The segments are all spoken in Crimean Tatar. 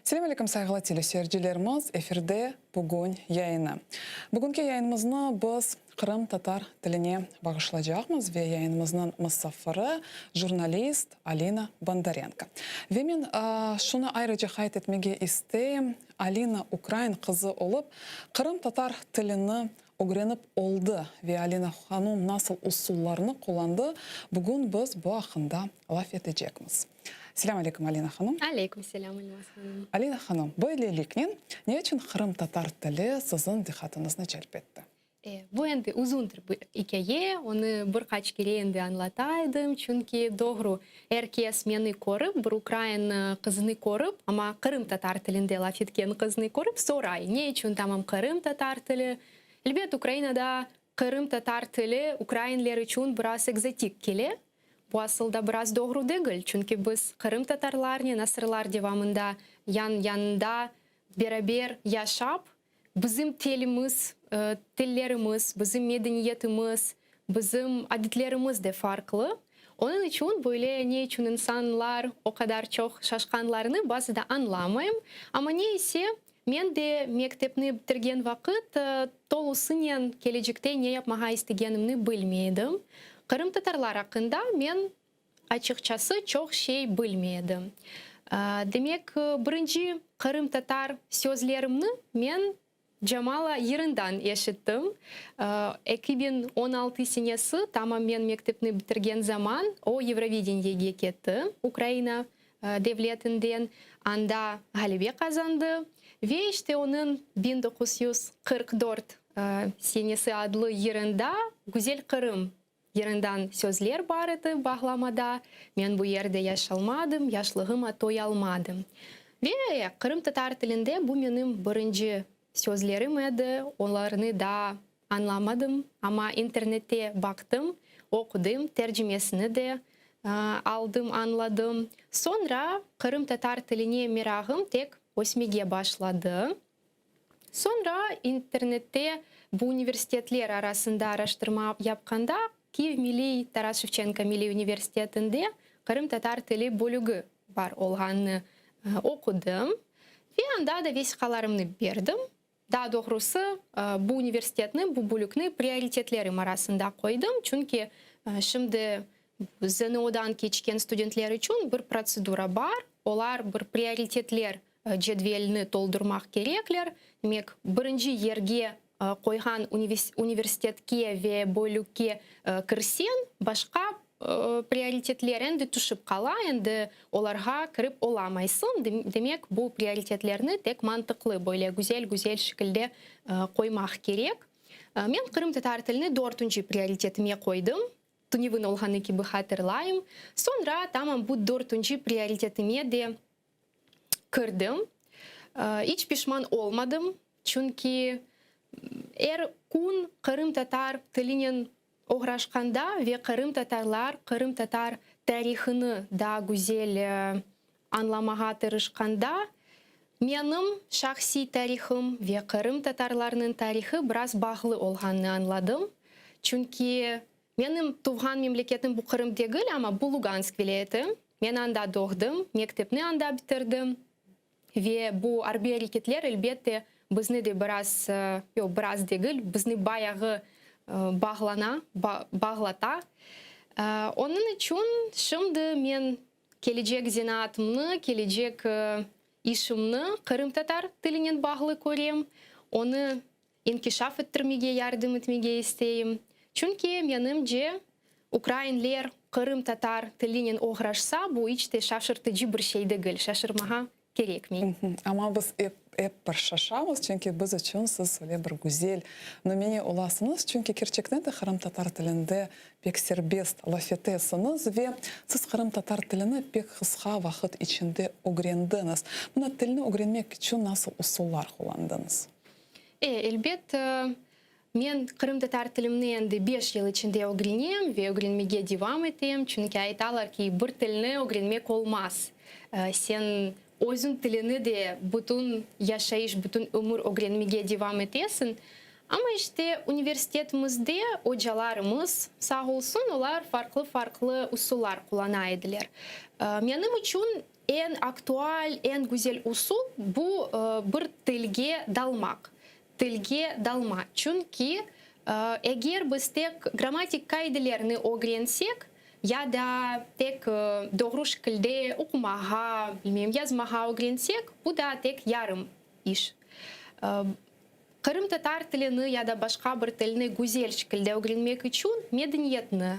Selâm aleyküm sayğılı teleseyircilerimiz, efirde Bugün yayını. Bugünki yayınımıznı biz qırımtatar tiline bağışlaycaqmız ve yayınımıznıñ musafiri jurnalist Alina Bondarenko. Ve men şunı ayrıca qayd etmege isteyim, Alina ukrain qızı olıp, qırımtatar tilini ögrenip oldı ve Alina hanum nasıl usullarnı qullandı, bugün biz bu aqqında laf etecekmiz. Selâm aleyküm, Alina hanum. Aleyküm selâm, Elmaz hanım. Alina hanum, böyleliknen, ne içün qırımtatar tili siziñ diqqatıñıznı celp etti? Bu endi uzundır bir ikâye, onı bir qaç kere endi añlata edim, çünki doğru, er kes meni körip, bir ukrain qızını körip, amma qırımtatar tilinde laf etken qıznı körip soray, ne içün tamam qırımtatar tili? Elbet, Ukrainada qırımtatar tili ukrainler içün biraz ekzotik kele, Bu asıl da biraz doğru degil, çünki biz qırımtatarlarnen asırlar devamında yan-yanında beraber yaşap, bizim telimiz, tillerimiz, bizim medeniyetimiz, bizim adetlerimiz de farqlı. Onıñ içün böyle ne içün insanlar o qadar çoq şaşqanlarını bazıda añlamayım. Amma ne ise, men de mektepni bitirgen vaqıt tolusınen kelecekte ne yapmağa istegenimni bilmey edim. Qırımtatarlar aqqında men, açıqçası, çoq şey bilmey edim. Demek, birinci qırımtatar sözlerimni men Camala yırından eşittim. 2016 senesi, tamam men mektepni bitirgen zaman, o Yevrovideniyege ketti, Ukraina devletinden, anda ğalebe qazandı ve işte onıñ 1944 senesi adlı yırında Güzel Qırım yırından sözler bar edi bağlamada, Men bu yerde yaşalmadım, yaşlığıma toyalmadım. Ve qırımtatar tilinde bu menim birinci sözlerim edi, olarnı daa Añlamadım, amma internette baqtım, oqudım, tercimesini de aldım, añladım. Soñra qırımtatar tiline merağım tek ösmege başladı. Soñra internette bu universitetler arasında araştırma yapqanda Kiyev Milliy Taras Şevçenko Milliy universitetinde qırımtatar tili bölügi bar olğanını oqudım ve anda da vesiqalarımnı berdim. Daa doğrusı, bu universitetni, bu bölükni prioritetlerim arasında qoydım, çünki şimdi ZNOdan keçken studentler içün bir protsedura bar, olar bir prioritetler cedvelini toldurmaq kerekler. Demek, birinci yerge qoyğan universitetke ve bölükke kirseñ, başqa Prioritetler endi tüşip qala, endi olarğa kirip olamaysıñ. Demek, bu prioritetlerni tek mantıqlı, böyle güzel-güzel şekilde qoymaq kerek. Men qırımtatar tilini dörtünci prioritetime qoydım, tünevin olğanı kibi hatırlayım. Soñra tamam bu dörtünci prioritetime de kirdim. İç pişman olmadım, çünki er kün qırımtatar tilinen Oğraşqanda ve qırımtatarlar qırımtatar tarihını daa güzel añlamağa tırışqanda, menim şahsiy tarihım ve qırımtatarlarnıñ tarihı biraz bağlı olğanını añladım. Çünki menim tuvğan memleketim bu Qırım degil, amma bu Lugansk vilâyeti. Men anda doğdım, mektepni anda bitirdim. Ve bu arbiy areketler, elbette, bizni de biraz, yoq, biraz degil, bizni bayağı bağlana, bağlata. Onıñ içün şimdi men kelecek zenaatımnı, kelecek işimni qırımtatar tilinen bağlı körem, onı inkişaf ettirmege yardım etmege isteyim. Çünki, menimce, ukrainler qırımtatar tilinen oğraşsa, bu iç te şaşırtıcı bir şey degil, şaşırmağa kerekmey. Amma biz ep, ep bir şaşamız, çünki biz içün siz öyle bir güzel nümüne olasıñız, çünki kerçekten de qırımtatar tilinde pek serbest laf etesiñiz ve siz qırımtatar tilini pek qısqa vaqıt içinde ögrendiñiz. Mına tilni ögrenmek içün nasıl usullar qullandıñız? E, elbet, men qırımtatar tilimni endi beş yıl içinde ögrenem ve ögrenmege devam etem, çünki aytalar ki, bir tilni ögrenmek olmaz. Sen özüñ tilini de bütün yaşayış, bütün ömür ögrenmege devam etesiñ. Amma işte universitetimizde ocalarımız, sağ olsun, olar farqlı-farqlı usullar qullana ediler. Menim içün. Eñ aktual, eñ güzel usul, bu bir tilge dalmaq. Tilge dalma. Çünki eger biz tek grammatik qaidelerni ögrensek, ya da tek doğru şekilde oqumağa, bilmeyim, yazmağa ögrensek, bu da tek yarım iş. Qırımtatar tilini ya da başqa bir tilni güzel şekilde ögrenmek içün medeniyetni,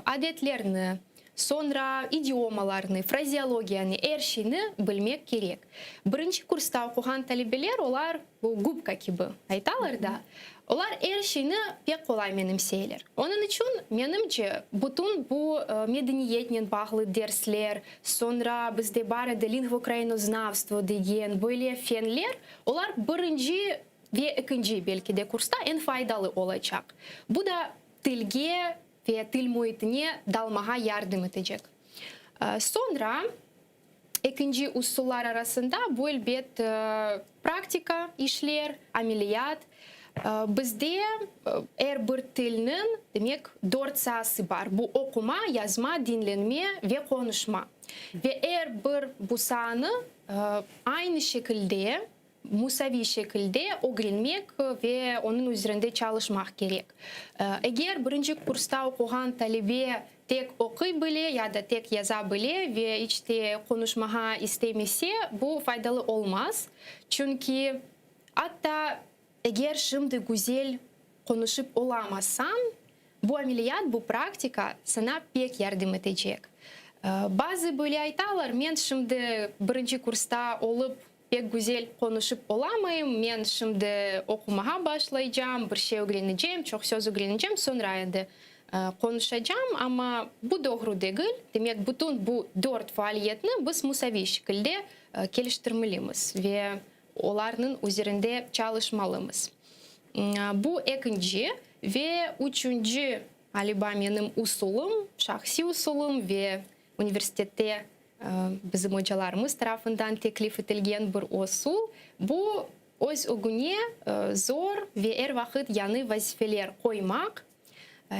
adetlerni, soñra idiomalarnı, frazeologiyanı, er şeyni bilmek kerek. Birinci kursta oquğan talebeler, olar bu gubka kibi aytalar da, olar er şeyni pek qolay menimseyler. Onıñ içün, menimce, bütün bu medeniyetnen bağlı dersler, soñra bizde bar edi lingvokrainoznavstvo degen böyle fenler, olar birinci ve ekinci, belki de, kursta eñ faydalı olacaq. Bu da tilge ve til müitine dalmağa yardım etecek. Soñra, ekinci usullar arasında bu, elbet, praktika işler, ameliyat. Bizde er bir tilniñ, demek, dört saası bar, bu oquma, yazma, diñlenme ve qonuşma. Ve er bir bu saanı aynı şekilde musaviy şekilde ögrenmek ve onıñ üzerinde çalışmaq kerek. Eger birinci kursta oquğan talebe tek oquy bile ya da tek yaza bile ve iç te qonuşmağa istemese, bu faydalı olmaz. Çünki atta eger şimdi güzel qonuşıp olamasañ, Bu ameliyat, bu praktika saña pek yardım etecek. Bazı böyle aytalar, men şimdi birinci kursta olıp pek güzel qonuşıp olamayım, men şimdi oqumağa başlaycam, bir şey ögrenecem, çoq söz ögrenecem, soñra endi qonuşacam, amma bu doğru degil. Demek, bütün bu dört faaliyetni biz musaviy şekilde keliştirmelimiz ve olarnıñ üzerinde çalışmalımız. Bu ekinci ve üçünci, ğaliba, menim usulım, şahsiy usulım ve universitette bizim ocalarımız tarafından teklif etilgen bir usul, bu öz ögüne zor ve er vaqıt yañı vazifeler qoymaq,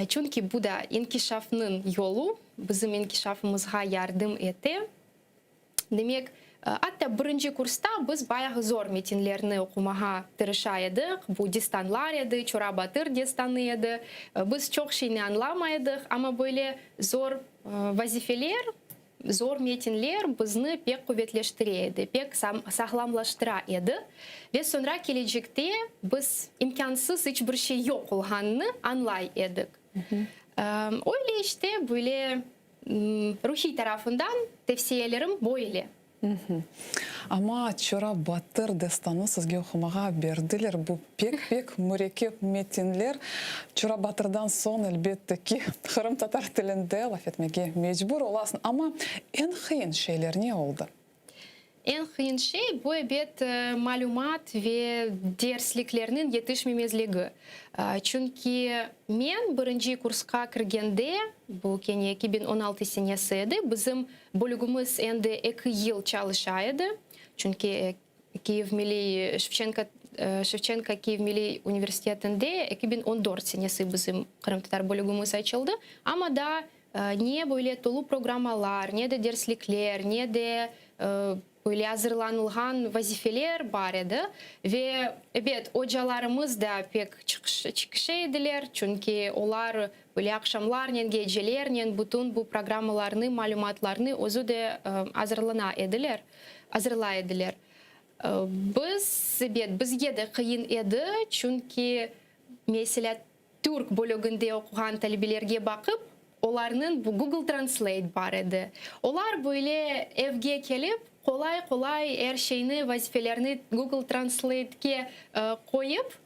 çünki bu da inkişafnıñ yolu, bizim inkişafımızğa yardım ete. Demek, atta birinci kursta biz bayağı zor metinlerni oqumağa tırışa edik, bu destanlar edi, Çora Batır destanı edi. Biz çoq şeyni añlamay edik, amma böyle zor vazifeler, zor metinler bizni pek quvetleştire edi, pek sağlamlaştıra edi. Ve soñra kelecekte biz imkânsız iç bir şey yoq olğanını añlay edik. Öyle işte, böyle Ruhiy tarafından tevsiyelerim böyle. Amma Çora Batır destanı sizge oqumağa berdiler. Bu pek-pek mürekkep metinler. Çora Batırdan soñ, elbette ki, qırımtatar tilinde laf etmege mecbur olasıñ. Amma eñ qıyın şeyler ne oldı? Eñ qıyın şey, bu, ebet, malümat ve dersliklerniñ yetişmemezligi. Çünki men birinci kursqa kirgende, bu kene 2016 senesi edi, bizim bölügimiz endi eki yıl çalışa edi, çünki Kiyev milliy Şevçenko Şevçenko Kiyev milliy universitetinde 2014 senesi bizim qırımtatar bölügimiz açıldı, amma daa Ne böyle tolu programmalar, ne de derslikler, ne de böyle azırlanılğan vazifeler bar edi. Ve, ebet, ocalarımız da pek çıqışa ediler, çünki olar böyle aqşamlarnen, gecelernen bütün bu programmalarnı, malümatlarnı özü de azırlana ediler, azırlay ediler. Biz, ebet, bizge de qıyın edi, çünki, meselâ, Türk bölüginde oquğan talebelerge baqıp, olarnıñ bu Google Translate bar edi. Olar böyle evge kelip, qolay-qolay er şeyni, vazifelerni Google Translate-ke qoyıp,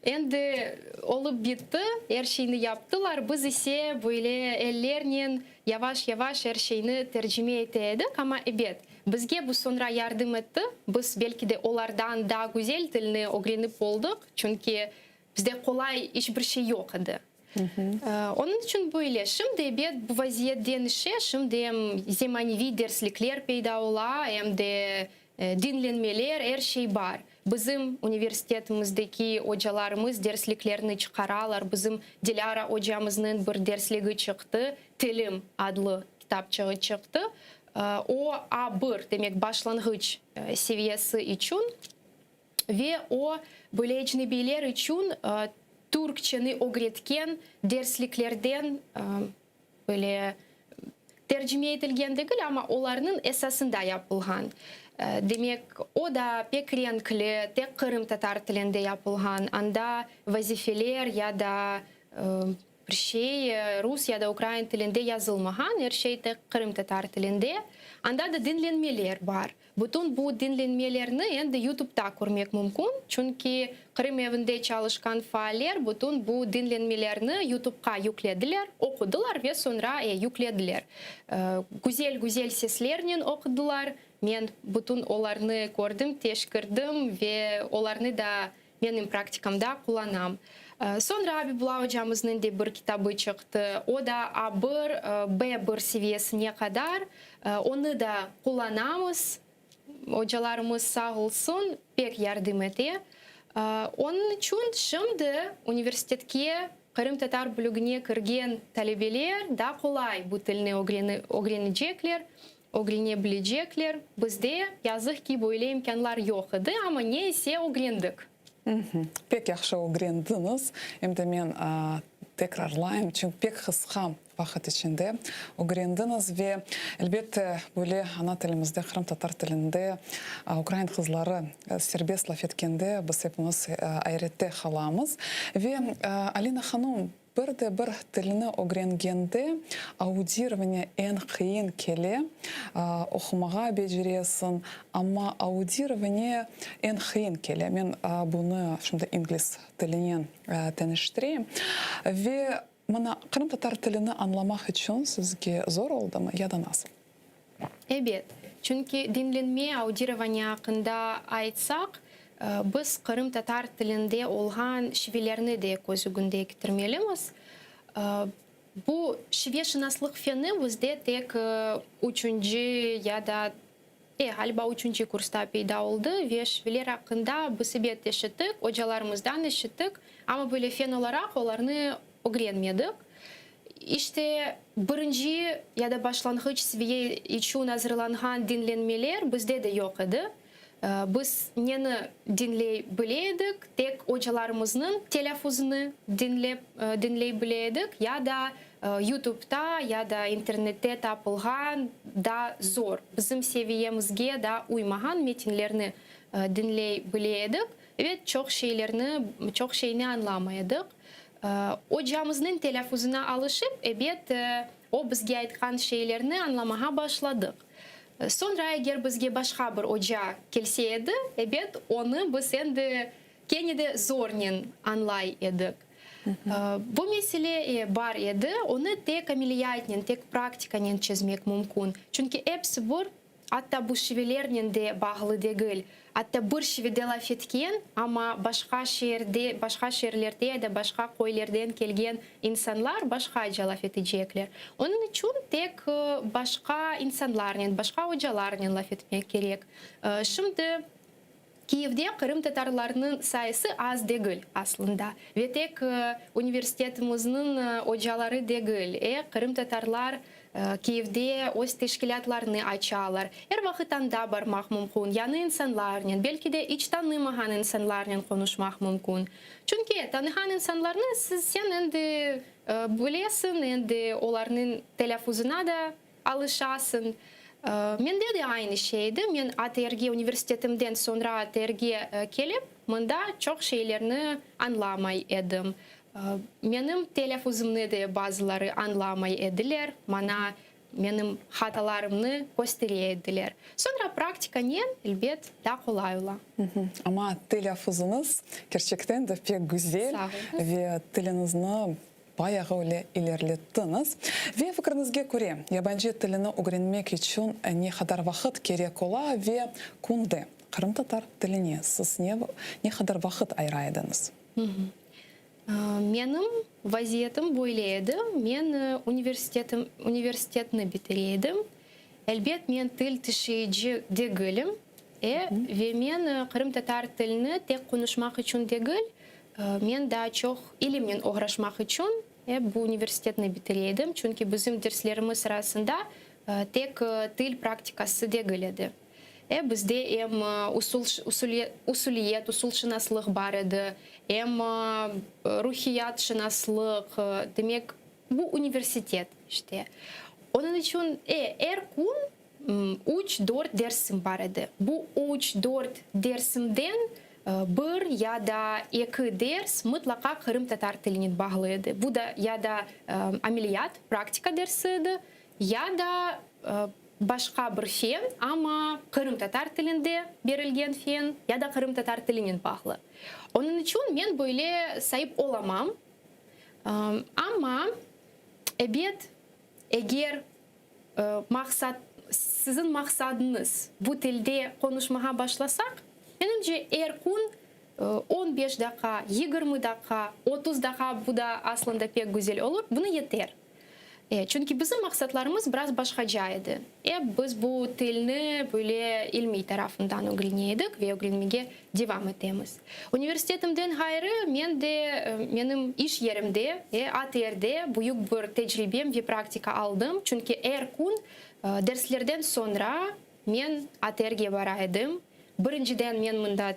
endi olıp bitti, er şeyni yaptılar. Biz ise böyle ellernen yavaş-yavaş er şeyni tercime ete edik. Amma, ebet, bizge bu soñra yardım etti. Biz, belki de, olardan daa güzel tilni ögrenip oldıq, çünki Bizde qolay iç bir şey yoq edi. Onıñ içün böyle. Şimdi, ebet, bu vaziyet deñişe, şimdi em zemaneviy derslikler peyda ola, em de diñlenmeler, er şey bar. Bizim universitetimizdeki ocalarımız dersliklerni çıqaralar. Bizim Dilâra ocamıznıñ bir dersligi çıqtı, Tilim adlı kitapçığı çıqtı. O, A bir, demek başlanğıç seviyesi içün ve o, böyle ecnebiyler içün türkçeni ögretken dersliklerden böyle tercime etilgen degil, amma olarnıñ esasında yapılğan. Demek, o da pek renkli, tek qırımtatar tilinde yapılğan, anda vazifeler ya da Bir şey rus ya da ukrain tilinde yazılmağan, er şey tek qırımtatar tilinde. Anda da diñlenmeler bar. Bütün bu diñlenmelerni endi YouTubeta körmek mümkün, çünki Qırım evinde çalışqan faaller bütün bu diñlenmelerni YouTubeqa yüklediler, oqudılar ve soñra yüklediler. Güzel-güzel seslernen oqudılar. Men bütün olarnı kördim, teşkirdim ve olarnı da Menim praktikamda qullanam. Soñra Abibulla ocamıznıñ de bir kitabı çıqtı, o da A bir, B bir seviyesine qadar, onı da qullanamız, ocalarımız sağ olsun, pek yardım ete. Onıñ içün şimdi universitetke qırımtatar bölügine kirgen talebeler daa qolay bu tilni ögrenecekler, Ögrene bilecekler. Bizde, yazıq ki, böyle imkânlar yoq edi, amma ne ise ögrendik. Pek yahşı ögrendiñiz. Em de men tekrarlayım, çünki pek qısqa vaqıt içinde ögrendiñiz ve, elbette, böyle ana tilimizde, qırımtatar tilinde ukrain qızları serbest laf etkende biz epimiz ayrette qalamız. Ve, Alina hanum, Bir de bir tilni ögrengende audirovaniye eñ qıyın kele, oqumağa beceresiñ, amma audirovaniye eñ qıyın kele. Men bunı şimdi ingliz tilinen teñeştireyim. Ve mına qırımtatar tilini añlamaq içün sizge zor oldımı ya da nasıl? Ebet, çünki diñlenme audirovaniye aqqında aytsaq, biz qırımtatar tilinde olğan şivelerni de köz ögünde ketirmelimiz. Bu şiveşınaslıq feni bizde tek üçünci ya da, e, ğaliba üçünci kursta peyda oldı ve şiveler aqqında biz ebet eşittik, ocalarımızdan eşittik, amma böyle fen olaraq olarnı ögrenmedik. İşte, birinci ya da başlanğıç seviye içün azırlanğan diñlenmeler bizde de yoq edi. Biz neni diñley bile edik, tek ocalarımıznıñ telâfuzını diñlep, diñley bile edik ya da YouTubeta ya da internette tapılğan daa zor, bizim seviyemizge daa uymağan metinlerni diñley bile edik. Ebet, çoq şeylerni, çoq şeyni añlamay edik. Ocamıznıñ telâfuzına alışıp, ebet, o bizge aytqan şeylerni añlamağa başladıq. Soñra eger bizge başqa bir oca kelse edi, ebet, onı biz endi kene de zornen añlay edik. Bu mesele bar edi, onı tek ameliyatnen, tek praktikanen çezmek mümkün. Çünki episi bir Atta bu şivelernen de bağlı degil. Atta bir şivede laf etken, amma başqa şeerde, başqa şeerlerde ya da başqa köylerden kelgen insanlar başqaca laf etecekler. Onıñ içün tek başqa insanlarnen, başqa ocalarnen laf etmek kerek. Şimdi Kiyevde qırımtatarlarnıñ sayısı az degil aslında. Ve tek universitetimizniñ ocaları degil, e, qırımtatarlar Kiyevde öz teşkilâtlarını açalar. Er vaqıt anda barmaq mümkün, yañı insanlarnen, belki de iç tanımağan insanlarnen qonuşmaq mümkün. Çünki tanığan insanlarnı siz, sen endi bilesiñ, endi olarnıñ telâffuzına da alışasıñ. Mende de aynı şey edi, men ATRge, universitetimden soñra ATRge kelip, mında çoq şeylerni añlamay edim. Menim telâffuzımnı de bazıları añlamay ediler, maña menim hatalarımnı köstere ediler. Soñra praktikanen, elbet, daa qolay ola. Amma telâffuzıñız kerçekten de pek güzel ve tiliñizni Bayağı öyle ilerlettiñiz. Ve fikriñizge köre, yabancı tilini ögrenmek içün ne qadar vaqıt kerek ola ve künde qırımtatar tiline siz ne ne qadar vaqıt ayıra ediñiz? Menim vaziyetim böyle edi, men universitetim universitetni bitire edim. Elbet, men til tişeyici degilim, e, ve men qırımtatar tilini tek qonuşmaq içün degil, Men daa çoq ilimnen oğraşmaq içün bu universitetni bitire edim, çünki bizim derslerimiz sırasında. tek til praktikası degil edi. E, bizde em usul, usuliyet, usulşınaslıq bar edi, em ruhiyatşınaslıq, demek, bu universitet, işte. Onıñ içün, e, er kün üç, dört dersim bar edi. Bu üç, dört dersimden bir ya da eki ders mıtlaqa qırımtatar tilinen bağlı edi. Bu da ya da ameliyat, praktika dersi edi, ya da başqa bir fen, amma qırımtatar tilinde berilgen fen ya da qırımtatar tilinen bağlı. Onıñ içün men böyle sayıp olamam. Amma, ebet, eger maqsat, siziñ maqsadıñız bu tilde qonuşmağa başlasaq, menimce, er kün on beş daqqa, 20 daqqa, 30 daqqa, bu da aslında pek güzel olur, bunı yeter. E, çünki bizim maqsatlarımız biraz başqaca edi. E, biz bu tilni böyle ilmiy tarafından ögrene edik ve ögrenmege devam etemiz. Universitetimden ğayrı, men de menim iş yerimde, e, ATRde büyük bir tecribem ve praktika aldım, çünki er kün derslerden soñra men ATRge bara edim. Birinciden men mında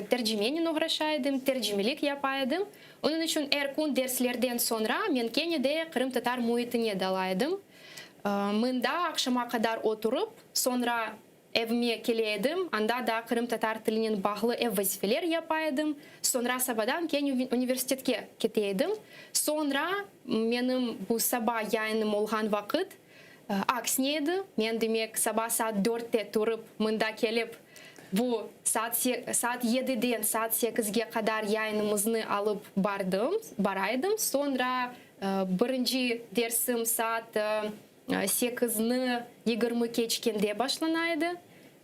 tercimenen oğraşa edim, tercimelik yapa edim. Onıñ içün er kün derslerden soñra men kene de qırımtatar müitine dala edim. Mında aqşama qadar oturıp, soñra evime kele edim, anda da qırımtatar tilinen bağlı ev vazifeler yapa edim. Soñra sabadan kene universitetke kete edim. Soñra menim bu saba yayınım olğan vaqıt aksine edi. Men, demek, saba saat dörtte turıp, mında kelip, bu saat saat yediden saat sekizge qadar yayınımıznı alıp bardım, bara edim. Soñra birinci dersim saat sekizni 20 keçkende başlana edi.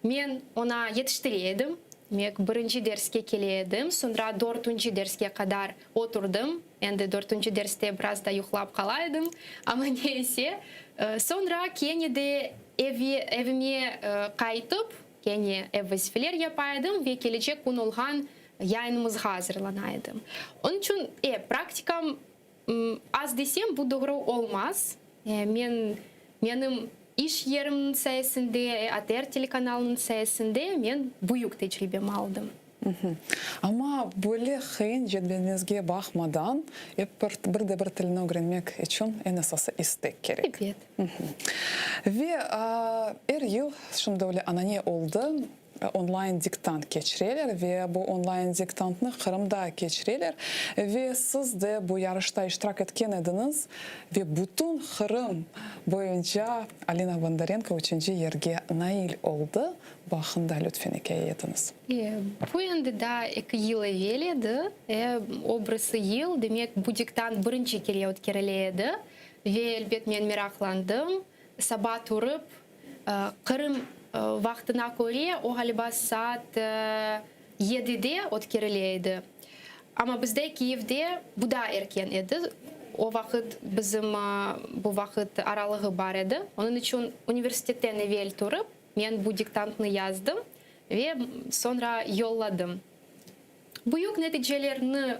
Men oña yetiştire edim. Demek, birinci derske kele edim, soñra dörtünci derske qadar oturdım. Endi dörtünci derste biraz da yuqlap qala edim, amma neyse. Soñra kene de evime qaytıp, kene ev vazifeler yapa edim ve kelecek kün olğan yayınımızğa azırlana edim. Onıñ içün, e, praktikam az desem, bu doğru olmaz. Men, menim iş yerimniñ sayesinde, ATR telekanalınıñ sayesinde men büyük tecribem aldım. Amma böyle qıyın cedveliñizge baqmadan, ep bir, bir de bir tilni ögrenmek içün eñ esası istek kerek. Ebet. Ve er yıl, şimdi öyle anane oldı, onlayn diktant keçireler ve bu onlayn diktantnı Qırımda keçireler. Ve siz de bu yarışta iştirak etken ediñiz ve bütün Qırım boyunca Alina Bondarenko üçünci yerge nail oldı. Bu aqqında lütfen ikâye etiñiz. Bu endi daa eki yıl evel edi. O birisi yıl, demek, bu diktant birinci kere ötkerile edi. Ve, elbet, men meraqlandım. Saba turıp, Qırım vaqtına köre, o, ğaliba, saat yedide ötkerile edi. Amma bizde, Kiyevde, bu daa erken edi. O vaqıt bizim bu vaqıt aralığı bar edi. Onıñ içün universitetten evel turıp, Men bu diktantnı yazdım ve soñra yolladım. Büyük neticelerni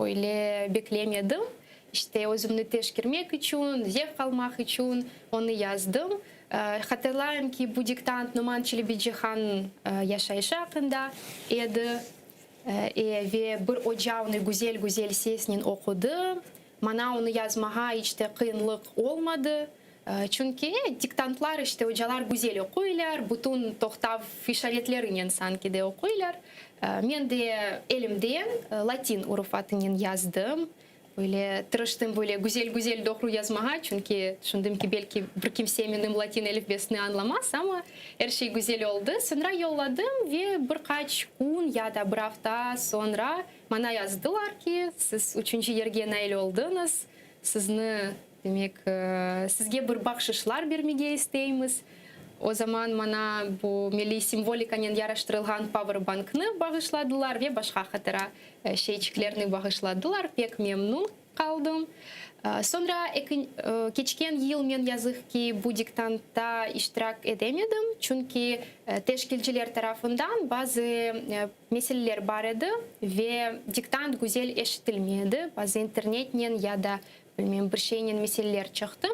öyle beklemedim. İşte, özümni teşkermek içün, zevq almaq içün onı yazdım. Hatırlayım ki, bu diktant Noman Çelebicihan yaşayışı aqqında edi. Ve bir oca onı güzel-güzel sesnen oqudı. Maña onı yazmağa iç te qıyınlıq olmadı. Çünki diktantlar, işte, ocalar güzel oquylar, bütün toqtav işaretlerinen sanki de oquylar. Men de elimden latin urufatınen yazdım. Böyle tırıştım böyle güzel-güzel doğru yazmağa, çünki tüşündim ki, belki bir kimse menim latin elifbesini añlamaz, amma er şey güzel oldı. Soñra yolladım ve bir qaç kün ya da bir afta soñra maña yazdılar ki, siz üçünci yerge nail oldıñız, sizni Demek, sizge bir bahşışlar bermege isteymiz. O zaman maña bu milliy simvolikanen yaraştırılğan powerbanknı bağışladılar ve başqa hatıra şeyçiklerni bağışladılar. Pek memnun qaldım. Soñra eki, keçken yıl men yazıq ki, bu diktantta iştirak edemedim, çünki teşkilciler tarafından bazı meseleler bar edi ve diktant güzel eşitilmedi, bazı internetnen ya da Bilmem, bir şeynen meseleler çıqtı.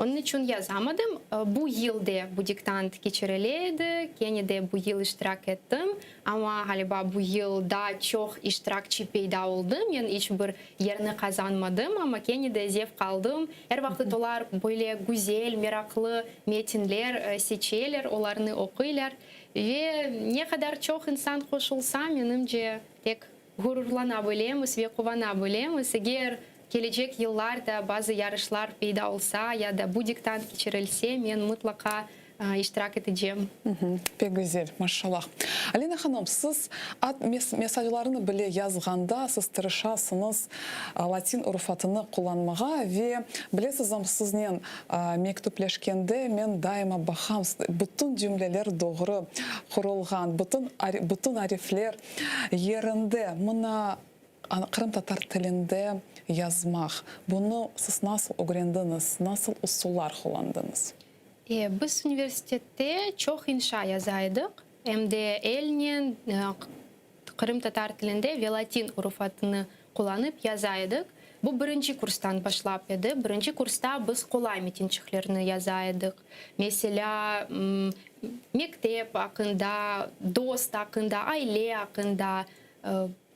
Onıñ içün yazamadım. Bu yıl de bu diktant keçirile edi, kene de bu yıl iştirak ettim. Amma, ğaliba, bu yıl daa çoq iştirakçi peyda oldı. Men iç bir yerni qazanmadım, amma kene de zevq aldım. Er vaqıt olar böyle güzel, meraqlı metinler seçeler, olarnı oquylar. Ve ne qadar çoq insan qoşulsa, menimce, tek ğururlana bilemiz ve quvana bilemiz. Eger kelecek yıllarda bazı yarışlar peyda olsa ya da bu diktant keçirilse, men mıtlaqa iştirak etecem. Pek güzel, maşallah. Alina hanım, siz ad mesajlarını bile yazğanda siz tırışasıñız latin urufatını qullanmağa ve bilesizmi, siznen mektüpleşkende men daima baqam, bütün cümleler doğru qurulğan, bütün bütün arifler yerinde. Mına qırımtatar tilinde yazmaq, bunı siz nasıl ögrendiñiz, nasıl usullar qullandıñız? Biz universitette çoq inşa yaza edik, em de elnen qırımtatar tilinde ve latin urufatını qullanıp yaza edik. Bu birinci kurstan başlap edi. Birinci kursta biz qolay metinçiklerni yaza edik. Meselâ, mektep aqqında, dost aqqında, aile aqqında,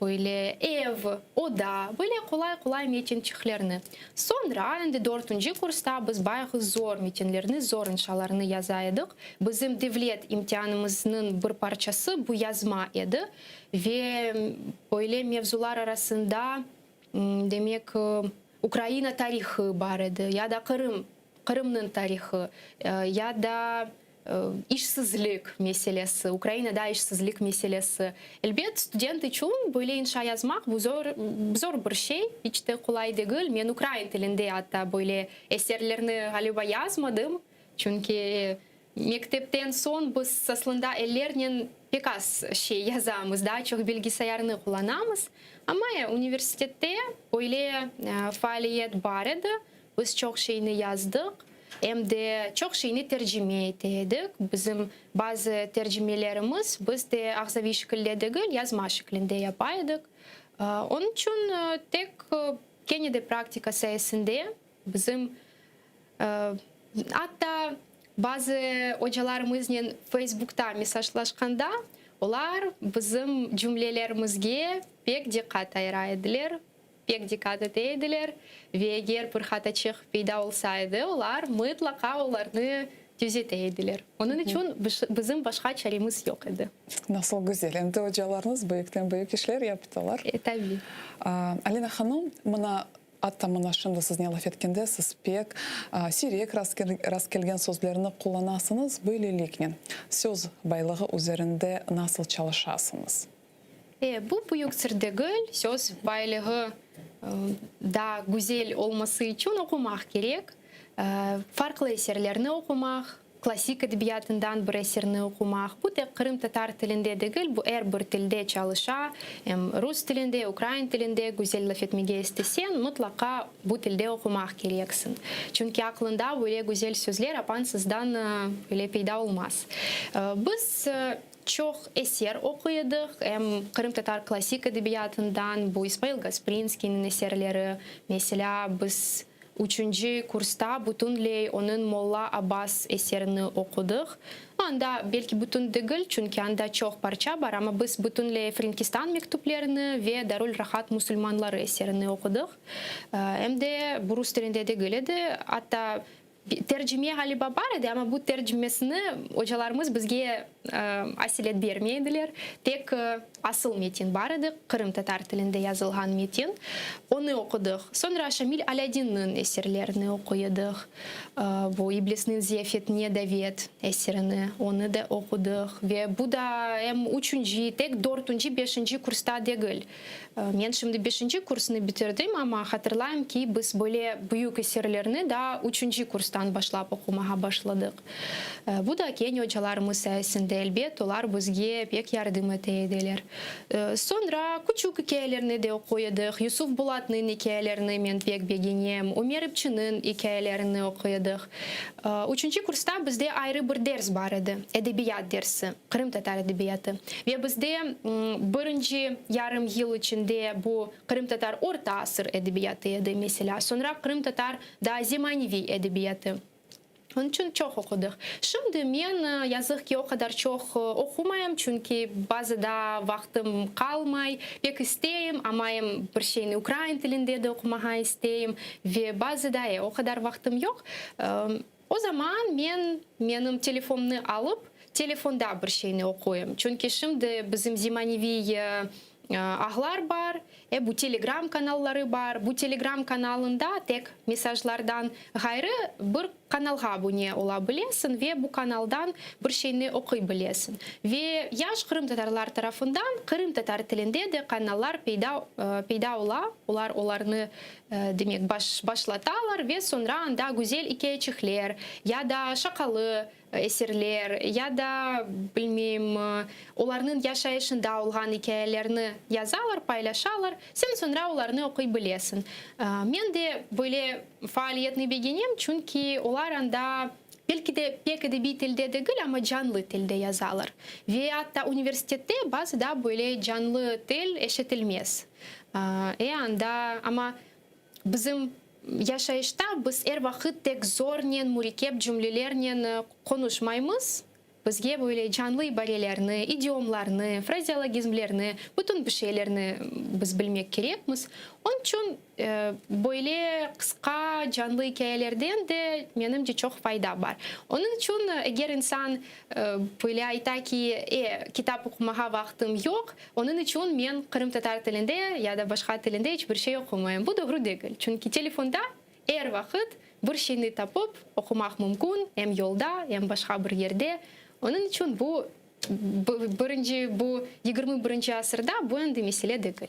Böyle ev, oda, böyle qolay-qolay metinçiklerni. Soñra, endi dörtünci kursta biz bayağı zor metinlerni, zor inşalarnı yaza edik. Bizim devlet imtianımıznıñ bir parçası bu yazma edi. Ve böyle mevzular arasında, demek, Ukraina tarihı bar edi, ya da Qırım, Qırımnıñ tarihı, ya da İşsizlik meselesi, Ukrainada işsizlik meselesi. Elbet, student içün böyle inşa yazmaq bu zor, zor bir şey, iç te qolay degil. Men ukrain tilinde atta böyle eserlerni, ğaliba, yazmadım, çünki mektepten soñ biz aslında ellernen pek az şey yazamız, daa çoq bilgisayarnı qullanamız. Amma universitette böyle faaliyet bar edi, biz çoq şeyni yazdıq. Em de çoq şeyni tercime ete edik. Bizim bazı tercimelerimiz biz de ağzaviy şekilde degil, yazma şeklinde yapa edik. Onıñ içün tek kene de praktika sayesinde bizim atta bazı ocalarımıznen Feysbukta mesajlaşqanda olar bizim cümlelerimizge pek diqqat ayıra ediler. Pek diqqat ete ediler ve eger bir hataçıq peyda olsa edi, olar mıtlaqa olarnı tüzete ediler. Onıñ içün bizim başqa çaremiz yoq edi. Nasıl güzel! Endi ocalarıñız büyükten-büyük işler yaptılar. E, tabiy. Alina hanım, mına, atta mına şimdi siznen laf etkende siz pek siyrek rastkelgen sözlerni qullanasıñız, böyleliknen, söz baylığı üzerinde nasıl çalışasıñız? E, bu büyük sır degil, söz baylığı daa güzel olması içün oqumaq kerek. Farqlı eserlerni oqumaq, klassik edebiyatından bir eserni oqumaq. Bu tek qırımtatar tilinde degil, bu er bir tilde çalışa. Em rus tilinde, ukrain tilinde güzel laf etmege isteseñ, mıtlaqa bu tilde oqumaq kereksiñ. Çünki aqlıñda böyle güzel sözler apansızdan öyle peyda olmaz. Biz Çoq eser oquy edik, em qırımtatar klassik edebiyatından, bu İsmail Gasprinskiyniñ eserleri, meselâ, biz üçünci kursta bütünley onıñ Molla Abbas eserini oqudıq. Anda, belki bütün degil, çünki anda çoq parça bar, amma biz bütünley Frenkistan mektüplerini ve Darül-Rahat musulmanları eserini oqudıq. Em de bu rus tilinde degil edi, atta Tercime ğaliba bar edi, amma bu tercimesini ocalarımız bizge aselet bermey ediler. Tek asıl metin bar edi, qırımtatar tilinde yazılğan metin. Onı oqudıq. Soñra Şamil Alâdinniñ eserlerini oquy edik. Bu İblisniñ ziyafetine davet eserini, onı da oqudıq. Ve bu da em üçünci, tek dörtünci, beşinci kursta degil. Men şimdi beşinci kursnı bitirdim, amma hatırlayım ki, biz böyle büyük eserlerni daa üçünci kurstan başlap oqumağa başladıq. Bu da kene ocalarımız sayesinde, elbet, olar bizge pek yardım ete ediler. Soñra küçük ikâyelerni de oquy edik, Yusuf Bulatnıñ ikâyelerini men pek begenem, Ümer İpçiniñ ikâyelerini oquy edik. Üçünci kursta bizde ayrı bir ders bar edi, edebiyat dersi. Qırımtatar edebiyatı. Ve bizde birinci yarım yıl içinde bu qırımtatar orta asır edebiyatı edi, meselâ, soñra qırımtatar daa zemaneviy edebiyatı. Onıñ içün çoq oqudıq. Şimdi men, yazıq ki, o qadar çoq oqumayım, çünki bazıda vaqtım qalmay. Pek isteyim, amma em bir şeyni ukrain tilinde de oqumağa isteyim ve bazıda e, o qadar vaqtım yoq. O zaman men menim telefomnı alıp, telefonda bir şeyni oquyım. Çünki şimdi bizim zemaneviy Ağlar bar, e, bu Telegram kanalları bar. Bu Telegram kanalında tek mesajlardan ğayrı bir kanalğa abune ola bilesiñ ve bu kanaldan bir şeyni oquy bilesiñ. Ve yaş qırımtatarlar tarafından qırımtatar tilinde de kanallar peyda peyda ola, olar olarnı, demek, baş başlatalar ve soñra anda güzel ikâyeçikler ya da şaqalı eserler ya da, bilmeyim, olarnıñ yaşayışında olğan ikâyelerni yazalar, paylaşalar, sen soñra olarnı oquy bilesiñ. Men de böyle faaliyetni begenem, çünki olar anda, belki de, pek edebiy tilde degil, amma canlı tilde yazalar. Ve atta universitette bazıda böyle canlı til eşitilmez. E, anda, amma Bizim yaşayışta biz er vaqıt tek zornen, mürekkep cümlelernen qonuşmaymız. Bizge böyle canlı ibarelerni, idiomlarnı, frazeologizmlerni, bütün bir şeylerni biz bilmek kerekmiz. Onıñ içün böyle qısqa, canlı ikâyelerden de, menimce, çoq fayda bar. Onıñ içün eger insan böyle ayta ki, e, kitap oqumağa vaqtım yoq, Onıñ içün men qırımtatar tilinde ya da başqa tilinde iç bir şey oqumayım. Bu doğru degil, çünki telefonda er vaqıt bir şeyni tapıp oqumaq mümkün, em yolda, em başqa bir yerde. Onıñ içün bu birinci, bu 21-nci asırda bu endi mesele degil.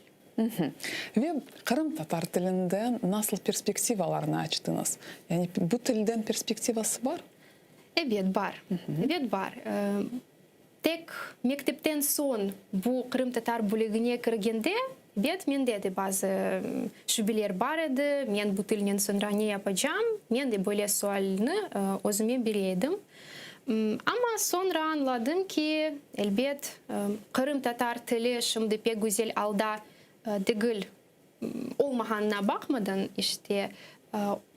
Ve qırımtatar tilinden nasıl perspektivalarnı açtıñız? Yani bu tilden perspektivası bar? Ebet, bar. Ebet, bar. Tek mektepten soñ bu qırımtatar bölügine kirgende, bet, mende de bazı şübeler bar edi, men bu tilnen soñra ne yapacam, men de böyle sualni özüme bere edim. Amma soñra añladım ki, elbet, qırımtatar tili şimdi pek güzel alda degil olmağanına baqmadan, işte,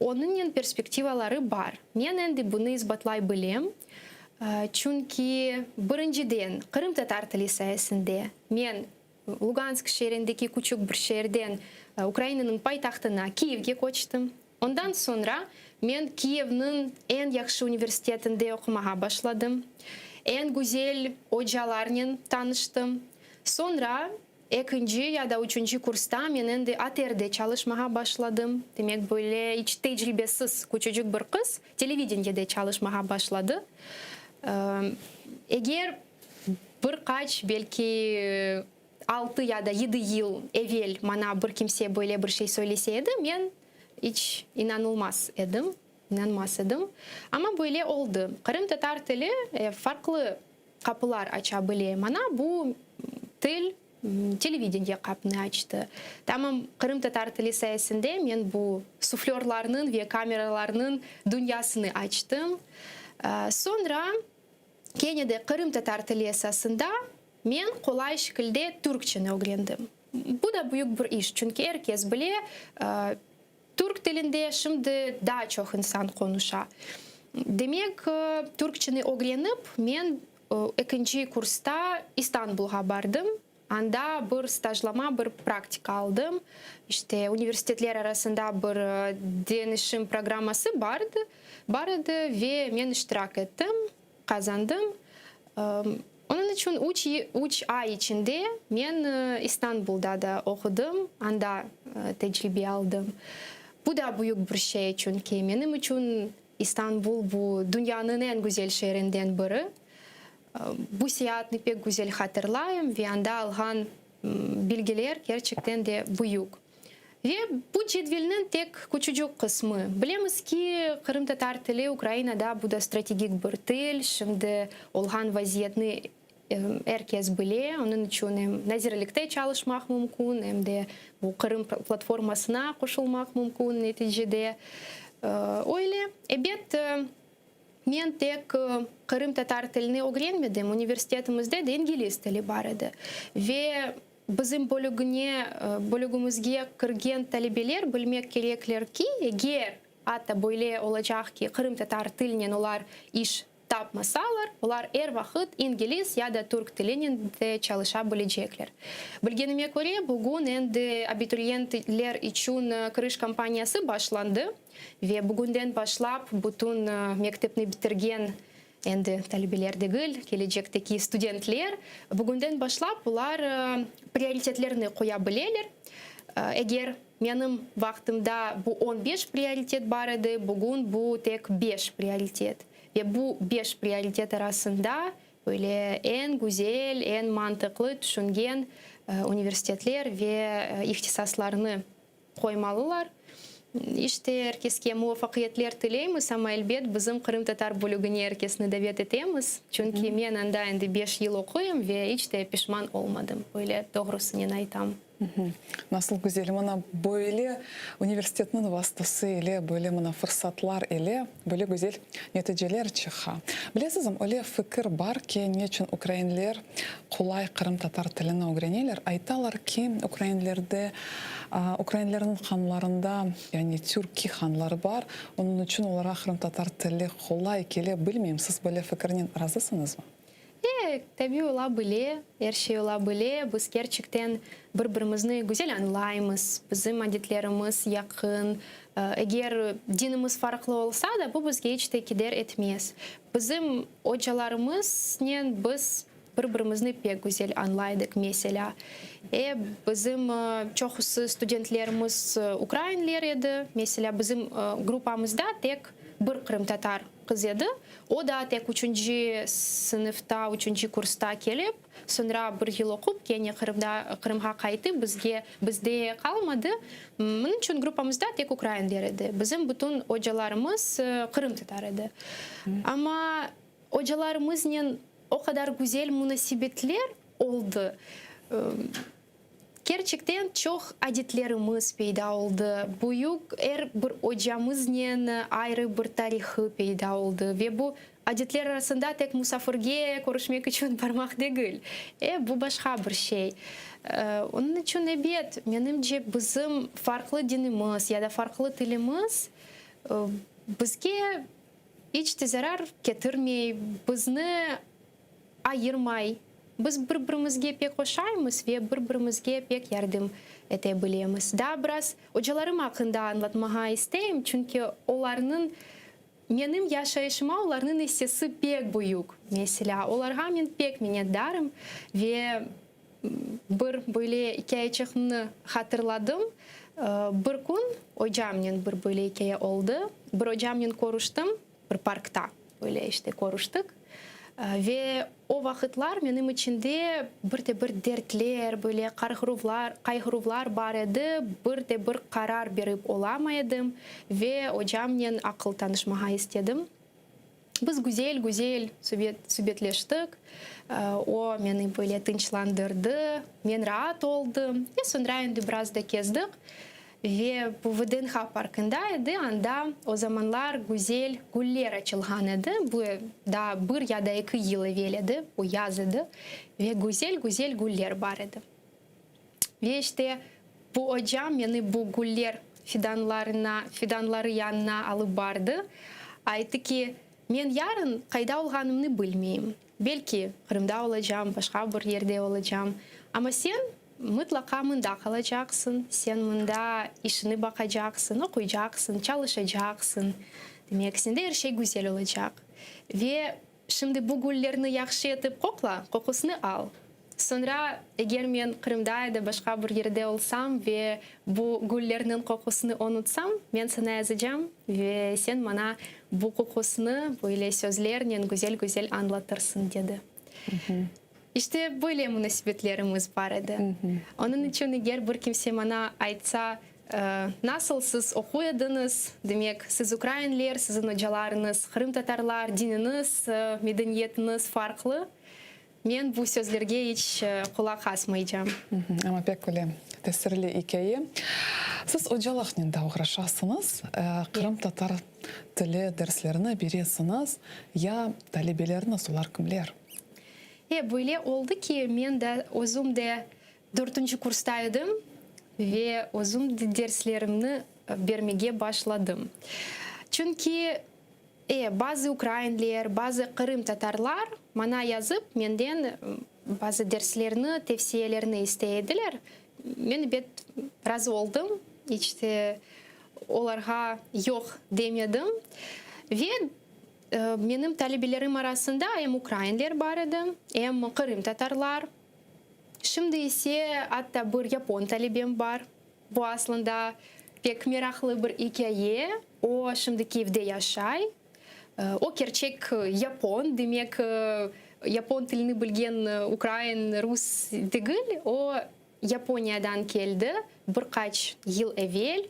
onıñnen perspektivaları bar. Men endi bunı isbatlay bilem, çünki, birinciden, qırımtatar tili sayesinde men Lugansk şeerindeki küçük bir şeerden Ukrainanıñ paytahtına, Kiyevge köçtim. Ondan soñra men Kiyevniñ eñ yahşı universitetinde oqumağa başladım, eñ güzel ocalarnen tanıştım. Soñra Ekinci ya da üçünci kursta men endi ATRde çalışmağa başladım. Demek, böyle iç tecribesiz küçücük bir qız televideniyede çalışmağa başladı. Eger bir qaç, belki altı ya da yedi yıl evel maña bir kimse böyle bir şey söylese edi, men iç inanılmaz edim, inanmaz edim. Amma böyle oldı. Qırımtatar tili farqlı qapılar aça bile. Mana bu til televideniye qapını açtı. Tamam qırımtatar tili sayesinde men bu suflörlarnıñ ve kameralarnıñ dünyasını açtım. Soñra kene de qırımtatar tili esasında men qolay şekilde türkçeni ögrendim. Bu da büyük bir iş, çünki er kes bile, Türk tilinde şimdi daa çoq insan qonuşa. Demek, türkçeni ögrenip, men ekinci kursta İstanbulğa bardım. Anda bir stajlama, bir praktika aldım. İşte, universitetler arasında bir deñişim programması bardı, bar edi ve men iştirak ettim. Qazandım. Onıñ içün üç üç ay içinde men İstanbulda da oqudım, anda tecribe aldım. Bu da büyük bir şey, çünki menim içün İstanbul bu dünyanıñ eñ güzel şeerinden biri. Bu seyaatnı pek güzel hatırlayım ve anda alğan bilgiler kerçekten de büyük. Ve bu cedvelniñ tek küçücük qısmı. Bilemiz ki, qırımtatar tili Ukrainada bu da strategik bir til, şimdi olğan vaziyetni er kes bile, onıñ içün em nazirlikte çalışmaq mümkün, em de bu Qırım platformasına qoşulmaq mümkün neticede. Öyle, ebet, men tek qırımtatar tilini ögrenmedim, universitetimizde de ingliz tili bar edi. Ve Bizim bölügine, bölügimizge kirgen talebeler bilmek kerekler ki, eger. atta böyle olacaq ki, qırımtatar tilinen olar iş tapmasalar, olar er vaqıt ingliz ya da türk tilinen de çalışa bilecekler. Bilgenime köre, bugün endi abituriyentler içün kiriş kampaniyası başlandı ve bugünden başlap bütün mektepni bitirgen, endi talebeler degil, kelecekteki studentler, bugünden başlap olar prioritetlerini qoya bileler. Eger menim vaqtımda bu on beş prioritet bar edi, bugün bu tek beş prioritet. Ve bu beş prioritet arasında böyle eñ güzel, eñ mantıqlı tüşüngen universitetler ve ihtisaslarnı qoymalılar. İşte, er keske muvafaqiyetler tileymiz, amma elbet bizim qırımtatar bölügine er kesni davet etemiz, çünki men anda endi beş yıl oquyım ve iç de pişman olmadım, böyle doğrusınen aytam. Nasıl güzel, mına böyle universitetniñ vastası ile, böyle mına fırsatlar ile böyle güzel neticeler çıqa. Bilesizmi, öyle fikir bar ki, ne içün ukrainler qolay qırımtatar tilini ögreneler, aytalar ki, ukrainlerde, ukrainlerniñ qanlarında, yani türkiy qanları bar, onıñ içün olarğa qırımtatar tili qolay kele, bilmeyim, siz böyle fikirnen razısıñızmı? E, tabiy ola bile, er şey ola bile. Biz kerçekten bir-birimizni güzel añlaymız, bizim adetlerimiz yaqın. Eger dinimiz farqlı olsa da, bu bizge iç te keder etmez. Bizim ocalarımıznen biz bir-birimizni pek güzel añlaydıq, meselâ. E, bizim çoqusı studentlerimiz ukrainler edi. Meselâ, bizim gruppamızda tek bir qırımtatar Qız edi. O da tek üçünci sınıfta, üçünci kursta kelip, soñra bir yıl oqup, kene Qırımda, Qırımğa qaytıp, bizge, bizde qalmadı. Bunıñ içün gruppamızda tek ukrainler edi. Bizim bütün ocalarımız qırımtatar edi. Amma ocalarımıznen o qadar güzel munasebetler oldı. Kerçekten çoq adetlerimiz peyda oldı, büyük er bir ocamıznen ayrı bir tarihı peyda oldı ve bu adetler arasında tek musafirge körüşmek içün barmaq degil, e, bu başqa bir şey. Onıñ içün, ebet, menimce, bizim farqlı dinimiz ya da farqlı tilimiz bizge iç te zarar ketirmey, bizni ayırmay. Biz bir-birimizge pek oşaymız ve bir-birimizge pek yardım ete bilemiz. Daa biraz ocalarım aqqında añlatmağa isteyim, çünki olarnıñ, menim yaşayışıma olarnıñ issesi pek büyük. Meselâ, olarğa men pek minnetdarım ve bir böyle ikâyeçiqni hatırladım. Bir kün ocamnen bir böyle ikâye oldı. Bir ocamnen körüştim. Bir parkta böyle işte körüştik. Ve o vaqıtlar menim içinde bir de bir dertler, böyle qarğıruvlar, qayğıruvlar bar edi, bir de bir qarar berip olamay edim ve ocamnen aqıl tanışmağa istedim. Biz güzel-güzel subet, subetleştik. O meni böyle tınçlandırdı, men raat oldım. Ve soñra endi biraz da kezdik. Ve bu VDNH parkında edi, anda o zamanlar güzel güller açılğan edi, bu daa bir ya da eki yıl evel edi, bu yaz edi, ve güzel-güzel güller bar edi. Ve işte bu ocam meni bu güller fidanlarına, fidanları yanına alıp bardı, ayttı ki, men yarın qayda olğanımnı bilmeyim, belki Qırımda olacam, başqa bir yerde olacam, amma sen Mıtlaqa mında qalacaqsıñ, sen mında işini baqacaqsıñ, oquycaqsıñ, çalışacaqsıñ. Demek, sende er şey güzel olacaq. Ve şimdi bu güllerni yahşı etip qoqla, qoqusını al. Soñra, eger men Qırımda ya da başqa bir yerde olsam ve bu güllerniñ qoqusını unutsam, men saña yazacam ve sen maña bu qoqusını böyle sözlernen güzel-güzel añlatırsıñ, dedi. İşte, böyle munasebetlerimiz bar edi. Onıñ içün eger bir kimse maña aytsa, Nasıl siz oquy ediñiz, demek, siz ukrainler, siziñ ocalarıñız qırımtatarlar, diniñiz, medeniyetiñiz farqlı, men bu sözlerge iç qulaq asmaycam. Amma pek öyle tesirli ikâye. Siz ocalıqnen de oğraşasıñız, qırımtatar tili derslerini beresiñiz. Ya talebeleriniz, olar kimler? E, böyle oldı ki, men de özüm de dörtünci kursta edim ve özüm de derslerimni. bermege başladım. Çünki, e, bazı ukrainler, bazı qırımtatarlar maña yazıp, menden bazı derslerni, tevsiyelerni istey ediler. Men, ebet, razı oldım, iç te olarğa yoq demedim. Ve menim talebelerim arasında em ukrainler bar edi, em qırımtatarlar. Şimdi ise atta bir yapon talebem bar. Bu aslında pek meraqlı bir ikâye. O, şimdi Kiyevde yaşay. O, kerçek yapon, demek, yapon tilini bilgen ukrain, rus degil. O, Yaponiyadan keldi bir qaç yıl evel.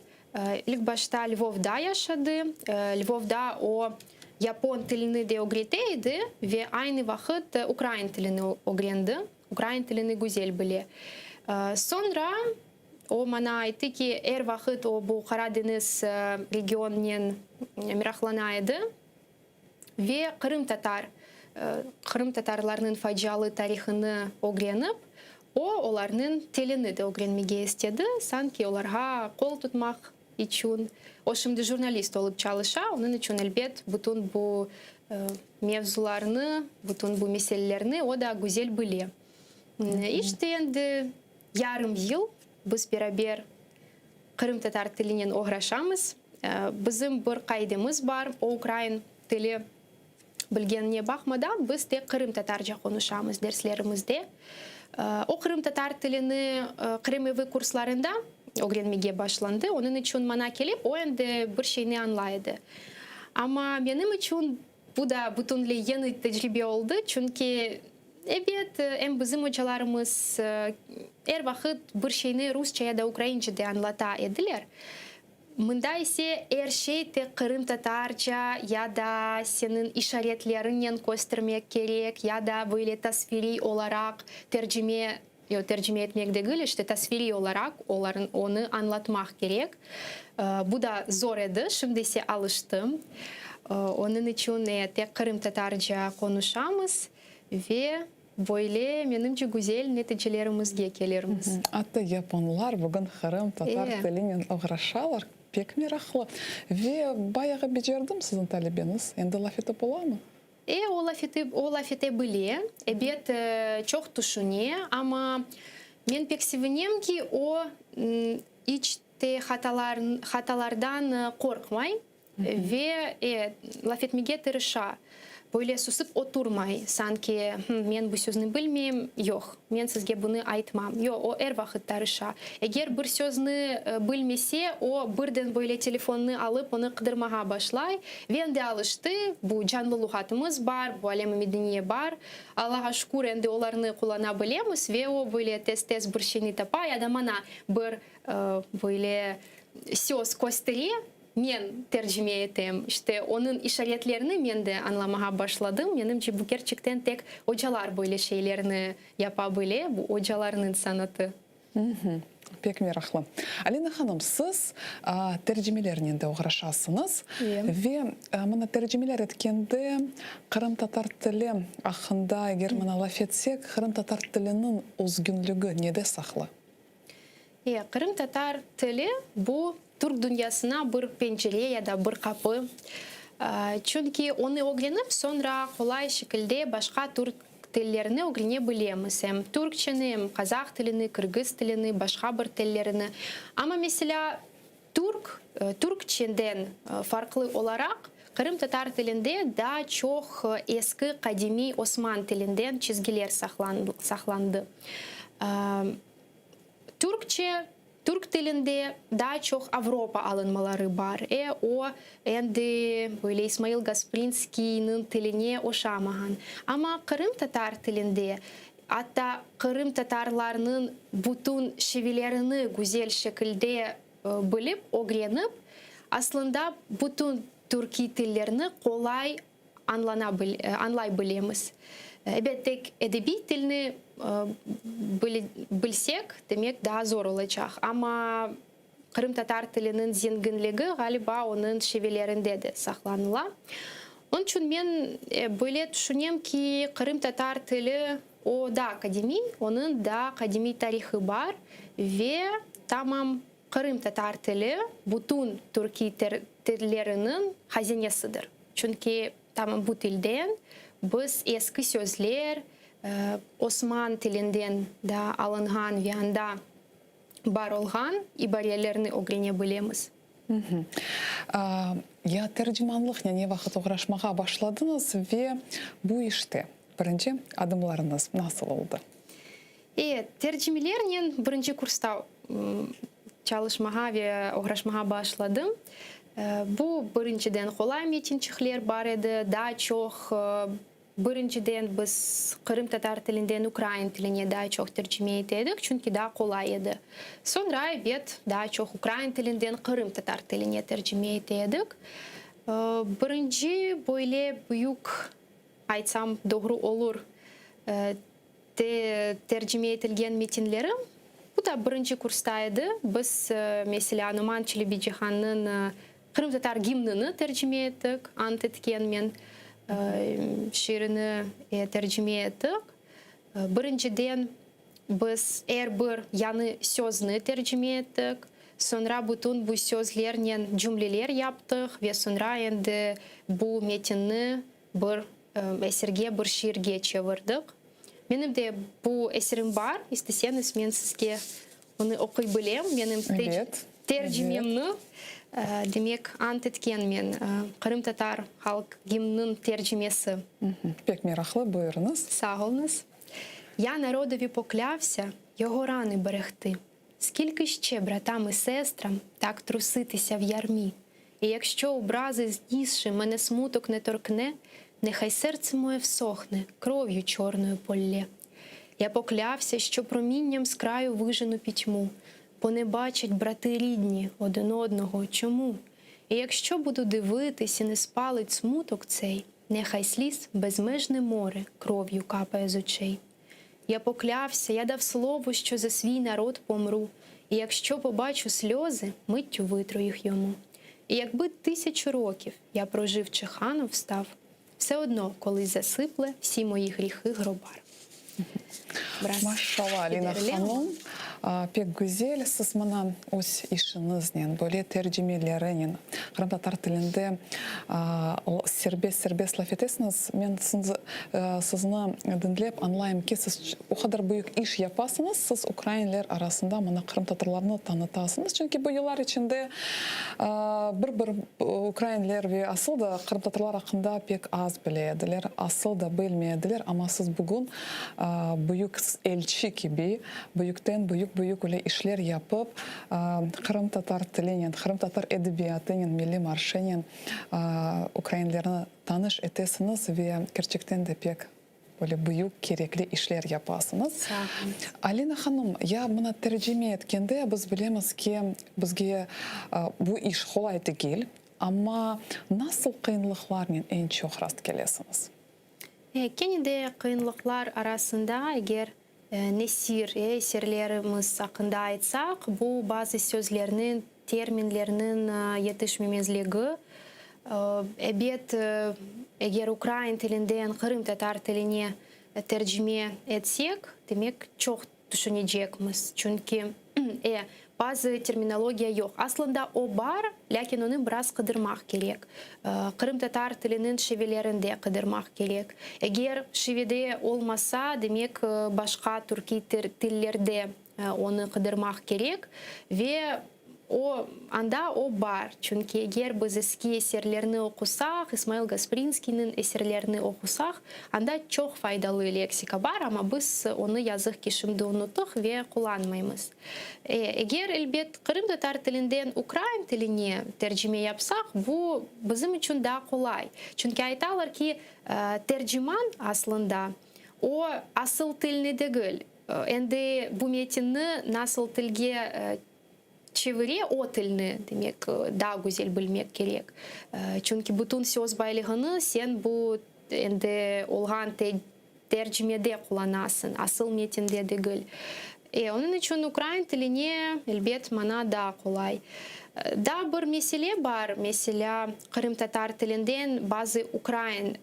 İlk başta Lvovda yaşadı. Lvovda o, yapon tilini de ögrete edi ve aynı vaqıt ukrain tilini ögrendi. Ukrain tilini güzel bile. Soñra o maña ayttı ki, er vaqıt o bu Qara deñiz regionınen meraqlana edi ve qırımtatar, qırımtatarlarnıñ facialı tarihını ögrenip, o, olarnıñ tilini de ögrenmege istedi, sanki olarğa qol tutmaq içün. O şimdi jurnalist olıp çalışa, onıñ içün, elbet, bütün bu mevzularnı, bütün bu meselelerni o da güzel bile. İşte, endi yarım yıl biz beraber qırımtatar tilinen oğraşamız. Bizim bir qaidemiz bar, o ukrain tili bilgenine baqmadan, biz tek qırımtatarca qonuşamız derslerimizde. O qırımtatar tilini Qırım evi kurslarında ögrenmege başlandı, onıñ içün maña kelip, o endi bir şeyni añlay edi. Amma menim içün bu da bütünley yeñi tecribe oldı, çünki, ebet, em bizim ocalarımız er vaqıt bir şeyni rusça ya da ukraince de añlata ediler. Mında ise er şey tek qırımtatarca ya da seniñ işaretleriñnen köstermek kerek, ya da böyle tasviriy olaraq tercime, yoq, tercime etmek degil, işte tasviriy olaraq olarnı, onı añlatmaq kerek. Bu da zor edi, şimdi ise alıştım. Onıñ içün tek qırımtatarca qonuşamız ve Böyle, menimce, güzel neticelerimizge kelirmiz. Atta yaponlar bugün qırımtatar tilinen oğraşalar, pek meraqlı. Ve bayağı becerdim siziñ talebeñiz, endi laf etip olamı? E, o laf etip, o laf ete bile, ebet, çoq tüşüne, amma men pek sevinem ki, o, iç te hatalar, hatalardan qorqmay. Ve, e, laf etmege tırışa. Böyle susıp oturmay, sanki, Hım, men bu sözni bilmeyim, yoq, men sizge bunı aytmam. Yoq, o er vaqıt tarışa. Eger bir sözni bilmese, o, birden böyle telefonnı alıp, onı qıdırmağa başlay. Ve endi alıştı, bu canlı luğatımız bar, bu alem-i medeniye bar. Allağa şükür, endi olarnı qullana bilemiz ve o, böyle tez-tez bir şeyni tapa ya da maña bir, böyle söz köstere. Men tercime etem. İşte, onıñ işaretlerini men de añlamağa başladım. Menimce, bu kerçekten tek ocalar böyle şeylerni yapa bile, bu ocalarnıñ sanatı. Pek meraqlı. Alina hanım, siz tercimelernen de oğraşasıñız. Ve mına tercimeler etkende qırımtatar tili aqqında eger mına laf etsek, qırımtatar tiliniñ özgünligi nede saqlı? E, qırımtatar tili bu türk dünyasına bir pencere ya da bir qapı. Çünki onı ögrenip, soñra qolay şekilde başqa türk tillerini ögrene bilemiz, em türkçeni, em qazah tilini, qırğız tilini, başqa bir tillerini. Amma, meselâ, türk, türkçeden farqlı olaraq, qırımtatar tilinde daa çoq eski, qadimiy osman tilinden çizgiler saqlandı. Türkçe, türk tilinde daa çoq Avropa alınmaları bar. E, o, endi böyle İsmail Gasprinskiyniñ tiline oşamağan. Amma qırımtatar tilinde, atta qırımtatarlarnıñ bütün şivelerini güzel şekilde bilip, ögrenip, aslında bütün türkiy tillerni qolay añlana añlay bilemiz. Ebet, tek edebiy tilni bilsek, demek, daa zor olacaq. Amma qırımtatar tiliniñ zenginligi, ğaliba, onıñ şivelerinde de saqlanıla. Onıñ içün men böyle tüşünem ki, qırımtatar tili, o daa qadimiy, onıñ daa qadimiy tarihı bar ve tamam. Qırımtatar tili bütün türkiy tilleriniñ hazinesidir. Çünki tamam bu tilden biz eski sözler, osman tilinden da alınğan ve anda bar olğan ibarelerni ögrene bilemiz. Ya tercimanlıqnen ne vaqıt oğraşmağa başladıñız ve bu işte birinci adımlarıñız nasıl oldı? E, tercimelernen birinci kursta çalışmağa ve oğraşmağa başladım. Bu, birinciden, qolay metinçikler bar edi, daa çoq, birinciden, biz qırımtatar tilinden ukrain tiline daa çoq tercime ete edik, çünki daa qolay edi. Soñra, ebet, daa çoq ukrain tilinden qırımtatar tiline tercime ete edik. Birinci böyle büyük, aytsam doğru olur, Tercime etilgen metinlerim, bu da birinci kursta edi, biz, meselâ, Noman Çelebicihannıñ qırımtatar gimnini tercime ettik, Ant etkenmen şiirini tercime ettik. Birinciden biz er bir yañı sözni tercime ettik, soñra bütün bu sözlernen cümleler yaptıq ve soñra endi bu metinni Bir eserge, bir şiirge çevirdik. Menim de bu eserim bar, isteseñiz men sizge onı oquy bilem, menim tercimemni. Demek, Ant etkenmen, qırımtatar halq gimniniñ tercimesi. Pek meraqlı, buyurıñız. Sağ oluñız. Ya narodovi poklâvsâ yogo ranı berehti. Skільки ще братам і сестрам так труситися в ярмі? І якщо образи знісши мене смуток не торкне, нехай серце моє всохне, кров'ю чорною поллє. Я поклявся, що промінням з краю вижену пітьму, бо не бачать брати рідні один одного чому? І якщо буду дивитись і не спалить смуток цей, нехай сліз безмежне море кров'ю капає з очей. Я поклявся, я дав слово, що за свій народ помру, і якщо побачу сльози, миттю витру їх йому. І якби тисячу років я прожив чи ханом став, все одно колись засипле всі мої гріхи гробар. Maşallah, Alina hanım, pek güzel siz mına öz işiñiznen, böyle tercimelerinen qırımtatar tilinde serbest-serbest laf etesiñiz. Men sizni diñlep añlayım ki, siz o qadar büyük iş yapasıñız, siz ukrainler arasında mına qırımtatarlarnı tanıtasıñız. Çünki bu yıllar içinde bir-bir ukrainler ve asıl da qırımtatarlar aqqında pek az bile ediler, asıl da bilmey ediler, amma siz bugün büyük elçi kibi, büyükten büyük-büyük öyle işler yapıp, qırımtatar tilinen, qırımtatar edebiyatınen, milliy marşınen ukrainlerni tanış etesiñiz ve kerçekten de pek böyle büyük, kerekli işler yapasıñız. Sağ oluñız. Alina hanım, ya mına tercime etkende biz bilemiz ki, bizge bu iş qolay degil, amma nasıl qıyınlıqlarnen eñ çoq rast kelesiñiz? Kene de qıyınlıqlar arasında, eger nesir eserlerimiz aqqında aytsaq, bu bazı sözlerniñ, terminlerniñ yetişmemezligi. Ebet, eger ukrain tilinden qırımtatar tiline tercime etsek, demek, çoq tüşünecekmiz, çünki, e, bazı terminologiya yoq. Aslında o bar, lâkin onı biraz qıdırmaq kerek. Qırımtatar tiliniñ şivelerinde qıdırmaq kerek. Eger şivede olmasa, demek, başqa türkiy tillerde onı qıdırmaq kerek ve O, anda o bar, çünki eger biz eski eserlerni oqusaq, İsmail Gasprinskiyniñ eserlerini oqusaq, anda çoq faydalı leksika bar, amma biz onı, yazıq ki, şimdi unuttıq ve qullanmaymız. E, eger, elbet, qırımtatar tilinden ukrain tiline tercime yapsaq, bu bizim içün daa qolay. Çünki aytalar ki, terciman, aslında, o, asıl tilni degil, Endi bu metinni nasıl tilge çevire, o tilni, demek, daa güzel bilmek kerek. Çünki bütün söz baylığını sen bu endi olğan tercimede qullanasıñ, asıl metinde degil. E, onıñ içün ukrain tiline, elbet, mana daa qolay. Daa bir mesele bar, meselâ, qırımtatar tilinden bazı ukrain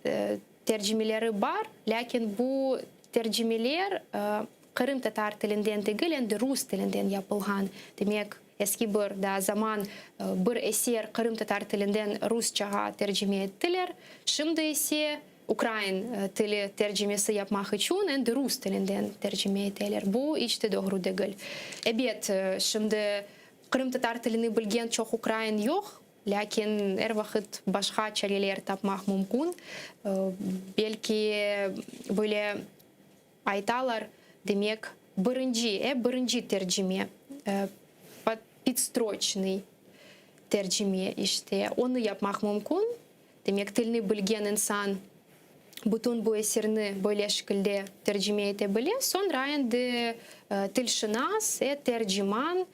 Tercimeleri bar, lâkin bu tercimeler qırımtatar tilinden degil, endi rus tilinden yapılğan. Demek, Eski bir daa zaman bir eser qırımtatar tilinden rusçağa tercime ettiler, şimdi ise ukrain tili tercimesi yapmaq içün endi rus tilinden tercime eteler. Bu iç te doğru degil. Ebet, şimdi qırımtatar tilini bilgen çoq ukrain yoq, lâkin er vaqıt başqa çareler tapmaq mümkün. Belki, böyle Aytalar, demek, birinci, e, birinci tercime, podstroçnıy tercime, işte, onı yapmaq mümkün. Demek, tilni bilgen insan bütün bu eserni böyle şekilde tercime ete bile. Soñra endi tilşınas, e, terciman,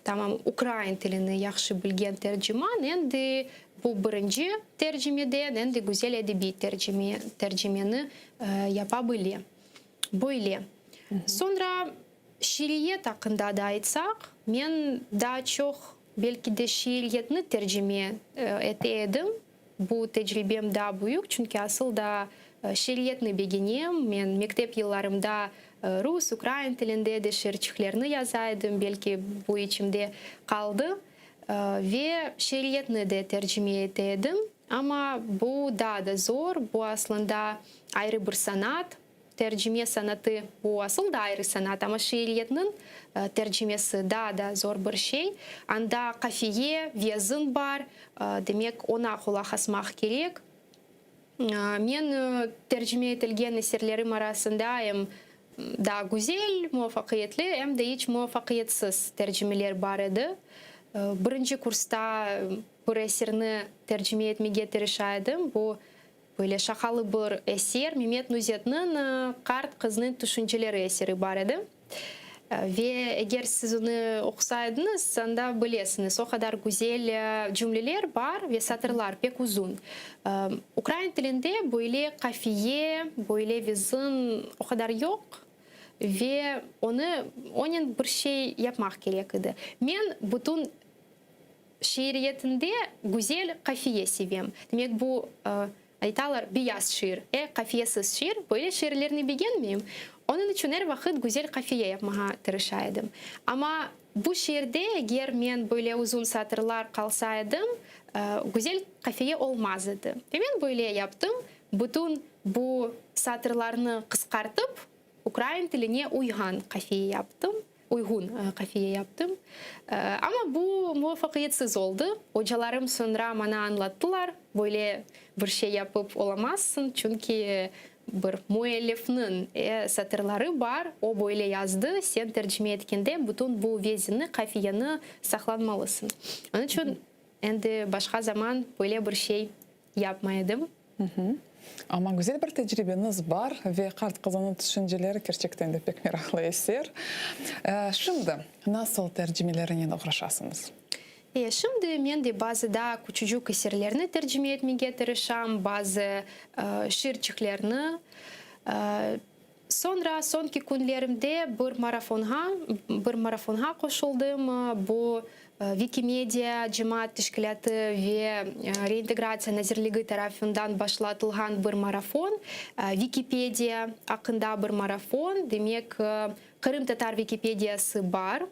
Tamam, ukrain tilini yahşı bilgen terciman endi bu birinci tercimeden endi güzel edebiy tercime, tercimeni yapa bile. Böyle. Soñra şiiriyet aqqında da aytsaq, men daa çoq belki de şiiriyetni tercime ete edim. Bu tecribem daa büyük, çünki asıl da şiiriyetni begenem. Men mektep yıllarımda rus, ukrain tilinde de şiirçiklerni yaza edim, belki bu içimde qaldı. Ve şiiriyetni de tercime ete edim. Amma bu daa da zor, bu aslında ayrı bir sanat. Tercime sanatı, bu asıl da ayrı sanat, amma şiiriyetniñ tercimesi daa da zor bir şey. Anda qafiye, vezin bar, demek, oña qulaq asmaq kerek. Men tercime etilgen eserlerim arasında em daa güzel, muvafaqiyetli, em de iç muvafaqiyetsiz tercimeler bar edi. Birinci kursta bir eserni tercime etmege tırışa edim, bu Böyle şaqalı bir eser, Memet Nuzetniñ Qart qıznıñ tüşünceleri eseri bar edi. Ve eger siz onı oqusaydıñız, anda bilesiñiz, o qadar güzel cümleler bar ve satırlar pek uzun. Ukrain tilinde böyle qafiye, böyle vezin o qadar yoq ve onı, onen bir şey yapmaq kerek edi. Men bütün Şiiriyetinde güzel qafiye sevem. Demek, bu, aytalar, beyaz şiir, e, qafiyesiz şiir, böyle şiirlerni begenmeyim. Onıñ içün er vaqıt güzel qafiye yapmağa tırışa edim. Amma bu şiirde eger men böyle uzun satırlar qalsa edim, güzel qafiye olmaz edi. Ve men böyle yaptım, bütün bu satırlarnı qısqartıp, ukrain tiline uyğan qafiye yaptım. Uyğun qafiye yaptım. Amma bu muvafaqiyetsiz oldı. Ocalarım soñra maña añlattılar, böyle bir şey yapıp olamazsıñ, çünki bir müellifniñ satırları bar, o böyle yazdı, sen tercime etkende bütün bu vezinni, qafiyeni saqlanmalısıñ. Onıñ içün endi başqa zaman böyle bir şey yapmay edim. Amma güzel bir tecribeñiz bar ve Qart qızınıñ tüşünceleri kerçekten de pek meraqlı eser. Şimdi nasıl tercimelerinen oğraşasıñız? Şimdi men de bazı daa küçücük eserlerni tercime etmege tırışam, bazı şiirçiklerni. Soñra, soñki künlerimde bir marafonğa, bir marafonğa qoşuldım. Bu, Vikimedia cemaat teşkilâtı ve Reintegratsiya nazirligi tarafından başlatılğan bir marafon, Vikipediya aqqında bir marafon. Demek, qırımtatar Vikipediyası bar,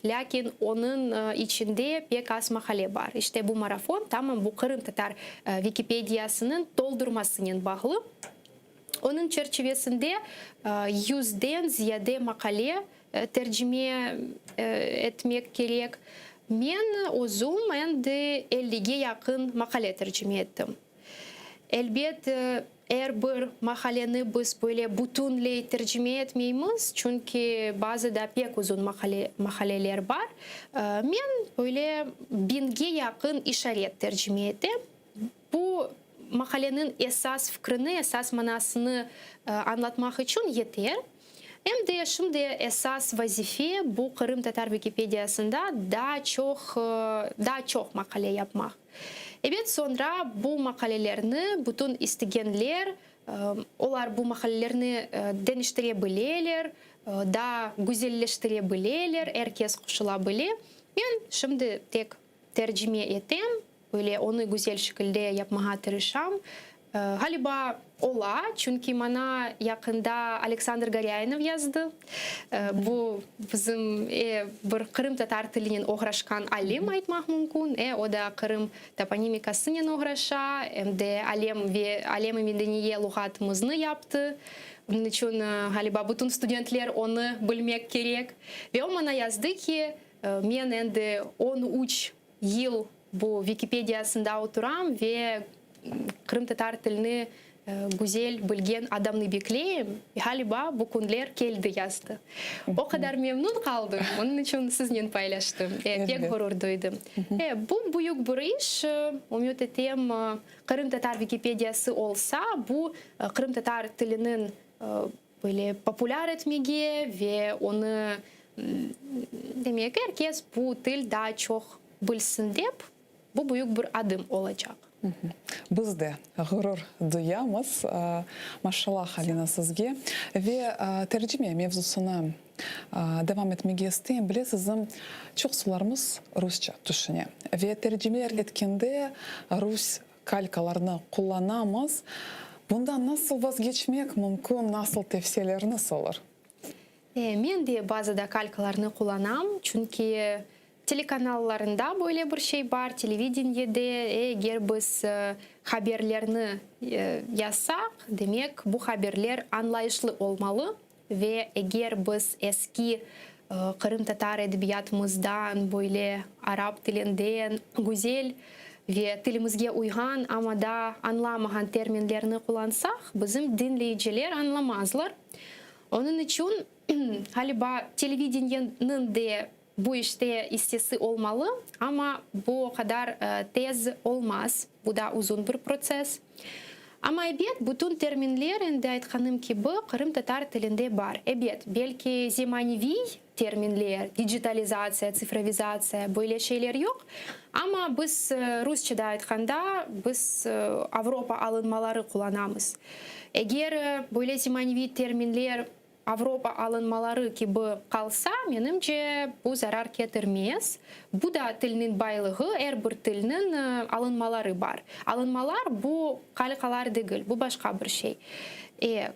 lâkin onıñ içinde pek az maqale bar. İşte bu marafon tamam bu qırımtatar Vikipediyasınıñ toldurmasınen bağlı. Onıñ çerçivesinde yüzden ziyade maqale tercime etmek kerek. Men özüm endi ellige yaqın maqale tercime ettim. Elbet, er bir maqaleni biz böyle bütünley tercime etmeymiz, çünki bazı da pek uzun maqaleler bar. Men böyle biñge yaqın işaret tercime etem. Bu maqaleniñ esas fikrini, esas manasını añlatmaq içün yeter. Em de şimdi esas vazife bu qırımtatar Vikipediyasında daa çoq daa çoq maqale yapmaq. Ebet, soñra bu maqalelerni bütün istegenler, olar bu maqalelerni deñiştire bileler, daa güzelleştire bileler, er kes qoşula bile. Men şimdi tek tercime etem, Böyle onı güzel şekilde yapmağa tırışam. Ğaliba, ola, çünki maña yaqında Aleksandr Gorâinov yazdı. Bu bizim bir qırımtatar tilinen oğraşqan alim aytmaq mümkün. O da Qırım toponimikasınen oğraşa, em de Alem ve Alem-i medeniye luğatımıznı yaptı. Onıñ içün, ğaliba, bütün studentler onı bilmek kerek. Ve o maña yazdı ki, men endi 13 yıl bu Vikipediyasında oturam ve qırımtatar tilini güzel bilgen adamnı bekleyim, ğaliba, bu künler keldi, yazdı. O qadar memnun qaldım, onıñ içün siznen paylaştım. Pek ğurur duydım. Bu büyük bir iş, ümüt etem, qırımtatar Vikipediyası olsa, bu qırımtatar tiliniñ böyle populâr etmege ve onı, demek, er kes bu til daa çoq bilsin dep, bu büyük bir adım olacaq. Biz de ğurur duyamız, maşallah, Alina, sizge. Ve tercime mevzusını devam etmege isteyim. Bilesizmi, çoqsularımız rusça tüşüne ve tercimeler etkende rus kalkalarnı qullanamız. Bundan nasıl vazgeçmek mümkün, nasıl tevsiyeleriniz olur? Men de bazıda kalkalarnı qullanam, çünki telekanallarında böyle bir şey bar, televideniyede, eger biz haberlerni yazsaq, demek, bu haberler añlayışlı olmalı ve eger biz eski qırımtatar edebiyatımızdan böyle arap tilinden güzel ve tilimizge uyğan, amma da añlamağan terminlerni qullansaq, bizim diñleyiciler añlamazlar. Onıñ içün, ğaliba, televideniyeniñ de bu işte issesi olmalı, amma bu o qadar tez olmaz, bu da uzun bir protsess. Amma, ebet, bütün terminler, endi aytqanım kibi, qırımtatar tilinde bar. Ebet, belki zemaneviy terminler, dijitalizatsiya, tsifrovizatsiya, böyle şeyler yoq, amma biz rusçada aytqanda, biz Avropa alınmaları qullanamız. Eger böyle zemaneviy terminler Avropa alınmaları kibi qalsa, menimce, bu zarar ketirmez. Bu da tilniñ baylığı, er bir tilniñ alınmaları bar. Alınmalar bu kalkalar degil, bu başqa bir şey. E,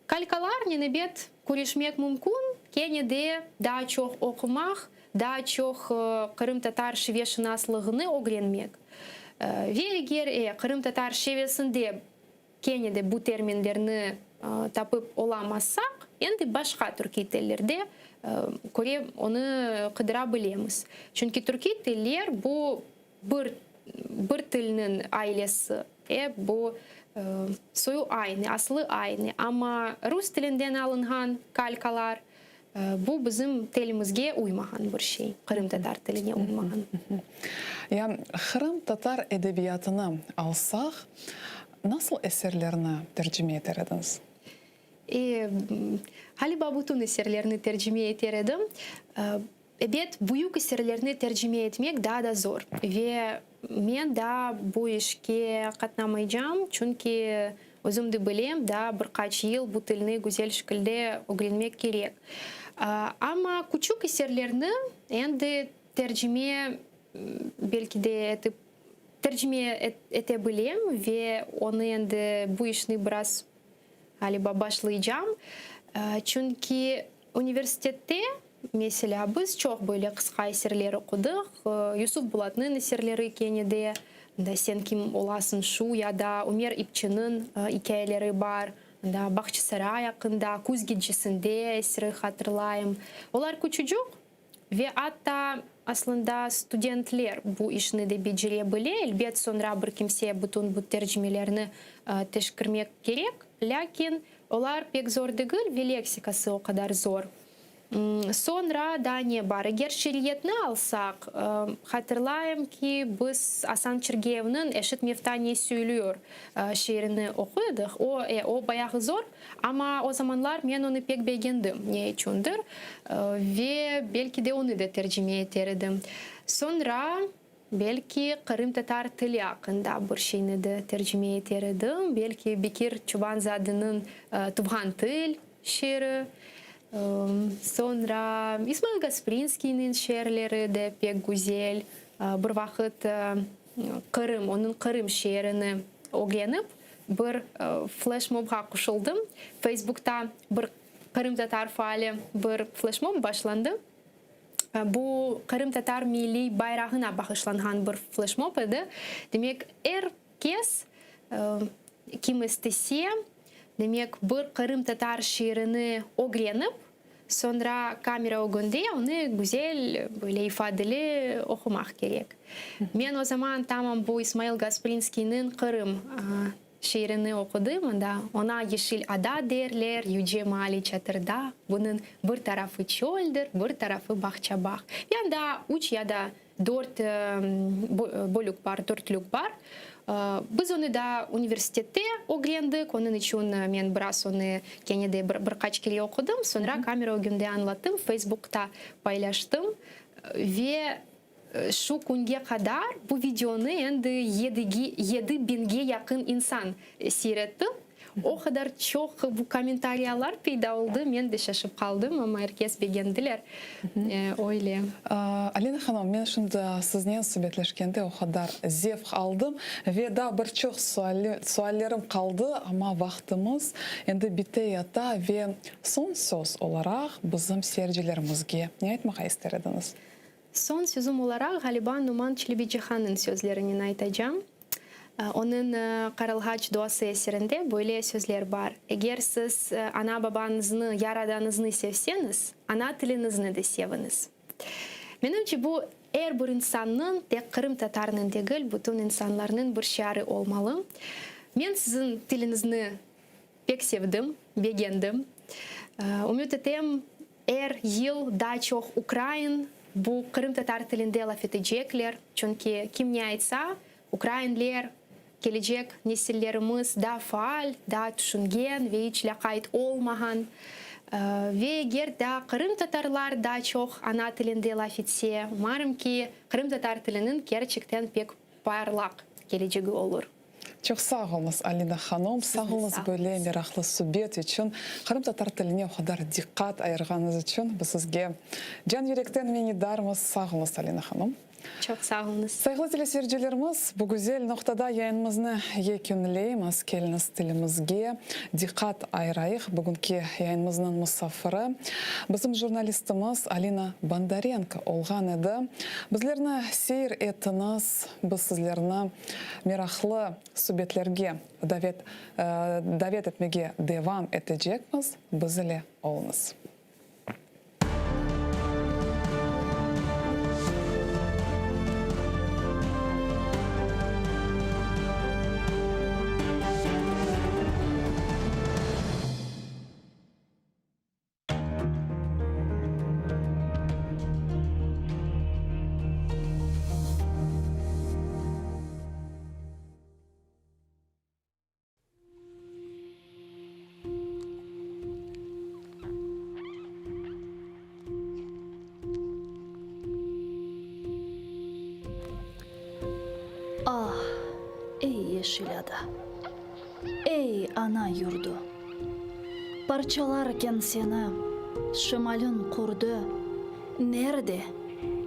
kalkalarnen, ebet, küreşmek mümkün, kene de daa çoq oqumaq, daa çoq qırımtatar şiveşınaslığını ögrenmek. Ve eger, e, qırımtatar şivesinde Kene de bu terminlerni tapıp olamazsaq, endi başqa türkiy tillerde köre onı qıdıra bilemiz. Çünki türkiy tiller bu bir bir tilniñ ailesi, e, bu soyu aynı, aslı aynı, amma rus tilinden alınğan kalkalar, bu bizim tilimizge uymağan bir şey, qırımtatar tiline uymağan. Ya qırımtatar edebiyatını alsaq, nasıl eserlerni tercime eter ediñiz? E, ğaliba bütün eserlerni tercime eter edim. Ebet, büyük eserlerni tercime etmek daa da zor ve men daa bu işke qatnamaycam, çünki özüm de bilem, daa bir qaç yıl bu tilni güzel şekilde ögrenmek kerek. Amma küçük eserlerni endi tercime belki de etip tercime ete bilem ve onı endi bu işni biraz ğaliba başlaycam. Çünki universitette, meselâ, biz çoq böyle qısqa eserler oqudıq, Yusuf Bulatnıñ eserleri kene de, anda Sen kim olasıñ şu ya da Ümer İpçiniñ ikâyeleri bar, anda Bağçasaray aqqında Küz gecesinde eseri hatırlayım. Olar küçücük Ve atta, aslında, studentler bu işni de becere bile, elbet, soñra bir kimse bütün bu tercimelerni teşkirmek kerek, lâkin olar pek zor degil ve leksikası o qadar zor. Soñra daa ne bar? Eger şiiriyetni alsaq, hatırlayım ki, biz Asan Çergeyevniñ Eşit mevta ne söylüyor şiirini oquy edik, o, e, o bayağı zor, Amma o zamanlar men onı pek begendim, ne içündir, ve belki de onı da tercime eter edim. Soñra, belki, qırımtatar tili aqqında bir şeyni de tercime eter edim, belki, Bekir Çobanzadeniñ Tuvğan til şiiri, soñra İsmail Gasprinskiyniñ şiirleri de pek güzel. Bir vaqıt Qırım, onıñ Qırım şiirini ögrenip. bir fleşmobğa qoşuldım. Feysbukta bir qırımtatar faali bir fleşmob başlandı. Bu qırımtatar milliy bayrağına bağışlanğan bir fleşmob edi. Demek, er kes, kim istese, demek, bir qırımtatar şiirini ögrenip, soñra kamera ögünde onı güzel, böyle ifadeli oqumaq kerek. Men o zaman tamam bu İsmail Gasprinskiyniñ Qırım Şiirini oqudım, anda oña Yeşil ada derler, yüce maali çatırda, bunıñ bir tarafı çöldir, bir tarafı bağça-bağ. Ve anda üç ya da dört bölük bar, dörtlük bar. Biz onı da universitette ögrendik, onıñ içün men biraz onı kene de bir qaç kere oqudım, soñra kamera ögünde añlattım, Feysbukta paylaştım ve Şu künge qadar bu videonı endi yedige, 7000ge yaqın insan seyretti. O qadar çoq bu kommentariyalar peyda oldı, men de şaşıp qaldım, amma er kes begendiler. Öyle. Alina hanım, men şimdi siznen subetleşkende o qadar zevq aldım ve daa bir çoq suallerim qaldı, amma vaqtımız endi bite yata ve soñ söz olaraq bizim seyircilerimizge ne aytmağa ister ediñiz? Soñ sözüm olaraq, ğaliba, Numan Çelebicihannıñ sözlerinen aytacam. Onıñ Qarılğaç duası eserinde böyle sözler bar, Eger siz ana-babañıznı, Yaradanıñıznı sevseñiz, ana tiliñizni de seviñiz. Menimce, bu er bir insannıñ, tek qırımtatarnıñ degil, bütün insanlarnıñ bir şiarı olmalı. Men siziñ tiliñizni Pek sevdim, begendim. Ümüt etem, er yıl daa çoq ukrain bu qırımtatar tilinde laf etecekler, çünki kim ne aytsa, ukrainler, kelecek nesillerimiz daa faal, daa tüşüngen ve iç lâqayt olmağan. Ve eger daa qırımtatarlar daa çoq ana tilinde laf etse, umarım ki, qırımtatar tiliniñ kerçekten pek parlaq kelecegi olur. Çoq sağ oluñız, Alina hanım. Sağ oluñız böyle meraqlı subet içün, qırımtatar tiline o qadar diqqat ayırğanıñız içün. Biz sizge can yürekten minnetdarmız. Sağ oluñız, Alina hanım. Çoq sağ oluñız. Sayğılı teleseyircilerimiz, bu güzel noqtada yayınımıznı yekünleymiz. Keliñiz, tilimizge diqqat ayırayıq. Bugünki yayınımıznıñ musafiri, bizim jurnalistimiz Alina Bondarenko olğan edi. Bizlerni seyir etiñiz, biz sizlerni Meraqlı subetlerge davet davet etmege devam etecekmiz, biz ile oluñız. Ah, ey yeşil ada, ey ana yurdu! Parçalarken seni şimalin qurdu, Nerde,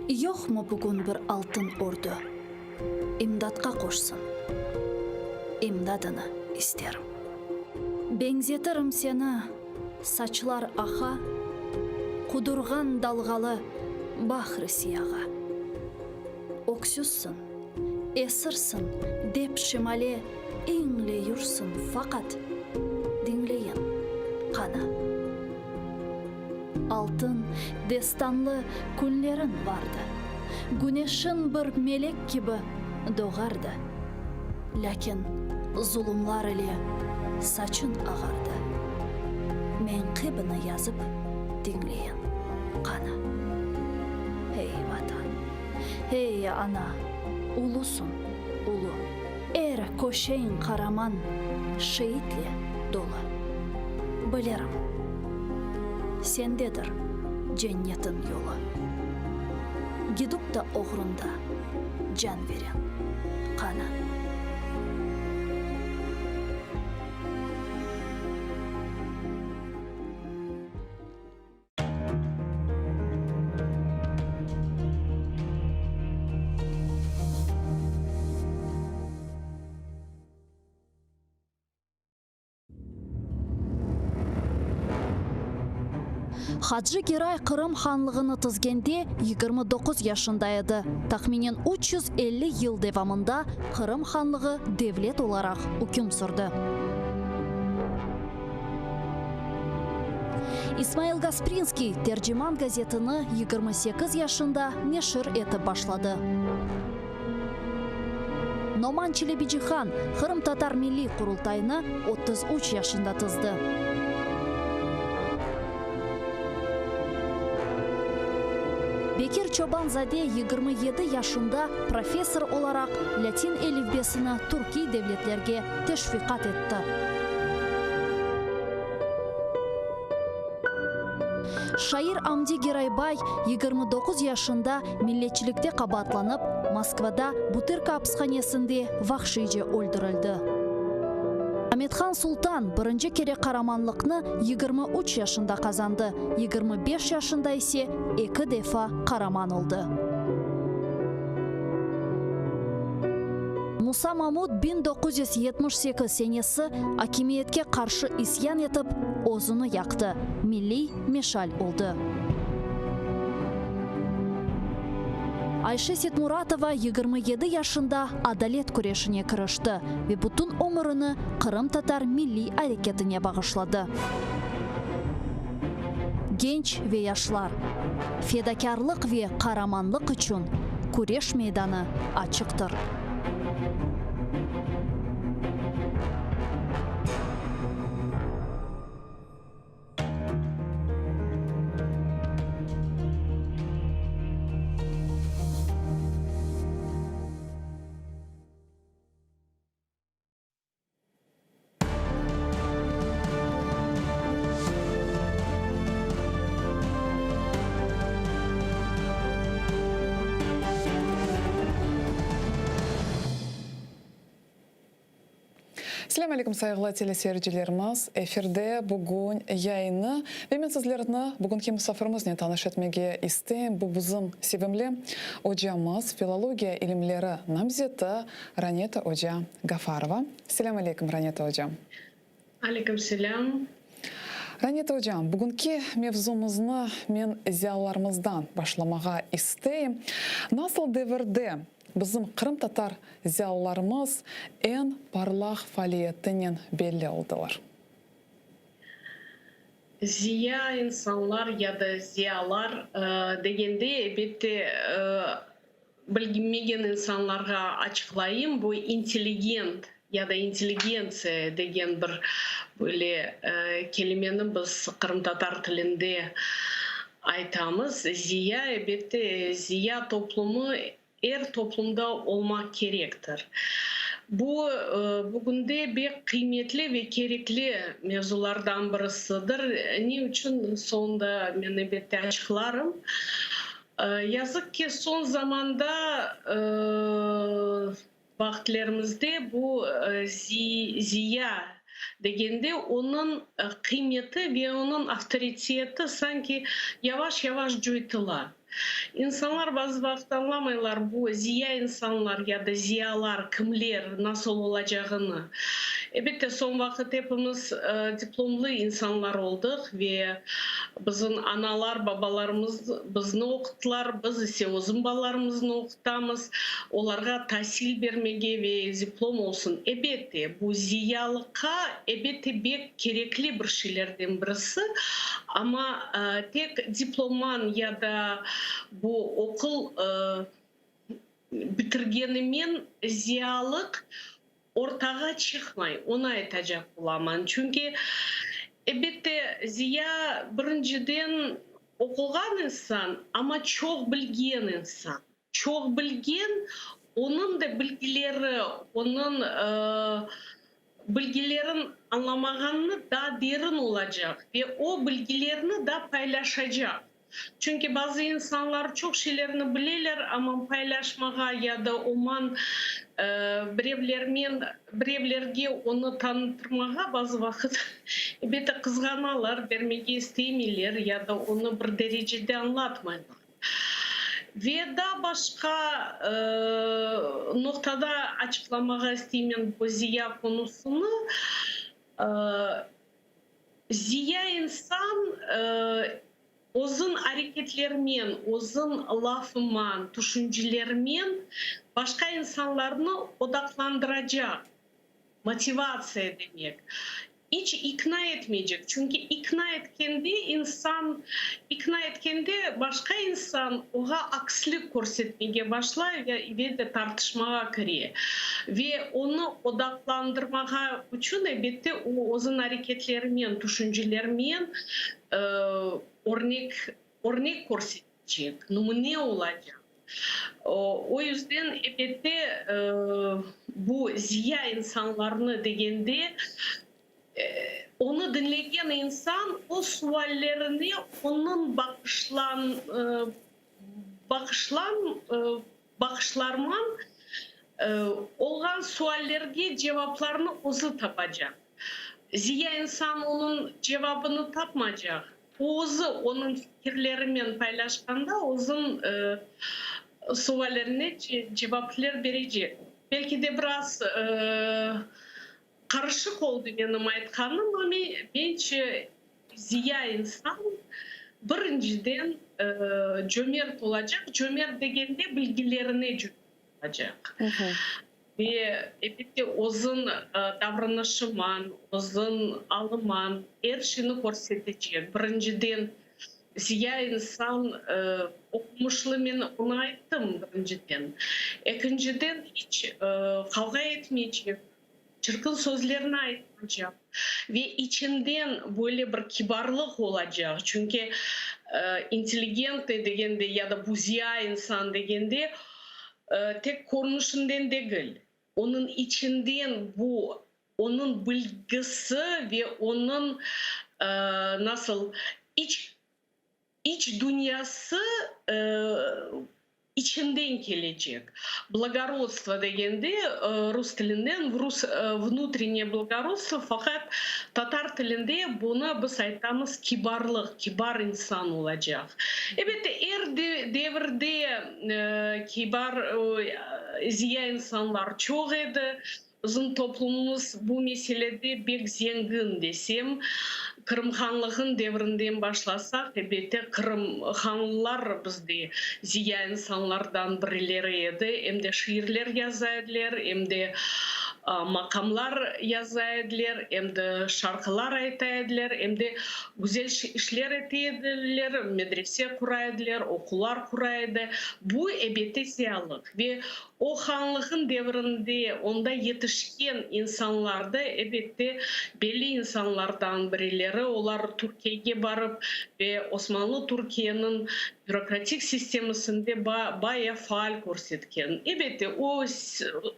yoqmı bugün bir altın ordu? İmdatqa qoşsın, imdadını isterim. Beñzetirim seni, saçlar aqa, Qudurğan dalğalı bahr-ı siyağa. Öksüzsiñ, esirsiñ, dep şimale İñleyursiñ, faqat diñleyin, qana. Altın destanlı künleriñ vardı, Güneşiñ bir melek kibi doğardı, Lâkin zulumlar ile saçıñ ağardı, Meñqibini yazıp diñleyin, qana. Ey, Vatan! Ey, ana, ulusıñ, ulu. Er köşeñ qaraman şeitle dolu. Bilirim, sendedir cennetin yolu. Gidip da oğrunda can veren, qana. Hacı Geray Qırım hanlığını tizgende 29 yaşında edi. Tahminen 350 yıl devamında Qırım hanlığı devlet olaraq üküm sürdi. İsmail Gasprinskiy Terciman gazetini 28 yaşında neşir etip başladı. Noman Çelebicihan Qırımtatar Milliy Qurultayını 33 yaşında tizdi. Bekir Çoban-zade 27 yaşında professor olaraq lâtin elifbesini türkiy devletlerge teşviqat etti. Şair Amdi Geraybay 29 yaşında milletçilikte qabaatlanıp, Moskvada Butırka apishanesinde vahşiyce öldürildi. Amethan Sultan birinci kere qaramanlıqnı 23 yaşında qazandı, 25 yaşında ise eki defa qaraman oldı. Musa Mamut 1978 senesi akimiyetke qarşı isyan etip, özüni yaqtı, milliy meşal oldı. Ayşe Setmuratova 27 yaşında adalet küreşine kirişti ve bütün ömürini qırımtatar milliy areketine bağışladı. Genç ve yaşlar, fedakârlıq ve qaramanlıq içün küreş meydanı açıqtır. Selâm aleyküm, sayğılı teleseyircilerimiz! Efirde bugün yayını ve men sizlerni bugünki musafirimiznen tanış etmege isteyim. Bu bizim sevimli ocamız, filologiya ilimleri namzeti Raneta oca Gafarova. Selâm aleyküm, Raneta ocam! Aleyküm selâm! Raneta ocam, bugünki mevzumıznı men ziyalılarımızdan başlamağa isteyim. Nasıl devirde Bizim qırımtatar ziyalılarımız eñ parlaq faaliyetinen belli oldılar. Ziya insanlar ya da ziyalar degende, elbette, bilmegen insanlarğa açıqlayım, bu intelligent ya da intelligentsiya degen bir böyle kelimeni biz qırımtatar tilinde aytamız. Ziya, elbette, ziya toplumı er toplumda olmaq kerektir. Bu, bugünde bek qıymetli ve kerekli mevzulardan birisidir. Ne içün, soñunda men, elbette, açıqlarım. Yazıq ki, soñ zamanda Vaqıtlerimizde bu ziya degende onıñ qıymeti ve onıñ avtoriteti sanki yavaş-yavaş coytıla. İnsanlar bazı vaqıt añlamaylar bu ziya insanlar ya da ziyalar kimler, nasıl olacağını. Elbette, soñ vaqıt epimiz diplomlı insanlar oldıq ve bizim analar, babalarımız bizni oquttılar, biz ise özüm balalarımıznı oqutamız. Olarğa tasil bermege ve diplom olsun. Ebette, bu ziyalıqqa, ebette, bek kerekli bir şeylerden birisi, amma tek diploman ya da bu oqul bitirgenimen ziyalıq ortağa çıqmay, onı aytacaq olaman. Çünki, elbette, Ziya birinciden oquğan insan, amma çoq bilgen insan. Çoq bilgen, onıñ da bilgileri, onıñ bilgilerin añlamağanını daa derin olacaq ve o bilgilerni da paylaşacaq. Çünki bazı insanlar çoq şeylerni bileler, amma paylaşmağa ya da oman birevlermen, birevlerge onı tanıtırmağa bazı vaqıt, elbette, qızğanalar, bermege istemeyler ya da onı bir derecede añlatmaylar. Ve daa başqa noqtada açıqlamağa isteymen bu ziya qonusını. Ziya insan. Özüñ areketlermen, özüñ lafıman, tüşüncelermen başqa insanlarnı odaqlandıracaq, motivatsiya demek. İç ikna etmeycek, çünki ikna etkende insan, ikna etkende başqa insan oğa akslik körsetmege başlay ve de tartışmağa kire. Ve onı odaqlandırmağa içün, elbette, o özüniñ areketlerinen, tüşüncelerinen örnek, örnek körsetecek, nümüne olacaq. O yüzden, elbette, bu ziya insanlarnı degende, onı diñlegen insan o suallerine onıñ baqışlan, baqışlan, baqışlarman olğan suallerge cevaplarnı özü tapacaq. Ziya insan onıñ cevabını tapmacaq. O özü onıñ fikirlerimen paylaşqanda özüñ suallerine cevapler berecek. Belki de biraz qarışıq oldı menim aytqanım, amma mence ziya insan birinciden cömert olacaq, cömert degende bilgilerine cömert olacaq. Ve elbette özüñ davranışıman, özüñ alıman er şeyni körsetecek. Birinciden, ziya insan oqumışlı, men onı ayttım, birinciden. Ekinciden, iç qavğa etmeycek, çirkin sözlerni aytmaycaq ve içinden böyle bir kibarlıq olacaq. Çünki intelligentnıy degende ya da bu ziya insan degende, Tek körünişinden degil, onıñ içinden bu onıñ bilgisi ve onıñ, nasıl, iç iç dünyası içinden kelecek. Blagorodstvo degende, rus tilinden, rus vnutrenneye blagorodstvo, faqat tatar tilinde bunı biz aytamız kibarlıq, kibar insan olacaq. Elbette, er devirde Kibar, ziya insanlar çoq edi. Bizim toplumımız bu meselede bek zengin desem. Qırım hanlığın devrinden başlasaq, elbette, Qırım hanlılar bizde ziya insanlardan birileri edi. Em de şiirler yaza ediler, em de maqamlar yaza ediler, em de şarqılar ayta ediler, em de Güzel işler ete ediler, medrese qura ediler, oqular qura edi. Bu, ebette, ziyalıq. Ve o hanlığın devrinde onda yetişken insanlar da, ebette, belli insanlardan birileri, olar Türkiyege barıp ve Osmanlı Türkiyeniñ bürokratik sistemasında baya faal körsetken. Ebette, o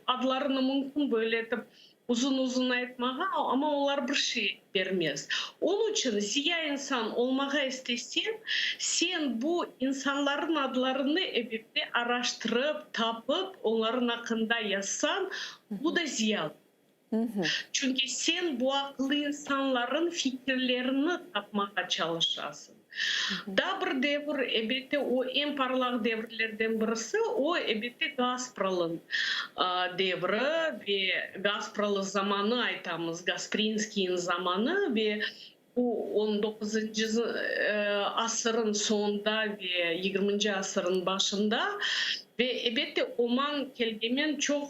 adlarını mümkün böyle etip Uzun-uzun aytmağa, amma olar bir şey bermez. Onıñ içün ziya insan olmağa isteseñ, sen bu insanlarnıñ adlarını ebette araştırıp, tapıp, onlarnıñ aqqında yazsañ, bu da ziyalıq. Çünki sen bu aqıllı insanlarnıñ fikirlerini tapmağa çalışasıñ. Daa bir devir, ebette, o eñ parlaq devirlerden birisi, o, ebette, Gaspralınıñ devri ve Gaspralı zamanı aytamız, Gasprinskiyniñ zamanı ve bu on doquzıncı asırıñ soñunda ve yigirminci asırıñ başında ve, ebette, oman kelgemen çoq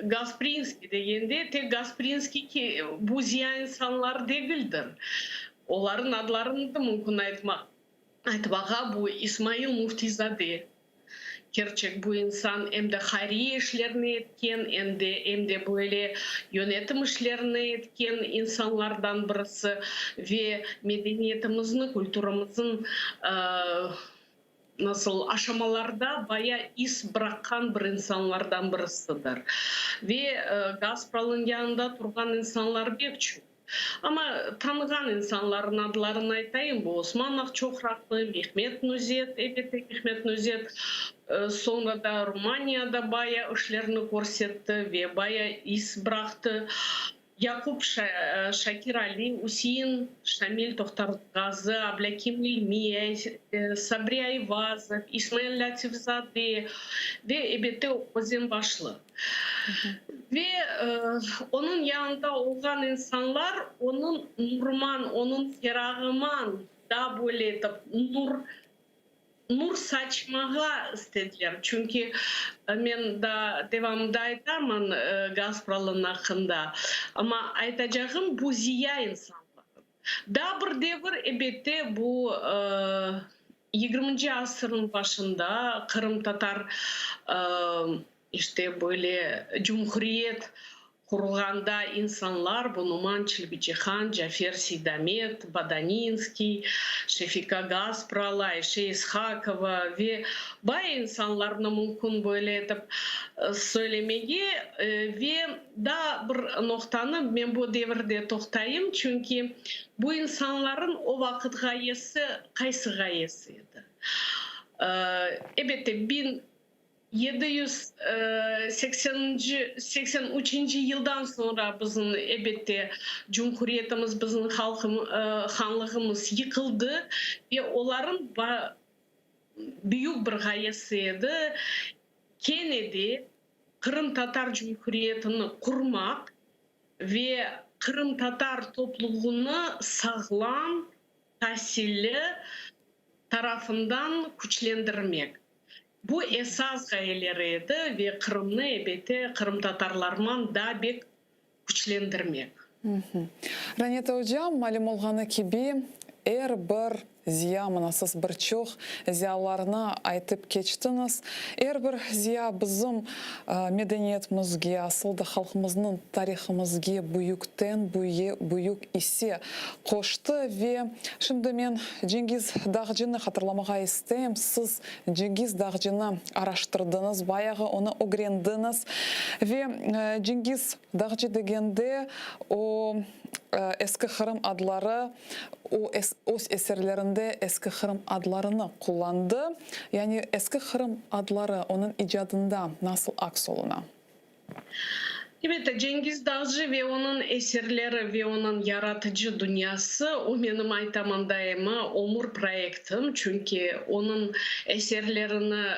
Gasprinskiy degende, tek Gasprinskiy ki, bu ziya insanlar degildir. Olarnıñ adlarını da mümkün aytmaq, aytmağa, bu İsmail Müftizade, kerçek bu insan em de hayriye işlerini etken, em de, em de böyle yönetim işlerini etken insanlardan birisi ve medeniyetimizni, kültürümüzün nasıl, aşamalarda baya iz bıraqqan bir insanlardan birisidir. Ve Gaspralınıñ yanında turğan insanlar bek çoq. Amma tanığan insanlarnıñ adlarını aytayım, bu Osman Aqçoqraqlı, Mehmet Nuzet, elbette, Mehmet Nuzet soñra da Rumaniyada baya işlerini körsetti ve baya iz bıraqtı. Yaqub Şakir Ali, Üsein Şamil Tohtarğazı, Ablâkim İlmi, Sabri Ayvazov, İsmail Lâtif-zade ve, ebette, Özenbaşlı. Ve onıñ yanında olğan insanlar onıñ nurman, onıñ ferağıman daa böyle etip nur Nur saçmağa istediler, çünki men daa devamında aytarman Gaspralınıñ aqqında, amma aytacağım bu ziya insanlar. Daa bir devir, ebette, bu yigirminci asırnıñ başında qırımtatar İşte, böyle cumhuriyet qurulğanda insanlar, bu Numan Çelebicihan, Cafer Seydamet, Badaninskiy, Şefika Gaspralı, Ayşe İshakova ve bayağı insanlarnı mümkün böyle etip söylemege. Ve daa bir noqtanı men bu devirde toqtayım, çünki bu insanların o vaqıt ğayesi qaysı ğayesi edi? Ebette, 780-nci, 83-nci yıldan soñra bizim, ebette, cumhuriyetimiz, bizim halqım, hanlığımız yıqıldı ve olarıñ büyük bir ğayesi edi, kene de Qırımtatar Cumhuriyetini qurmaq ve qırımtatar topluluğını sağlam, tasilli tarafından küçlendirmek. Bu esas ğayeleri edi ve Qırımnı, ebette, qırımtatarlarman daa bek küçlendirmek. Raneta ocam, malüm olğanı kibi, er bir ziya, mına siz bir çoq ziyalarnı aytıp keçtiñiz, er bir ziya bizim medeniyetimizge, asıl da halqımıznıñ tarihımızge büyükten büyük isse qoştı. Ve şimdi men Cengiz Dağcını hatırlamağa isteyim. Siz Cengiz Dağcını araştırdıñız, bayağı onı ögrendiñiz ve Cengiz Dağcı degende o Eski Qırım adları, o öz eserlerinde Eski Qırım adlarını qullandı. Yani Eski Qırım adları onıñ icadında nasıl aks oluna? Elbette, Cengiz Dağcı ve onıñ eserleri ve onıñ yaratıcı dünyası, o menim aytaman daima ömür proyektim, çünki onıñ eserlerini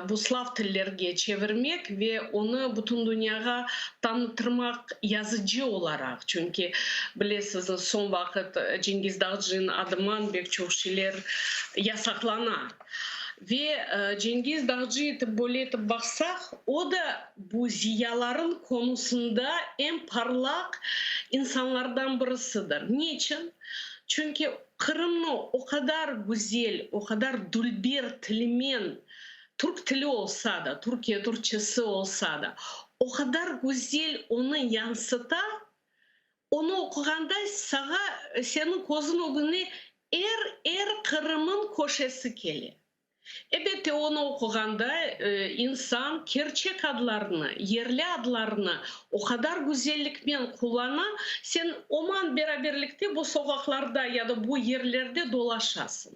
bu slav tillerge çevirmek ve onı bütün dünyağa tanıtırmaq yazıcı olaraq, çünki bilesiz, soñ vaqıt Cengiz Dağcı'nıñ adıman bek çoq şeyler yasaqlana. Ve Cengiz Dağcı etip böyle etip baqsaq, o da bu ziyaların konusında eñ parlaq insanlardan birisidir. Neçün? Çünki Qırımnı o qadar güzel, o qadar dülber tilimen, türk tili olsa da, Türkiye türkçesi olsa da, o qadar güzel onı yansıta, Onı oquğanda sağa, seniñ közüñ ögüne er, er Qırımıñ köşesi kele. Ebette, onı oquğanda insan kerçek adlarnı, yerli adlarnı o qadar güzellikmen qullana, sen oman beraberlikte bu soqaqlarda ya da bu yerlerde dolaşasıñ.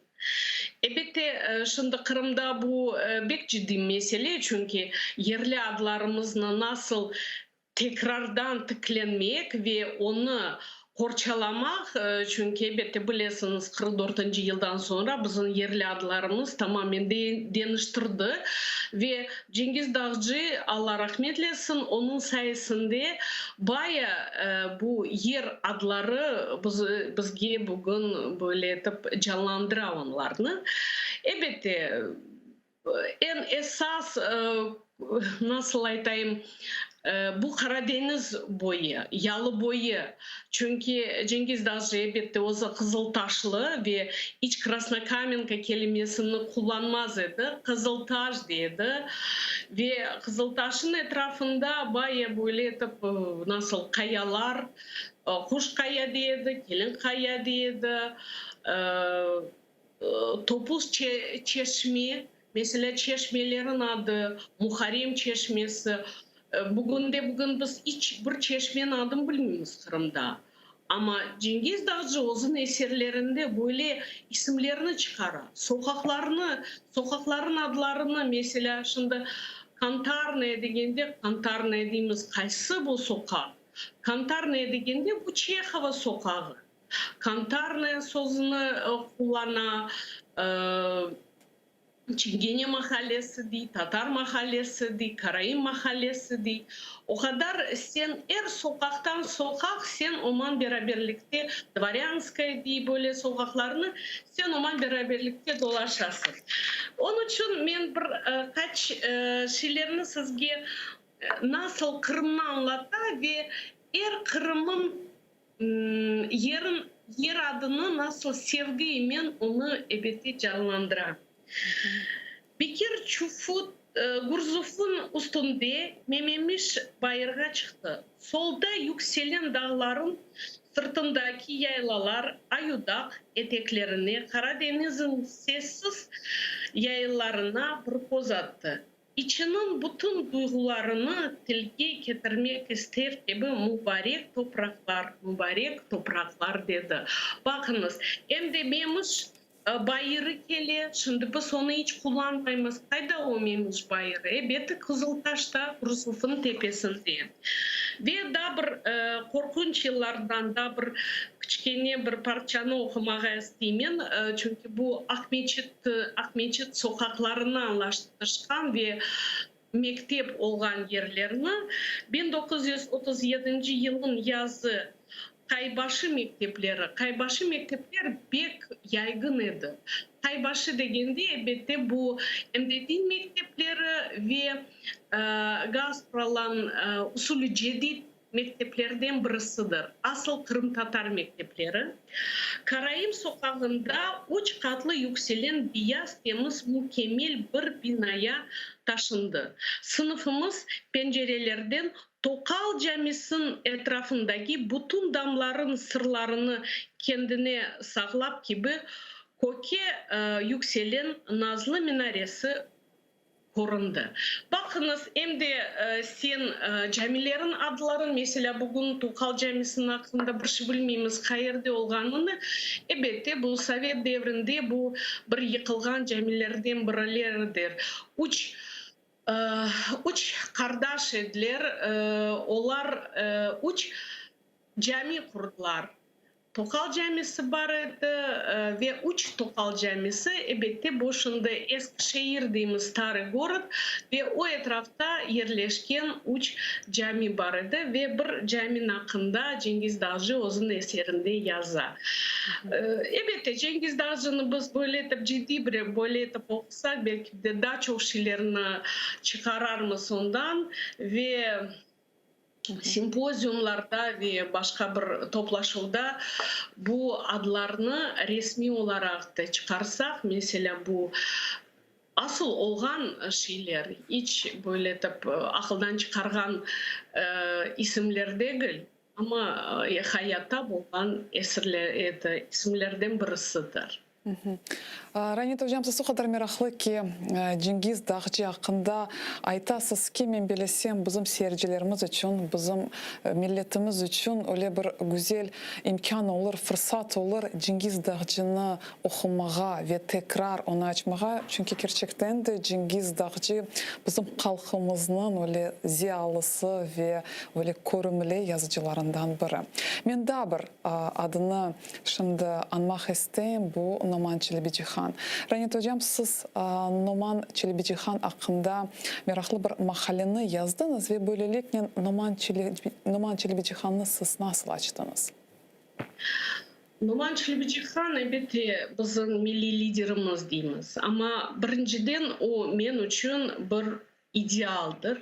Ebette, şimdi Qırımda bu bek ciddiy mesele, çünki yerli adlarımıznı nasıl tekrardan tiklenmek ve onı qorçalamaq, çünki, elbette, bilesiñiz, 44-nci yıldan soñra bizim yerli adlarımız tamamen deñiştirdi ve Cengiz Dağcı, Alla rahmetlesin, onıñ sayesinde baya bu yer adları bizge bugün böyle etip canlandıra onlarnı. Elbette, Eñ esas, nasıl aytayım, bu Qara deñiz boyu, yalı boyu, çünki Cengiz Dağcı, elbette, özü qızıltaşlı ve iç Krasnokamenka kelimesini qullanmaz edi, Qızıltaş dey edi ve Qızıltaşnıñ etrafında baya böyle etip, nasıl, qayalar, Quş qaya dey edi, Kelin qaya dey edi, Topuz çeşme, meselâ, çeşmelerin adı, Muharrem çeşmesi. Bugünde-bugün biz iç bir çeşmeniñ adını bilmeymiz Qırımda. Amma Cengiz Dağcı özüniñ eserlerinde böyle isimlerni çıqara, soqaqlarnı, soqaqlarnıñ adlarını, meselâ, şimdi Kantarnaya degende, Kantarnaya deymiz, qaysı bu soqaq? Kantarnaya degende bu Çehova soqağı. Kantarnaya sözüni qullana, Çingene mahallesi dey, Tatar mahallesi dey, Karaim mahallesi dey. O qadar sen er soqaqtan soqaq sen oman beraberlikte, Dvorânskaya dey, böyle soqaqlarnı sen oman beraberlikte dolaşasıñ. Onıñ içün men bir qaç şeylerni sizge nasıl Qırımnı añlata ve er Qırımın Yerin, yer adını nasıl sevgi imen onı ebette canlandıra. Bekir Çufut Gurzufnıñ üstünde Mememiş bayırğa çıqtı. Solda yükselen dağların sırtındaki yaylalar Ayudağ eteklerine, Qara deñizniñ sessiz yaylalarına bir köz attı. İçiniñ bütün duyğularını tilge ketirmek ister kibi mubarek topraqlar, mubarek topraqlar dedi. Baqıñız, em de Memiş bayırı kele, şimdi biz onı iç qullanmaymız. Qayda o Memiş bayırı? Ebet, Qızıltaşta, Gurzufnıñ tepesinde. Ve daa bir qorqunç yıllardan daa bir kiçkene bir parçanı oqumağa isteymen, çünki bu Aqmeçit, Aqmeçit soqaqlarını añlaştışqan ve mektep olğan yerlerni 1937 yılnıñ yazı Qaybaşı mektepleri, Qaybaşı mektepler bek yaygın edi. Qaybaşı degende, elbette, bu em de din mektepleri ve Gaspralan usul-ı cedid mekteplerden birisidir. Asıl qırımtatar mektepleri. Karaim soqağında üç qatlı yükselen beyaz temiz mükemmel bir binaya taşındı. Sınıfımız pencerelerden Toqal camisiniñ etrafındaki bütün damların sırlarını kendine saqlap kibi kökke yükselen nazlı minaresi köründi. Baqıñız, em de sen camilerin adların, meselâ, bugün Toqal camisiniñ aqqında bir şey bilmeymiz, qayerde olğanını. Ebette, bu sovet devrinde bu bir yıqılğan camilerden birileridir. Üç Üç qardaş ediler, olar üç cami qurdılar. Toqal camisi bar edi ve üç Toqal camisi, ebette, bu şimdi Eski şehir deymiz, Starıy gorod, ve o etrafta yerleşken üç cami bar edi ve bir caminiñ aqqında Cengiz Dağcı özüniñ eserinde yaza. Ebette, Cengiz Dağcını biz böyle etip ciddiy bir böyle etip oqusaq, belki de daa çoq şeylerni çıqararmız ondan ve simpoziumlarda ve başqa bir toplaşuvda bu adlarnı resmiy olaraq da çıqarsaq, meselâ, bu asıl olğan şeyler, iç böyle etip aqıldan çıqarğan isimler degil, amma hayatta bolğan esirler, isimlerden birisidir. Ranita ocam, siz o qadar meraqlı ki, Cengiz Dağcı aqqında aytasız ki, men bilesem, bizim seyircilerimiz içün, bizim milletimiz içün öyle bir güzel imkân olur, fırsat olur Cengiz Dağcını oqumağa ve tekrar onı açmağa, çünki kerçekten de Cengiz Dağcı bizim halqımıznıñ öyle ziyalısı ve öyle körümli yazıcılarından biri. Men daa bir adını Şimdi añmaq isteyim, bu Noman Çelebicihan. Ranit ocam, siz Noman Çelebicihan aqqında meraqlı bir maqaleni yazdıñız ve böyleliknen Noman Noman Çelebicihannı siz nasıl açtıñız? Noman Çelebicihan, elbette, bizim milliy liderimiz deymiz. Amma birinciden o men içün bir idealdır,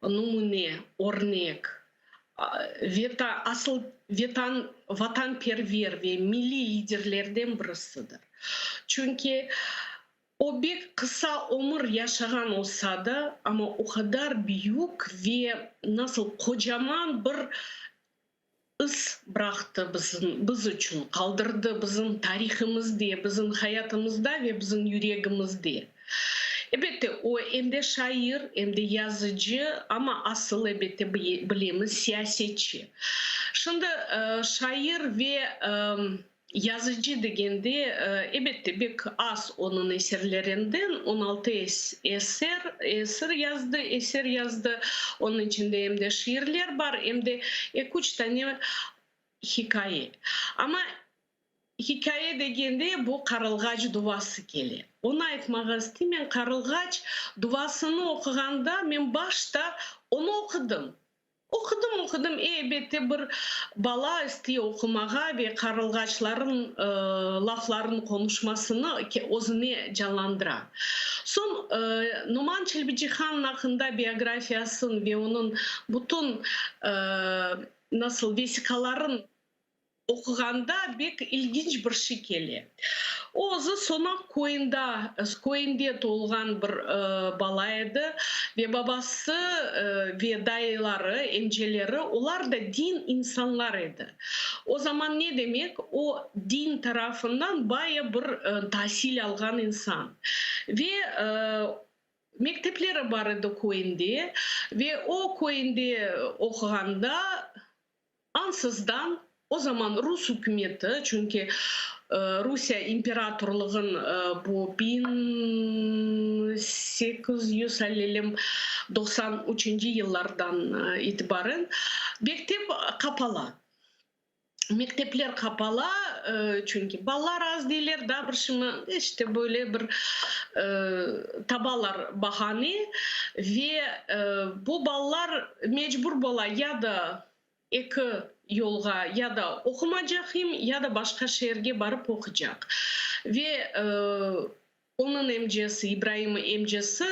numune, örnek, veta, asıl vetan, vatanperver ve milliy liderlerden birisidir. Çünki o bek qısa ömür yaşağan olsa da, amma o qadar büyük ve nasıl qocaman bir İz bıraqtı bizim, biz içün, qaldırdı bizim tarihimizde, bizim hayatımızda ve bizim yüregimizde. Ebette, o em de şair, em de yazıcı, amma asıl, ebette, bilemiz, siyasetçi. Şimdi şair ve. Yazıcı degende, ebette, bek az onıñ eserlerinden, on altı eser, eser yazdı, eser yazdı, onıñ içinde em de şiirler bar, em de eki-üç tane hikâye. Amma hikâye degende bu Qarılğaç duvası kele. Onı aytmağa isteymen, Qarılğaç duvasını oquğanda men başta onı oqudım. Oqudım, oqudım, e, ebette, bir bala istey oqumağa ve qarılğaçların lafların qonuşmasını özüne canlandıra. Soñ Noman Çelebicihan aqqında biografiyasın ve onıñ bütün, nasıl, vesiqaların Oquğanda bek ilginç bir şey kele. O özü Sonaq köyünda, köyünde doğulğan bir bala edi ve babası ve dayıları, emceleri, olar da din insanlar edi. O zaman ne demek, o din tarafından baya bir tasil alğan insan. Ve mektepleri bar edi köyünde ve o köyünde oquğanda, Ansızdan, o zaman rus ükümeti, çünki Rusiye imperatorlığın bu 1800 alelem 93-nci yıllardan itibaren mektep qapala. Mektepler qapala, çünki balalar az deyler, daa bir şeymi, işte böyle bir tabalar bahane ve bu balalar mecbur bola ya da Eki yolğa, ya da oqumacaqım, ya da başqa şeerge barıp oqucaq. Ve onıñ emcesi, İbraim emcesi,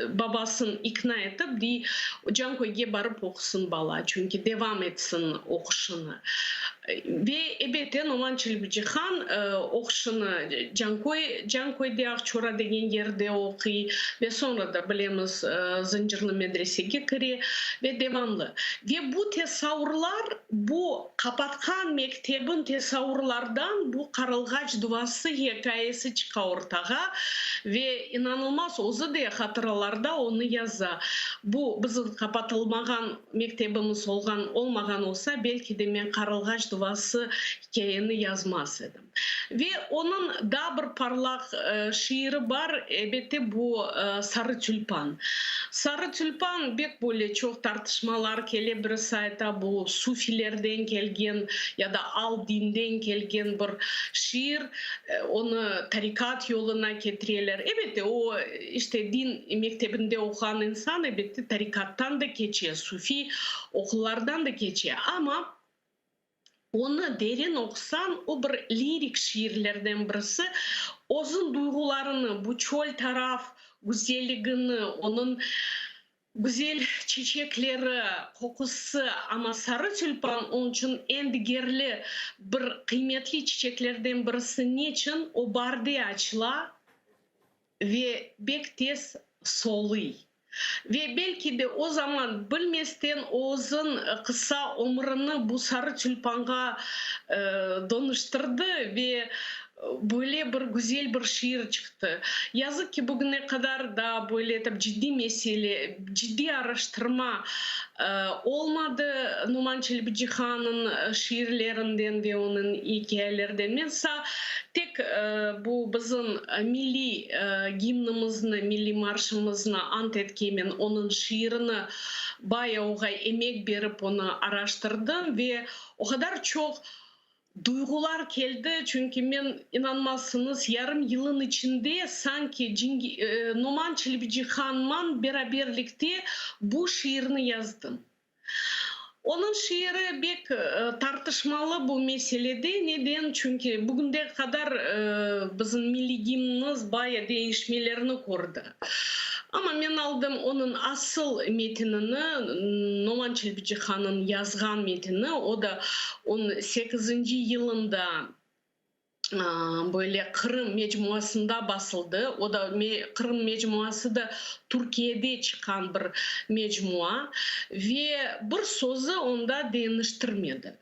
babasın ikna etip, dey, Canköyge barıp oqusın bala, çünki devam etsin oquşını. Ve ebette, Noman Çelebicihan oquşını Canköy, Canköyde, Aqçora degen yerde oquy ve soñra da, bilemiz, Zıncırlı medresege kire ve devamlı. Ve bu tesavurlar, bu qapatqan mektebin tesavurlardan bu Qarılğaç duvası hekâyesi çıqa ortağa ve inanılmaz, özü de hatıralarda onı yaza. Bu bizim qapatılmağan Mektebimiz olğan, olmağan olsa, belki de men Qarılğaç duvası hikâyeni yazmaz edim. Ve onıñ daa bir parlaq şiiri bar, ebette, bu Sarı tülpan. Sarı tülpan bek böyle çoq tartışmalar kele, birisi ayta, bu sufilerden kelgen ya da al dinden kelgen bir şiir, onı tarikat yoluna ketireler. Ebette, o, işte, din mektebinde oquğan insan, ebette, tarikattan da keçe, sufiy oqullardan da keçe. Amma onı derin oqusañ, o bir lirik şiirlerden birisi, özüñ duyğularını, bu çöl taraf güzelligini, onıñ Güzel çiçekleri, qoqusı, amma sarı tülpan onıñ içün eñ digerli bir qıymetli çiçeklerden birisi. Neçün? O baarde açıla ve bek tez soluy. Ve belki de o zaman bilmesten özün qısa ömrüni bu sarı tülpanğa donuştırdı ve böyle bir güzel bir şiir çıqtı. Yazıq ki, bugüne qadar daa böyle etip ciddiy mesele, ciddiy araştırma olmadı Noman Çelebicihannıñ şiirlerinden ve onıñ ikâyelerden. Men sa tek bu bizim milliy gimnimizni, milliy marşımıznı Ant etkenmen, onıñ şiirini bayağı oğa emek berip onı araştırdım ve o qadar çoq Duyğular keldi, çünki men, inanmazsıñız, yarım yılın içinde sanki Noman Çelebicihanman beraberlikte bu şiirni yazdım. Onıñ şiiri bek tartışmalı bu meselede. Neden? Çünki bugünde qadar bizim milliy gimnimiz baya deñişmelerni kördi. Amma men aldım onıñ asıl metinini, Noman Çelebicihanıñ yazğan metini, o da on sekizinci yılında böyle Qırım mecmuasında basıldı. O da Qırım mecmuası da Türkiyede çıqqan bir mecmua ve bir sözü onda deñiştirmedi.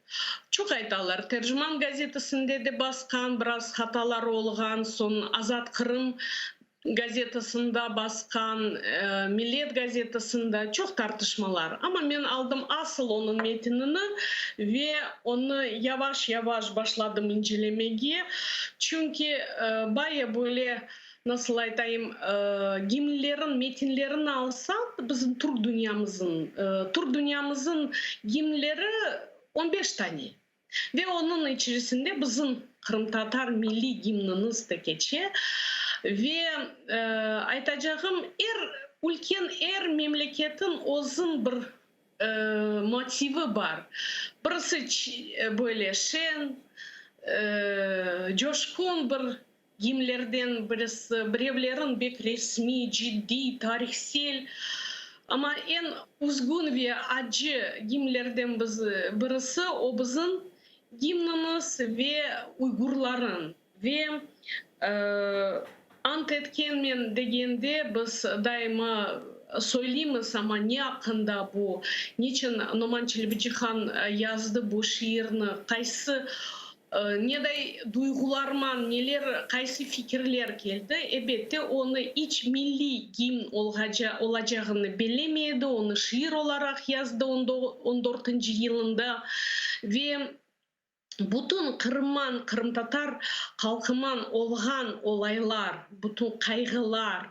Çoq aytalar, Tercüman gazetesinde de basqan, biraz hatalar olğan, soñ Azat Qırım. Gazetasında basqan, Millet gazetasında çoq tartışmalar. Amma men aldım asıl onıñ metinini ve onı yavaş-yavaş başladım incelemege. Çünki baya böyle, nasıl aytayım, gimnlerin metinlerini alsaq, bizim türk dünyamızın, türk dünyamızın gimnleri on beş tane. Ve onıñ içerisinde bizim qırımtatar milliy gimnimiz de keçe. Ve aytacağım, er ülken, er memleketin özüñ bir motivi bar. Birisi böyle şeñ, coşqun bir Gimnlerden birisi, birevlerin bek resmiy, ciddiy, tarihsel, amma eñ üzgün ve acı gimnlerden birisi, o bizim gimnimiz ve uygurların. Ve Ant etkenmen degende biz daima söyleymiz, amma ne aqqında bu, niçin Noman Çelebicihan yazdı bu şiirni, qaysı Neday duyğularman, neler, qaysı fikirler keldi? Ebette, onı iç milliy gimn olacağını bellemey edi, onı şiir olaraq yazdı on dörtünci yılında ve bütün Qırımman, qırımtatar halqıman olğan olaylar, bütün qayğılar,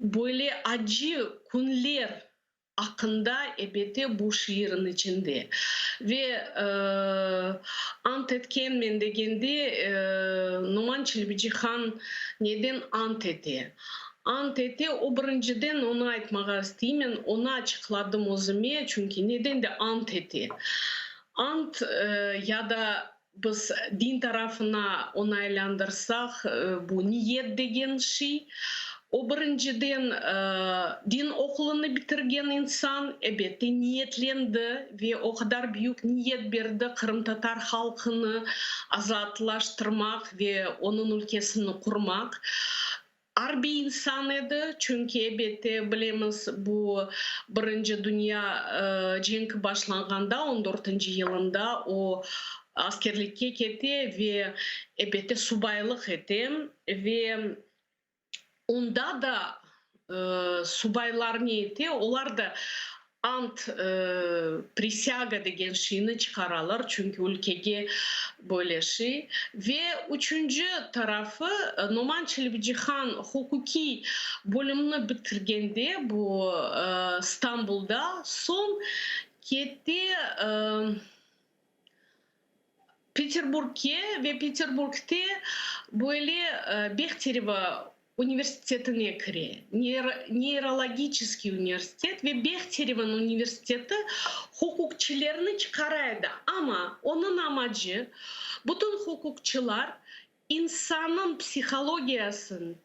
böyle acı künler Aqqında, ebette, bu şiirin içinde. Ve ant etkenmen degende, Noman Çelebicihan neden ant ete? Ant ete, o birinciden, onı aytmağa isteymen, onı açıqladım özüme, çünki neden de ant ete? Ant ya da biz din tarafına onı aylandırsaq, bu niyet degen şey. O, birinciden, din oqulını bitirgen insan, ebette, niyetlendi ve o qadar büyük niyet berdi qırımtatar halqını azatlaştırmaq ve onıñ ülkesini qurmaq. Arbiy insan edi, çünki, ebette, bilemiz, bu Birinci dünya cenki başlanğanda, on dörtünci yılında o askerlikke kete ve, ebette, subaylıq ete ve onda da subaylar ne ete, olar da Ant, prisâga degen şeyni çıqaralar, çünki ülkege böyle şey. Ve üçünci tarafı, Noman Çelebicihan huquqiy bölümni bitirgende, bu Stambulda, soñ kete Peterburgke ve Peterburgte böyle Behtereva universitetine kire, neyrologiçeskiy universitet, ve Behterevniñ universiteti huquqçilerni çıqara edi, amma onıñ amacı, bütün huquqçılar insannıñ psihologiyasın,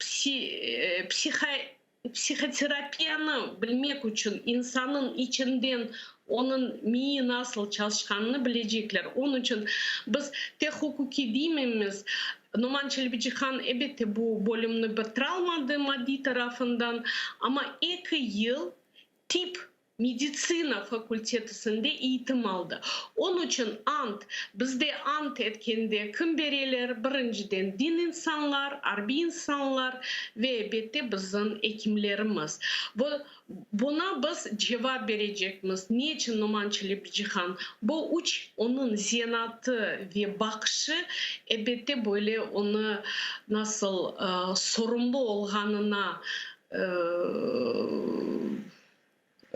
psihoterapiyanı bilmek içün insannıñ içinden onıñ miyi nasıl çalışqanını bilecekler. Onıñ içün biz tek huquqiy deymemiz. Noman Çelebicihan, elbette, bu bölümni bitiralmadı maddiy tarafından, amma eki yıl tip Meditsina fakultetisinde eğitim aldı. Onıñ içün ant, bizde ant etkende kim bereler? Birinciden din insanlar, arbiy insanlar ve elbette bizim ekimlerimiz. Bu, buna biz cevap berecekmiz. Ne içün Noman Çelebicihan? Bu üç onıñ zenaatı ve baqışı, elbette böyle onı nasıl sorumlu olğanına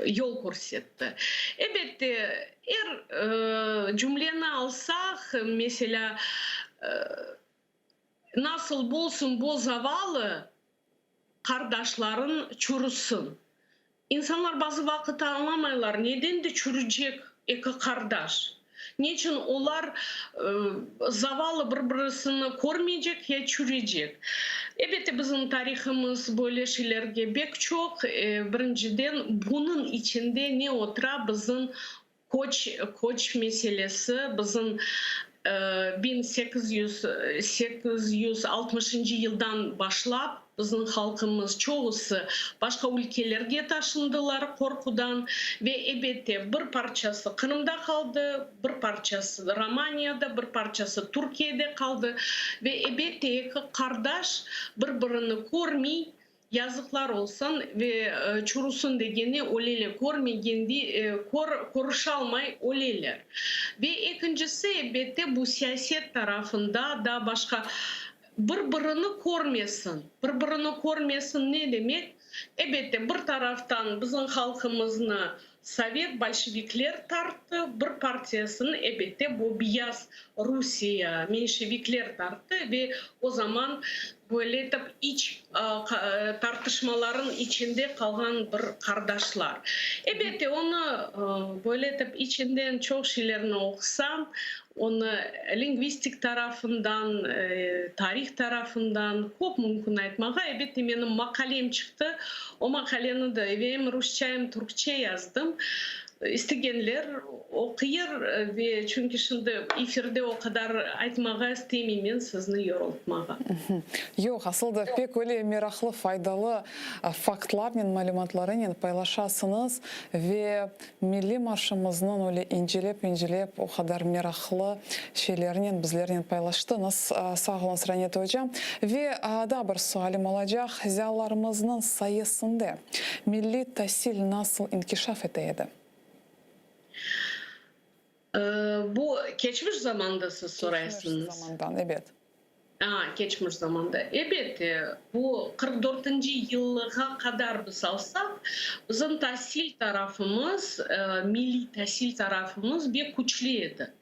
yol körsetti. Elbette, er cümleni alsaq, meselâ, Nasıl bolsun bo zavalı qardaşların çürüsin. İnsanlar bazı vaqıt añlamaylar, neden de çürücek eki qardaş? Neçün olar zavallı bir-birisini körmeycek ya çürecek? Elbette, bizim tarihımız böyle şeylerge bek çoq. Birinciden, bunıñ içinde ne otura bizim köç, köç meselesi, bizim 1800, 860-ıncı yıldan başlap. Bizim halqımız çoğusı başqa ülkelerge taşındılar qorqudan ve ebette bir parçası Qırımda qaldı, bir parçası Romaniyada, bir parçası Türkiyede qaldı ve ebette eki qardaş bir-birini körmey, yazıqlar olsun ve çurusın degeni öleler, körmegende, körüşalmay öleler. Ve ekincisi ebette bu siyaset tarafında da başqa Bir-birini körmesin. Bir-birini körmesin ne demek? Ebette, bir taraftan bizim halqımıznı sovet, bolşevikler tarttı, bir partiyasını, ebette, bu beyaz Rusiye, menşevikler tarttı ve o zaman böyle etip iç tartışmaların içinde qalğan bir qardaşlar. Ebette, onı böyle etip içinden çoq şeylerni oqusam, Onı lingvistik tarafından, tarih tarafından köp mümkün aytmağa. Elbette, menim maqalem çıqtı. O maqaleni de em rusça, em türkçe yazdım. İstegenler oquyır ve çünki şimdi efirde o qadar aytmağa istemeymen, sizni yorultmağa. Yoq, asıl da pek öyle meraqlı, faydalı faktlarnen, malümatlarınen paylaşasıñız ve Milliy marşımıznıñ öyle incelep-incelep o qadar meraqlı şeylernen bizlernen paylaştıñız. Sağ oluñız, Raneta oca. Ve daa bir sualim olacaq, ziyalılarımıznıñ sayesinde milliy tasil nasıl inkişaf ete edi? Bu keçmiş zamanda siz soraysıñız? Keçmiş zamandan, ebet. A, keçmiş zamanda. Ebet, bu 44-nci yılğa qadar biz alsaq, bizim tasil tarafımız, milliy tasil tarafımız bek küçlü edi.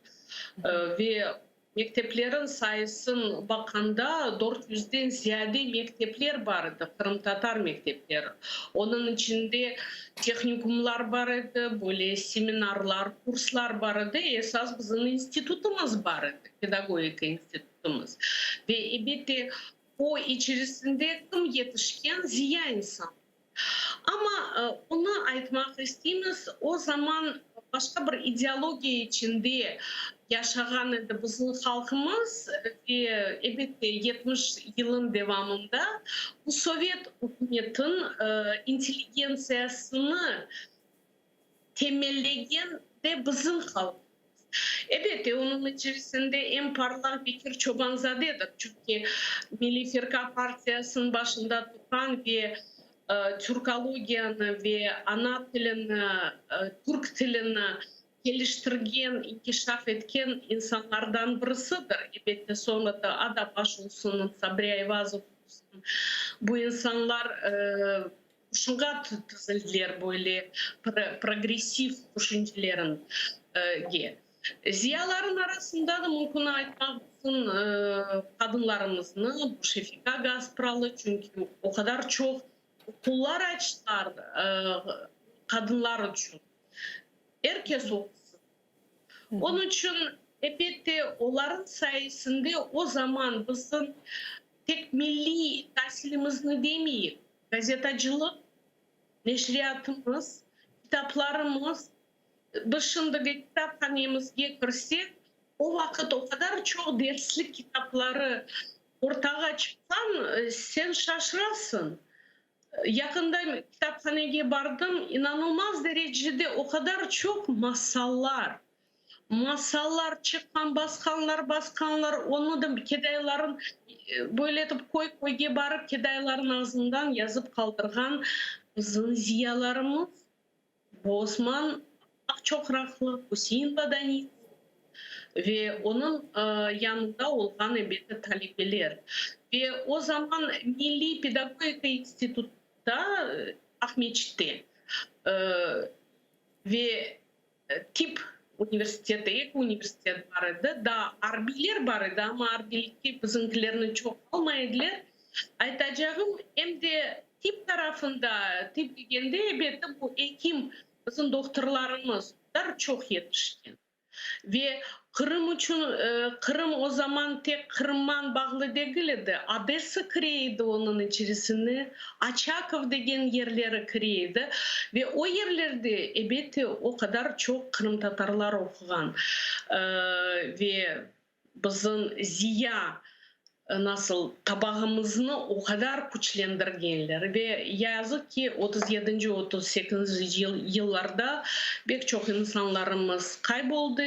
Ve mekteplerin sayısın baqqanda, 400-den ziyade mektepler bar edi, qırımtatar mektepleri. Onıñ içinde tehnikumlar bar edi, böyle seminarlar, kurslar bar edi, esas bizim institutımız bar edi, pedagogika institutı. Yaptımız. Ve elbette o içerisinde kim yetişken? Ziya insan. Amma onı aytmaq isteymiz, o zaman başqa bir ideologiya içinde yaşağan edi bizim halqımız ve elbette 70 yılın devamında bu sovet ükümetin intelligentsiyasını temellegen de bizim halqımız. Elbette, onıñ içerisinde eñ parlaq Bekir Çobanzadedir, çünki Milliy Firka partiyasınıñ başında turğan ve türkologiyanı ve ana tilini, türk tilini keliştirgen, inkişaf etken insanlardan birisidir. Elbette, soñra da Ada Baş olsun, Sabri Ayvazov olsun, bu insanlar Şuña tizildiler böyle progressiv tüşüncelerge. Ziyaların arasında da mümkün aytmaq bütün qadınlarımıznı, bu Şefika Gaspralı, çünki o qadar çoq oqullar açtılar qadınlar içün. Er kes oqusın. Onıñ içün, elbette, olarnıñ sayesinde o zaman bizim tek milliy tasilimizni demeyik, Gazetacılıq, neşriyatımız, kitaplarımız, biz şimdiki kitaphanemizge kirsek, o vaqıt o qadar çoq derslik kitapları ortağa çıqqan, sen şaşırasıñ. Yaqında kitaphanege bardım, inanılmaz derecede o qadar çoq masallar, Masallar çıqqan, basqanlar, basqanlar, onı da kedayların, böyle etip köy-köyge barıp kedayların ağzından yazıp qaldırğan bizim ziyalarımız, bu Osman Aqçoqraqlı, Üsein Bodaninskiy ve onıñ yanında olğan ebette talebeler. Ve o zaman Milliy pedagogika institutta Aqmeçitte ve Tip universiteti, eki universitet bar edi, daa arbiyler bar edi, amma arbiylikke bizimkilerni çoq almay ediler. Aytacağım, em de tip tarafında, tip degende, elbette, bu ekim, bizim doktorlarımız, olar çoq yetişken. Ve Qırım içün, Qırım o zaman tek Qırımman bağlı degil edi, Odessa kire edi onıñ içerisine, Oçakov degen yerleri kire edi ve o yerlerde, ebette, o qadar çoq qırımtatarlar oquğan ve bizim ziya. Nasıl tabağımıznı o qadar küçlendirgenler ve yazıq ki, otuz yedinci, 38-nci yıllarda bek çoq insanlarımız qayboldı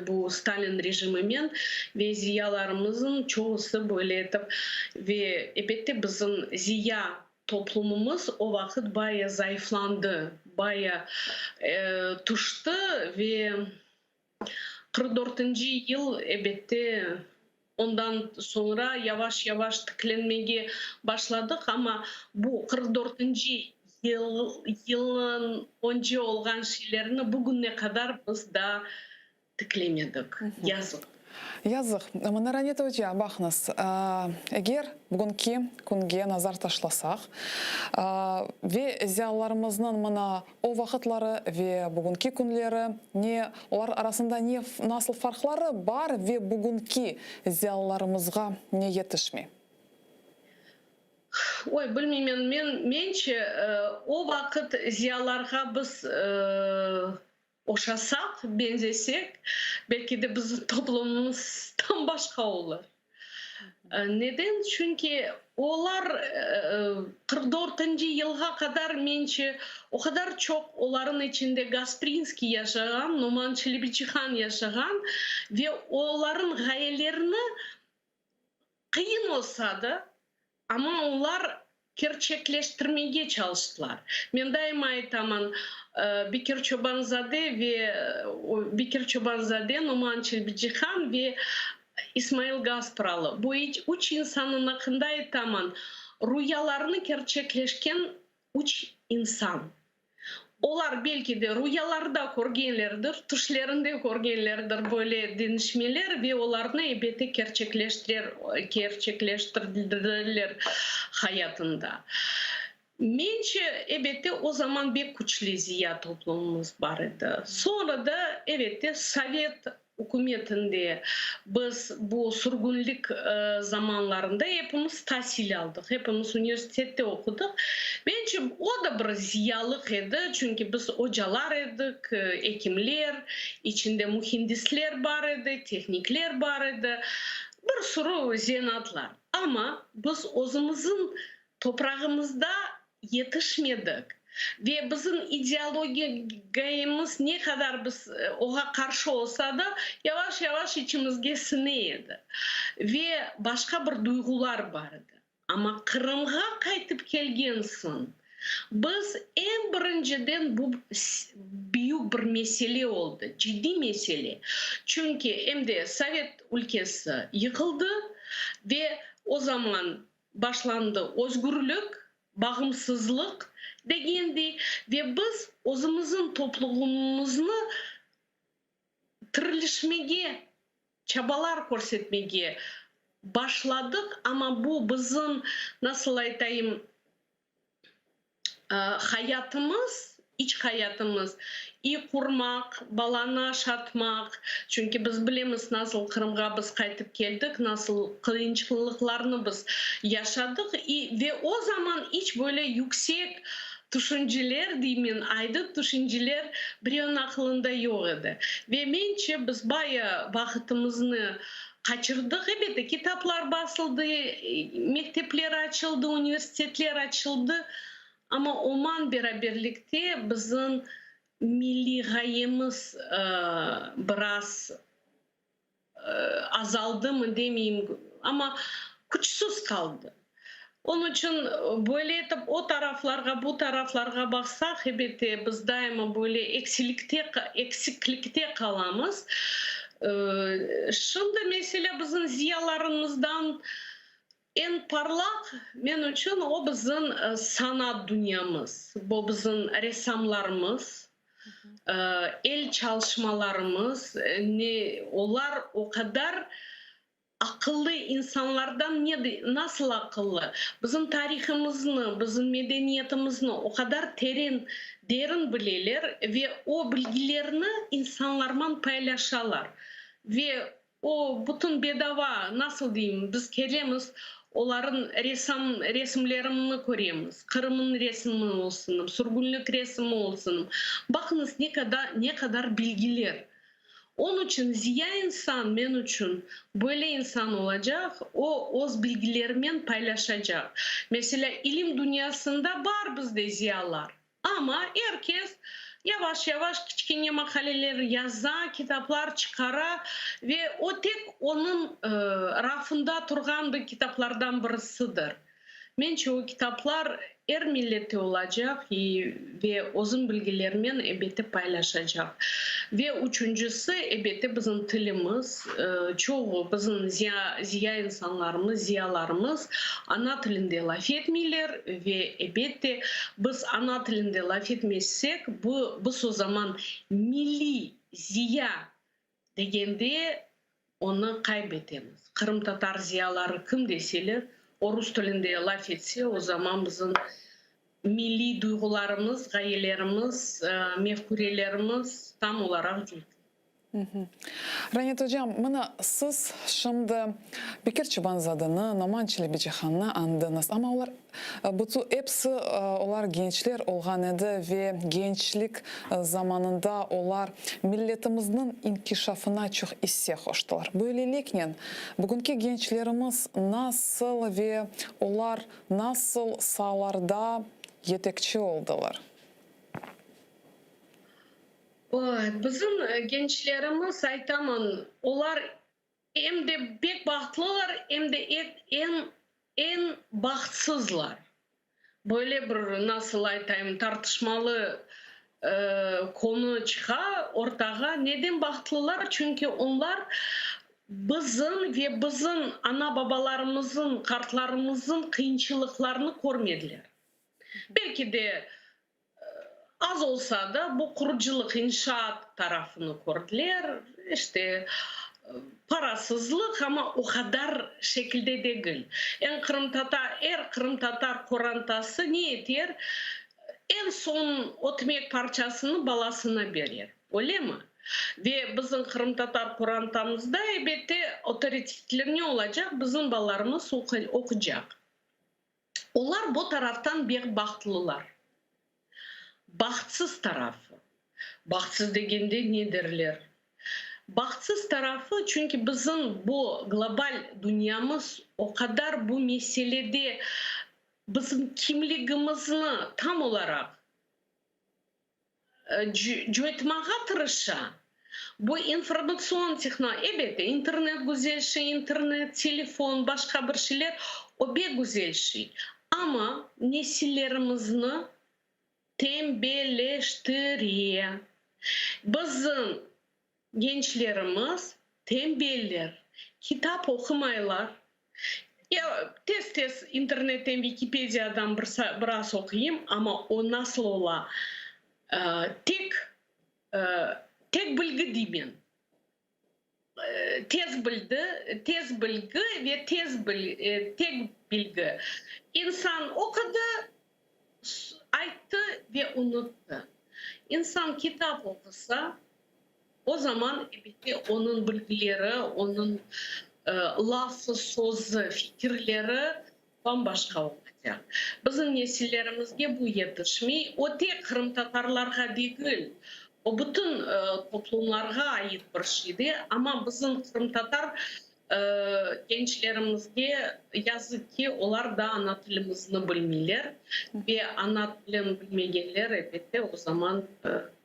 bu Stalin rejimimen ve ziyalarımıznıñ çoğusı böyle etip ve ebette bizim ziya toplumımız o vaqıt baya zayıflandı, baya tüşti ve 44-nci yıl, ebette, ondan soñra yavaş-yavaş tiklenmege başladıq, amma bu 44-nci yıl, yılın önce olğan şeylerni bugüne qadar biz daa tiklemedik, yazıq. Yazıq. Mına, Ranita oca, baqıñız, eger bugünki künge nazar taşlasaq ve ziyalılarımıznıñ mına o vaqıtları ve bugünki künleri, ne, olar arasında ne, nasıl farqları bar ve bugünki ziyalılarımızğa ne yetişmey? Oy, bilmeymen, men, mence, o vaqıt ziyalarğa biz oşasaq, benzesek, belki de bizim toplumımız tam başqa olur. Neden? Çünki olar 44-nci yılğa qadar, mence, o qadar çoq olarnıñ içinde Gasprinskiy yaşağan, Noman Çelebicihan yaşağan ve olarnıñ ğayelerini qıyın olsa da, amma olar kerçekleştirmege çalıştılar. Men daima aytaman, Bekir Çoban-zade ve Bekir Çoban-zade, Noman Çelebicihan ve İsmail Gaspralı, bu üç insannıñ aqqında aytaman, ruyalarını kerçekleşken üç insan. Olar belki de ruyalarda körgenlerdir, tüşlerinde körgenlerdir böyle deñişmeler ve olarnı ebette kerçekleştirdiler hayatında. Mence, ebette, o zaman bek küçlü ziya toplumımız bar edi. Soñra da, ebette, sovet ükümetinde biz bu sürgünlik zamanlarında epimiz tasil aldıq, epimiz universitette oqudıq. Mence, o da bir ziyalıq edi, çünki biz ocalar edik, ekimler, içinde mühendisler bar edi, tehnikler bar edi, bir sürü zenaatlar. Amma biz özümizniñ toprağımızda yetişmedik ve bizim ideologiyamız ne qadar biz oğa qarşı olsa da, yavaş-yavaş içimizge siñe edi ve başqa bir duyğular bar edi. Amma Qırımğa qaytıp kelgen soñ, biz eñ birinciden bu büyük bir mesele oldı, ciddiy mesele. Çünki em de Sovet ülkesi yıqıldı ve o zaman başlandı özgürlik, bağımsızlıq degendi ve biz özümizniñ toplumımıznı tirilişmege, çabalar körsetmege başladıq, amma bu bizim, nasıl aytayım, Hayatımız, iç hayatımız, i qurmaq, balanı aşatmaq, çünki biz bilemiz, nasıl Qırımğa biz qaytıp keldik, nasıl qıyınçılıqlarnı biz yaşadıq, i ve o zaman iç böyle yüksek tüşünceler, deymen, aydın tüşünceler birevniñ aqılında yoq edi. Ve mence, biz baya vaqıtımıznı Qaçırdıq, ebette, kitaplar basıldı, mektepler açıldı, universitetler açıldı, amma oman beraberlikte bizim milliy ğayemiz biraz azaldımı demeyim, amma küçsüz qaldı. Onıñ içün böyle etip o taraflarğa, bu taraflarğa baqsaq, ebette, biz daima böyle eksilikte, eksiklikte qalamız. Şimdi, meselâ, bizim ziyalarımızdan eñ parlaq, men içün, o bizim sanat dünyamız, bu bizim ressamlarımız, el çalışmalarımız, ne, olar o qadar Aqıllı insanlardan ne nasıl aqıllı? Bizim tarihımıznı, bizim medeniyetimizni o qadar teren, derin bileler ve o bilgilerni insanlarman paylaşalar. Ve o bütün bedava, nasıl deyim, biz kelemiz, olarıñ resam, resimlerini köremiz, Qırımnıñ resimi olsun, sürgünlik resimi olsun. Baqıñız, ne qadar, ne qadar bilgiler. Onıñ içün ziya insan men içün böyle insan olacaq, o öz bilgilerinen paylaşacaq. Meselâ, ilim dünyasında bar bizde ziyalar, amma er kes yavaş-yavaş kiçkene maqaleler yaza, kitaplar çıqara ve o tek onıñ rafında turğan bir kitaplardan birisidir. Mence, o kitaplar er millette olacaq ve özüñ bilgilerinen, ebette, paylaşacaq. Ve üçüncisi, ebette, bizim tilimiz, çoğu bizim ziya insanlarımız, ziyalarımız ana tilinde laf etmeyler ve, ebette, biz ana tilinde laf etmezsek, bu, biz o zaman milliy ziya Degende onı qayb etemiz. Qırımtatar ziyaları kim deseler, o rus tilinde laf etse, o zaman bizim milliy duyğularımız, ğayelerimiz, mefkürelerimiz tam olaraq coytula. Ranet ocam, mına siz şimdi Bekir Çobanzadenı, Noman Çelebicihannı añdıñız, amma olar Bütün, episi olar gençler olğan edi ve gençlik zamanında olar milletimizniñ inkişafına çoq isse qoştılar. Böyleliknen, bugünki gençlerimiz nasıl ve olar nasıl saalarda yetekçi oldılar? Bizim gençlerimiz, aytaman, olar Em de pek bahtlılar, em de eñ eñ bahtsızlar. Böyle bir, nasıl aytayım, tartışmalı konu çıqa ortağa. Neden bahtlılar? Çünki onlar bizim ve bizim ana-babalarımızın, qartlarımızın qıyınçılıqlarını körmediler. Belki de Az olsa da, bu qurucılıq, inşaat tarafını kördiler, işte, parasızlıq, amma o qadar şekilde degil. Eñ qırımtatar, er qırımtatar qorantası ne eter, eñ soñ ötmek parçasını balasına berer, öylemi? Ve bizim qırımtatar qorantamızda, elbette, otoritetler ne olacaq, bizim balalarımız oqucaq. Olar bu taraftan bek bahtlılar. Bahtsız tarafı, bahtsız degende ne derler? Bahtsız tarafı, çünki bizim bu global dünyamız o qadar bu meselede bizim kimligimizni tam olaraq coytmağa tırışa. Bu informatsion tehno, elbette, internet güzel şey, internet, telefon, başqa bir şeyler, o bek güzel şey. Amma nesillerimizni tembelleştire. Bizim gençlerimiz tembeller, kitap oqumaylar. Ya, tez-tez internetten, Vikipediyadan bir biraz oquyım, amma o nasıl ola, tek, tek bilgi deymen. Tez bildi, tez bilgi ve tez tek bilgi. İnsan oqudı, ayttı ve unuttı. İnsan kitap oqusa, o zaman, elbette, onıñ bilgileri, onıñ lafı, sözü, fikirleri bam-başqa olacaq. Bizim nesillerimizge bu yetişmey. O tek qırımtatarlarğa degil, o bütün toplumlarğa ait bir şeydi. Amma bizim qırımtatar Gençlerimizge yazıq ki, olar da ana tilimizni bilmeyler ve ana tilin bilmegenler, elbette, o zaman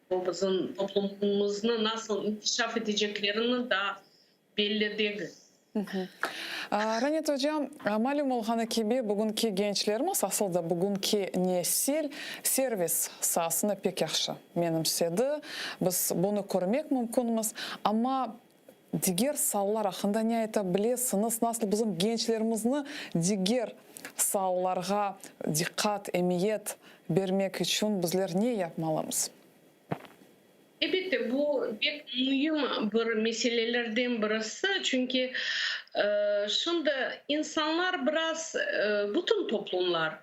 o bizim toplumımıznı nasıl inkişaf eteceklerini daa belli degil. Ranet oca, malüm olğanı kibi, bugünki gençlerimiz, asıl da bugünki nesil servis saasını pek yahşı menimsedi. Biz bunı körmek mümkünmiz. Amma Diger saalar aqqında ne ayta bilesiñiz? Nasıl bizim gençlerimizni diger saalarğa diqqat, emiyet bermek içün bizler ne yapmalımız? Elbette, bu pek müim bir meselelerden birisi, çünki şimdi insanlar biraz, bütün toplumlar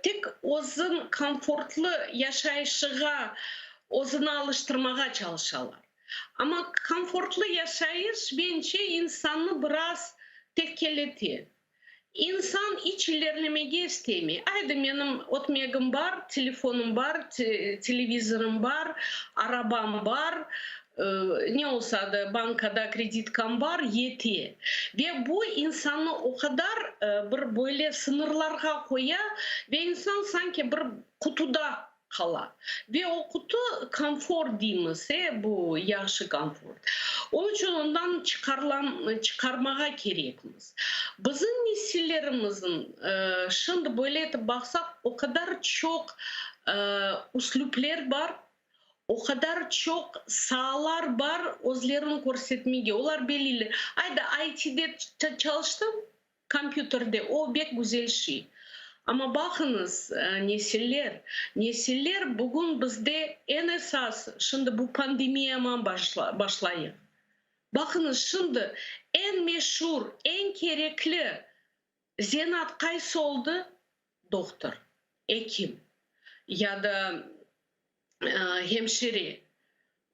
tek özün komfortlı yaşayışığa özüni alıştırmağa çalışalar. Amma komfortlı yaşayış, mence, insannı biraz tekkelete. İnsan iç ilerlemege istemey. Aydı, menim ötmegim bar, telefonım bar, televizorım bar, arabam bar. Ne olsa da, bankada kreditkam bar, yete. Ve bu insannı o qadar bir böyle sıñırlarğa qoya ve insan sanki bir qutuda qala. Ve o qutu komfort deymiz, e, bu yahşı komfort. Onıñ içün ondan çıqarlam, çıqarmağa kerekmiz. Bizim nesillerimizniñ, şimdi böyle etip baqsaq, o qadar çoq üslüpler bar, o qadar çoq saalar bar özlerini körsetmege. Olar belliler. Ayda, IT-de çalıştım, Kompyuterde, o bek güzel şey. Amma baqıñız, nesiller, nesiller bugün bizde eñ esas, şimdi bu pandemiyaman başlayıq. Baqıñız, şimdi eñ meşur, eñ kerekli zenaat qaysı oldı? Dohtor, ekim ya da hemşire.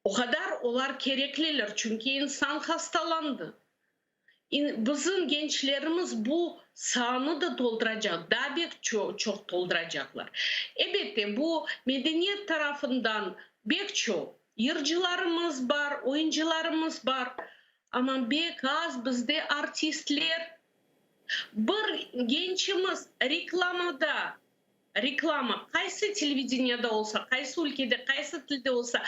O qadar olar kerekliler, çünki insan hastalandı. Bizim gençlerimiz bu saanı da tolduracaq, daa bek çoq tolduracaqlar. Elbette, bu medeniyet tarafından bek çoq yırcılarımız bar, oyuncılarımız bar, amma bek az bizde artistler. Bir gençimiz reklamada Reklama, qaysı televideniyada olsa, qaysı ülkede, qaysı tilde olsa,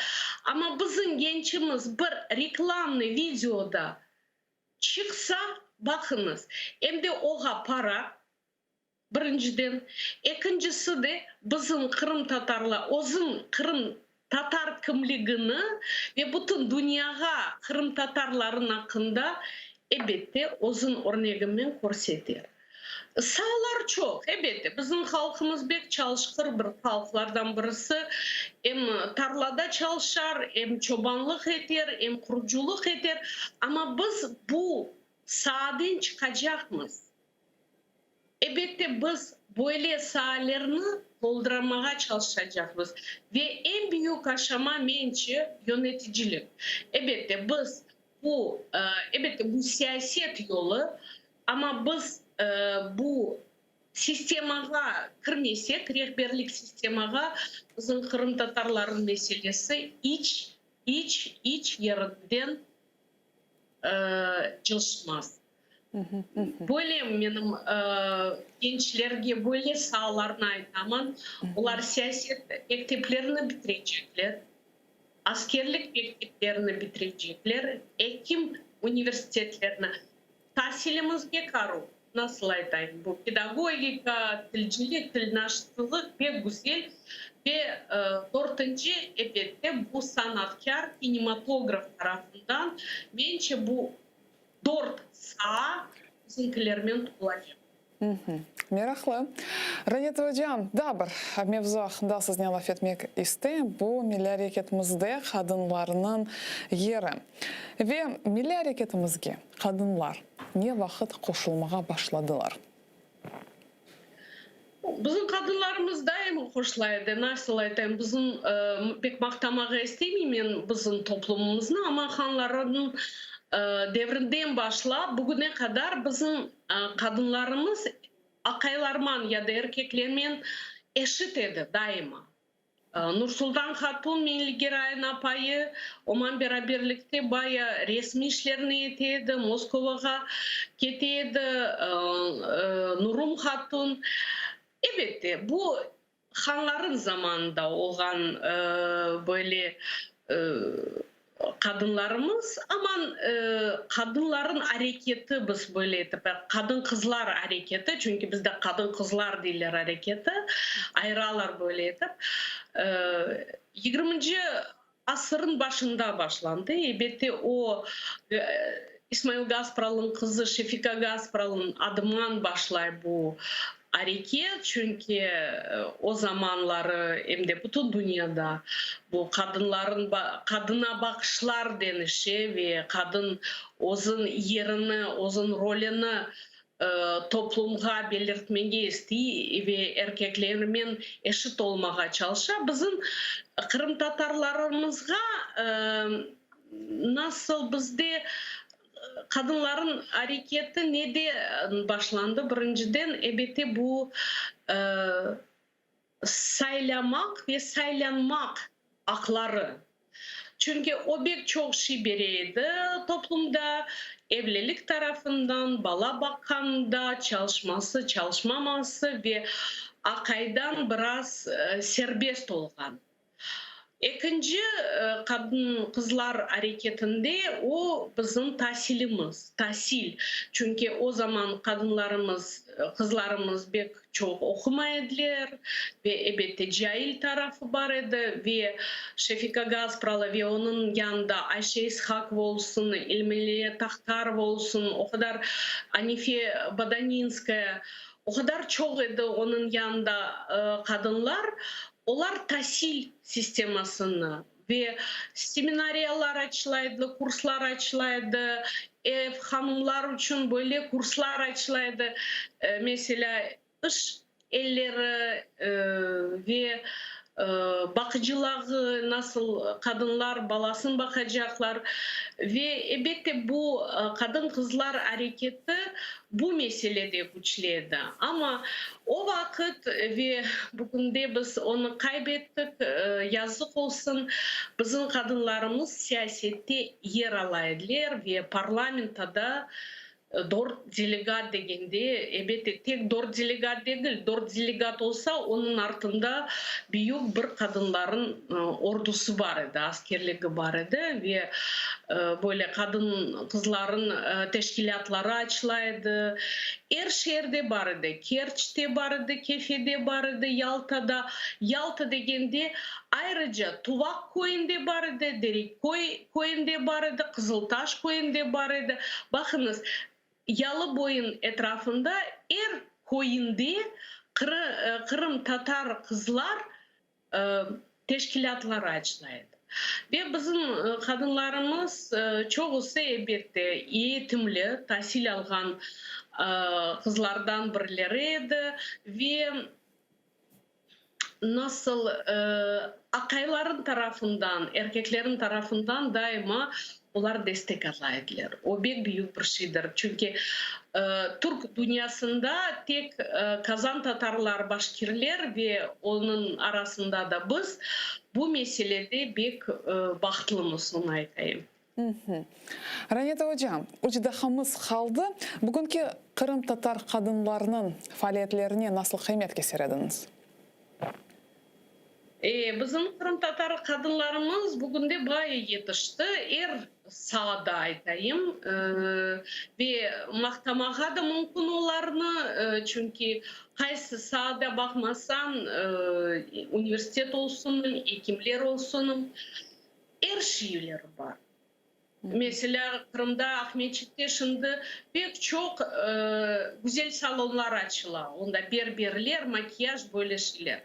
amma bizim gençimiz bir reklamnıy videoda çıqsa, baqıñız, em de oğa para, birinciden, ekincisi de bizim qırımtatarlar, özüñ qırımtatar kimligini ve bütün dünyağa qırımtatarların aqqında, ebette, özüñ örnegimen körseter. Saalar çoq, ebette, bizim halqımız bek çalışqır bir halqlardan birisi, em tarlada çalışar, em çobanlıq eter, em qurucılıq eter, amma biz bu saaden çıqacaqmız. Ebette, biz böyle saalerni tolduramağa çalışacaqmız ve eñ büyük aşama, mence, yöneticilik. Ebette, biz Bu, elbette, bu siyaset yolu, amma biz bu sistemağa kirmesek, rehberlik sistemağa, bizim qırımtatarlarnıñ meselesi iç, iç, iç yerinden cılışmaz. Böyle menim gençlerge böyle saalarnı aytaman, olar siyaset mekteplerini bitirecekler. Askerlik mekteplerini bitirecekler, ekim universitetlerini. Tasilimiz pek aruv, nasıl aytayım, bu pedagogika, tilcilik, tilnaşsızlıq pek güzel ve dörtünci, ebette, bu sanatkâr, kinematograf tarafından, mence, bu dört saa bizimkilermen tolacaq. Meraqlı. Raneta ocam, daa bir mevzu aqqında siznen laf etmek isteyim, bu milliy areketimizde qadınlarnıñ yeri. Ve milliy areketimizge qadınlar ne vaqıt qoşulmağa başladılar? Bizim qadınlarımız daima qoşula edi. Nasıl aytayım, bizim, pek maqtamağa istemeyim men bizim toplumımıznı, amma hanlarnıñ devrinden başlap bugüne qadar bizim Qadınlarımız aqaylarman ya da erkeklermen eşit edi daima. Nursultan Hatun Meñli Geray'ın apayı, oman beraberlikte baya resmiy işlerni ete edi, Moskovağa kete edi, Nurum Hatun. Elbette, bu Hanların zamanında olğan böyle qadınlarımız, aman qadınların areketi biz böyle etip, qadın-qızlar areketi, çünki bizde qadın-qızlar deyler areketi, ayıralar böyle etip, yigirminci asırın başında başlandı. Elbette, o İsmail Gaspralınıñ qızı Şefika Gaspralınıñ adıman başlay bu areket, çünki o zamanları em de bütün dünyada bu qadınların qadına baqışlar deñişe ve qadın özüñ yerini, özüñ rolüni toplumğa belirtmege istey ve erkeklermen eşit olmağa çalışa. Bizim qırımtatarlarımızğa nasıl bizde qadınların areketi nede başlandı? Birinciden, elbette, bu saylamaq ve saylanmaq aqları. Çünki o bek çoq şey bere edi toplumda, evlilik tarafından, bala baqqanda, çalışması, çalışmaması ve aqaydan biraz serbest olğan. Ekinci qadın-qızlar areketinde o bizim tasilimiz, tasil. Çünki o zaman qadınlarımız, qızlarımız bek çoq oqumay ediler ve ebette cail tarafı bar edi ve Şefika Gaspralı ve onıñ yanında Ayşe İshakova olsun, İlmiye Tahtarova olsun, o qadar Anife Bodaninskaya, o qadar çoq edi onıñ yanında qadınlar, olar tasil sistemasını ve seminariyalar açıla edi, kurslar açıla edi, ev hanımlar içün böyle kurslar açıla edi, meselâ, iş elleri ve baqıcılağı, nasıl qadınlar balasın baqacaqlar ve, ebette, bu qadın-qızlar areketi bu meselede küçlü edi. Amma o vaqıt ve bugünde biz onı qayb ettik, yazıq olsun, bizim qadınlarımız siyasette yer ala ediler ve parlamentoda Dört delegat degende, ebette, tek dört delegat degil, dört delegat olsa, onıñ artında büyük bir qadınlarıñ ordusı bar edi, askerligi bar edi ve böyle qadın-qızlarıñ teşkilâtları açıla edi. Er şeerde bar edi, Kerçte bar edi, Kefede bar edi, Yaltada. Yalta degende, ayrıca Tuvaq köyünde bar edi, Dereköy köyünde bar edi, Qızıltaş köyünde bar edi. Baqıñız, Yalıboyun etrafında er köyünde qırımtatar qızlar teşkilâtları açıla edi. Ve bizim qadınlarımız çoqusı, elbette, eğitimli, tasil alğan qızlardan birileri edi ve nasıl aqaylarıñ tarafından, erkeklerniñ tarafından daima olar destek ala ediler. O bek büyük bir şeydir. Çünki türk dünyasında tek kazan tatarlar, başkirler ve onıñ arasında da biz bu meselede bek bahtlımız, onı aytayım. Raneta ocam, üç daqqamız qaldı. Bugünki qırımtatar qadınlarınıñ faaliyetlerine nasıl qıymet keser ediñiz? Bizim qırımtatar qadınlarımız bugünde bayağı yetişti, er saada aytayım, ve maqtamağa da mümkün olarnı, çünki qaysı saada baqmasañ, universitet olsun, ekimler olsun, Er şeyleri bar. Meselâ, Qırımda, Aqmescitte şimdi pek çoq güzel salonlar açıla, onda berberler, makiyaj, böyle şeyler.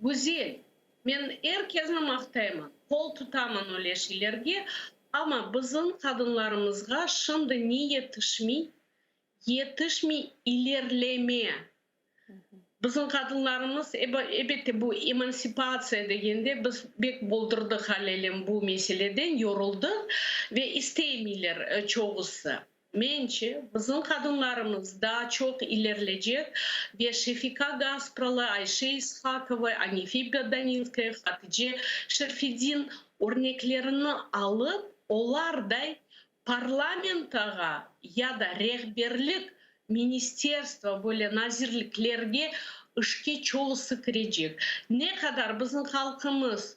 Güzel. Men er kezni maqtayman, qol tutaman öyle şeylerge, amma bizim qadınlarımızğa şimdi ne yetişmey? Yetişmey ilerleme. Bizim qadınlarımız, ebette, bu emansipatsiya degende biz bek boldurdıq alelem bu meseleden, yoruldıq ve istemeyler çoğusı. Mence, bizim qadınlarımız daa çoq ilerlecek ve Şefika Gaspralı, Ayşe İshakova, Anife Bodaninskaya, Hatice Şerfedin örneklerini alıp, olarday Parlamentoğa ya da rehberlik, ministerstvo, böyle nazirliklerge işke çoğusı kirecek. Ne qadar bizim halqımız,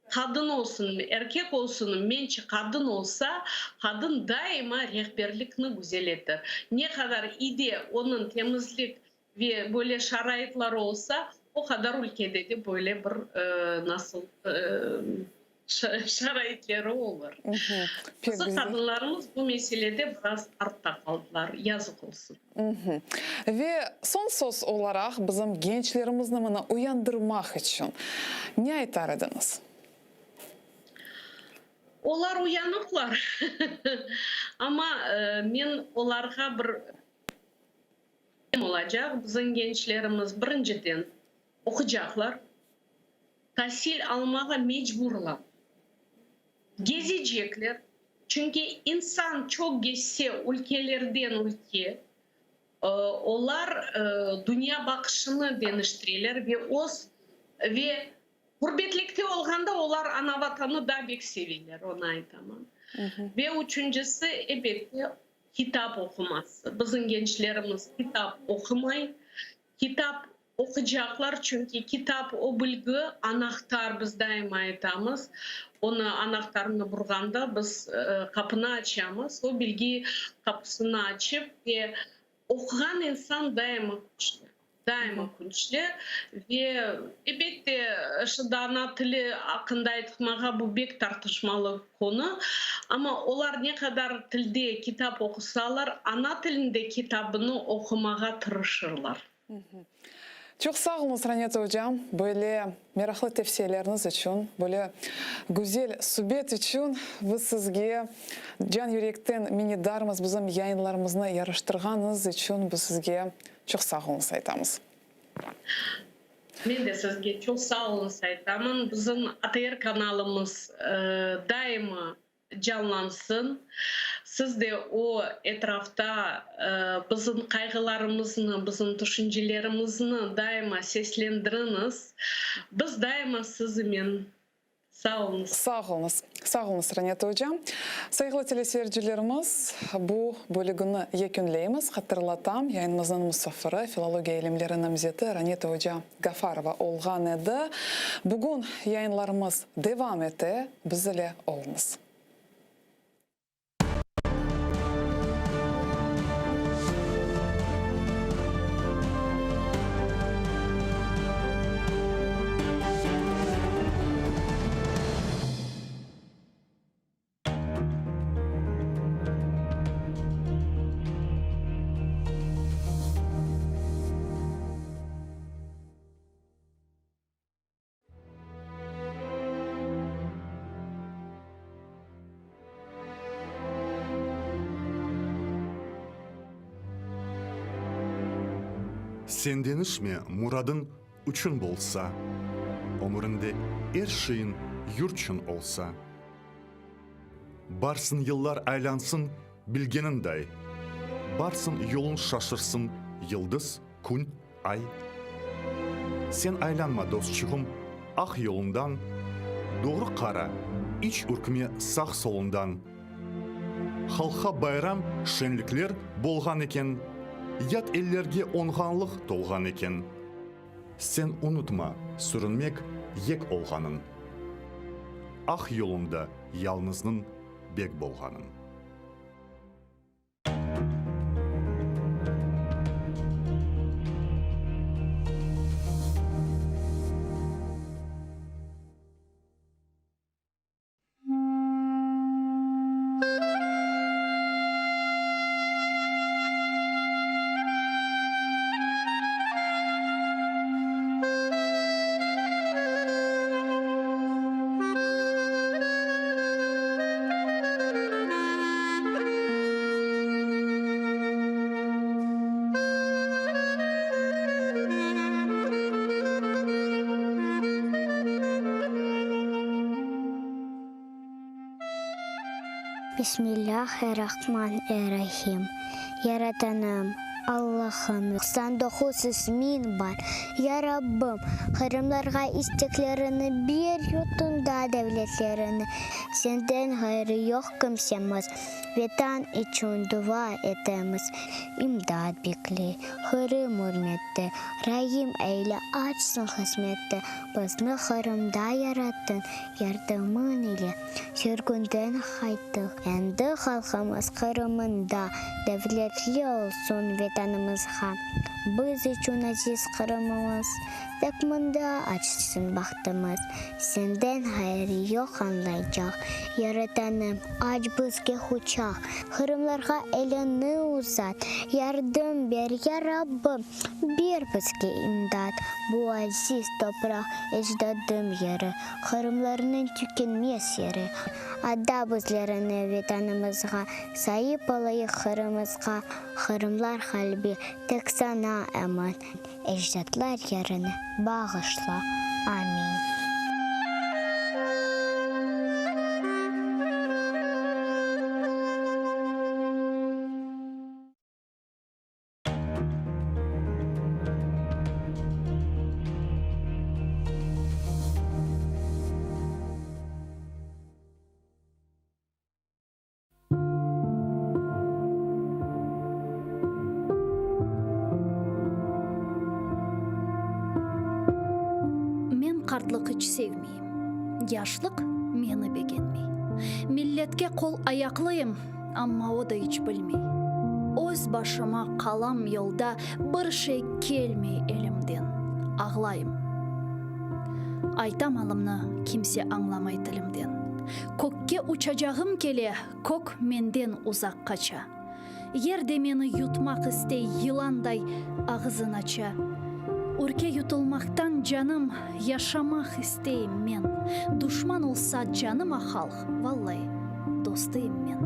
qadın olsunmı, erkek olsunmı, mence, qadın olsa, qadın daima rehberlikni güzel eter. Ne qadar ide onıñ temizlik ve böyle şaraitlar olsa, o qadar ülkede de böyle bir nasıl şaraitleri olur. Bizim qadınlarımız bu meselede biraz artta qaldılar, yazıq olsun. Ve soñ söz olaraq bizim gençlerimizni mına uyandırmaq içün ne aytar ediñiz? Olar uyanıqlar, amma men olarğa bir olacaq, bizim gençlerimiz birinciden oqucaqlar, tasil almağa mecburlar, gezecekler, çünki insan çoq gezse ülkelerden ülke, olar dünya baqışını deñiştireler ve öz ve. Ğurbetlikte olğanda olar ana-Vatanı daa bek seveler, onı aytaman. Ve üçüncisi, ebette, kitap oquması. Bizim gençlerimiz kitap oqumay. Kitap oqucaqlar, çünki kitap, o bilgi, anahtar, biz daima aytamız, onı, anahtarnı burğanda biz qapını açamız, o bilgi qapısını açıp ve oquğan insan daima küçlü. Daima küçlü ve, elbette, şimdi ana tili aqqında aytmağa bu bek tartışmalı qonu, amma olar ne qadar tilde kitap oqusalar, ana tilinde kitabını oqumağa tırışırlar. Çoq sağ oluñız, Raneta ocam, böyle meraqlı tevsiyeleriñiz içün, böyle güzel subet içün biz sizge can yürekten minnetdarmız, bizim yayınlarımıznı yaraştırğanıñız içün biz sizge Çoq sağ oluñız aytamız. Men de sizge çoq sağ oluñız aytamın. Bizim ATR kanalımız daima canlansın. Siz de o etrafta bizim qayğılarımıznı, bizim tüşüncelerimizni daima seslendiriñiz. Biz daima sizimen. Sağ oluñız. Sağ oluñız. Sağ oluñız, Raneta oca. Sayğılı teleseyircilerimiz, bu bölügini yekünleymiz. Hatırlatam, yayınımıznıñ musafiri, filologiya ilimleri namzeti Raneta oca Gafarova olğan edi. Bugün yayınlarımız devam ete, biz ile oluñız. Sen deñişme, muradıñ üçün bolsa, Ömründe er şeyiñ yurtçün olsa. Barsın yıllar aylansın bilgeninday, Barsın yolun şaşırsın yıldız, kün, Ay. Sen aylanma, dostçuğım, aq yolundan, Doğru qara, iç ürkme sağ-solundan. Halqqa bayram, şenlikler bolğan eken, Yat ellerge oñğanlıq tolğan eken. Sen unutma sürünmek yek olğanın, Aq yolunda yalnıznıñ bek bolğanın. Bismillâh-er-Rahman-er-Rahim. Yaratanım, Allahım, 99 ismiñ bar. Ya Rabbim, qırımlarğa isteklerini ber, yurtunda devletlerini, Senden ğayrı yoq kimsemiz, Vetan içün dua etemiz, İmdat bekley, Qırım ürmette, Raim eyle, açsın qısmette, Bizni Qırımda yarattıñ, Yardımıñ ile sürgünden qayttıq, Endi halqımız Qırımında, Devletli olsun Vetanımızğa. Biz içün aziz Qırımımız, Tek mında açsın bahtımız. Senden ğayrı yoq añlaycaq, Yaratanım, aç bizge quçaq. Qırımlarğa eliñni uzat, Yardım ber, ya Rabbim, ber bizge imdat. Bu aziz topraq ecdadım yeri, Qırımlarnıñ tükenmez yeri. Ada bizlerni Vetanımızğa, Saip olayıq Qırımızğa. Qırımlar qalbi tek saña emin. Ecdatlar yerini bağışla. Amin. Yaşlıq iç sevmeyim, Yaşlıq meni begenmey. Milletke qol-ayaqlıyım, Amma o da iç bilmey. Öz başıma qalam yolda, Bir şey kelmey elimden, Ağlayım. Aytam alımnı, kimse añlamay tilimden. Kökke uçacağım kele, Kök menden uzaq qaça. Yer de meni yutmaq istey, Yılanday ağızın aça. Ürke yutulmaqtan canım, Yaşamaq isteyim men. Duşman olsa canıma halq, Vallai, dostıyım men.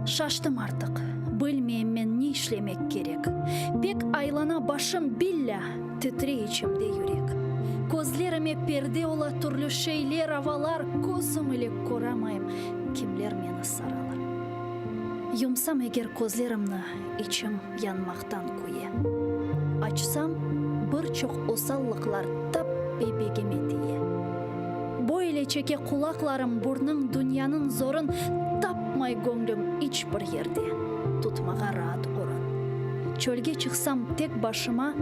Şaştım artıq, bilmeyim men ne işlemek kerek. Pek aylana başım, billâ, titrey içimde yürek. Közlerime perde ola türlü şeyler, avalar, Közüm ile köramayım, kimler meni saralar. Yumsam eger közlerimni, içim yanmaqtan küye. Açsam, bir çoq osallıqlar tap bebegime tiye. Böyle çeke qulaqlarım burnıñ dünyanıñ zorun, Tapmay göñlüm iç bir yerde tutmağa raat orun. Çölge çıqsam tek başıma,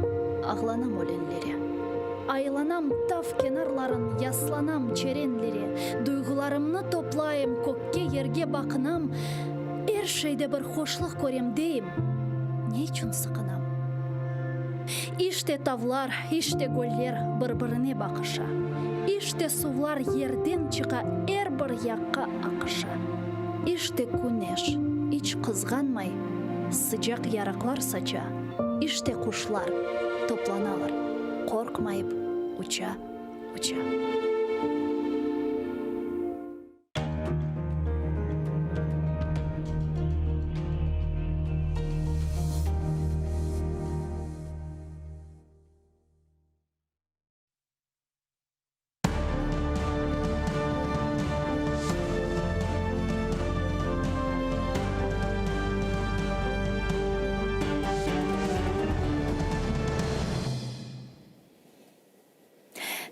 ağlanam ölenlere. Aylanam tav kenarların, yaslanam çerenlere, Duyğularımnı toplayım, kökke, yerge baqınam, Er şeyde bir hoşluq körem deyim, ne içün sıqınam? İşte tavlar, işte göller bir-birine baqışa, İşte suvlar yerden çıqa er bir yaqqa aqışa. İşte küneş, iç qızğanmay, sıcaq yarıqlar saça, İşte quşlar toplanalar, qorqmayıp uça, uça.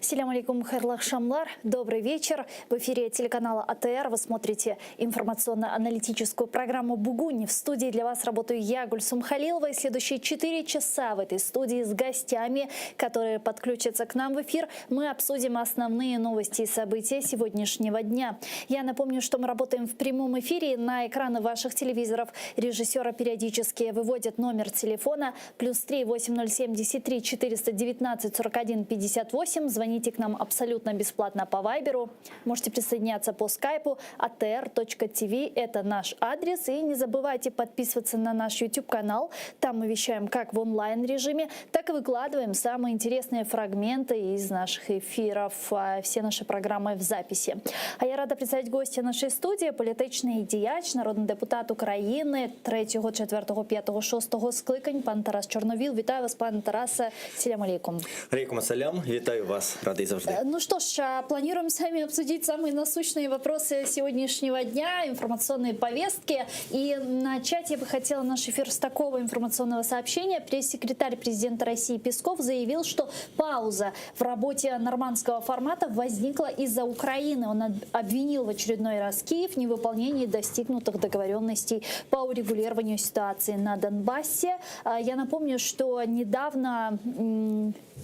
Selâm aleykum, hayırlı aqşamlar, dobrый вечер. В эфире телеканала АТР вы смотрите информационно-аналитическую программу «Бугунь». В студии для вас работаю я, Гульсум Халилова. И следующие 4 часа в этой студии с гостями, которые подключатся к нам в эфир, мы обсудим основные новости и события сегодняшнего дня. Я напомню, что мы работаем в прямом эфире. На экраны ваших телевизоров режиссера периодически выводят номер телефона плюс 3 8073 419 41 58. Звоните к нам абсолютно бесплатно по Вайберу. Можете присоединяться по скайпу atr.tv. Это наш адрес. И не забывайте подписываться на наш YouTube-канал. Там мы вещаем как в онлайн-режиме, так и выкладываем самые интересные фрагменты из наших эфиров. А, все наши программы в записи. А я рада представить гостя нашей студии, політичний діяч, народний депутат України 3, 4, 5, 6 скликань, пан Тарас Чорновіл. Вітаю вас, пане Тарасе. Селям алейкум. Алейкум ассалям. Вітаю вас, радий завжди. Э, ну что ж, а, планируем с вами обсудить самые насущные вопросы сегодняшнего дня, информационные повестки. И начать я бы хотела наш эфир с такого информационного сообщения. Пресс-секретарь президента России Песков заявил, что пауза в работе нормандского формата возникла из-за Украины. Он обвинил в очередной раз Киев в невыполнении достигнутых договоренностей по урегулированию ситуации на Донбассе. А, я напомню, что недавно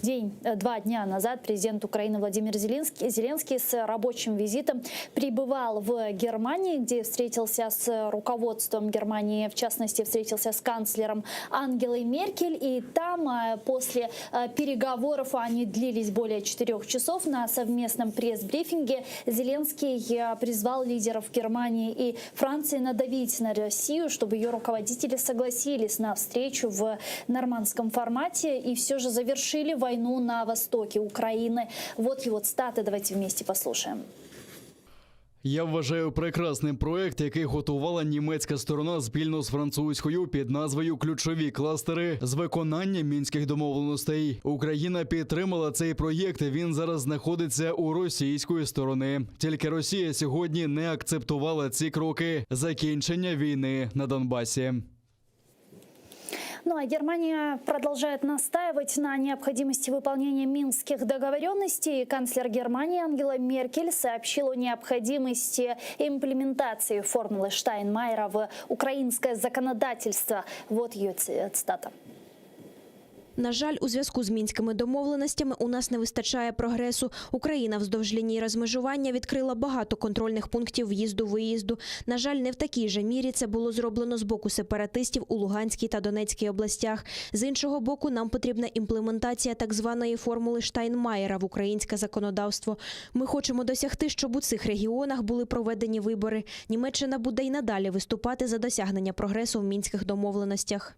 день, э, два дня назад президент Украины Владимир Зеленский, Зеленский с рабочим визитом прибывал в Германии, где встретился с руководством Германии, в частности, встретился с канцлером Ангелой Меркель. И там э, после э, переговоров, они длились более четырех часов, на совместном пресс-брифинге Зеленский призвал лидеров Германии и Франции надавить на Россию, чтобы ее руководители согласились на встречу в нормандском формате и все же завершили войну на востоке Украины. Вот его цитаты, давайте вместе послушаем. Я вважаю прекрасним проект, який готувала німецька сторона спільно з французькою під назвою Ключові кластери з виконання мінських домовленостей. Україна підтримала цей проєкт. Він зараз знаходиться у російської сторони. Тільки Росія сьогодні не акцептувала ці кроки закінчення війни на Донбасі. Ну а Германия продолжает настаивать на необходимости выполнения минских договоренностей. Канцлер Германии Ангела Меркель сообщила о необходимости имплементации формулы Штайнмайера в украинское законодательство. Вот ее цитата. На жаль, у зв'язку з мінськими домовленостями у нас не вистачає прогресу. Україна вздовж лінії розмежування відкрила багато контрольних пунктів в'їзду-виїзду. На жаль, не в такій же мірі це було зроблено з боку сепаратистів у Луганській та Донецькій областях. З іншого боку, нам потрібна імплементація так званої формули Штайнмаєра в українське законодавство. Ми хочемо досягти, щоб у цих регіонах були проведені вибори. Німеччина буде й надалі виступати за досягнення прогресу в мінських домовленостях.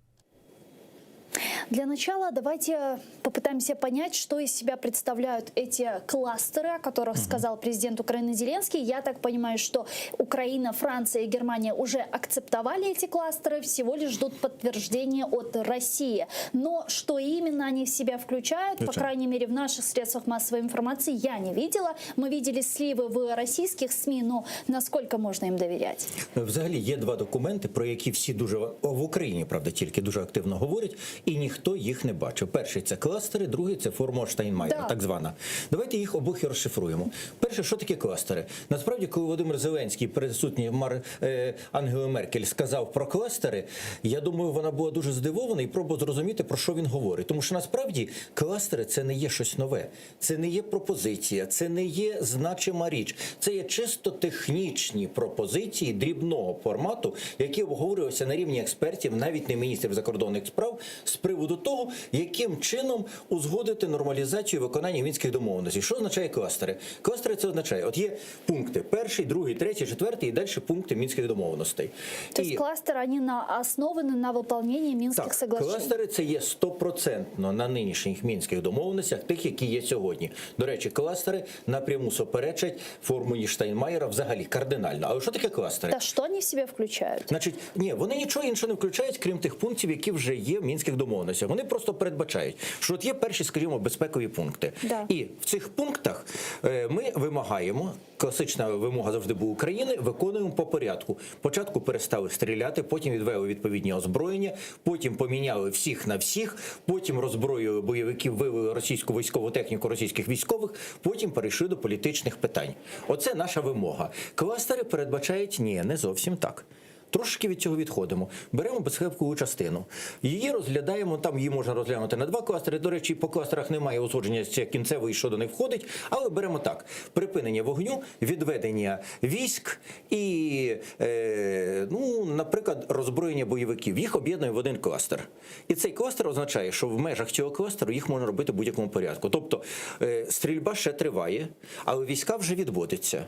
Для начала давайте попытаемся понять, что из себя представляют эти кластеры, о которых сказал президент Украины Зеленский. Я так понимаю, что Украина, Франция и Германия уже акцептовали эти кластеры, всего лишь ждут подтверждения от России. Но что именно они в себя включают, по Звичайно. крайней мере, в наших средствах массовой информации я не видела. Мы видели сливы в российских СМИ, но насколько можно им доверять? Взагалі є два документи, про які всі дуже в Україні, правда, тільки дуже активно говорять, і ніхто їх не бачив. Перший це кластери, другий це формула Штайнмайера, Да. так звана. Давайте їх обох і розшифруємо. Перше, що таке кластери? Насправді, коли Володимир Зеленський, присутній Мар е, Ангели Меркель, сказав про кластери, я думаю, вона була дуже здивована і пробувала зрозуміти, про що він говорить. Тому що насправді кластери це не є щось нове, це не є пропозиція, це не є значима річ. Це є чисто технічні пропозиції дрібного формату, які обговорювалися на рівні експертів, навіть не міністрів закордонних справ, з приводу того, яким чином узгодити нормалізацію виконання мінських домовленостей. Що означає кластери? Кластери це означає, от є пункти: перший, другий, третій, четвертий і далі пункти мінських домовленостей. То есть І- кластеры, они на, основаны на выполнении Минских так, соглашений. кластери це є стопроцентно на нинішніх мінських домовленостях, тих, які є сьогодні. До речі, кластери напряму суперечать формулі Штайнмаєра взагалі кардинально. Але що таке кластери? Да что они в себя включают? Значить, ні, вони нічого іншого не включають, крім тих пунктів, які вже є в мінських домовленостях. Вони просто передбачають, що от є перші, скажімо, безпекові пункти. Да. І в цих пунктах е, ми вимагаємо, класична вимога завжди була України, виконуємо по порядку. Спочатку перестали стріляти, потім відвели відповідні озброєння, потім поміняли всіх на всіх, потім роззброїли бойовиків, вивели російську військову техніку російських військових, потім перейшли до політичних питань. Оце наша вимога. Кластери передбачають ні, не зовсім так. Трошки від цього відходимо. Беремо безпекову частину. Її розглядаємо, там її можна розглянути на два кластери. До речі, по кластерах немає узгодження це кінцевої, що до них входить, але беремо так: припинення вогню, відведення військ і, е, ну, наприклад, роззброєння бойовиків. Їх об'єднуємо в один кластер. І цей кластер означає, що в межах цього кластеру їх можна робити в будь-якому порядку. Тобто е, стрільба ще триває, але війська вже відводяться.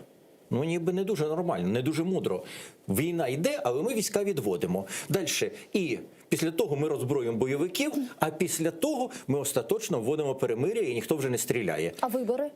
Ну, ніби не дуже нормально, не дуже мудро. Війна йде, але ми війська відводимо. Далі. І після того ми роззброїмо бойовиків, а після того ми остаточно вводимо перемир'я і ніхто вже не стріляє. А выборы?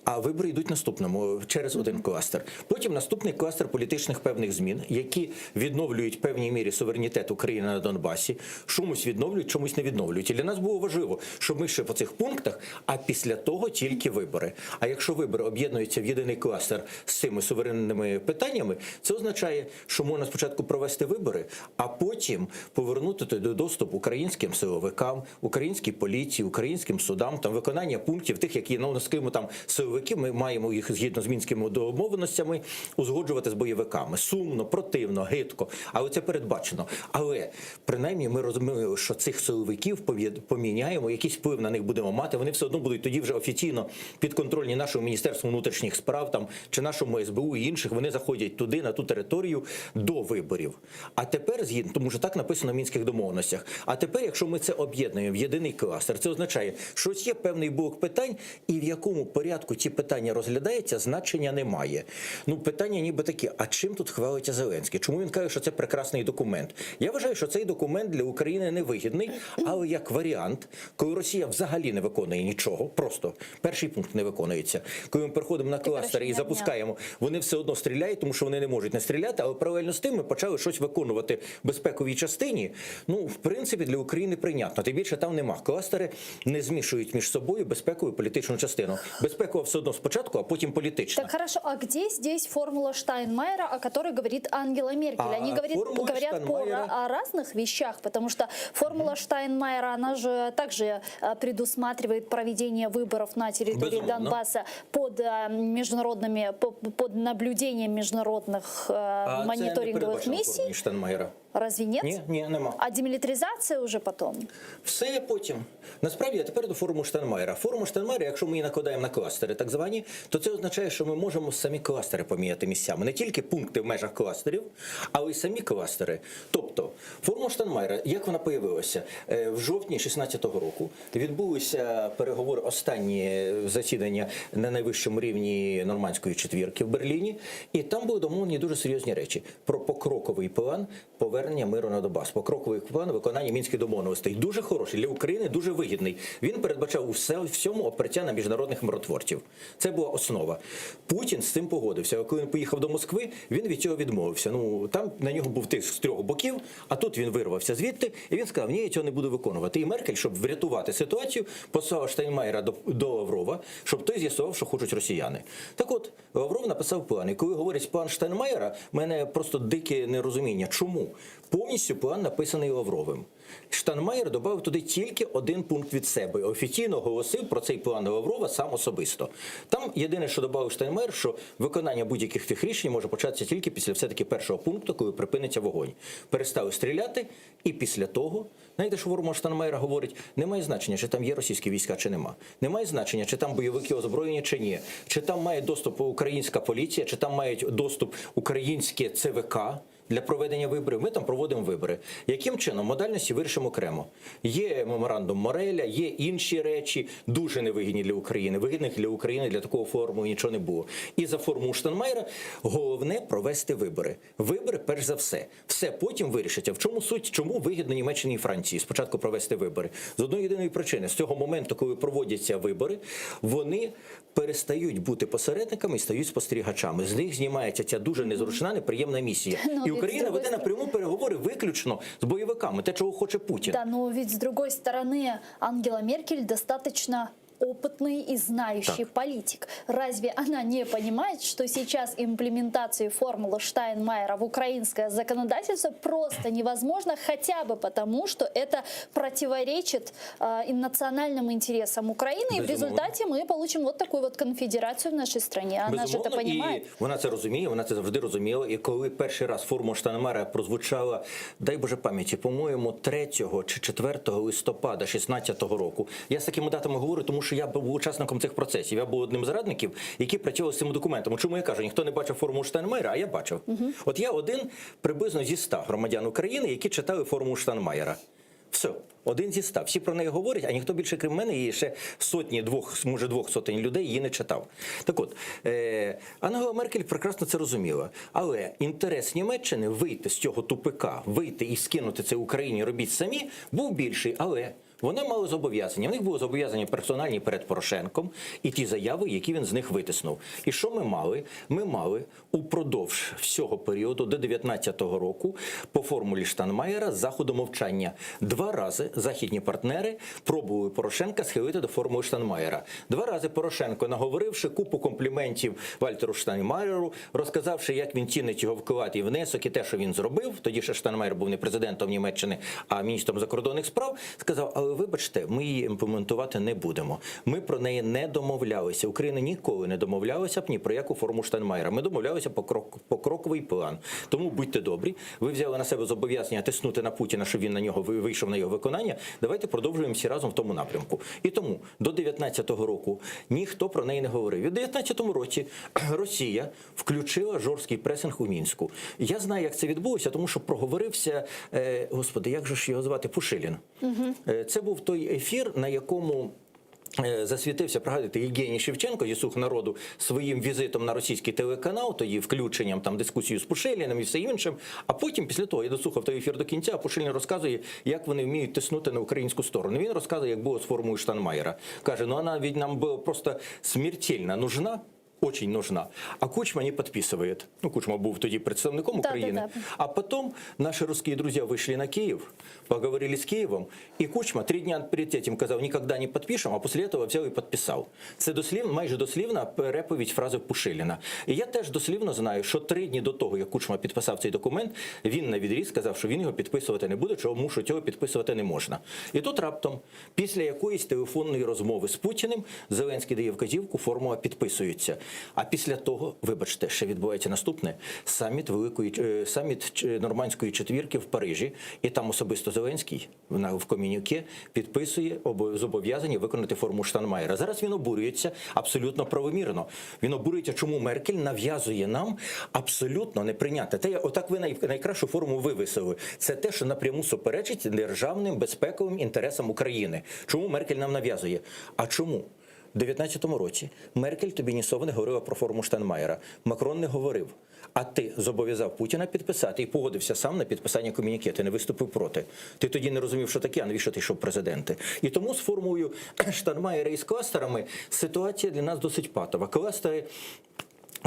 А вибори йдуть наступному через один кластер. Потім наступний кластер політичних певних змін, які відновлюють в певній мірі суверенітет України на Донбасі, чомусь відновлюють, чомусь не відновлюють. І для нас було важливо, щоб ми йшли по цих пунктах, а після того тільки вибори. А якщо вибори об'єднуються в єдиний кластер з цими суверенними питаннями, це означає, що можна спочатку провести вибори, а потім повернути туди доступ українським силовикам, українській поліції, українським судам, там виконання пунктів тих, які ну, скажімо, там силовики, ми маємо їх згідно з мінськими домовленостями узгоджувати з бойовиками. Сумно, противно, гидко, але це передбачено. Але принаймні ми розуміємо, що цих силовиків пов'є- поміняємо, якийсь вплив на них будемо мати. Вони все одно будуть тоді вже офіційно підконтрольні нашому міністерству внутрішніх справ там чи нашому СБУ і інших. Вони заходять туди на ту територію до виборів. А тепер згідно, тому що так написано в мінських домовленостях. А тепер, якщо ми це об'єднуємо в єдиний кластер, це означає, що ось є певний блок питань, і в якому порядку ці питання розглядаються, значення немає. Ну питання ніби такі: а чим тут хвалиться Зеленський? Чому він каже, що це прекрасний документ? Я вважаю, що цей документ для України невигідний, але як варіант, коли Росія взагалі не виконує нічого, просто перший пункт не виконується. Коли ми переходимо на кластери і Прекращення огня. запускаємо, вони все одно стріляють, тому що вони не можуть не стріляти, але паралельно з тим ми почали щось виконувати в безпековій частині. Ну, в принципі, для України прийнятно. Тим більше там нема. Кластери не змішують між собою безпекову і політичну частину. Безпекова все. все одно спочатку, а потім політична. Так хорошо, а где здесь формула Штайнмайера, о которой говорит Ангела Меркель? А Они говорит, формула говорят по, Штайнмайера- о разных вещах, потому что формула Штайнмайера, она же также э, предусматривает проведение выборов на территории Безумовно. Донбасса под э, международными, по- под наблюдением международных э, А це не мониторинговых передбачено миссий. формулою Штайнмайера. Разве нет? Ні, ні, нема. А демилитаризация уже потом? Все потім. Насправді, а тепер до формули Штайнмайера. Формула Штайнмайера, якщо ми її накладаємо на кластери, так звані, то це означає, що ми можемо самі кластери поміняти місцями. Не тільки пункти в межах кластерів, але й самі кластери. Тобто, формула Штайнмайера, як вона появилася? Е, В жовтні 16-го року відбулися переговори, останні засідання на найвищому рівні нормандської четвірки в Берліні, і там були домовлені дуже серйозні речі про покроковий план повернення миру на Донбас, покроковий план виконання мінських домовленостей. Дуже хороший для України, дуже вигідний. Він передбачав усе всьому опертя на міжнародних миротворців. Це була основа. Путін з цим погодився. А коли він поїхав до Москви, він від цього відмовився. Ну там на нього був тиск з трьох боків, а тут він вирвався звідти, і він сказав: Ні, я цього не буду виконувати. І Меркель, щоб врятувати ситуацію, послала Штайнмайера до, до Лаврова, щоб той з'ясував, що хочуть росіяни. Так от Лавров написав план. І коли говорять план Штайнмайера, в мене просто дике нерозуміння. Чому? Повністю план написаний Лавровим. Штайнмайер додав туди тільки один пункт від себе. Офіційно оголосив про цей план Лаврова сам особисто. Там єдине, що додав Штайнмайер, що виконання будь-яких тих рішень може початися тільки після все-таки першого пункту, коли припиниться вогонь. Перестали стріляти, і після того, знаєте, що формула Штайнмайера говорить, немає значення, чи там є російські війська, чи нема. Немає значення, чи там бойовики озброєні, чи ні, чи там має доступ українська поліція, чи там мають доступ українське ЦВК для проведення виборів. Ми там проводимо вибори. Яким чином модальності вирішимо окремо? Є меморандум Мореля, є інші речі, дуже невигідні для України. Вигідних для України для такого форму нічого не було. І за формулу Штайнмайера головне провести вибори. Вибори, перш за все, все потім вирішиться. В чому суть, чому вигідно Німеччині і Франції спочатку провести вибори? З одної єдиної причини: з цього моменту, коли проводяться вибори, вони перестають бути посередниками і стають спостерігачами. З них знімається ця дуже незручна, неприємна місія. Ну, І від Україна другої веде напряму переговори виключно з бойовиками, те, чого хоче Путін. Да, но ведь с другой стороны Ангела Меркель достаточно опытный и знающий Так. политик. Разве она не понимает, что сейчас имплементацию формулы Штайнмайера в украинское законодательство просто невозможно, хотя бы потому, что это противоречит э, и национальным интересам Украины, и в Безумовно. результате мы получим вот такую вот конфедерацию в нашей стране. Она же это Безумовно, понимает. І вона це розуміє, вона це завжди розуміла. І коли перший раз формула Штайнмайера прозвучала, дай Боже пам'яті, по-моєму, 3 чи 4 листопада 16 року. Я з такими датами говорю, тому що я був учасником цих процесів. Я був одним з радників, які працювали з цими документами. Чому я кажу, ніхто не бачив формулу Штайнмайера, а я бачив. От я один приблизно зі 100 громадян України, які читали формулу Штайнмайера. Все, один зі ста. Всі про неї говорять, а ніхто більше, крім мене, і ще сотні, двох, може двох сотень людей її не читав. Так от, е, Ангела Меркель прекрасно це розуміла. Але інтерес Німеччини вийти з цього тупика, вийти і скинути це Україні, робіть самі, був більший, але. Вони мали зобов'язання. В них були зобов'язання персональні перед Порошенком і ті заяви, які він з них витиснув. І що ми мали? Ми мали упродовж всього періоду до 19-го року по формулі Штайнмайера заходу мовчання. Два рази західні партнери пробували Порошенка схилити до формули Штайнмайера. Два рази Порошенко, наговоривши купу компліментів Вальтеру Штайнмайеру, розказавши, як він цінить його вклад і внесок, і те, що він зробив. Тоді ще Штайнмайер був не президентом Німеччини, а міністром закордонних справ, сказав: але вибачте, ми її імплементувати не будемо. Ми про неї не домовлялися. Україна ніколи не домовлялася б ні про яку форму Штайнмайера. Ми домовлялися по крок покроковий план. Тому будьте добрі, ви взяли на себе зобов'язання тиснути на Путіна, щоб він на нього ви- вийшов на його виконання. Давайте продовжуємо всі разом в тому напрямку. І тому до 19-го року ніхто про неї не говорив. І в 19-му році Росія включила жорсткий пресинг у Мінську. Я знаю, як це відбулося, тому що проговорився, е, господи, як же ж його звати? Пушилін. Е, Це був той ефір, на якому. е, Засвітився, пригадуєте, Євгеній Шевченко зі «Слуг народу своїм візитом на російський телеканал, тоді включенням там дискусію з Пушиліним і все іншим. А потім, після того, я дослухав той ефір до кінця, а Пушилін розказує, як вони вміють тиснути на українську сторону. Він розказує, як було з формулою Штайнмайера. Каже, ну вона ведь нам була просто смертельно нужна. Очень нужна. А Кучма не подписывает. Ну, Кучма був тоді представником Да, України. да, да. А потом наши русские друзья вышли на Киев, поговорили с Киевом, и Кучма три дня перед этим казав, никогда не подпишем, а после этого взяв і підписав. Це дослівно, майже дослівна переповідь фрази Пушиліна. І я теж дослівно знаю, що три дні до того, як Кучма підписав цей документ, він навідріз сказав, що він його підписувати не буде, чому що цього підписувати не можна. І тут раптом, після якоїсь телефонної розмови з Путіним, Зеленський дає вказівку, формула підписується. А після того, вибачте, ще відбувається наступне саміт великої е, саміт ч- нормандської четвірки в Парижі, і там особисто Зеленський на в комюніке підписує обо- зобов'язання виконати форму Штайнмаєра. Зараз він обурюється абсолютно правомірно. Він обурюється, чому Меркель нав'язує нам абсолютно неприйняте. Те, отак ви най, найкращу форму вивесили. Це те, що напряму суперечить державним безпековим інтересам України. Чому Меркель нам нав'язує? А чому? У 19-му році Меркель тобі ні слова не говорила про форму Штайнмаєра. Макрон не говорив. А ти зобов'язав Путіна підписати і погодився сам на підписання комюніке. Ти не виступив проти. Ти тоді не розумів, що таке, а навіщо ти йшов в президенти? І тому з формулою Штайнмаєра і з кластерами ситуація для нас досить патова. Кластери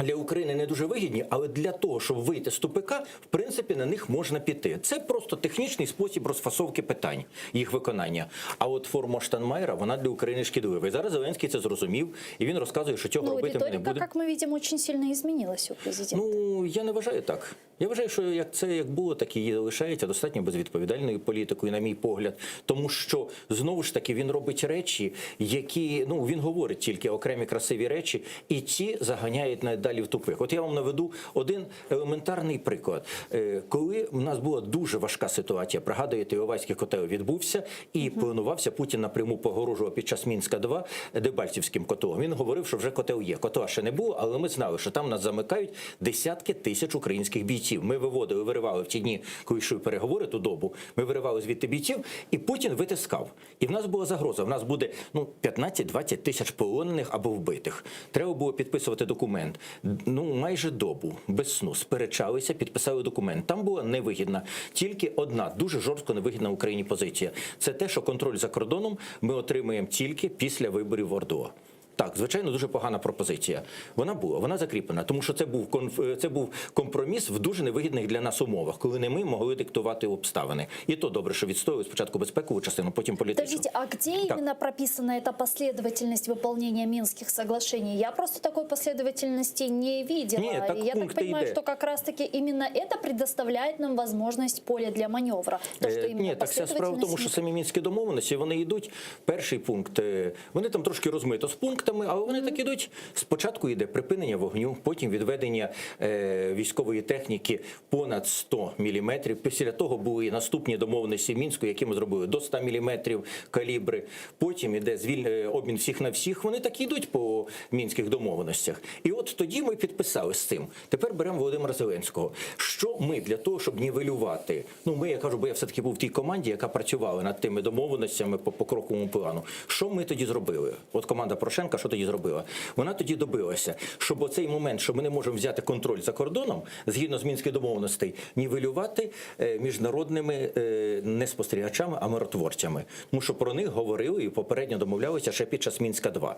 для України не дуже вигідні, але для того, щоб вийти з тупика, в принципі, на них можна піти. Це просто технічний спосіб розфасовки питань, їх виконання. А от форма Штайнмаєра, вона для України шкідлива. І зараз Зеленський це зрозумів, і він розказує, що цього Ну, робити ми не риторика, будемо. как мы видим, очень сильно изменилась у президента. Ну я не вважаю так. Я вважаю, що як це як було, так і залишається достатньо безвідповідальною політикою, на мій погляд, тому що знову ж таки він робить речі, які ну він говорить тільки окремі красиві речі, і ті заганяють надалі в тупик. От я вам наведу один елементарний приклад. Е, Коли в нас була дуже важка ситуація, пригадуєте, Іловайський котел відбувся і планувався Путін напряму погрожував під час Мінська 2 Дебальцівським котлом. Він говорив, що вже котел є. Котла ще не було, але ми знали, що там нас замикають десятки тисяч українських бійців. Ми виводили, виривали в ті дні, коли йшли переговори ту добу. Ми виривали звідти бійців, і Путін витискав. І в нас була загроза. В нас буде ну 15-20 тисяч полонених або вбитих. Треба було підписувати документ. Ну майже добу без сну сперечалися, підписали документ. Там була невигідна тільки одна дуже жорстко невигідна Україні позиція. Це те, що контроль за кордоном ми отримаємо тільки після виборів в ОРДЛО. Так, звичайно, дуже погана пропозиція. Вона була, вона закріплена, тому що це був конф... е, це був компроміс в дуже невигідних для нас умовах, коли не ми могли диктувати обставини. І то добре, що відстояли спочатку безпекову частину, потім політичну. Подождите, а где Так. именно прописана эта последовательность выполнения Минских соглашений? Я просто такой последовательности не видела. Не, так И я так пункты понимаю, йде. что как раз-таки именно это предоставляет нам возможность поля для маневра. То, что Е, именно Ні, так вся справа в тому, що последовательность самі мінські домовленості вони йдуть. Перший пункт, е, вони там трошки розмито з пунктами, але вони так ідуть. Спочатку йде припинення вогню, потім відведення е, військової техніки понад 100 міліметрів. Після того були і наступні домовленості Мінську, які ми зробили до 100 міліметрів калібри. Потім іде звіль... е, обмін всіх на всіх. Вони так йдуть по мінських домовленостях. І от тоді ми підписали з цим. Тепер беремо Володимира Зеленського. Що ми для того, щоб нівелювати? Ну, ми, я кажу, бо я все-таки був в тій команді, яка працювала над тими домовленостями по покроковому плану. Що ми тоді зробили? От команда Порошенка, що тоді зробила? Вона тоді добилася, щоб оцей момент, що ми не можемо взяти контроль за кордоном, згідно з мінських домовленостей, нівелювати е, міжнародними е, не спостерігачами, а миротворцями. Тому що про них говорили і попередньо домовлялися ще під час Мінська 2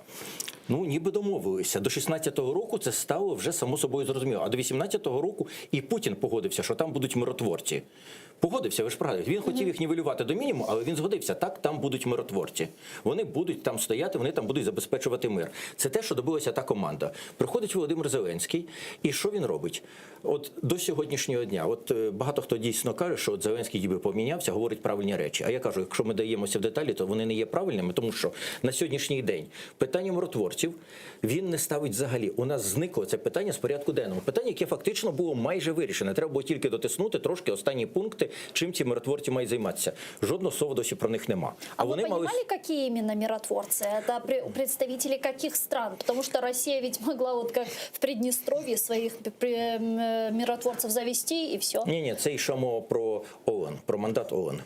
Ну, ніби домовилися. До 16-го року це стало вже само собою зрозуміло. А до 18-го року і Путін погодився, що там будуть миротворці. Погодився, ви ж пригадуєте. Він хотів їх нівелювати до мінімуму, але він згодився. Так, там будуть миротворці. Вони будуть там стояти, вони там будуть забезпечувати мир. Це те, що добилася та команда. Приходить Володимир Зеленський, і що він робить? От до сьогоднішнього дня, от е, багато хто дійсно каже, що от Зеленський ніби помінявся, говорить правильні речі. А я кажу, якщо ми даємося в деталі, то вони не є правильними, тому що на сьогоднішній день питання миротворців він не ставить взагалі. У нас зникло це питання з порядку денного. Питання, яке фактично було майже вирішене. Треба було тільки дотиснути трошки останні пункти, чим ці миротворці мають займатися. Жодного слова досі про них нема. А, А вы вони мали понимали, какие именно миротворцы? Это пре- представители каких стран? Потому что Россия ведь могла вот как в Приднестровье своих пре- м, э, миротворцев завести и все. Ні, ні, це йшла мова про ООН, про мандат ООН.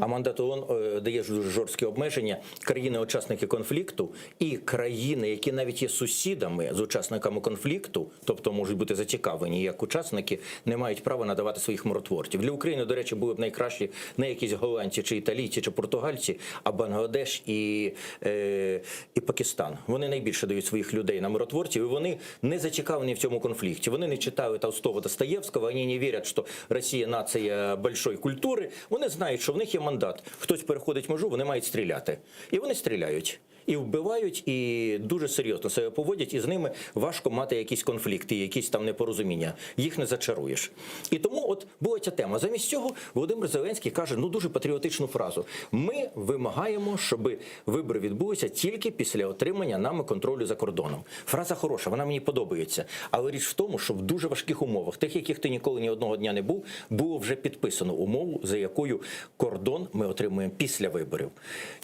А мандат ООН е, дає ж дуже жорсткі обмеження. Країни-учасники конфлікту і країни, які навіть є сусідами з учасниками конфлікту, тобто можуть бути зацікавлені як учасники, не мають права надавати своїх миротворців. Для України, до речі, були б найкращі не якісь голландці, чи італійці, чи португальці, а Бангладеш і, е, і Пакистан. Вони найбільше дають своїх людей на миротворців, і вони не зацікавлені в цьому конфлікті. Вони не читали Толстого, Достоєвського, вони не вірять, що Росія нація большої культури. Вони знають, що в них є мандат. Хтось переходить межу, вони мають стріляти. І вони стріляють. І вбивають, і дуже серйозно себе поводять, і з ними важко мати якісь конфлікти, якісь там непорозуміння. Їх не зачаруєш. І тому от була ця тема. Замість цього Володимир Зеленський каже ну дуже патріотичну фразу: ми вимагаємо, щоб вибори відбулися тільки після отримання нами контролю за кордоном. Фраза хороша, вона мені подобається. Але річ в тому, що в дуже важких умовах, тих, яких ти ніколи ні одного дня не був, було вже підписано умову, за якою кордон ми отримуємо після виборів.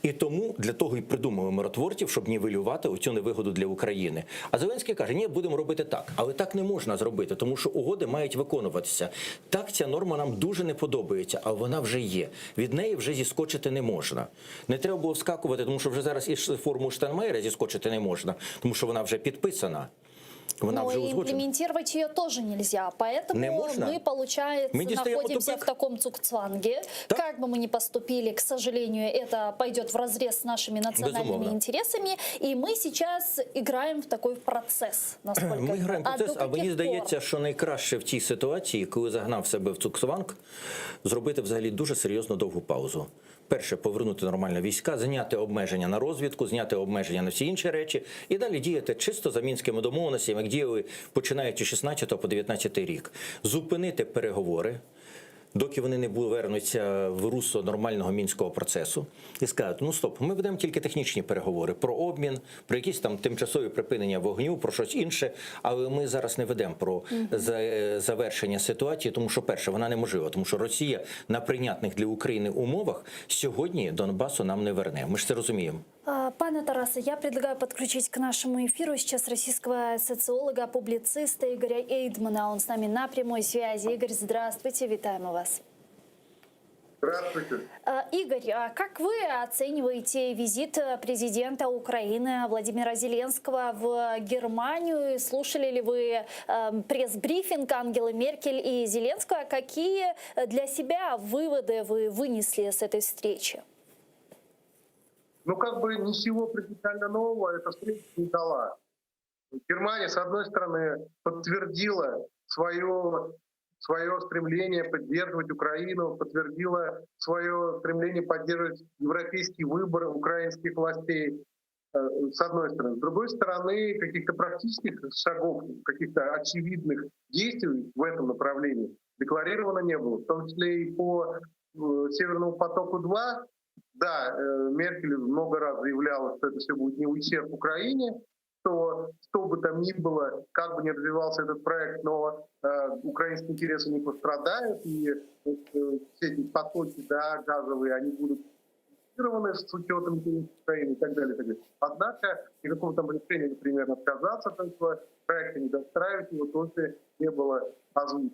І тому для того і придумали миротворців, щоб нівелювати оцю невигоду для України. А Зеленський каже: ні, будемо робити так. Але так не можна зробити, тому що угоди мають виконуватися. Так, ця норма нам дуже не подобається, але вона вже є. Від неї вже зіскочити не можна. Не треба було вскакувати, тому що вже зараз із форму Штайнмаєра зіскочити не можна, тому що вона вже підписана. Вона Но вже и узгоджена. имплементировать ее тоже нельзя. Поэтому Не можно. мы, получается, Мы дістаємо находимся тупик. в таком цугцванге. Так. Как бы мы ни поступили, к сожалению, это пойдет вразрез с нашими национальными Безумовно. интересами. И мы сейчас играем в такой процесс. Насколько Ми граємо А процес, до а мені каких здається, пор? що найкраще в цій ситуації, коли загнав себе в цугцванг, зробити взагалі дуже серйозну довгу паузу. Перше, повернути нормально війська, зняти обмеження на розвідку, зняти обмеження на всі інші речі, і далі діяти чисто за мінськими домовленостями, як діяли починаючи з 16 по 19 рік. Зупинити переговори. Доки вони не повернуться в русло нормального мінського процесу і скажуть: ну стоп, ми ведемо тільки технічні переговори про обмін, про якісь там тимчасові припинення вогню, про щось інше. Але ми зараз не ведемо про за- е, завершення ситуації, тому що перше, вона неможлива, тому що Росія на прийнятних для України умовах сьогодні Донбасу нам не верне. Ми ж це розуміємо. А, Пане Тарасе, я предлагаю подключить к нашему эфиру сейчас российского социолога, публициста Игоря Эйдмана. Он с нами на прямой связи. Игорь, здравствуйте, вітаємо вас. Здравствуйте. А, Игорь, а как вы оцениваете визит президента Украины Владимира Зеленского в Германию? Слушали ли вы э, пресс-брифинг Ангелы Меркель и Зеленского? Какие для себя выводы вы вынесли с этой встречи? Ну, как бы ничего принципиально нового эта встреча не дала. Германия, с одной стороны, подтвердила свое, свое стремление поддерживать Украину, подтвердила свое стремление поддерживать европейский выбор украинских властей, э, с одной стороны. С другой стороны, каких-то практических шагов, каких-то очевидных действий в этом направлении декларировано не было, в том числе и по э, Северному потоку-2. Да, э, Меркель много раз заявляла, что это все будет не в ущерб Украине, что что бы там ни было, как бы ни развивался этот проект, но э, украинские интересы не пострадают, и э, все эти потоки да, газовые, они будут фиксированы с учетом интересов Украины и так далее. И так далее. Однако никакого там решения, например, отказаться от этого проекта, не достраивать его тоже не было озвучено.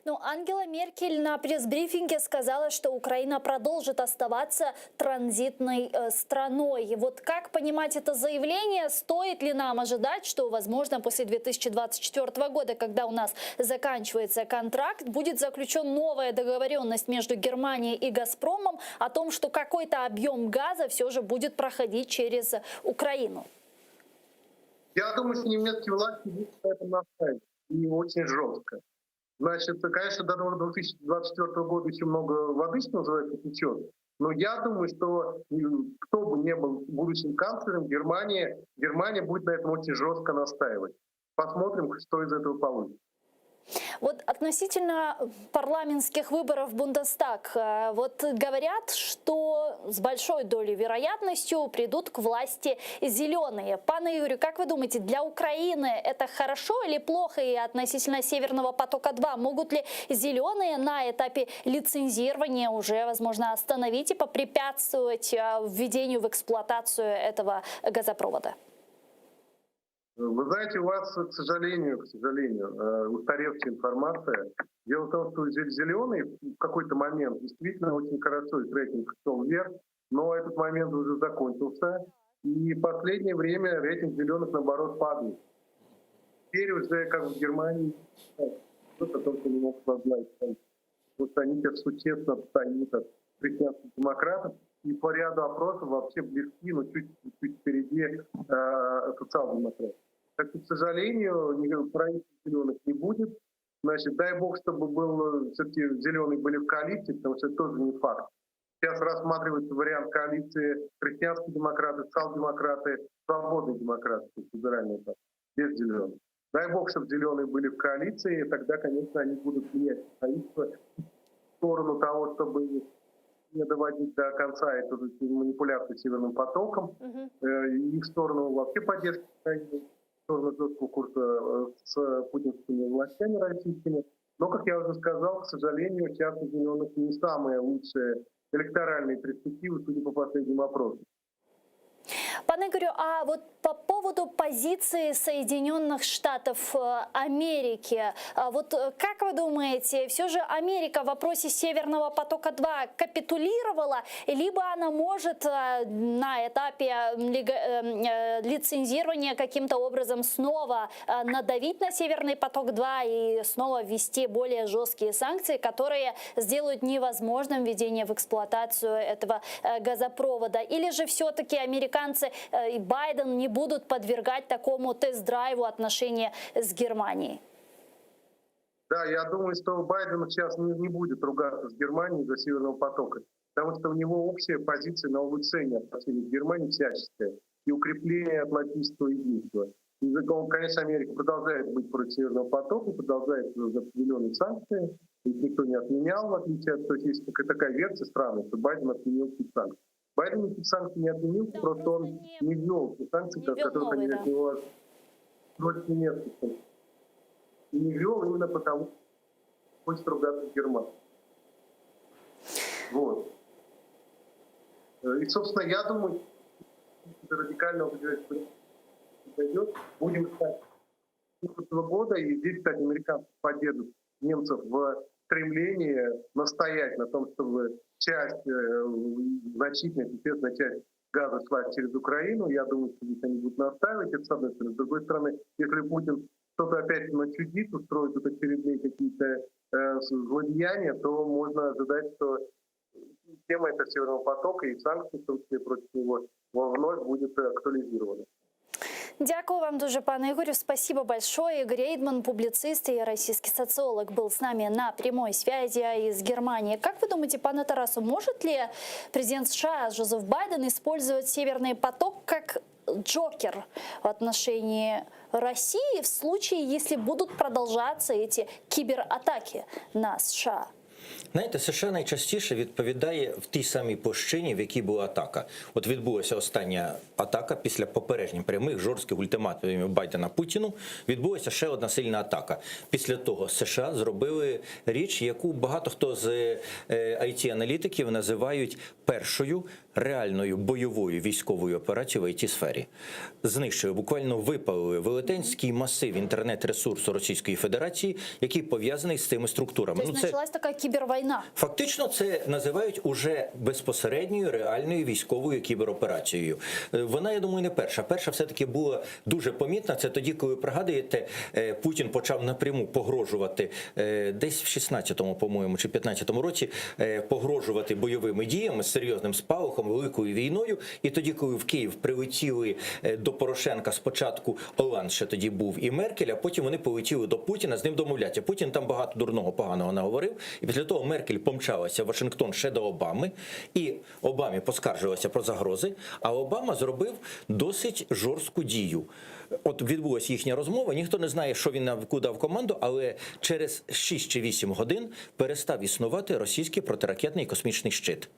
Ну, Ангела Меркель на пресс-брифинге сказала, что Украина продолжит оставаться транзитной э, страной. Вот как понимать это заявление? Стоит ли нам ожидать, что, возможно, после 2024 года, когда у нас заканчивается контракт, будет заключен новая договоренность между Германией и «Газпромом» о том, что какой-то объем газа все же будет проходить через Украину? Я думаю, что немецкие власти будут на этом настаивать. И очень жестко. Значит, конечно, до 2024 года еще много воды, что называется, течет. Но я думаю, что м, кто бы ни был будущим канцлером Германии, Германия будет на этом очень жестко настаивать. Посмотрим, что из этого получится. Вот относительно парламентских выборов в Бундестаг, э, вот говорят, что с большой долей вероятностью придут к власти зеленые. Пане Игорю, как вы думаете, для Украины это хорошо или плохо? И относительно Северного потока-2, могут ли зеленые на этапе лицензирования уже, возможно, остановить и попрепятствовать э, введению в эксплуатацию этого газопровода? Вы знаете, у вас, к сожалению, к сожалению, э, устаревшая информация. Дело в том, что «Зеленый» в какой-то момент действительно очень хорошо их рейтинг шел вверх, но этот момент уже закончился. И в последнее время рейтинг «Зеленых», наоборот, падает. Теперь уже, как в Германии, о том, что не могут возглавить Потому что они сейчас существенно отстают от христианских демократов и по ряду опросов вообще близки, но чуть, чуть впереди э, социал-демократов. Так что, к сожалению, правительства зеленых не будет. Значит, дай бог, чтобы был, все-таки зеленые были в коалиции, потому что это тоже не факт. Сейчас рассматривается вариант коалиции христианские демократы, социал-демократы, свободные демократы, то есть либеральные партии, без зеленых. Дай бог, чтобы зеленые были в коалиции, и тогда, конечно, они будут менять правительство в сторону того, чтобы не доводить до конца эту манипуляцию Северным потоком, угу. и в сторону вообще поддержки Украины, в сторону жесткого курса э, с путинскими властями российскими. Но, как я уже сказал, к сожалению, сейчас у «Зеленых» не самые лучшие электоральные перспективы, судя по последним опросам. Пане Игорю, а вот по поводу позиции Соединенных Штатов э, Америки, а вот э, как вы думаете, все же Америка в вопросе Северного потока-2 капитулировала, либо она может э, на этапе лицензирования каким-то образом снова надавить на Северный поток-2 и снова ввести более жесткие санкции, которые сделают невозможным введение в эксплуатацию этого газопровода? Или же все-таки американцы и Байден не будут подвергать такому тест-драйву отношения с Германией? Да, я думаю, что Байден сейчас не, не будет ругаться с Германией за Северного потока, потому что у него общая позиция на улучшение отношений с Германией всяческая и укрепление атлантического единства. И, конечно, Америка продолжает быть против Северного потока, продолжает определенные санкции, их никто не отменял, в отличие от... То есть есть такая версия странная, что Байден отменил все санкции. Байден эти санкции не отменил, да, просто он не, не ввел те санкции, не которых новые, они да. от него против несколько. И не ввел именно потому, что хочет ругаться с Германией. Вот. И, собственно, я думаю, радикального пойдет. Будем ждать этого года. И здесь, кстати, американцы поддержат немцев в стремлении настоять на том, чтобы часть, э, значительная, естественно, часть газа шла через Украину. Я думаю, что здесь они будут настаивать, это с одной стороны. С другой стороны, если Путин что-то опять начудит, устроит тут очередные какие-то э, злодеяния, то можно ожидать, что тема этого Северного потока и санкции, в том числе против него, вновь будет актуализирована. Дякую вам дуже, пане Игорю. Спасибо большое. Игорь Эйдман, публицист и российский социолог, был с нами на прямой связи из Германии. Как вы думаете, пане Тарасу, может ли президент США Джозеф Байден использовать Северный поток как джокер в отношении России в случае, если будут продолжаться эти кибератаки на США? Знаєте, США найчастіше відповідає в тій самій площині, в якій була атака. От відбулася остання атака після попередніх прямих жорстких ультиматумів Байдена Путіну. Відбулася ще одна сильна атака. Після того США зробили річ, яку багато хто з IT аналітиків називають першою реальною бойовою військовою операцією в IT сфері. Знищили, буквально випалили велетенський масив інтернет-ресурсу Російської Федерації, який пов'язаний з цими структурами. То есть ну, це... началась такая кибервойна. Фактично, це називають уже безпосередньою реальною військовою кібероперацією. Е, вона, я думаю, не перша. Перша все-таки була дуже помітна. Це тоді, коли пригадуєте, е, Путін почав напряму погрожувати е, десь в 16-му, по-моєму, чи 15-му році погрожувати бойовими діями з серйозним спалахом, великою війною. І тоді, коли в Київ прилетіли до Порошенка спочатку Оланд ще тоді був і Меркель, а потім вони полетіли до Путіна з ним домовлятися. Путін там багато дурного поганого наговорив. І після того Меркель помчалася в Вашингтон ще до Обами, і Обамі поскаржилася про загрози. А Обама зробив досить жорстку дію. От відбулася їхня розмова. Ніхто не знає, що він яку дав команду, але через 6 чи 8 годин перестав існувати російський протиракетний космічний щит.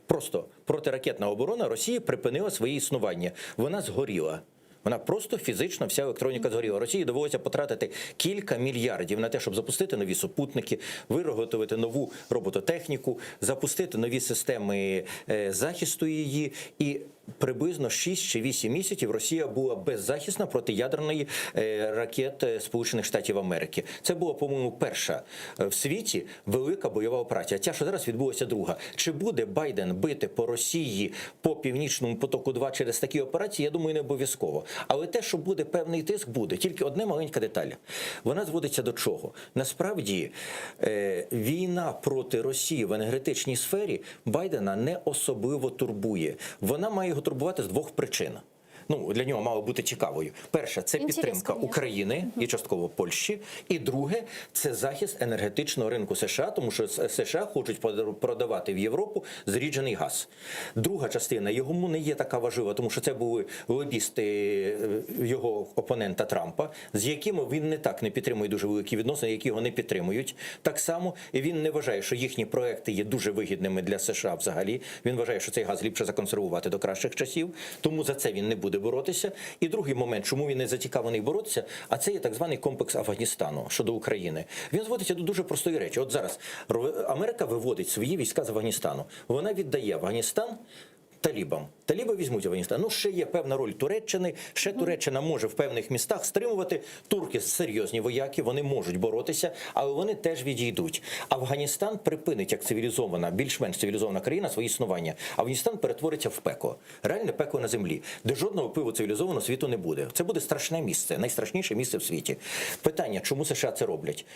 Просто протиракетна оборона Росії припинила своє існування. Вона згоріла. Вона просто фізично вся електроніка згоріла. Росії довелося потратити кілька мільярдів на те, щоб запустити нові супутники, виготовити нову робототехніку, запустити нові системи е, захисту її. І. Приблизно 6 чи 8 місяців Росія була беззахисна проти ядерної ракети Сполучених Штатів Америки. Це була, по-моєму, перша в світі велика бойова операція. Ця, що зараз відбулася друга. Чи буде Байден бити по Росії по північному потоку 2 через такі операції? Я думаю, не обов'язково. Але те, що буде певний тиск, буде. Тільки одна маленька деталь. Вона зводиться до чого? Насправді війна проти Росії в енергетичній сфері Байдена не особливо турбує. Вона має його турбувати з двох причин. Ну, для нього мало бути цікавою. Перше, це Інтерес, підтримка конечно. України і частково Польщі. І друге, це захист енергетичного ринку США, тому що США хочуть продавати в Європу зріджений газ. Друга частина йому не є така важлива, тому що це були лобісти його опонента Трампа, з якими він не так не підтримує дуже великі відносини, які його не підтримують. Так само і він не вважає, що їхні проекти є дуже вигідними для США взагалі. Він вважає, що цей газ ліпше законсервувати до кращих часів, тому за це він не буде боротися. І другий момент, чому він не зацікавлений боротися, а це є так званий комплекс Афганістану щодо України. Він зводиться до дуже простої речі. От зараз Америка виводить свої війська з Афганістану. Вона віддає Афганістан талібам. Таліби візьмуть Афганістан. Ну, ще є певна роль Туреччини, ще Туреччина може в певних містах стримувати. Турки серйозні вояки, вони можуть боротися, але вони теж відійдуть. Афганістан припинить як цивілізована, більш-менш цивілізована країна своє існування. Афганістан перетвориться в пекло. Реальне пекло на землі, де жодного впливу цивілізованого світу не буде. Це буде страшне місце, найстрашніше місце в світі. Питання, чому США це роблять?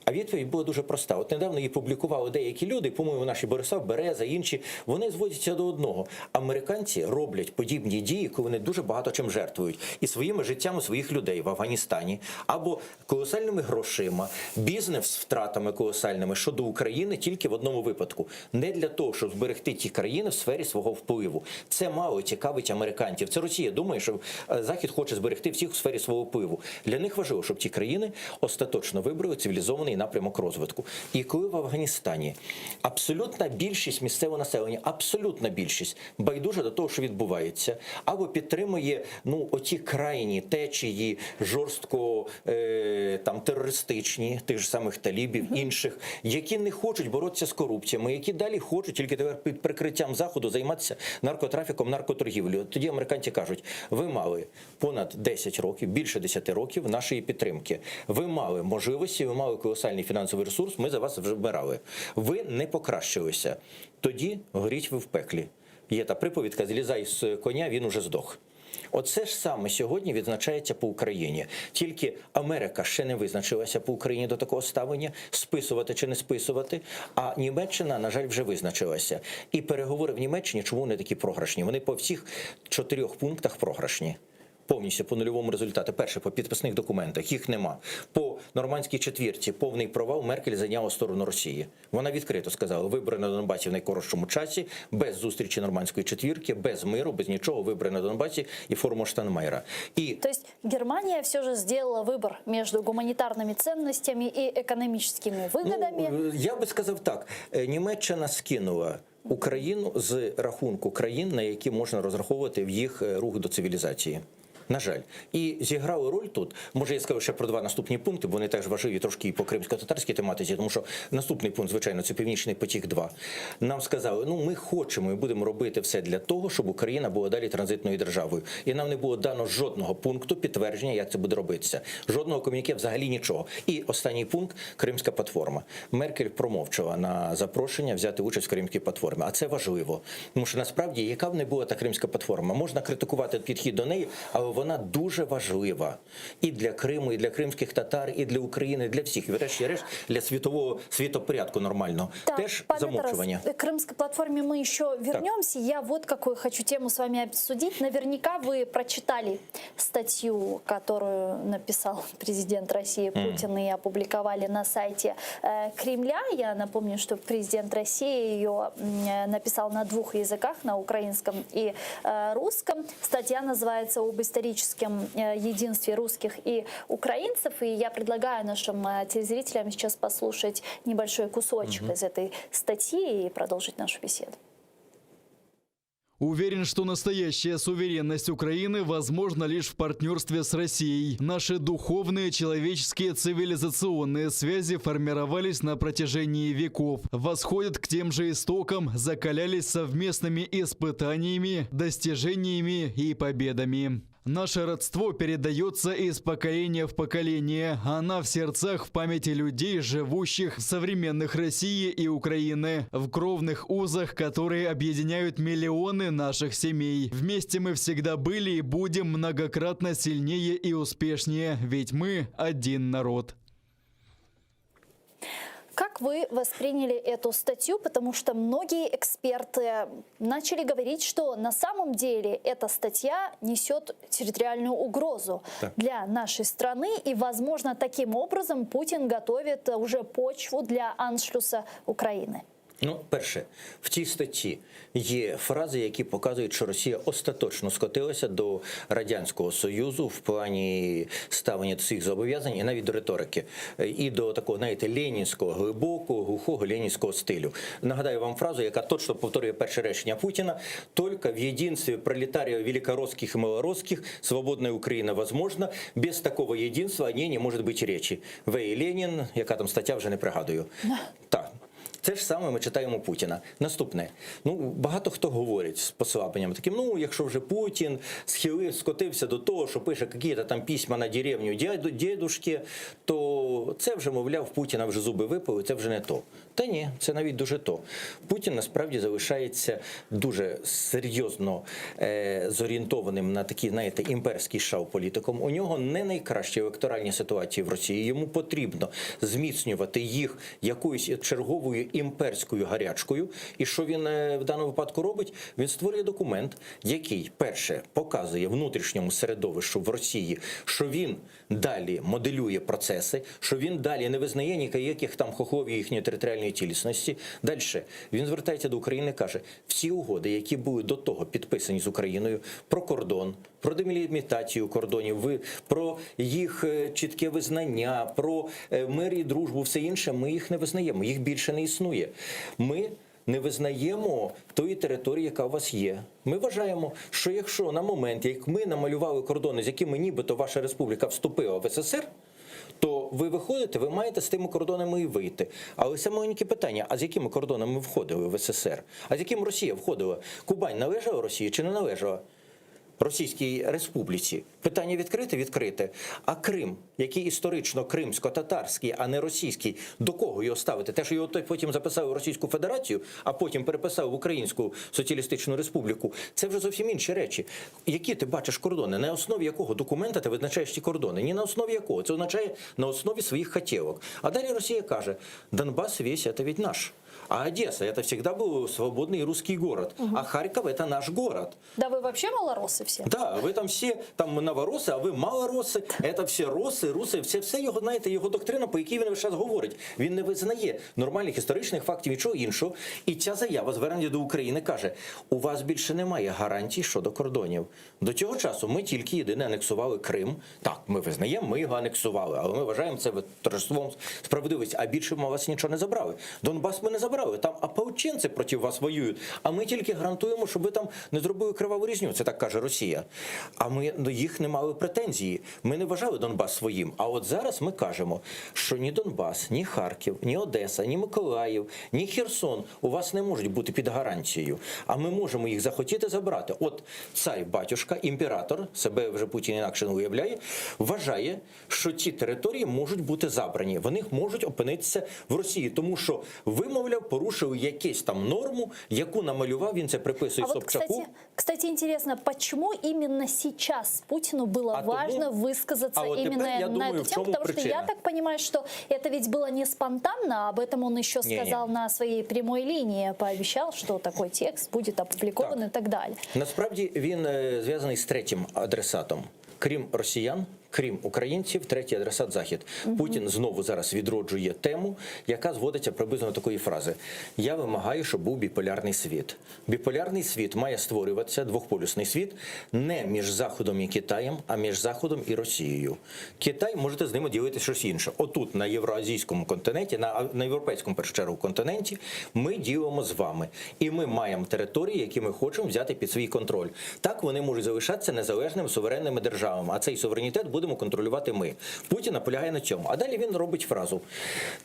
А відповідь була дуже проста. От недавно її публікували деякі люди, по-моєму, наші Борислав Береза, інші, вони зводяться до одного. Американці роблять подібні дії, коли вони дуже багато чим жертвують. І своїми життями своїх людей в Афганістані, або колосальними грошима, бізнес з втратами колосальними щодо України тільки в одному випадку. Не для того, щоб зберегти ті країни в сфері свого впливу. Це мало цікавить американців. Це Росія думає, що Захід хоче зберегти всіх у сфері свого впливу. Для них важливо, щоб ті країни остаточно вибрали цивілізований напрямок розвитку. І коли в Афганістані абсолютна більшість місцевого населення, абсолютна більшість байдужа до того, що відбувається, або підтримує ну оті крайні течії жорстко там терористичні, тих ж самих талібів, інших, які не хочуть боротися з корупціями, які далі хочуть тільки тепер під прикриттям Заходу займатися наркотрафіком, наркоторгівлею. Тоді американці кажуть, ви мали понад 10 років, більше 10 років нашої підтримки. Ви мали можливості, ви мали колосальний фінансовий ресурс, ми за вас вже вмирали. Ви не покращилися. Тоді горіть ви в пеклі. Є та приповідка «Злізай з коня, він уже здох». Оце ж саме сьогодні відзначається по Україні. Тільки Америка ще не визначилася по Україні до такого ставлення, списувати чи не списувати, а Німеччина, на жаль, вже визначилася. І переговори в Німеччині, чому вони такі програшні? Вони по всіх 4 пунктах програшні. Повністю по нульовому результату. Перше, по підписних документах, їх нема. По нормандській четвірці повний провал, Меркель зайняла сторону Росії. Вона відкрито сказала, вибори на Донбасі в найкоротшому часі, без зустрічі нормандської четвірки, без миру, без нічого, вибори на Донбасі і формула Штайнмайєра. І То есть Германия все же сделала выбор между гуманитарными ценностями и экономическими выгодами? Ну, я би сказав так, Німеччина скинула Україну з рахунку країн, на які можна розраховувати в їх рух до цивілізації. На жаль. І зіграли роль тут, може я скажу ще про 2 наступні пункти, бо вони теж важливі трошки і по кримсько-татарській тематиці, тому що наступний пункт, звичайно, це Північний потік-2. Нам сказали, ну ми хочемо і будемо робити все для того, щоб Україна була далі транзитною державою. І нам не було дано жодного пункту підтвердження, як це буде робитися. Жодного комюніке, взагалі нічого. І останній пункт – Кримська платформа. Меркель промовчала на запрошення взяти участь в Кримській платформі. А це важливо. Тому що насправді, яка б не була та Кримська платформа, можна критикувати підхід до неї, але вона дуже важлива і для Криму, і для кримських татар, і для України, і для всіх. І врешті-решт, для світового світопорядку нормального. Так, Теж пане замовчування. Тарас, к Крымской платформе мы еще вернемся. Я вот какую хочу тему с вами обсудить. Наверняка вы прочитали статью, которую написал президент России Путин и опубликовали на сайте Кремля. Я напомню, что президент России ее написал на двух языках, на украинском и русском. Статья называется «Об историческом единстве русских и украинцев». И я предлагаю нашим телезрителям сейчас послушать небольшой кусочек из этой статьи и продолжить нашу беседу. Уверен, что настоящая суверенность Украины возможна лишь в партнерстве с Россией. Наши духовные, человеческие, цивилизационные связи формировались на протяжении веков, восходят к тем же истокам, закалялись совместными испытаниями, достижениями и победами. Наше родство передается из поколения в поколение. Она в сердцах, в памяти людей, живущих в современных России и Украины, в кровных узах, которые объединяют миллионы наших семей. Вместе мы всегда были и будем многократно сильнее и успешнее, ведь мы один народ. Как вы восприняли эту статью? Потому что многие эксперты начали говорить, что на самом деле эта статья несет территориальную угрозу Да. для нашей страны. И, возможно, таким образом Путин готовит уже почву для аншлюса Украины. Ну, перше, в цій статті є фрази, які показують, що Росія остаточно скотилася до Радянського Союзу в плані ставлення до своїх зобов'язань і навіть до риторики, і до такого, знаєте, ленінського, глибокого, глухого ленінського стилю. Нагадаю вам фразу, яка точно повторює перше речення Путіна: «Только в единстве пролетариев великоросских и малоросских свободная Украина возможна. Без такого единства о ней не может быть речи». В. І. Ленін, яка там стаття, вже не пригадую. Так. Це ж саме ми читаємо Путіна. Наступне, ну багато хто говорить з послабленням таким. Ну, якщо вже Путін схилив, скотився до того, що пише якісь там письма на деревню дяду, дедушки, то це вже, мовляв, Путіна вже зуби випали, це вже не то. Та ні, це навіть дуже то. Путін насправді залишається дуже серйозно е, зорієнтованим на такий, знаєте, імперський шау політиком. У нього не найкращі електоральні ситуації в Росії. Йому потрібно зміцнювати їх якоюсь черговою імперською гарячкою. І що він е, в даному випадку робить? Він створює документ, який перше показує внутрішньому середовищу в Росії, що він далі моделює процеси, що він далі не визнає ніяких там хохлов і їхньої територіальної цілісності. Далі він звертається до України і каже: всі угоди, які були до того підписані з Україною про кордон, про делімітацію кордонів, ви- про їх е, чітке визнання, про е, мир і дружбу, все інше, ми їх не визнаємо, їх більше не існує. Ми не визнаємо тої території, яка у вас є. Ми вважаємо, що якщо на момент, як ми намалювали кордони, з якими нібито ваша республіка вступила в СССР, то ви виходите, ви маєте з тими кордонами і вийти. Але це маленьке питання: а з якими кордонами ми входили в СССР? А з яким Росія входила? Кубань належала Росії чи не належала? Російській Республіці. Питання відкрите? Відкрите. А Крим, який історично кримсько-татарський, а не російський, до кого його ставити? Те, що його той потім записали в Російську Федерацію, а потім переписали в Українську Соціалістичну Республіку, це вже зовсім інші речі. Які ти бачиш кордони? На основі якого документа ти визначаєш ці кордони? Ні на основі якого. Це означає на основі своїх хотілок. А далі Росія каже, Донбас весь это ведь наш. А Одесса это всегда был свободный русский город. А Харьков это наш город. Да вы вообще малороссы все? Да, ви там всі там новороси, а ви малороси. Це всі роси, руси, все, все його, знаєте, його доктрина, по якій він весь час говорить. Він не визнає нормальних історичних фактів, нічого іншого. І ця заява звернення до України каже: у вас більше немає гарантій щодо кордонів. До цього часу ми тільки єдине анексували Крим. Так, ми визнаємо, ми його анексували, але ми вважаємо це торжеством справедливості. А більше ми у вас нічого не забрали. Донбас ми не забрали. Там ополченці проти вас воюють. А ми тільки гарантуємо, щоб ви там не зробили криваву різню. Це так каже Росія. А ми до їх не мали претензії. Ми не вважали Донбас своїм. А от зараз ми кажемо, що ні Донбас, ні Харків, ні Одеса, ні Миколаїв, ні Херсон у вас не можуть бути під гарантією. А ми можемо їх захотіти забрати. От цар батюшка, імператор, себе вже Путін інакше не уявляє, вважає, що ті території можуть бути забрані. Вони можуть опинитися в Росії, тому що ви, мовляв, порушили якусь там норму, яку намалював, він це приписує А вот, Собчаку. кстати, кстати, интересно, почему именно сейчас Путину было А тому- важно высказаться а вот теперь именно я на думаю, эту в тему? чому Потому что я причина. так понимаю, что это ведь было не спонтанно, об этом он еще Не-не. сказал на своей прямой линии, пообещал, что такой текст будет опубликован Так. и так далее. Насправді він е, зв'язаний з третім адресатом. Крім росіян, Крім українців, третій адресат Захід. Путін знову зараз відроджує тему, яка зводиться приблизно до такої фрази: Я вимагаю, щоб був біполярний світ. Біполярний світ має створюватися двохполюсний світ не між Заходом і Китаєм, а між Заходом і Росією. Китай можете з ними ділити щось інше. Отут, на євроазійському континенті, на, на європейському в першу чергу континенті, ми ділимо з вами. І ми маємо території, які ми хочемо взяти під свій контроль. Так вони можуть залишатися незалежними суверенними державами. А цей суверенітет будемо контролювати ми. Путін наполягає на цьому. А далі він робить фразу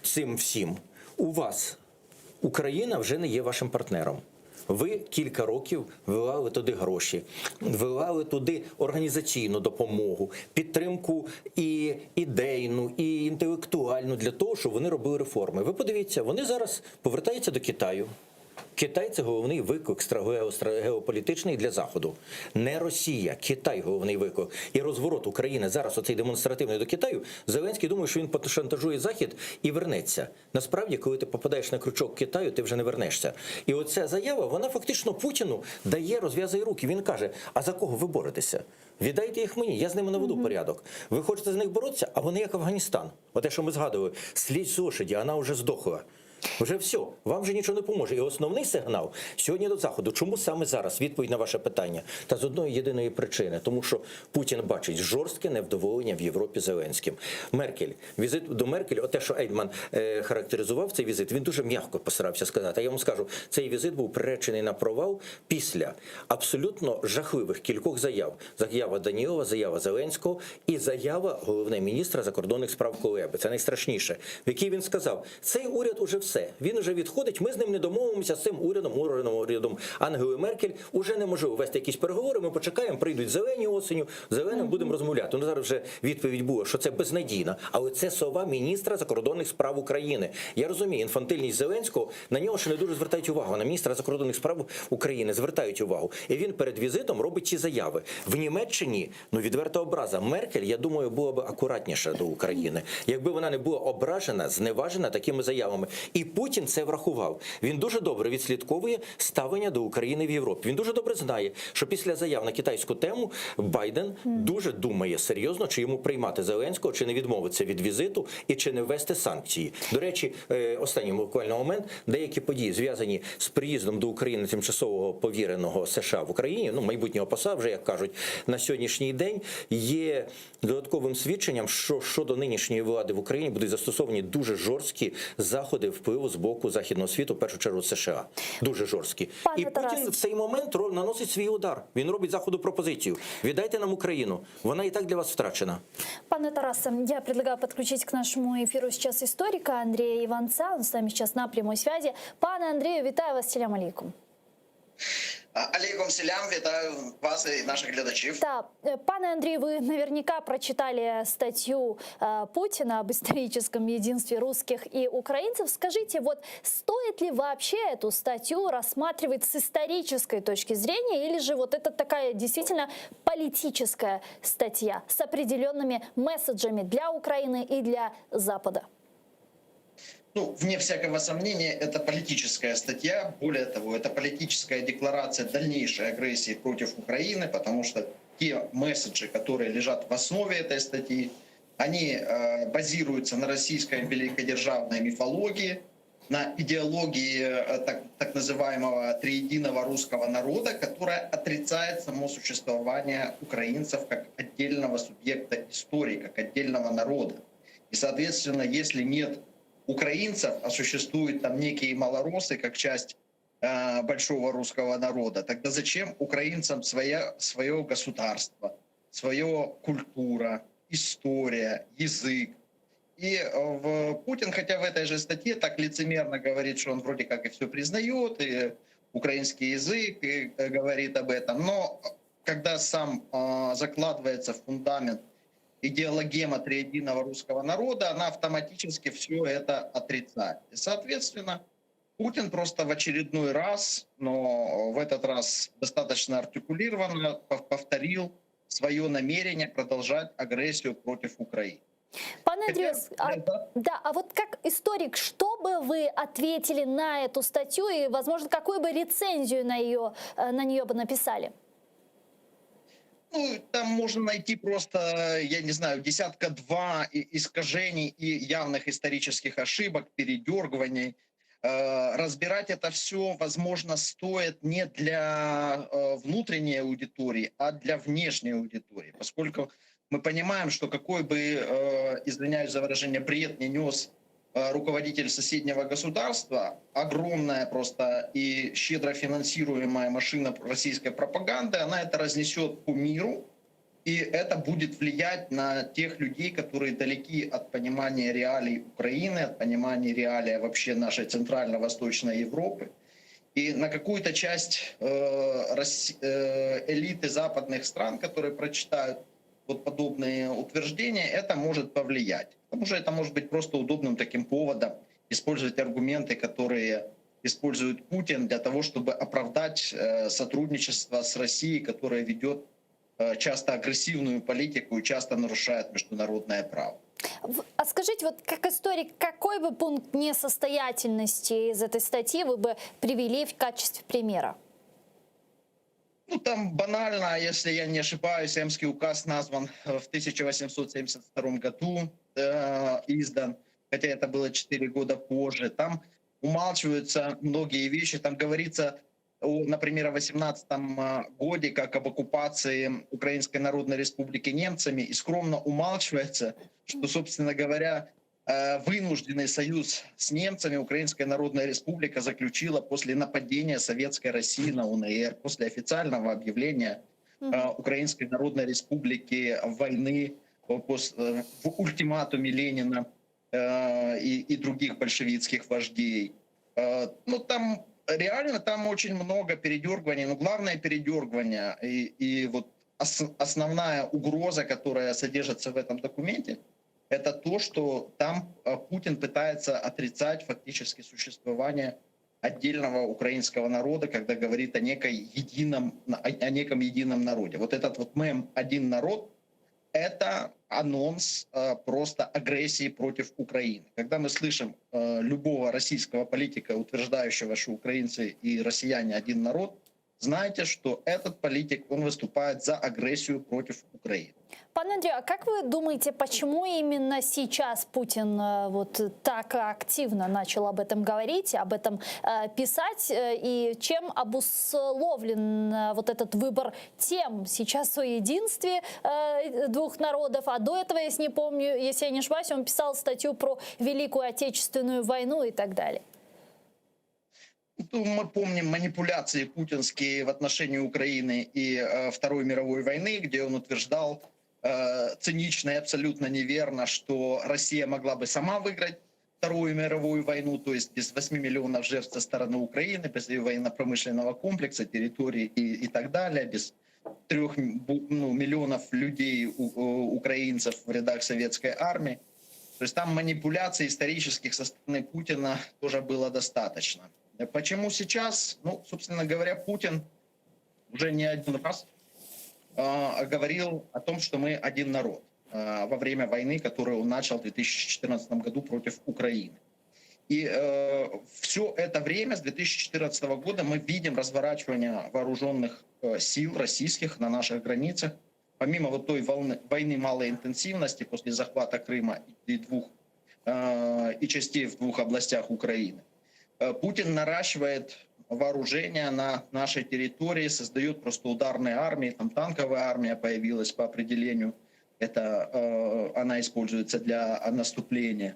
цим всім. У вас Україна вже не є вашим партнером. Ви кілька років вилали туди гроші, вилали туди організаційну допомогу, підтримку і ідейну, і інтелектуальну для того, щоб вони робили реформи. Ви подивіться, вони зараз повертаються до Китаю. Китай це головний виклик стра- геостра- геополітичний для Заходу. Не Росія, Китай головний виклик. І розворот України зараз, оцей демонстративний до Китаю, Зеленський думає, що він шантажує Захід і вернеться. Насправді, коли ти попадаєш на крючок Китаю, ти вже не вернешся. І оця заява, вона фактично Путіну дає, розв'язує руки. Він каже: а за кого ви боретеся? Віддайте їх мені, я з ними наведу порядок. Ви хочете з них боротися, а вони як Афганістан. Оте, що ми згадували, слізь з лошади, вона вже здохла. Вже все, вам вже нічого не поможе. І основний сигнал сьогодні до заходу. Чому саме зараз відповідь на ваше питання? Та з одної єдиної причини, тому що Путін бачить жорстке невдоволення в Європі Зеленським. Меркель, візит до Меркель, оте, що Ейдман е, характеризував цей візит, він дуже м'яко постарався сказати. А я вам скажу, цей візит був приречений на провал після абсолютно жахливих кількох заяв: заява Данілова, заява Зеленського і заява головне міністра закордонних справ Кулеби. Це найстрашніше, в якій він сказав: цей уряд уже все. Він уже відходить. Ми з ним не домовимося з цим урядом, урядом, урядом Ангели Меркель. Уже неможливо вести якісь переговори. Ми почекаємо, прийдуть зелені осеню. Зеленим будемо розмовляти. Ну зараз вже відповідь була, що це безнадійно. Але це слова міністра закордонних справ України. Я розумію, інфантильність Зеленського на нього ще не дуже звертають увагу. На міністра закордонних справ України звертають увагу. І він перед візитом робить ці заяви. В Німеччині ну відверта образа. Меркель, я думаю, була б акуратніша до України, якби вона не була ображена, зневажена такими заявами. І Путін це врахував. Він дуже добре відслідковує ставлення до України в Європі. Він дуже добре знає, що після заяв на китайську тему Байден дуже думає серйозно, чи йому приймати Зеленського, чи не відмовитися від візиту і чи не ввести санкції. До речі, е, останній буквально момент, деякі події зв'язані з приїздом до України тимчасового повіреного США в Україні, ну майбутнього посла, вже як кажуть, на сьогоднішній день є додатковим свідченням, що щодо нинішньої влади в Україні будуть застосовані дуже жорсткі заходи впливу з боку західного світу, в першу чергу США. Дуже жорсткі. Пане І Путін Тарасе. в цей момент ро- наносить свій удар. Він робить заходу пропозицію: віддайте нам Україну, вона і так для вас втрачена. Пане Тарасе, я предлагаю подключить к нашему эфиру сейчас историка Андрея Иванца. Он с нами сейчас на прямой связи. Пане Андрею, вітаю вас, селям алейкум. Алейкум селям, вітаю вас і наших глядачів. Да, э, пане Андрей, вы наверняка прочитали статью э, Путина об историческом единстве русских и украинцев. Скажите, вот стоит ли вообще эту статью рассматривать с исторической точки зрения, или же вот это такая действительно политическая статья с определенными месседжами для Украины и для Запада? Ну, вне всякого сомнения, это политическая статья. Более того, это политическая декларация дальнейшей агрессии против Украины, потому что те месседжи, которые лежат в основе этой статьи, они э, базируются на российской великодержавной мифологии, на идеологии э, так, так называемого триединого русского народа, которая отрицает само существование украинцев как отдельного субъекта истории, как отдельного народа. И, соответственно, если нет украинцев, а существуют там некие малоросы как часть э, большого русского народа, тогда зачем украинцам своя, свое государство, свое культура, история, язык? И э, в, Путин, хотя в этой же статье так лицемерно говорит, что он вроде как и все признает, и украинский язык, и э, говорит об этом, но когда сам э, закладывается фундамент идеологема триединого русского народа, она автоматически все это отрицает. И, соответственно, Путин просто в очередной раз, но в этот раз достаточно артикулированно повторил свое намерение продолжать агрессию против Украины. Пане Андрею, а, да, а вот как историк, что бы вы ответили на эту статью и, возможно, какую бы рецензию на, ее, на нее бы написали? Ну, там можно найти просто, я не знаю, десятка два искажений и явных исторических ошибок, передергиваний. Э, разбирать это все, возможно, стоит не для э, внутренней аудитории, а для внешней аудитории, поскольку мы понимаем, что какой бы, э, извиняюсь за выражение, бред не нес руководитель соседнего государства, огромная просто и щедро финансируемая машина российской пропаганды, она это разнесет по миру, и это будет влиять на тех людей, которые далеки от понимания реалий Украины, от понимания реалий вообще нашей Центрально-Восточной Европы. И на какую-то часть э, э, элиты западных стран, которые прочитают вот подобные утверждения, это может повлиять. Потому что это может быть просто удобным таким поводом использовать аргументы, которые использует Путин для того, чтобы оправдать э, сотрудничество с Россией, которая ведет э, часто агрессивную политику и часто нарушает международное право. А скажите, вот как историк, какой бы пункт несостоятельности из этой статьи вы бы привели в качестве примера? Ну, там банально, если я не ошибаюсь, Эмский указ назван э, в 1872 году, э, издан, хотя это было 4 года позже. Там умалчиваются многие вещи, там говорится, о, например, о 18 э, годе, как об оккупации Украинской Народной Республики немцами, и скромно умалчивается, что, собственно говоря, э, вынужденный союз с немцами Украинская Народная Республика заключила после нападения Советской России на УНР, после официального объявления Украинской Народной Республики войны в ультиматуме Ленина и, и других большевистских вождей. Ну, там реально там очень много передергиваний, но главное передергивание и, и вот основная угроза, которая содержится в этом документе, это то, что там э, Путин пытается отрицать фактически существование отдельного украинского народа, когда говорит о, некой едином, о неком едином народе. Вот этот вот мем «один народ» — это анонс э, просто агрессии против Украины. Когда мы слышим э, любого российского политика, утверждающего, что украинцы и россияне один народ, знайте, что этот политик, он выступает за агрессию против Украины. Пан Андрей, а как вы думаете, почему именно сейчас Путин э, вот так активно начал об этом говорить, об этом э, писать, э, и чем обусловлен вот этот выбор тем сейчас о единстве двух народов, а до этого, если не помню, если я не ошибаюсь, он писал статью про Великую Отечественную войну и так далее. Ну, мы помним манипуляции путинские в отношении Украины и э, Второй мировой войны, где он утверждал э, цинично и абсолютно неверно, что Россия могла бы сама выиграть Вторую мировую войну, то есть без 8 миллионов жертв со стороны Украины, без ее военно-промышленного комплекса, территории и, и так далее, без трех ну, миллионов людей, у, украинцев в рядах советской армии. То есть там манипуляций исторических со стороны Путина тоже было достаточно. Почему сейчас? Ну, собственно говоря, Путин уже не один раз э, говорил о том, что мы один народ э, во время войны, которую он начал в 2014 году против Украины. И э, все это время, с 2014 года, мы видим разворачивание вооруженных э, сил российских на наших границах. Помимо вот той волны, войны малой интенсивности после захвата Крыма и, двух, э, и частей в двух областях Украины, э, Путин наращивает вооружение на нашей территории, создает просто ударные армии, там танковая армия появилась по определению, это э, она используется для наступления.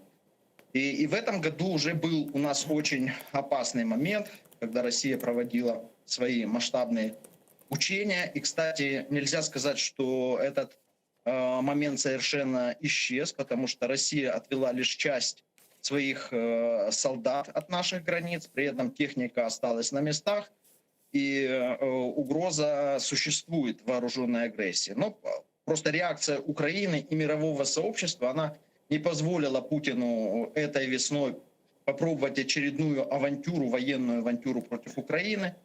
И, и в этом году уже был у нас очень опасный момент, когда Россия проводила свои масштабные учения. И, кстати, нельзя сказать, что этот э, момент совершенно исчез, потому что Россия отвела лишь часть своих э, солдат от наших границ, при этом техника осталась на местах, и э, угроза существует вооруженной агрессии. Но просто реакция Украины и мирового сообщества, она не позволила Путину этой весной попробовать очередную авантюру, военную авантюру против Украины.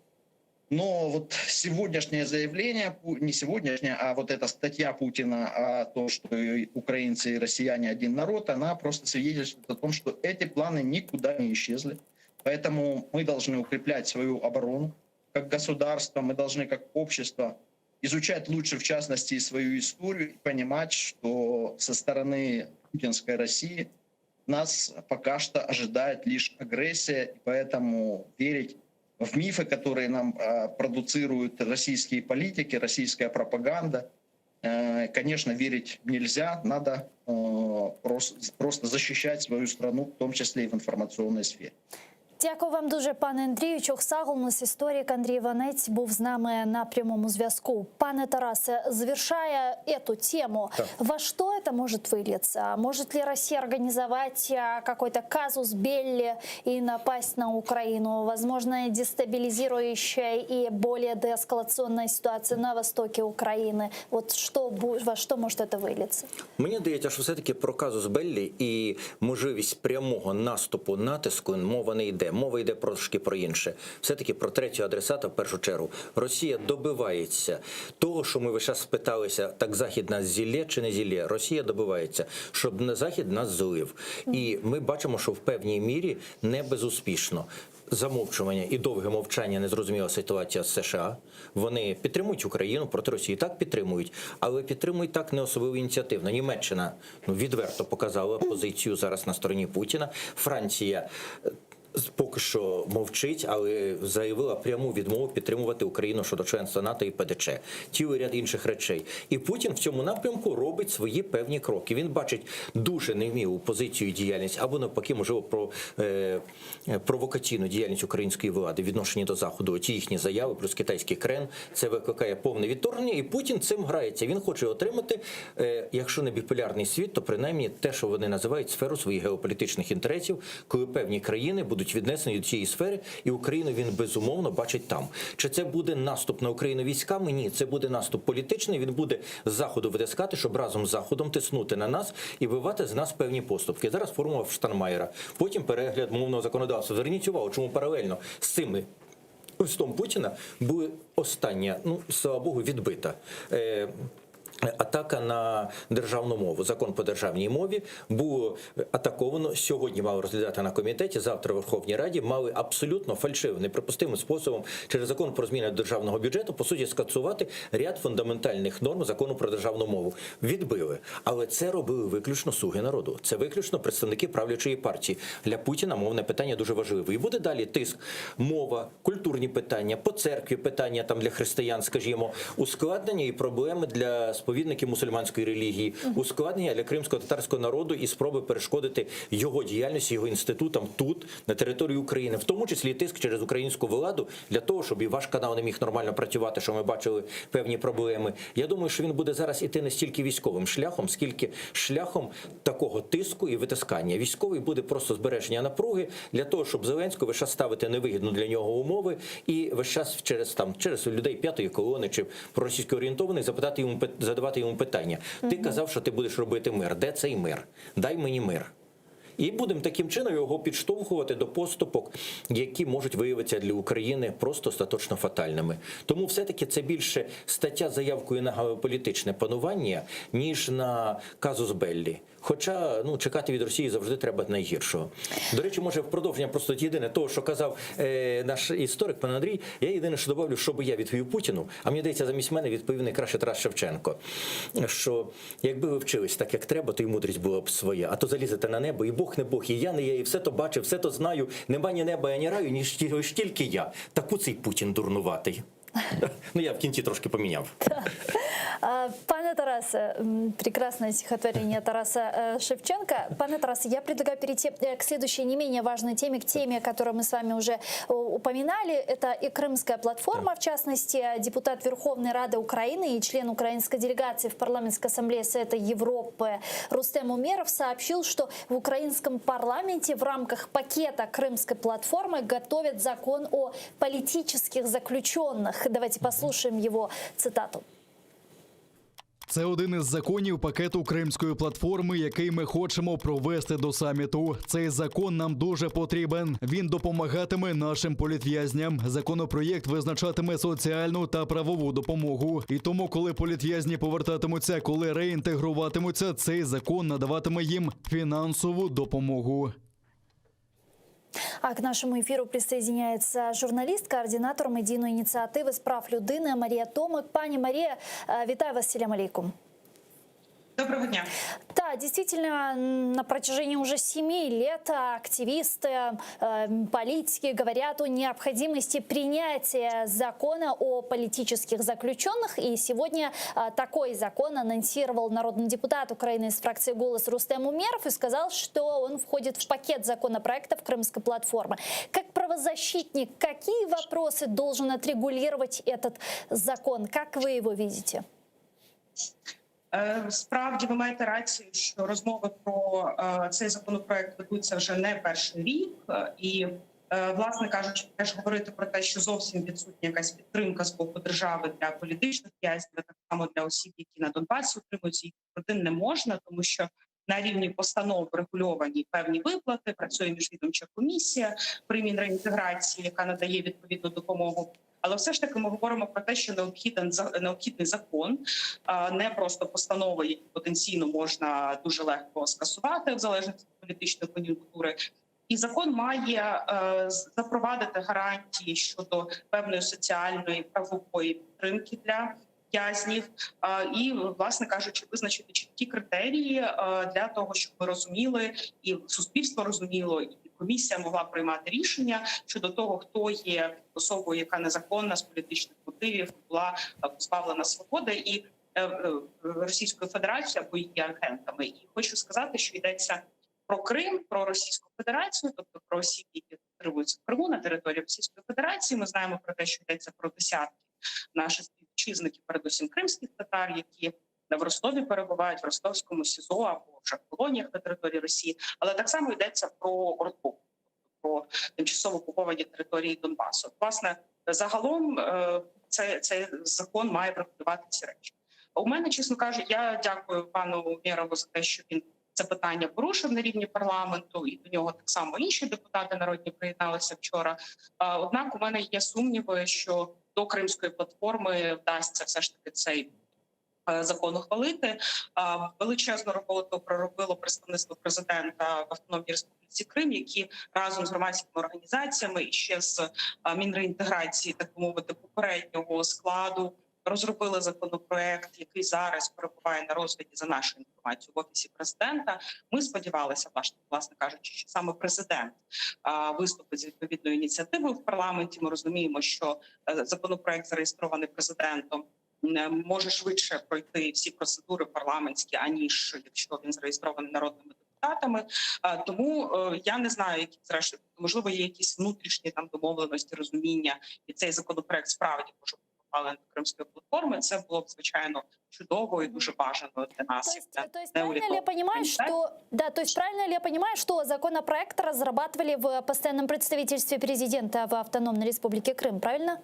Но вот сегодняшнее заявление, не сегодняшнее, а вот эта статья Путина о том, что украинцы и россияне один народ, она просто свидетельствует о том, что эти планы никуда не исчезли. Поэтому мы должны укреплять свою оборону как государство, мы должны как общество Изучать лучше, в частности, и свою историю, и понимать, что со стороны путинской России нас пока что ожидает лишь агрессия, и поэтому верить в мифы, которые нам э, продуцируют российские политики, российская пропаганда, э, конечно, верить нельзя, надо э, просто, просто защищать свою страну, в том числе и в информационной сфере. Дякую вам дуже, пане Андрію. Çoq sağ oluñız. Историк Андрій Іванець був з нами на прямому зв'язку. Пане Тарасе, завершая эту тему, Так. во что это может вылиться? Может ли Россия организовать а, какой-то казус белли и напасть на Украину? Возможно, дестабилизирующая и более деэскалационная ситуация на востоке Украины? Вот что, бу- во что может это вылиться? Мені здається, що все-таки про казус Беллі і можливість прямого наступу, натиску мова не йде. Мова йде трошки про інше. Все-таки про третього адресата в першу чергу. Росія добивається того, що ми весь час спиталися, так Захід нас зіллє чи не зіллє. Росія добивається, щоб на Захід нас злив. І ми бачимо, що в певній мірі не безуспішно. Замовчування і довге мовчання незрозуміла ситуація з США. Вони підтримують Україну проти Росії. Так підтримують, але підтримують так не особливо ініціативно. Німеччина ну відверто показала позицію зараз на стороні Путіна. Франція. е, Поки що мовчить, але заявила пряму відмову підтримувати Україну щодо членства НАТО і ПДЧ, цілий ряд інших речей. І Путін в цьому напрямку робить свої певні кроки. Він бачить дуже невмілу позицію і діяльність або навпаки, можливо, про е, провокаційну діяльність української влади в відношенні до заходу. Ті їхні заяви плюс китайський крен, це викликає повне відторгнення, і Путін цим грається. Він хоче отримати, е, якщо не біполярний світ, то принаймні те, що вони називають сферу своїх геополітичних інтересів, коли певні країни будуть віднесені до цієї сфери, і Україну він безумовно бачить там. Чи це буде наступ на Україну військами? Ні, це буде наступ політичний. Він буде з заходу витискати, щоб разом з заходом тиснути на нас і вибивати з нас певні поступки. Зараз формула Штайнмаєра, потім перегляд мовного законодавства. Зверніть увагу, чому паралельно з цими листом Путіна була остання, ну слава Богу, відбита. Е, Атака на державну мову, закон по державній мові було атаковано сьогодні. Мали розглядати на комітеті. Завтра в Верховній Раді мали абсолютно фальшивим, неприпустимим способом через закон про зміни до державного бюджету по суті скасувати ряд фундаментальних норм закону про державну мову. Відбили, але це робили виключно слуги народу. Це виключно представники правлячої партії. Для Путіна мовне питання дуже важливе. І буде далі тиск, мова, культурні питання, по церкві питання там для християн, скажімо, ускладнення і проблеми для сповідників мусульманської релігії, ускладнення для кримсько-татарського народу і спроби перешкодити його діяльності, його інститутам тут, на території України, в тому числі і тиск через українську владу, для того, щоб і ваш канал не міг нормально працювати, що ми бачили певні проблеми. Я думаю, що він буде зараз іти не стільки військовим шляхом, скільки шляхом такого тиску і витискання. Військовий буде просто збереження напруги для того, щоб Зеленського весь час ставити невигідну для нього умови і весь час через там через людей п'ятої колони чи проросійсько орієнтованих запитати йому задавати йому питання. Ти казав, що ти будеш робити мир. Де цей мир? Дай мені мир. І будемо таким чином його підштовхувати до поступок, які можуть виявитися для України просто остаточно фатальними. Тому все-таки це більше стаття з заявкою на геополітичне панування, ніж на казус Беллі. Хоча ну чекати від Росії завжди треба найгіршого. До речі, може в продовження просто єдине того, що казав е, наш історик пан Андрій, я єдине, що добавлю, що би я відповів Путіну, а мені здається, замість мене відповів найкраще Тарас Шевченко. Що якби ви вчились так, як треба, то й мудрість була б своя. А то залізете на небо, і Бог не Бог, і я не я, і все то бачив, все то знаю. Нема ні неба, ані раю, ніж ті- лиш тільки я. Таку цей Путін дурнуватий. Ну я в кінці трошки поміняв. А, Пане Тарасе, м, прекрасное стихотворение Тараса э, Шевченко. Пане Тарасе, я предлагаю перейти э, к следующей не менее важной теме, к теме, которую мы с вами уже э, упоминали. Это и Крымская платформа, в частности, депутат Верховной Рады Украины и член украинской делегации в Парламентской ассамблее Совета Европы Рустем Умеров сообщил, что в украинском парламенте в рамках пакета Крымской платформы готовят закон о политических заключенных. Давайте послушаем его цитату. Це один із законів пакету Кримської платформи, який ми хочемо провести до саміту. Цей закон нам дуже потрібен. Він допомагатиме нашим політв'язням. Законопроєкт визначатиме соціальну та правову допомогу. І тому, коли політв'язні повертатимуться, коли реінтегруватимуться, цей закон надаватиме їм фінансову допомогу. А к нашему эфиру присоединяется журналист, координатор медійної ініціативи з прав людини Марія Томик. Пані Марія, е, вітаю вас, селям алейкум. Доброго дня. Да, действительно, на протяжении уже семи лет активисты, э, политики говорят о необходимости принятия закона о политических заключенных. И сегодня э, такой закон анонсировал народный депутат Украины из фракции «Голос» Рустем Умеров и сказал, что он входит в пакет законопроектов Крымской платформы. Как правозащитник, какие вопросы должен отрегулировать этот закон? Как вы его видите? Е, Справді ви маєте рацію, що розмови про е, цей законопроект ведуться вже не перший рік, Е, і власне кажучи, теж говорити про те, що зовсім відсутня якась підтримка з боку держави для політичних в'язнів, а так само для осіб, які на Донбасі утримуються, їх родин не можна, тому що на рівні постанов врегульовані певні виплати. Працює міжвідомча комісія при Мінреінтеграції, яка надає відповідну допомогу. Але все ж таки ми говоримо про те, що необхіден необхідний закон, не просто постанови, які потенційно можна дуже легко скасувати в залежності від політичної кон'юнктури. І закон має е, запровадити гарантії щодо певної соціальної правової підтримки для в'язнів, і, власне кажучи, визначити чіткі критерії е, для того, щоб ми розуміли, і суспільство розуміло, і комісія могла приймати рішення щодо того, хто є особою, яка незаконна з політичних мотивів була е, позбавлена свободи і е, Російською Федерацією або її агентами. І хочу сказати, що йдеться про Крим, про Російську Федерацію, тобто про осіб, які утримуються в Криму на території Російської Федерації. Ми знаємо про те, що йдеться про десятки наших співвітчизників, передусім кримських татар, які в Ростові перебувають в ростовському СІЗО або вже в колоніях на території Росії, але так само йдеться про Орду, про тимчасово окуповані території Донбасу. Власне, загалом е, це, цей закон має врегулювати ці речі. У мене, чесно кажучи, я дякую пану Умєрову за те, що він це питання порушив на рівні парламенту, і до нього так само інші депутати народні приєдналися вчора. Однак у мене є сумніви, що до Кримської платформи вдасться все ж таки цей е, закон ухвалити. Величезну роботу проробило представництво президента в Автономній Республіці Крим, які разом з громадськими організаціями і ще з Мінреінтеграції, так би мовити, попереднього складу розробили законопроект, який зараз перебуває на розгляді за нашою інформацією в офісі президента. Ми сподівалися, власне, кажучи, що саме президент виступить з відповідною ініціативою в парламенті. Ми розуміємо, що е, законопроект зареєстрований президентом. Може швидше пройти всі процедури парламентські, аніж якщо він зареєстрований народними депутатами. Тому е, я не знаю, які зрештою можливо є якісь внутрішні там домовленості, розуміння, і цей законопроект справді може бути ухвалений до Кримської платформи. Це було б звичайно чудово і дуже бажано для нас. То есть, для то есть правильно ли я понимаю, что да, то есть правильно ли я понимаю, что законопроект разрабатывали в постоянном представительстве президента в Автономной Республике Крым, правильно?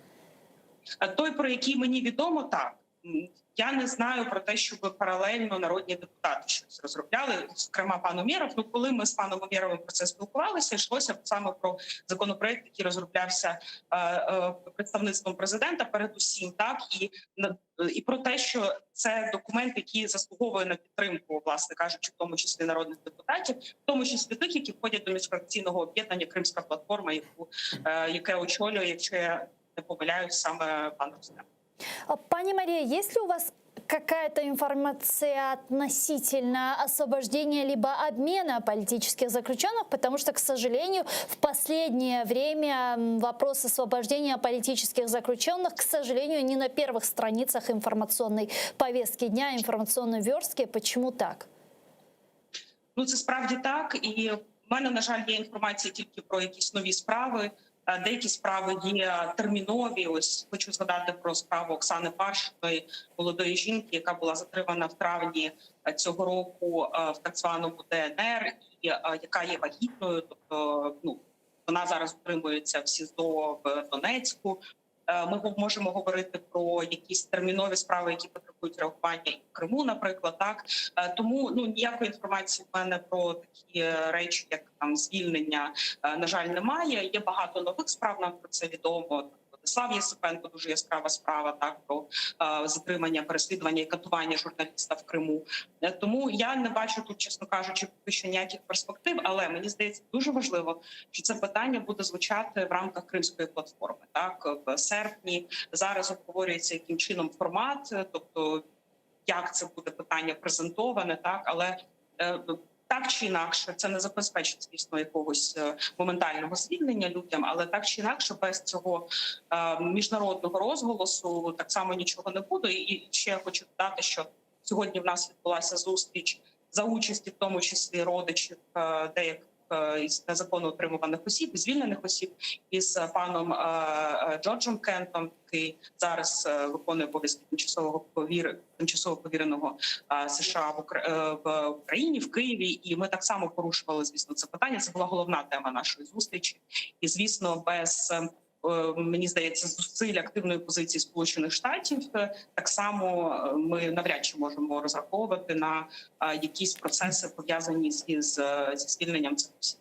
Той, про який мені відомо, так. Я не знаю про те, щоб паралельно народні депутати щось розробляли, зокрема пан Умєров. Ну, коли ми з паном Умєровим про це спілкувалися, йшлося саме про законопроект, який розроблявся е, е, представництвом президента, передусім, так і і про те, що це документ, який заслуговує на підтримку, власне кажучи, в тому числі народних депутатів, в тому числі тих, які входять до міжфракційного об'єднання Кримська платформа, яку е, яке очолює, якщо я не помиляюсь, саме пан Рустем. А, Пані Мария, есть ли у вас какая-то информация относительно освобождения либо обмена политических заключенных, потому что, к сожалению, в последнее время вопрос освобождения политических заключенных, к сожалению, не на первых страницах информационной повестки дня, информационной верстки. Почему так? Ну, це справді так, і в мене, на жаль, є інформація тільки про якісь нові справи. Е, Деякі справи є термінові. Ось хочу згадати про справу Оксани Паршиної, молодої жінки, яка була затримана в травні е, цього року е, в так званому ДНР, і яка є вагітною. Тобто, ну вона зараз утримується в СІЗО в Донецьку. Е, Ми можемо говорити про якісь термінові справи, які потребують реагування і в Криму, наприклад, так Е, тому ну ніякої інформації в мене про такі речі, як там звільнення, е, на жаль, немає. Є багато нових справ. Нам про це відомо. Святослав Єсипенко, дуже яскрава справа так про затримання, переслідування і катування журналіста в Криму. Тому я не бачу тут, чесно кажучи, поки що ніяких перспектив, але мені здається, дуже важливо, що це питання буде звучати в рамках Кримської платформи. Так в серпні зараз обговорюється яким чином формат, тобто як це буде питання презентоване, так але так чи інакше, це не забезпечить, звісно, якогось моментального звільнення людям, але так чи інакше, без цього міжнародного розголосу так само нічого не буде. І ще я хочу додати, що сьогодні в нас відбулася зустріч за участі, в тому числі родичів деяких із незаконно утримуваних осіб, звільнених осіб, із паном Джорджем Кентом, який зараз виконує обов'язки тимчасового повір... тимчасово повіреного США в, Укра... в Україні, в Києві. І ми так само порушували, звісно, це питання. Це була головна тема нашої зустрічі. І, звісно, без, мені здається, зусиль активної позиції Сполучених Штатів так само ми навряд чи можемо розраховувати на якісь процеси, пов'язані зі, зі звільненням цих осіб.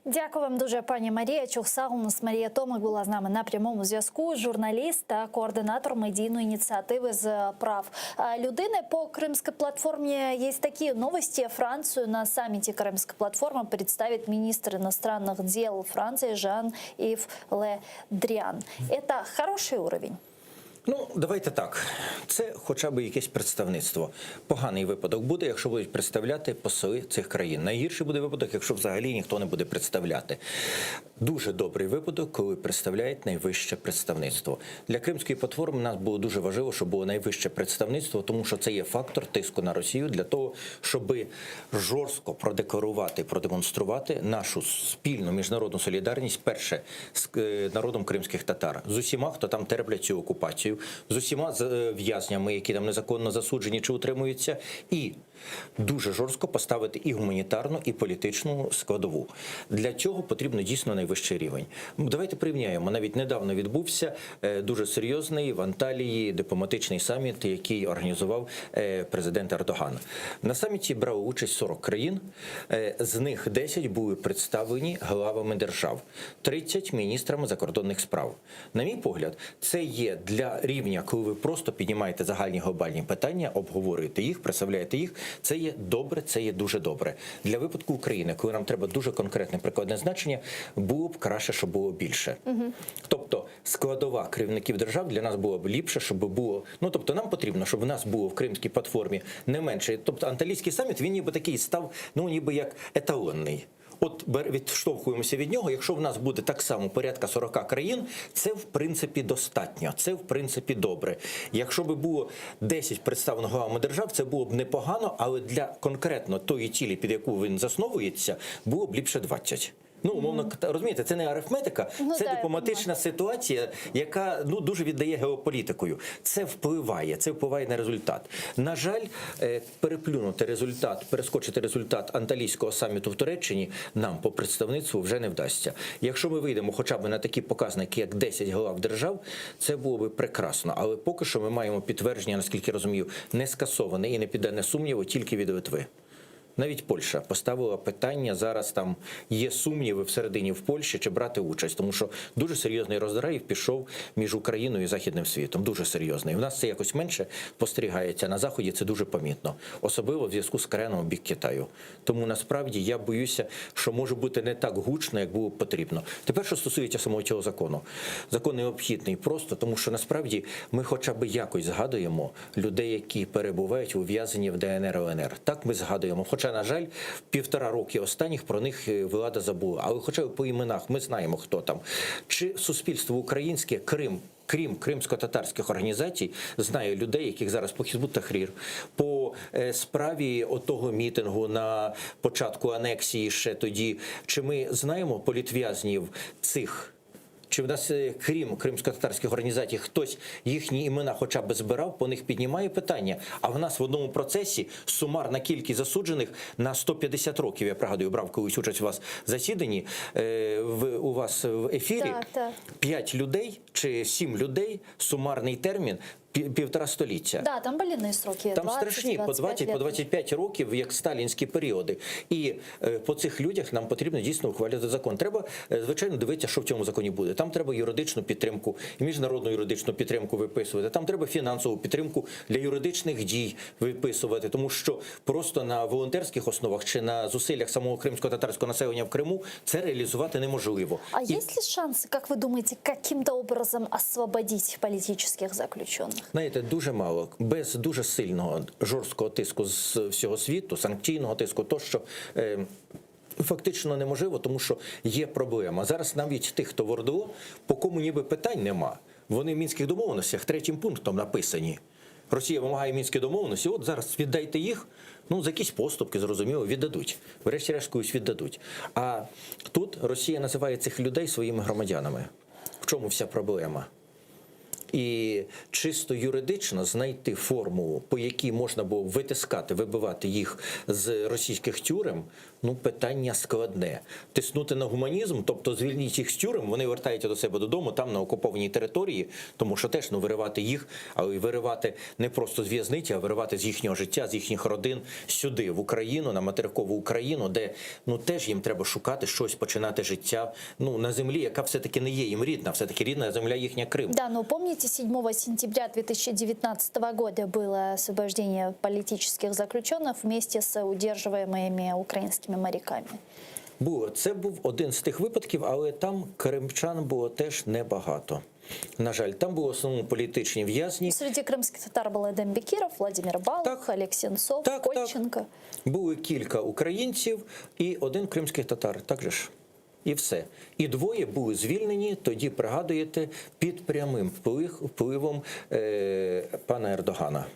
Дякую вам дуже, пані Марія. Çoq sağ oluñız. Марія Томик була з нами на прямому зв'язку. Журналіст та координатор медійної ініціативи з прав людини. По Крымской платформе есть такие новости. Францию на саммите Крымской платформы представит министр иностранных дел Франции Жан-Ив Ле Дриан. Это хороший уровень? Ну, давайте так. Це хоча б якесь представництво. Поганий випадок буде, якщо будуть представляти посли цих країн. Найгірший буде випадок, якщо взагалі ніхто не буде представляти. Дуже добрий випадок, коли представляють найвище представництво. Для Кримської платформи нас було дуже важливо, щоб було найвище представництво, тому що це є фактор тиску на Росію для того, щоб жорстко продекларувати, продемонструвати нашу спільну міжнародну солідарність, перше, з народом кримських татар, з усіма, хто там терплять цю окупацію, з усіма в'язнями, які там незаконно засуджені чи утримуються, і дуже жорстко поставити і гуманітарну, і політичну складову. Для цього потрібно дійсно найвищий рівень. Давайте порівняємо. Навіть недавно відбувся дуже серйозний в Анталії дипломатичний саміт, який організував президент Ердоган. На саміті брало участь 40 країн, з них 10 були представлені главами держав, 30 міністрами закордонних справ. На мій погляд, це є для рівня, коли ви просто піднімаєте загальні глобальні питання, обговорюєте їх, представляєте їх. Це є добре, це є дуже добре. Для випадку України, коли нам треба дуже конкретне прикладне значення, було б краще, щоб було більше. Угу. Тобто складова керівників держав для нас було б ліпше, щоб було... Ну, тобто нам потрібно, щоб в нас було в Кримській платформі не менше. Тобто Анталійський саміт, він ніби такий став, ну, ніби як еталонний. От відштовхуємося від нього, якщо в нас буде так само порядка 40 країн, це в принципі достатньо, це в принципі добре. Якщо би було 10 представлено главами держав, це було б непогано, але для конкретно тої цілі, під яку він засновується, було б ліпше 20. Ну, умовно, розумієте, це не арифметика, Ну, це да, я дипломатична ситуація, яка, ну, дуже віддає геополітикою. Це впливає, це впливає на результат. На жаль, переплюнути результат, перескочити результат Анталійського саміту в Туреччині нам по представництву вже не вдасться. Якщо ми вийдемо хоча б на такі показники, як 10 глав держав, це було би прекрасно. Але поки що ми маємо підтвердження, наскільки я розумію, не скасоване і не піддане сумніву тільки від Литви. Навіть Польща поставила питання, зараз там є сумніви всередині в Польщі, чи брати участь, тому що дуже серйозний роздрайв пішов між Україною і Західним світом, дуже серйозний. У нас це якось менше спостерігається, на Заході це дуже помітно, особливо в зв'язку з креном в бік Китаю. Тому насправді я боюся, що може бути не так гучно, як було б потрібно. Тепер, що стосується самого цього закону. Закон необхідний просто, тому що насправді ми хоча б якось згадуємо людей, які перебувають ув'язнені в ДНР, ЛНР. Так ми згадуємо, хоча, на жаль, півтора роки останніх про них влада забула. Але хоча б по іменах ми знаємо, хто там. Чи суспільство українське, Крим, крім кримсько-татарських організацій, знає людей, яких зараз по Хізбут Тахрір, по справі отого мітингу на початку анексії ще тоді. Чи ми знаємо політв'язнів цих? Чи в нас, крім кримсько-татарських організацій, хтось їхні імена хоча б збирав, по них піднімає питання? А в нас в одному процесі сумарна кількість засуджених на 150 років, я пригадую, брав колись участь у вас в засіданні, в, у вас в ефірі. Так, так. 5 людей чи 7 людей, сумарний термін. Півтора століття. Да, там были сроки. Там 20, страшні по 20, по лет. 25 років, як сталінські періоди. І по цих людях нам потрібно дійсно ухвалювати закон. Треба, звичайно, дивитися, що в цьому законі буде. Там треба юридичну підтримку, міжнародну юридичну підтримку виписувати. Там треба фінансову підтримку для юридичних дій виписувати, тому що просто на волонтерських основах чи на зусиллях самого кримсько-татарського населення в Криму це реалізувати неможливо. А І есть ли шансы, как вы думаете, каким-то образом освободить политических заключенных? Знаєте, дуже мало. Без дуже сильного жорсткого тиску з всього світу, санкційного тиску, тощо. Фактично неможливо, тому що є проблема. Зараз навіть тих, хто в ОРДЛО, по кому ніби питань нема. Вони в мінських домовленостях третім пунктом написані. Росія вимагає мінські домовленості, от зараз віддайте їх, ну за якісь поступки, зрозуміло, віддадуть. Врешті-решт когось віддадуть. А тут Росія називає цих людей своїми громадянами. В чому вся проблема? І чисто юридично знайти формулу, по якій можна було витискати, вибивати їх з російських тюрем, ну питання складне. Тиснути на гуманізм, тобто звільніть їх з тюрем, вони вертаються до себе додому, там на окупованій території, тому що теж ну виривати їх, але й виривати не просто з в'язниці, а виривати з їхнього життя, з їхніх родин сюди, в Україну, на материкову Україну, де ну теж їм треба шукати щось, починати життя ну на землі, яка все-таки не є їм рідна, все-таки рідна земля їхня Крим. Да, но помните, 7 сентября 2019 года было освобождение политических заключенных вместе с удерживаемыми украинскими моряками. Було. Це був один з тих випадків, але там кримчан було теж небагато. На жаль, там були в основному політичні в'язні. Среди крымских татар был Эдем Бекиров, Владимир Балух, Так. Олег Сенцов, Так, так. Кольченко. Були кілька українців і один кримський татар. Так же ж. І все. І двоє були звільнені, тоді, пригадуєте, під прямим впливом пана Ердогана.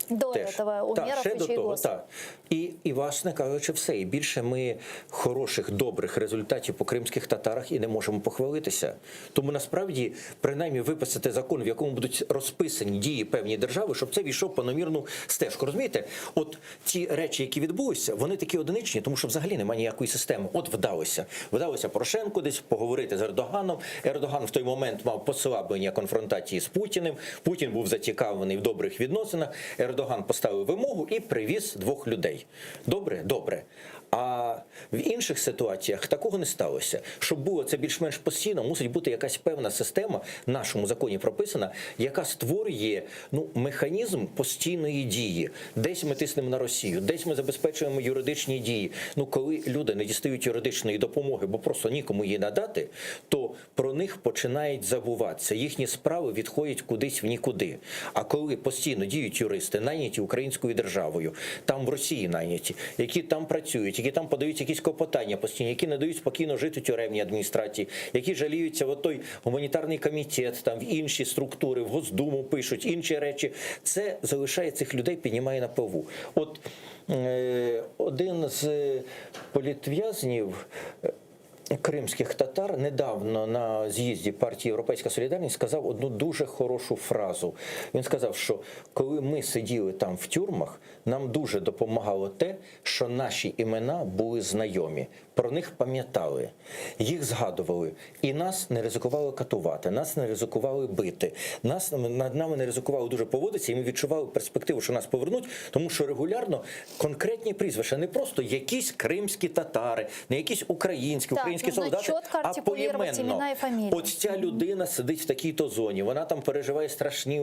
До Теж. этого Так, Умеров ще и до того, Чийгоз. так. І, власне кажучи, все. І більше ми хороших, добрих результатів по кримських татарах і не можемо похвалитися. Тому насправді, принаймні, виписати закон, в якому будуть розписані дії певні держави, щоб це війшов по номірну стежку. Розумієте, от ті речі, які відбулися, вони такі одиничні, тому що взагалі немає ніякої системи. От вдалося. Вдалося Порошенку десь поговорити з Ердоганом. Ердоган в той момент мав послаблення конфронтації з Путіним. Путін був зацікавлений в добрих відносинах. Ердоган поставив вимогу і привіз двох людей. Добре, добре. А в інших ситуаціях такого не сталося. Щоб було це більш-менш постійно, мусить бути якась певна система в нашому законі прописана, яка створює ну, механізм постійної дії. Десь ми тиснемо на Росію, десь ми забезпечуємо юридичні дії. Ну, коли люди не дістають юридичної допомоги, бо просто нікому її надати, то про них починають забуватися. Їхні справи відходять кудись в нікуди. А коли постійно діють юристи, найняті українською державою, там в Росії найняті, які там працюють, які там подають якісь клопотання постійно, які не дають спокійно жити тюремній адміністрації, які жаліються в той гуманітарний комітет, там в інші структури, в Госдуму пишуть інші речі. Це залишає цих людей, піднімає на плаву. От один з політв'язнів кримських татар недавно на з'їзді партії Європейська Солідарність сказав одну дуже хорошу фразу. Він сказав, що коли ми сиділи там в тюрмах, нам дуже допомагало те, що наші імена були знайомі, про них пам'ятали, їх згадували, і нас не ризикували катувати, нас не ризикували бити, нас над нами не ризикували дуже поводитися, і ми відчували перспективу, що нас повернуть, тому що регулярно конкретні прізвища, не просто якісь кримські татари, не якісь українські, Так, українські нужно солдати, чітко а артикулювати поіменно. імена і фамілії. От ця людина сидить в такій-то зоні, вона там переживає страшні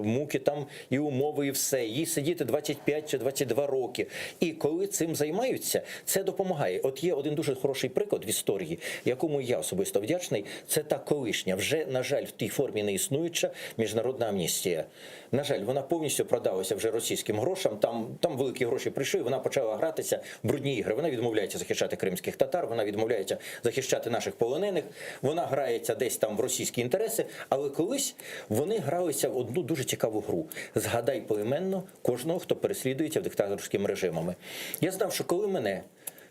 муки там і умови, і все. Їй сидіти 25 чи 22 роки. І коли цим займаються, це допомагає. От є один дуже хороший приклад в історії, якому я особисто вдячний, це та колишня, вже, на жаль, в тій формі не існуюча міжнародна амністія. На жаль, вона повністю продалася вже російським грошам, там великі гроші прийшли, і вона почала гратися в брудні ігри. Вона відмовляється захищати кримських татар, вона відмовляється захищати наших полонених, вона грається десь там в російські інтереси, але колись вони гралися в одну дуже цікаву гру. Згадай поіменно кожного, хто переслідується диктаторськими режимами. Я знав, що коли мене,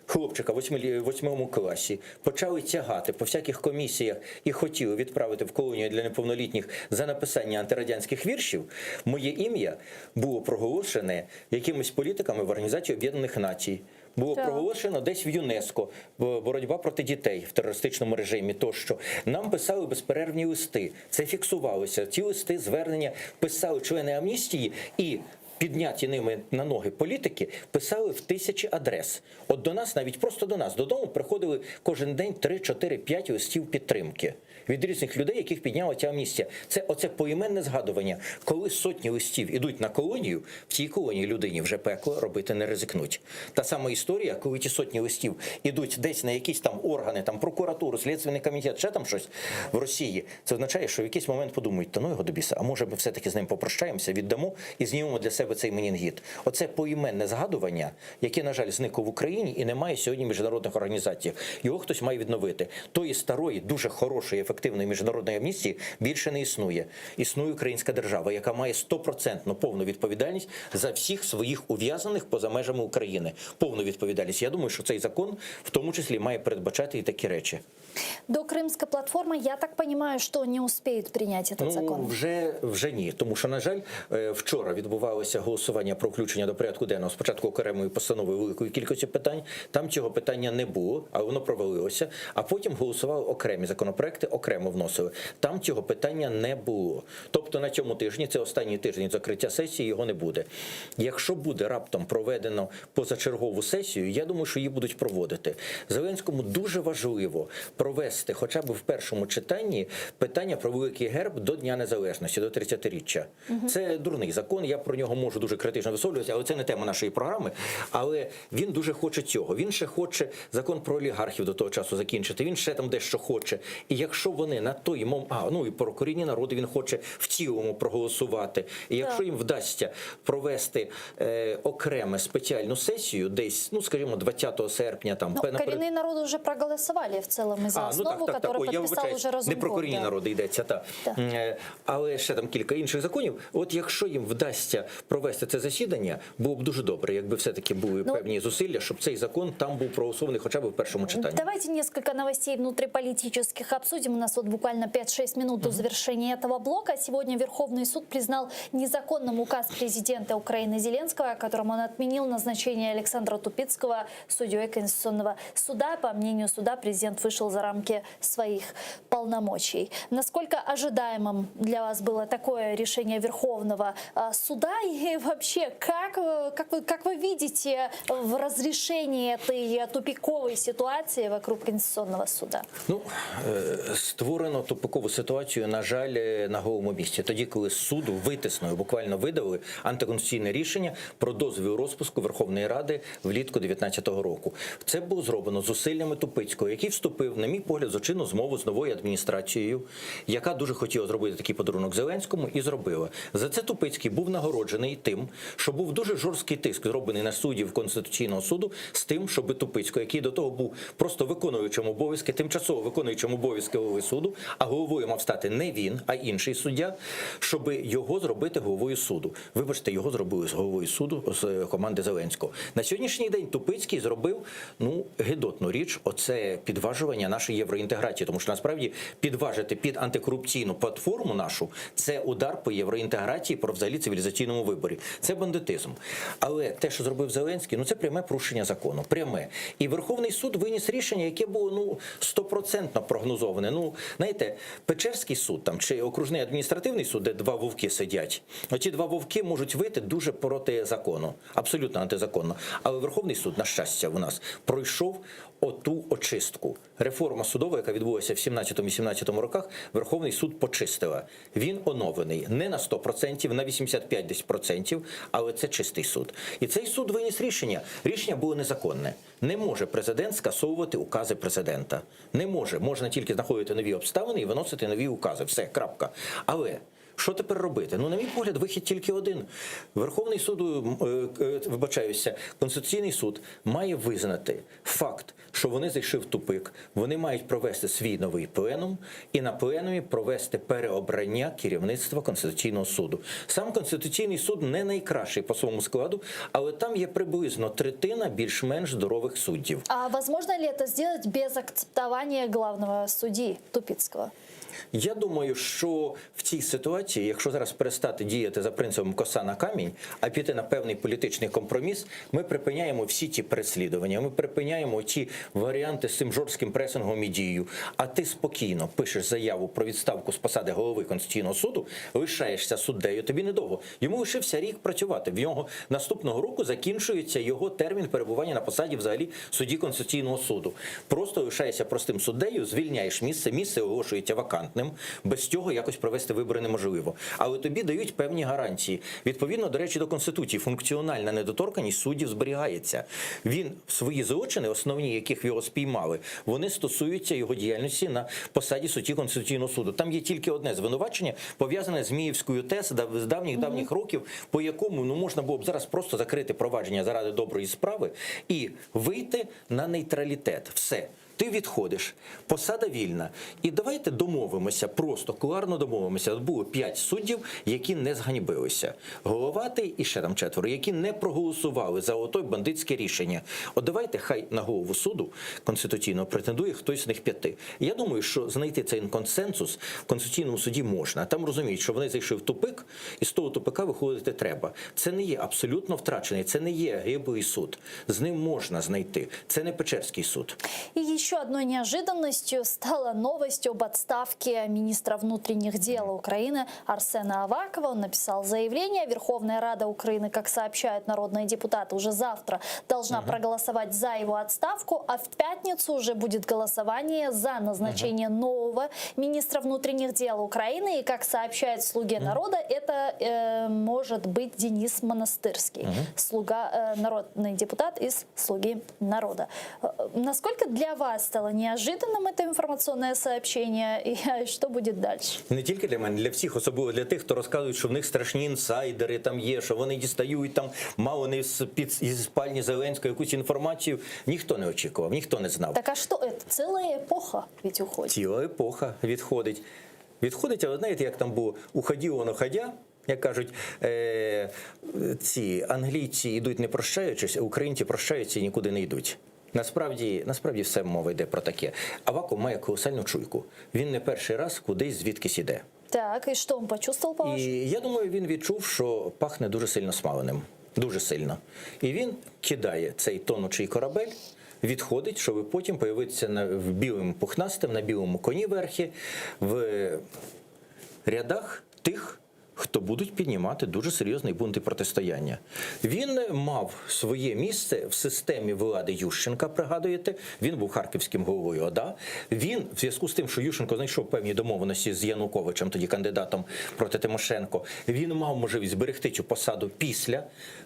хлопчика в восьмому класі, почали тягати по всяких комісіях і хотіли відправити в колонію для неповнолітніх за написання антирадянських віршів, моє ім'я було проголошене якимись політиками в Організації Об'єднаних Націй. Було проголошено десь в ЮНЕСКО боротьба проти дітей в терористичному режимі. Тощо нам писали безперервні листи. Це фіксувалося. Ці листи звернення писали члени амністії і. Підняті ними на ноги політики писали в тисячі адрес. От до нас, навіть просто до нас, додому приходили кожен день 3, 4, 5 листів підтримки від різних людей, яких підняла ця амністія. Це оце поіменне згадування. Коли сотні листів ідуть на колонію, в цій колонії людині вже пекло робити не ризикнуть. Та сама історія, коли ті сотні листів ідуть десь на якісь там органи, там прокуратуру, слідственний комітет, ще там щось в Росії. Це означає, що в якийсь момент подумають, та ну його до біса, а може ми все-таки з ним попрощаємося, віддамо і знімемо для себе цей менінгіт. Оце поіменне згадування, яке, на жаль, зникло в Україні і немає сьогодні в міжнародних організаціях. Його хтось має відновити. Тої старої, дуже хорошої, ефективної міжнародної амністії більше не існує. Існує українська держава, яка має стопроцентну повну відповідальність за всіх своїх ув'язаних поза межами України. Повну відповідальність. Я думаю, що цей закон в тому числі має передбачати і такі речі. До Крымской платформы, я так понимаю, что не успеют принять этот Ну, закон. вже, вже ні. Тому що, на жаль, е, вчора відбувалося голосування про включення до порядку денного спочатку окремої постанови великої кількості питань. Там цього питання не було, але воно провалилося. А потім голосували окремі законопроекти, окремо вносили. Там цього питання не було. Тобто на цьому тижні, це останній тиждень закриття сесії, його не буде. Якщо буде раптом проведено позачергову сесію, я думаю, що її будуть проводити. Зеленському дуже важливо провести хоча б в першому читанні питання про великий герб до Дня Незалежності, до 30-річчя. Це дурний закон, я про нього можу дуже критично висловлюватися, але це не тема нашої програми. Але він дуже хоче цього. Він ще хоче закон про олігархів до того часу закінчити. Він ще там дещо хоче. І якщо вони на той момент, а ну і про корінні народи він хоче в цілому проголосувати. І якщо їм вдасться провести е, окреме спеціальну сесію, десь, ну скажімо, 20 серпня, там Ну, наперед- коренные народы уже проголосовали в целом и за а, ну основу, так, так, так. которую Ой, я подписал вибачаюсь, уже не про Разумков. корінні да. народи йдеться, та. Так. Е, Але ще там кілька інших законів. От якщо їм вдасться провести це засідання, було б дуже добре, якби все-таки були Ну, певні зусилля, щоб цей закон там був проголосований хоча б в першому читанні. Давайте несколько новостей внутриполитических обсудим. У нас вот буквально 5-6 минут до завершения этого блока. Сегодня Верховный суд признал незаконным указ президента Украины Зеленского, которым он отменил назначение Александра Тупицкого судьей Конституционного суда. По мнению суда, президент вышел за рамки своих полномочий. Насколько ожидаемым для вас было такое решение Верховного а, суда? И вообще, как, э, как, вы, как вы видите в разрешении этой тупиковой ситуации вокруг Конституционного суда? Ну, е, створено тупикову ситуацію, на жаль, е, на голому місці. Тоді, коли з суду витиснули, буквально видали антиконституційне рішення про дозвіл розпуску Верховної Ради влітку 2019 року. Це було зроблено зусиллями Тупицького, який вступив, на мій погляд, злочинну змову з новою адміністрацією, яка дуже хотіла зробити такий подарунок Зеленському, і зробила. За це Тупицький був нагороджений тим, що був дуже жорсткий тиск зроблений на суддів Конституційного суду з тим, щоб Тупицького, який до того був просто виконуючим обов'язки, тимчасово виконуючим обов'язки голови суду, а головою мав стати не він, а інший суддя, щоб його зробити головою суду. Вибачте, його зробили з головою суду з е, команди Зеленського. На сьогоднішній день Тупицький зробив ну гидотну річ, оце підважування нашої євроінтеграції, тому що насправді підважити під антикорупційну платформу нашу це удар по євроінтеграції, про взагалі цивілізаційному виборі. Це бандитизм. Але те, що зробив Зеленський, ну це пряме порушення закону. Пряме. І Верховний суд виніс рішення, яке було ну стопроцентно прогнозоване. Ну, знаєте, Печерський суд там чи окружний адміністративний суд, де два вовки сидять. Оці два вовки можуть вийти дуже проти закону, абсолютно антизаконно. Але Верховний суд, на щастя, у нас пройшов оту очистку. Реформа судова, яка відбулася в 17-18 роках, Верховний суд почистила. Він оновлений не на 100%, на 85 десь процентів, але це чистий суд. І цей суд виніс рішення. Рішення було незаконне. Не може президент скасовувати укази президента. Не може. Можна тільки знаходити нові обставини і виносити нові укази. Все, крапка. Але що тепер робити? Ну, на мій погляд, вихід тільки один. Верховний суд, е, е, вибачаюся, Конституційний суд має визнати факт, що вони зайшли в тупик, вони мають провести свій новий пленум і на пленумі провести переобрання керівництва Конституційного суду. Сам Конституційний суд не найкращий по своєму складу, але там є приблизно третина більш-менш здорових суддів. А возможно ли это сделать без акцептования главного судьи Тупицкого? Я думаю, що в цій ситуації, якщо зараз перестати діяти за принципом коса на камінь, а піти на певний політичний компроміс, ми припиняємо всі ті переслідування, ми припиняємо ті варіанти з цим жорстким пресингом і дією. А ти спокійно пишеш заяву про відставку з посади голови Конституційного суду, лишаєшся суддею, тобі недовго. Йому лишився рік працювати. В нього наступного року закінчується його термін перебування на посаді взагалі судді Конституційного суду. Просто лишаєшся простим суддею, звільняєш місце, місце оголошується вакантним. Без цього якось провести вибори неможливо. Але тобі дають певні гарантії. Відповідно, до речі, до Конституції функціональна недоторканність суддів зберігається. Він свої злочини, основні, яких його спіймали, вони стосуються його діяльності на посаді судді Конституційного суду. Там є тільки одне звинувачення, пов'язане з Міївською ТЕС з давніх давніх років, по якому ну можна було б зараз просто закрити провадження заради доброї справи і вийти на нейтралітет. Все. Ти відходиш, посада вільна. І давайте домовимося, просто кулуарно домовимося. От було п'ять суддів, які не зганьбилися. Головатий і ще там четверо, які не проголосували за отой бандитське рішення. От давайте хай на голову суду конституційного претендує хтось з них п'яти. Я думаю, що знайти цей консенсус в конституційному суді можна. Там розуміють, що вони зайшли в тупик, і з того тупика виходити треба. Це не є абсолютно втрачений, це не є гиблий суд. З ним можна знайти. Це не Печерський суд. И еще одной неожиданностью стала новость об отставке министра внутренних дел Украины Арсена Авакова. Он написал заявление. Верховная Рада Украины, как сообщают народные депутаты, уже завтра должна проголосовать за его отставку, а в пятницу уже будет голосование за назначение нового министра внутренних дел Украины. И, как сообщают слуги народа, это э, может быть Денис Монастырский, слуга, э, народный депутат из «Слуги народа». Э, Насколько для вас стало неожиданным это информационное сообщение и э, что будет дальше? Не тільки для мене, для всіх, особливо для тих, хто розказують, що в них страшні інсайдери там є, що вони дістають там мало не з під із спальні Зеленського якусь інформацію. Ніхто не очікував, ніхто не знав. Так а что это? Целая эпоха ведь уходит. Ціла епоха відходить. Відходить, але знаєте, як там було уходил он уходя, як кажуть, е, ці англійці йдуть не прощаючись, а українці прощаються і нікуди не йдуть. Насправді, насправді все мова йде про таке. Аваков має колосальну чуйку. Він не перший раз кудись звідкись іде. Так, и что он почувствовал, по-вашему? І я думаю, він відчув, що пахне дуже сильно смаленим. Дуже сильно. І він кидає цей тонучий корабель, відходить, щоб потім появитися на, в білим пухнастим, на білому коні верхи, в рядах тих, хто будуть піднімати дуже серйозний бунт і протистояння. Він мав своє місце в системі влади Ющенка, пригадуєте, він був харківським головою ОДА. Він, в зв'язку з тим, що Ющенко знайшов певні домовленості з Януковичем, тоді кандидатом проти Тимошенко, він мав можливість зберегти цю посаду після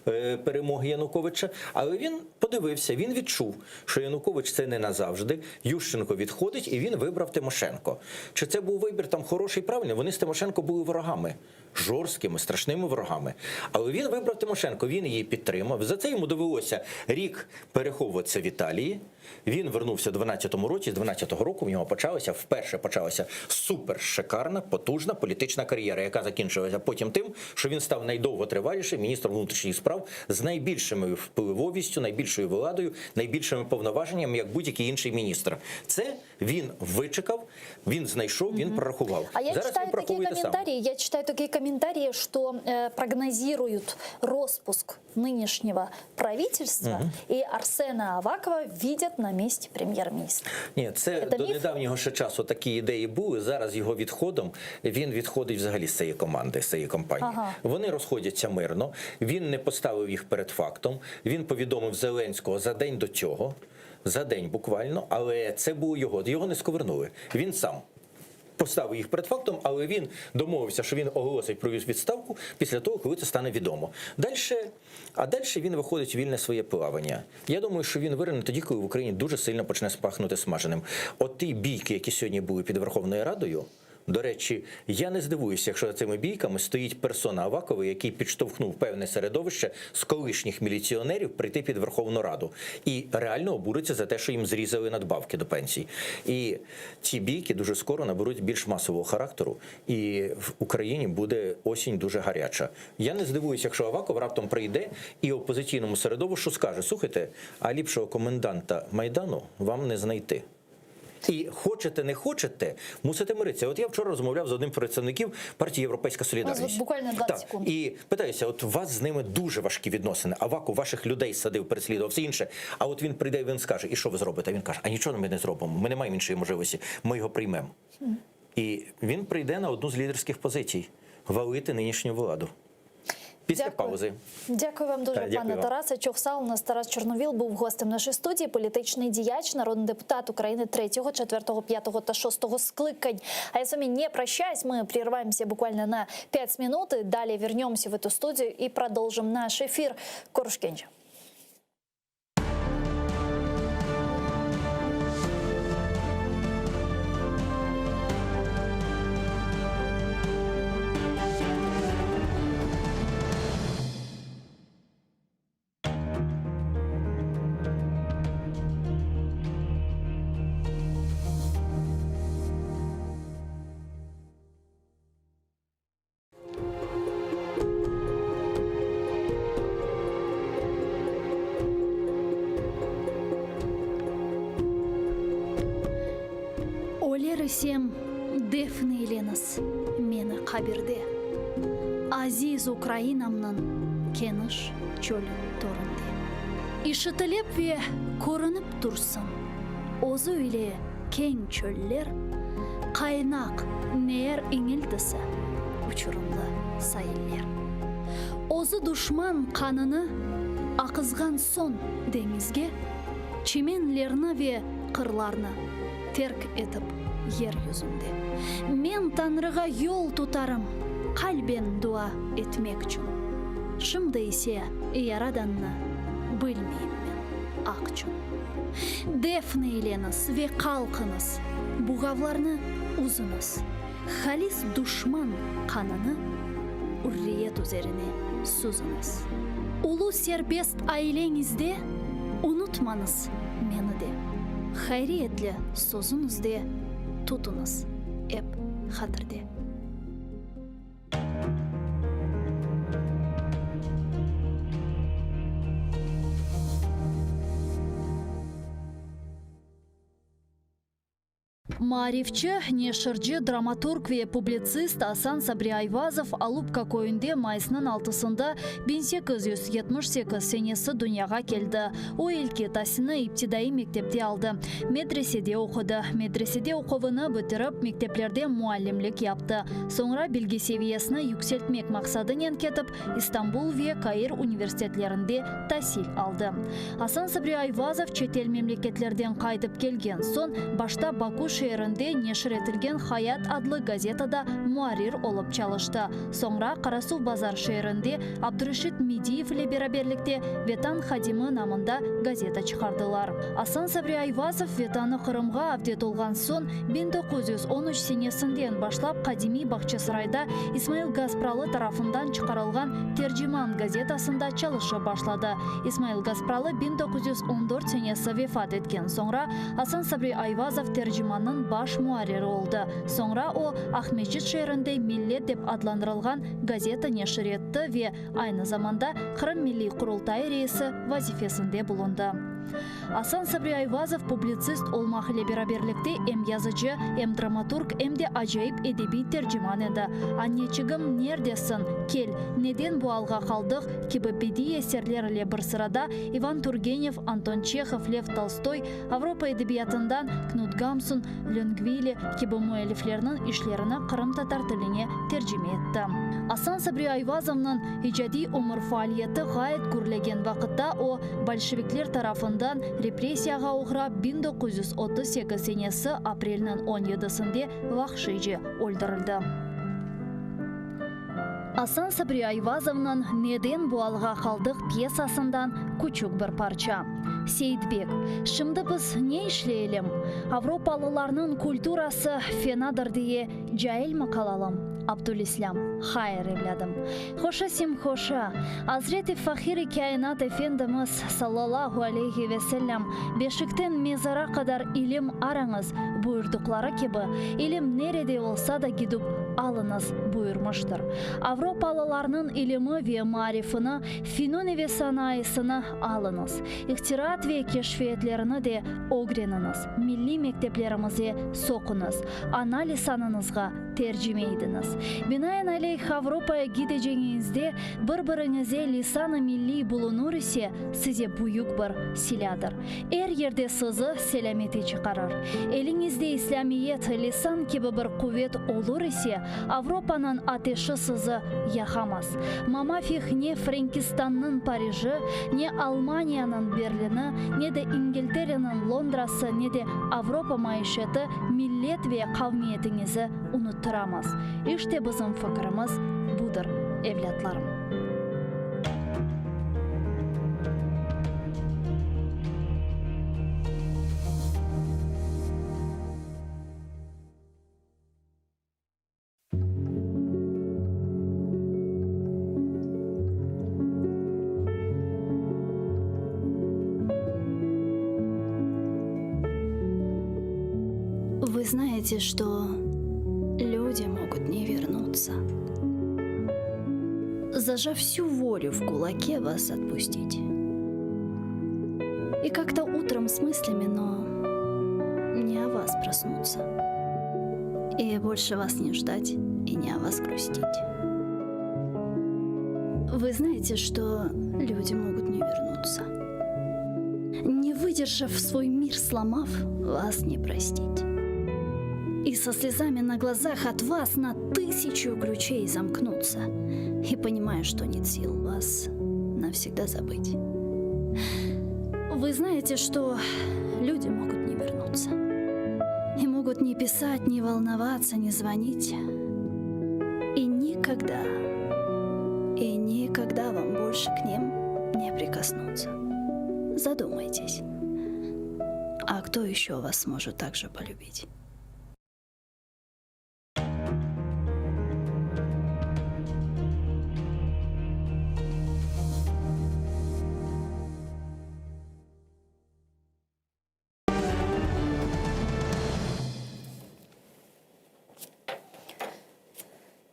е, перемоги Януковича, але він подивився, він відчув, що Янукович це не назавжди. Ющенко відходить, і він вибрав Тимошенко. Чи це був вибір там хороший, правильний? Вони з Тимошенко були ворогами, жорсткими, страшними ворогами. Але він вибрав Тимошенко, він її підтримав. За це йому довелося рік переховуватися в Італії. Він вернувся в 12-му році. З 12-го року в нього почалася вперше почалася супер шикарна, потужна політична кар'єра, яка закінчилася потім тим, що він став найдовготривалішим міністром внутрішніх справ з найбільшими впливовістю, найбільшою владою, найбільшими повноваженнями, як будь-який інший міністр. Це він вичекав, він знайшов, він прорахував. А я Зараз читаю він такие прораховує те саме. комментарии, я читаю такие комментарии, что э, прогнозируют роспуск нынешнего правительства и Арсена Авакова видят на месте премьер-министра. Ні, це Це до міф? недавнього ще часу такі ідеї були. Зараз його відходом він відходить взагалі з цієї команди, з цієї компанії. Ага. Вони розходяться мирно. Він не поставив їх перед фактом. Він повідомив Зеленського за день до цього, за день буквально, але це було його. Його не сковернули. Він сам. Поставив їх перед фактом, але він домовився, що він оголосить про відставку після того, коли це стане відомо. Дальше, а далі він виходить у вільне своє плавання. Я думаю, що він вирине тоді, коли в Україні дуже сильно почне спахнути смаженим. От ті бійки, які сьогодні були під Верховною Радою. До речі, я не здивуюся, якщо за цими бійками стоїть персона Авакова, який підштовхнув певне середовище з колишніх міліціонерів прийти під Верховну Раду і реально обуриться за те, що їм зрізали надбавки до пенсій. І ці бійки дуже скоро наберуть більш масового характеру, і в Україні буде осінь дуже гаряча. Я не здивуюся, якщо Аваков раптом прийде і опозиційному середовищу скаже: слухайте, а ліпшого коменданта Майдану вам не знайти. І хочете, не хочете, мусите миритися. От я вчора розмовляв з одним з представників партії Європейська Солідарність. буквально 20 Так. секунд. І питаюся, от у вас з ними дуже важкі відносини. Аваков ваших людей садив, переслідував, все інше. А от він прийде і він скаже, і що ви зробите? А він каже, а нічого ми не зробимо. Ми не маємо іншої можливості. Ми його приймемо. І він прийде на одну з лідерських позицій валити нинішню владу. Після Дякую. паузи. Дякую вам дуже, Так, дякую пане вам. Тарасе. Чохсал у нас Тарас Чорновіл був гостем нашої студії, політичний діяч, народний депутат України 3, 4, 5 та 6 скликань. А я с вами не прощаюсь, мы прерываемся буквально на 5 минут и далее вернемся в эту студию и продолжим наш эфир. Körüşkence. Öler isem, defn eyleñiz meni qabirde, Aziz Ukrainamnıñ keniş çöl töründe. İşitilip ve körünip tursın özü ile keñ çöller, Qaynaq neer iñiltisi, uçurımlı sailler. Özü duşman qanını aqızğan soñ deñizge, Çimenlerni ve qırlarnı terk etip yer yüzünde. Men Tañrığa yol tutarım, qalben dua etmekçün. Şimdi ise Yaradannı bilmeyim men, aqçün. Defn eyleñiz ve qalqıñız, buğavlarnı üzüñiz, Halis duşman qanını ürriyet üzerine süzüñiz. Ulu serbest aileñizde unutmañız meni de, Hayriyetli sözüñizde tutuñız ep hatirde. Maarifçi, neşirci, dramaturg ve publitsist Asan Sabri Ayvazov Alupka köyünde mayısnıñ altısında 1878 senesi dünyağa keldi. O ilki tasilni iptidaiy mektepte aldı, medresede oqudı. Medresede oquvını bitirip, mekteplerde muallimlik yaptı. Soñra bilgi seviyesini yükseltmek maqsadınen ketip, İstanbul ve Kair universitetlerinde tasil aldı. Asan Sabri Ayvazov çetel memleketlerden qaytıp kelgen soñ, başta Baku şeerinde neşir etilgen Hayat adlı gazetada muarrir olıp çalıştı. Soñra Qarasuvbazar şeerinde Abdureşit Mediyev ile beraberlikte Vetan hadimi namında gazeta çıqardılar. Asan Sabri Ayvazov Vetanı Qırımğa avdet olğan soñ, 1913 senesinden başlap qadimiy Bağçasarayda İsmail Gaspralı tarafından çıqarılğan Terciman gazetasında çalışıp başladı. İsmail Gaspralı 1914 senesi vefat etken soñra, Asan Sabri Ayvazov Tercimannıñ baş muarriri oldı. Soñra o, Aqmescit şeerinde Millet dep adlandırılğan gazeta neşir etti ve aynı zamanda Qırım Milliy Qurultayı reisi vazifesinde bulundı. Asan Sabri Ayvazov publitsist olmaq ile beraberlikte em yazıcı, em dramaturg, em de acayip edebiy terciman edi. Anneçigim, nerdesiñ, kel, neden bu alğa qaldıq? kibi bediiy eserler ile bir sırada İvan Turgenev, Anton Çehov, Lev Tolstoy, Avropa edebiyatından Knut Gamsun, Löngvili kibi müelliflerniñ işlerini qırımtatar tiline tercime etti. Asan Sabri Ayvazovnıñ icadiy ömür faaliyeti ğayet gürlegen vaqıtta o, bolşevikler tarafından repressiyağa oğrap 1938 senesi aprelniñ on yedisinde vahşiyce öldürildi. Asan Sabri Ayvazovnıñ Neden bu alğa qaldıq pyesasından küçük bir parça. Seyitbek, Şimdi biz ne işleyelim? Avropalılarnıñ kulturası fenadır diye cailmi qalalım? Abdülislâm, Hayır, evlâdım. Hoşa simhoşa, Azret-i Fahir-i Kâinat Efendimiz, sallallahu aleyhi ve sellem, Beşikten mezara qadar ilim arañız, buyurdıqları kibi, ilim nerede olsa da gidip alıñız, buyurmıştır. Avropalılarnıñ ilimi ve maarifini, fünun ve sanayısını alıñız. İhtiraat ve keşfiyetlerini de ögreniñiz. milliy mekteplerimize soquñız, ana lisanıñızğa tercime idiñiz. Binaenaleyh, Avropaya gideceñiñizde bir-biriñize lisan-ı milliy bulunur ise, size büyük bir silâdır. Er yerde sizi selâmete çıqarır. Eliñizde İslâmiyet, lisan kibi bir quvet olur ise, Avropanıñ ateşi sizi yaqamaz. Mamafih ne Frenkistannıñ Pariji, ne Almaniyanıñ Berlini, ne de İngiltereniñ Londrası, ne de Avropa maişeti millet ve qavmiyetiñizi unuttıramaz. İşte bizim fikirimiz budır, evlâtlarım. Вы знаете, что люди могут не вернуться. Зажав всю волю в кулаке, вас отпустить. И как-то утром с мыслями, но не о вас проснуться. И больше вас не ждать и не о вас грустить. Вы знаете, что люди могут не вернуться. Не выдержав свой мир, сломав, вас не простить. И со слезами на глазах от вас на тысячу ключей замкнуться. И понимая, что нет сил вас навсегда забыть. Вы знаете, что люди могут не вернуться. И могут не писать, не волноваться, не звонить. И никогда, и никогда вам больше к ним не прикоснуться. Задумайтесь, а кто еще вас сможет так же полюбить?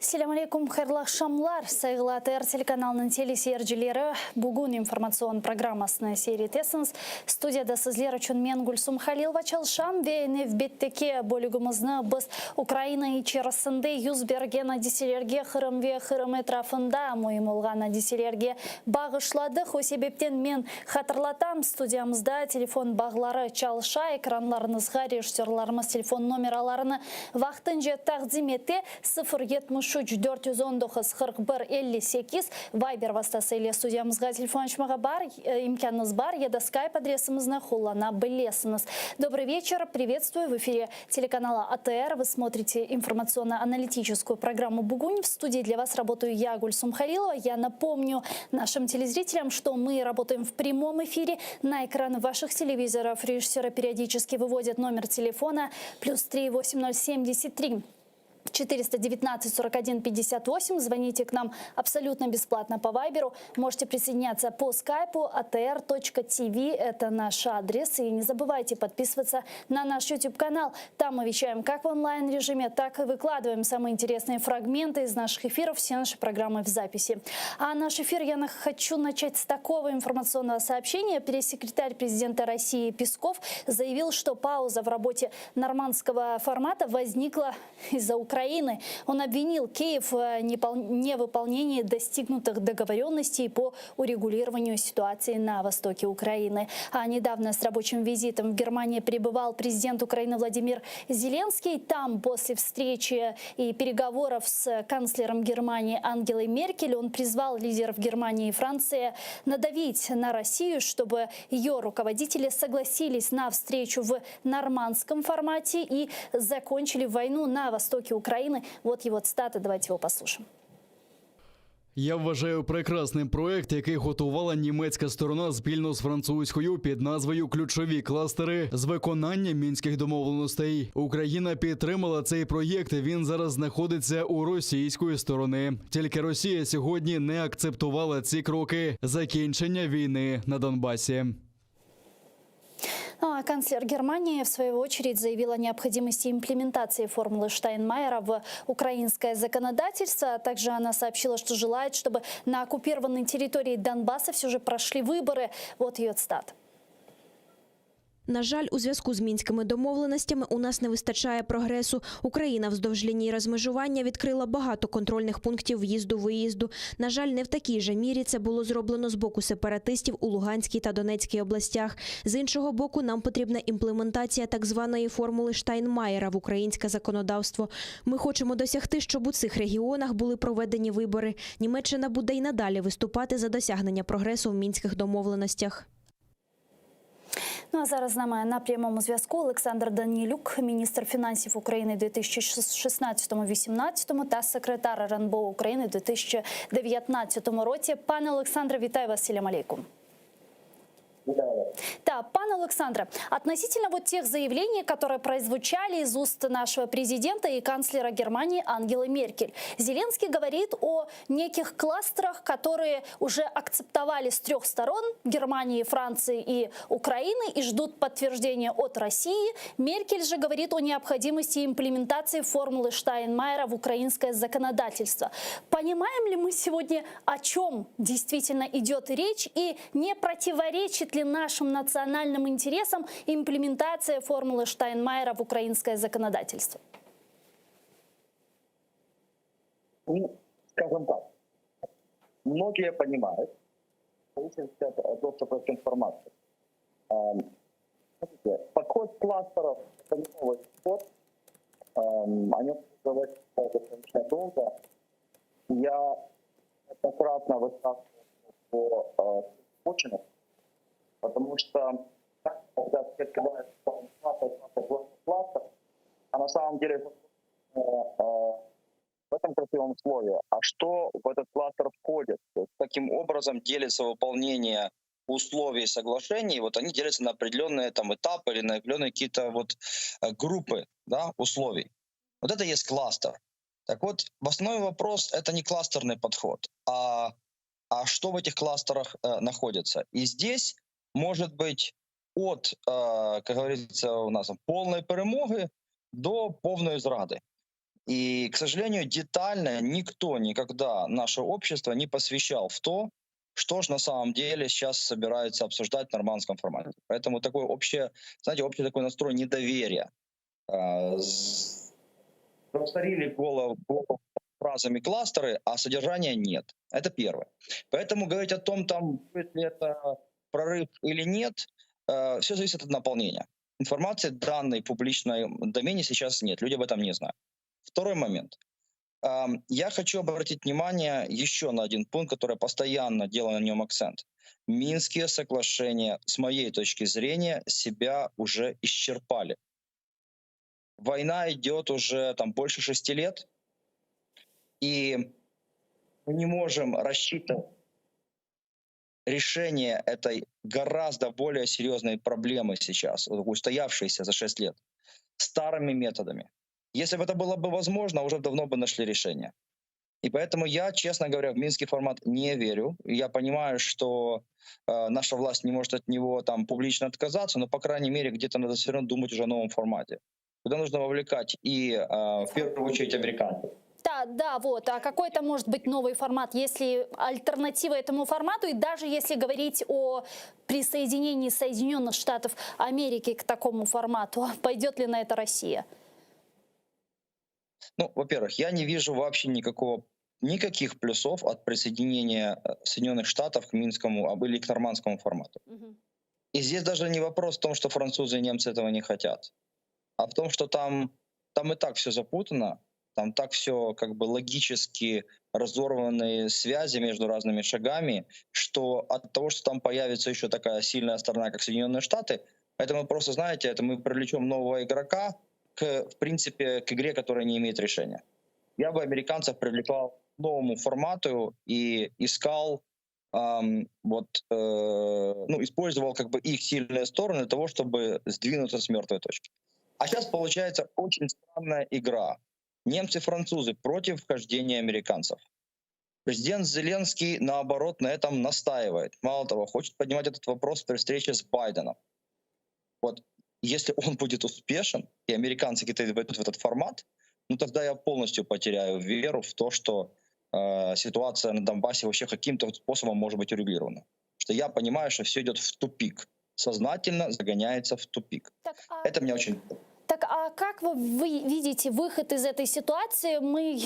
Selâm aleykum, hayırlı aqşamlar, sayğılı ATR telekanalınıñ teleseyircileri. Bugün informatsion programmasını seyir etesiñiz. Studiyada sizler içün men, Gülsum Halilova, çalışam ve nevbetteki bölügimizni biz Ukraina içerisinde yüz bergen adiselerge, Qırım ve Qırım etrafında müim olğan adiselerge bağışladıq. O sebepten men hatırlatam, studiyamızda telefon bağları çalışa, ekranlarıñızğa rejissörlarımız telefon nomeralarını vaqtınca taqdim ete, 0 73 419 41 58, Viber vastası ile studiyamızğa telefon açmağa bar imkânıñız bar ya da Skype adresimizni qullana bilesiñiz. Dobrый вечер, приветствую в эфире телеканала АТР. Вы смотрите информационно-аналитическую программу «Бугунь». В студии для вас работаю я, Гульсум Халилова. Я напомню нашим телезрителям, что мы работаем в прямом эфире. На экраны ваших телевизоров режиссеры периодически выводят номер телефона плюс 3 8073 419 41 58. Звоните к нам абсолютно бесплатно по Вайберу. Можете присоединяться по скайпу atr.tv. Это наш адрес. И не забывайте подписываться на наш YouTube-канал. Там мы вещаем как в онлайн-режиме, так и выкладываем самые интересные фрагменты из наших эфиров, все наши программы в записи. А наш эфир я хочу начать с такого информационного сообщения. Пресс-секретарь президента России Песков заявил, что пауза в работе нормандского формата возникла из-за Украины. Он обвинил Киев в невыполнении достигнутых договоренностей по урегулированию ситуации на востоке Украины. А недавно с рабочим визитом в Германии прибывал президент Украины Владимир Зеленский. Там после встречи и переговоров с канцлером Германии Ангелой Меркель он призвал лидеров Германии и Франции надавить на Россию, чтобы ее руководители согласились на встречу в нормандском формате и закончили войну на востоке Украины. Вот его цитата, давайте его послушаем. Я вважаю прекрасним проект, який готувала німецька сторона спільно з французькою під назвою Ключові кластери з виконання мінських домовленостей. Україна підтримала цей проєкт. Він зараз знаходиться у російської сторони. Тільки Росія сьогодні не акцептувала ці кроки закінчення війни на Донбасі. Ну, а канцлер Германии, в свою очередь, заявил о необходимости имплементации формулы Штайнмайера в украинское законодательство. А также она сообщила, что желает, чтобы на оккупированной территории Донбасса все же прошли выборы. Вот ее цитата. На жаль, у зв'язку з мінськими домовленостями у нас не вистачає прогресу. Україна вздовж лінії розмежування відкрила багато контрольних пунктів в'їзду-виїзду. На жаль, не в такій же мірі це було зроблено з боку сепаратистів у Луганській та Донецькій областях. З іншого боку, нам потрібна імплементація так званої формули Штайнмаєра в українське законодавство. Ми хочемо досягти, щоб у цих регіонах були проведені вибори. Німеччина буде й надалі виступати за досягнення прогресу в мінських домовленостях. Ну а зараз з нами на прямому зв'язку Олександр Данилюк, міністр фінансів України 2016-2018 та секретар РНБО України у 2019 році. Пане Олександре, вітаю вас, Селям алейкум. Да, пане Олександре, относительно вот тех заявлений, которые прозвучали из уст нашего президента и канцлера Германии Ангелы Меркель. Зеленский говорит о неких кластерах, которые уже акцептовали с трех сторон Германии, Франции и Украины и ждут подтверждения от России. Меркель же говорит о необходимости имплементации формулы Штайнмайера в украинское законодательство. Понимаем ли мы сегодня, о чем действительно идет речь и не противоречит ли нашим национальным интересам имплементация формулы Штайнмайера в украинское законодательство? Ну, скажем так, многие понимают, в зависимости от доступа к информации. Смотрите, подход кластеров – это не новый подход, о нем говорить достаточно долго. Я неоднократно высказывался по починах, потому что когда все открывают кластер, кластер, кластер, кластер, а на самом деле в этом красивом слове, а что в этот кластер входит? То есть каким образом делится выполнение условий соглашений, вот они делятся на определенные там этапы или на определенные какие-то вот группы, да, условий. Вот это и есть кластер. Так вот, в основной вопрос — это не кластерный подход, а что в этих кластерах находится. И здесь может быть от, как говорится у нас, полной перемоги до полной зрады. И, к сожалению, детально никто никогда наше общество не посвящал в то, что ж на самом деле сейчас собираются обсуждать в нормандском формате. Поэтому такое общее, знаете, общий такой настрой недоверия. Засорили голову фразами кластеры, а содержания нет. Это первое. Поэтому говорить о том, будет ли это прорыв или нет, все зависит от наполнения. Информации данной в публичном домене сейчас нет, люди об этом не знают. Второй момент. Я хочу обратить внимание еще на один пункт, который постоянно делаю на нем акцент. Минские соглашения, с моей точки зрения, себя уже исчерпали. Война идет уже больше 6 лет, и мы не можем рассчитывать решение этой гораздо более серьезной проблемы сейчас, устоявшейся за 6 лет, старыми методами. Если бы это было бы возможно, уже давно бы нашли решение. И поэтому я, честно говоря, в минский формат не верю. Я понимаю, что наша власть не может от него публично отказаться, но, по крайней мере, где-то надо все равно думать уже о новом формате. Куда нужно вовлекать и, в первую очередь, американцев. Да, да, вот. А какой это может быть новый формат, если альтернатива этому формату, и даже если говорить о присоединении Соединенных Штатов Америки к такому формату, пойдет ли на это Россия? Во-первых, я не вижу вообще никаких плюсов от присоединения Соединенных Штатов к Минскому, или к нормандскому формату. И здесь даже не вопрос в том, что французы и немцы этого не хотят, а в том, что там и так все запутано, там так все логически разорванные связи между разными шагами, что от того, что там появится еще такая сильная сторона, как Соединенные Штаты, это мы просто, знаете, это мы привлечем нового игрока к, в принципе, к игре, которая не имеет решения. Я бы американцев привлекал к новому формату и использовал их сильные стороны для того, чтобы сдвинуться с мертвой точки. А сейчас получается очень странная игра. Немцы-французы против вхождения американцев. Президент Зеленский, наоборот, на этом настаивает. Мало того, хочет поднимать этот вопрос при встрече с Байденом. Если он будет успешен, и американцы какие-то войдут в этот формат, тогда я полностью потеряю веру в то, что ситуация на Донбассе вообще каким-то способом может быть урегулирована. Что я понимаю, что все идет в тупик. сознательно загоняется в тупик. Так, а... Это меня очень Так а как вы, вы видите выход из этой ситуации? Мы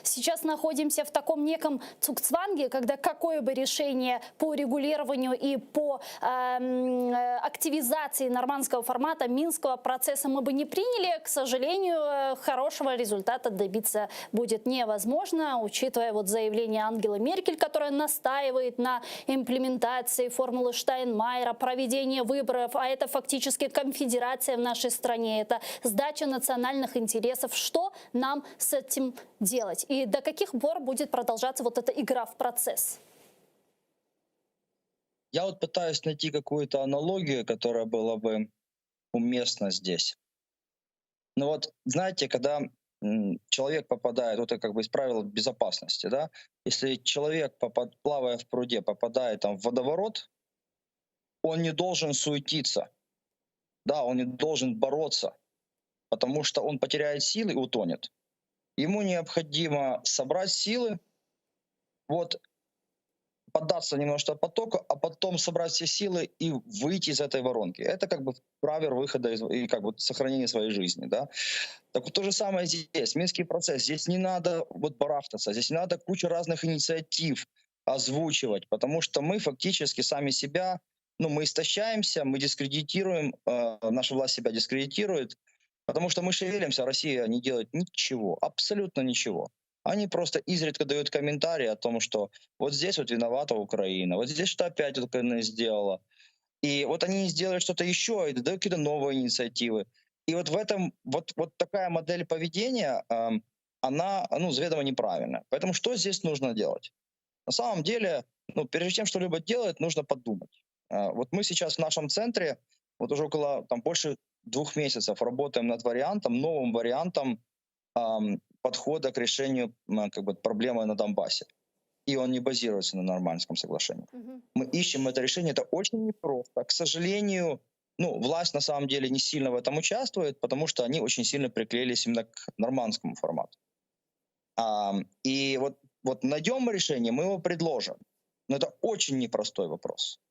сейчас находимся в таком неком цугцванге, когда какое бы решение по регулированию и по эм, э, активизации нормандского формата, минского процесса мы бы не приняли, к сожалению, э, хорошего результата добиться будет невозможно, учитывая вот заявление Ангелы Меркель, которая настаивает на имплементации формулы Штайнмайера, проведение выборов, а это фактически конфедерация в нашей стране, это сдача национальных интересов. Что нам с этим делать? И до каких пор будет продолжаться вот эта игра в процесс? Я вот пытаюсь найти какую-то аналогию, которая была бы уместна здесь. Ну вот, знаете, когда человек попадает, вот это как бы из правил безопасности, да, если человек, попад, плавая в пруде, попадает там в водоворот, он не должен суетиться, да, он не должен бороться, потому что он потеряет силы и утонет. Ему необходимо собрать силы, вот, поддаться немножко потоку, а потом собрать все силы и выйти из этой воронки. Это как бы правило выхода из, и как бы сохранения своей жизни. Да? Так вот то же самое здесь. Минский процесс. Здесь не надо вот барахтаться, здесь не надо кучу разных инициатив озвучивать, потому что мы фактически сами себя, ну, мы истощаемся, мы дискредитируем, э, наша власть себя дискредитирует, потому что мы шевелимся, а Россия не делает ничего, абсолютно ничего. Они просто изредка дают комментарии о том, что вот здесь вот виновата Украина, вот здесь что опять Украина сделала. И вот они сделали что-то еще, и дают какие-то новые инициативы. И вот в этом, вот, вот такая модель поведения, э, она, ну, заведомо неправильная. Поэтому что здесь нужно делать? На самом деле, ну, перед тем, что-либо делать, нужно подумать. Э, вот мы сейчас в нашем центре, вот уже около, там, больше двух месяцев работаем над вариантом, новым вариантом эм, подхода к решению как бы, проблемы на Донбассе. И он не базируется на нормандском соглашении. Угу. Мы ищем это решение, это очень непросто. К сожалению, ну, власть на самом деле не сильно в этом участвует, потому что они очень сильно приклеились именно к нормандскому формату. А, и вот, вот найдем мы решение, мы его предложим. Но это очень непростой вопрос.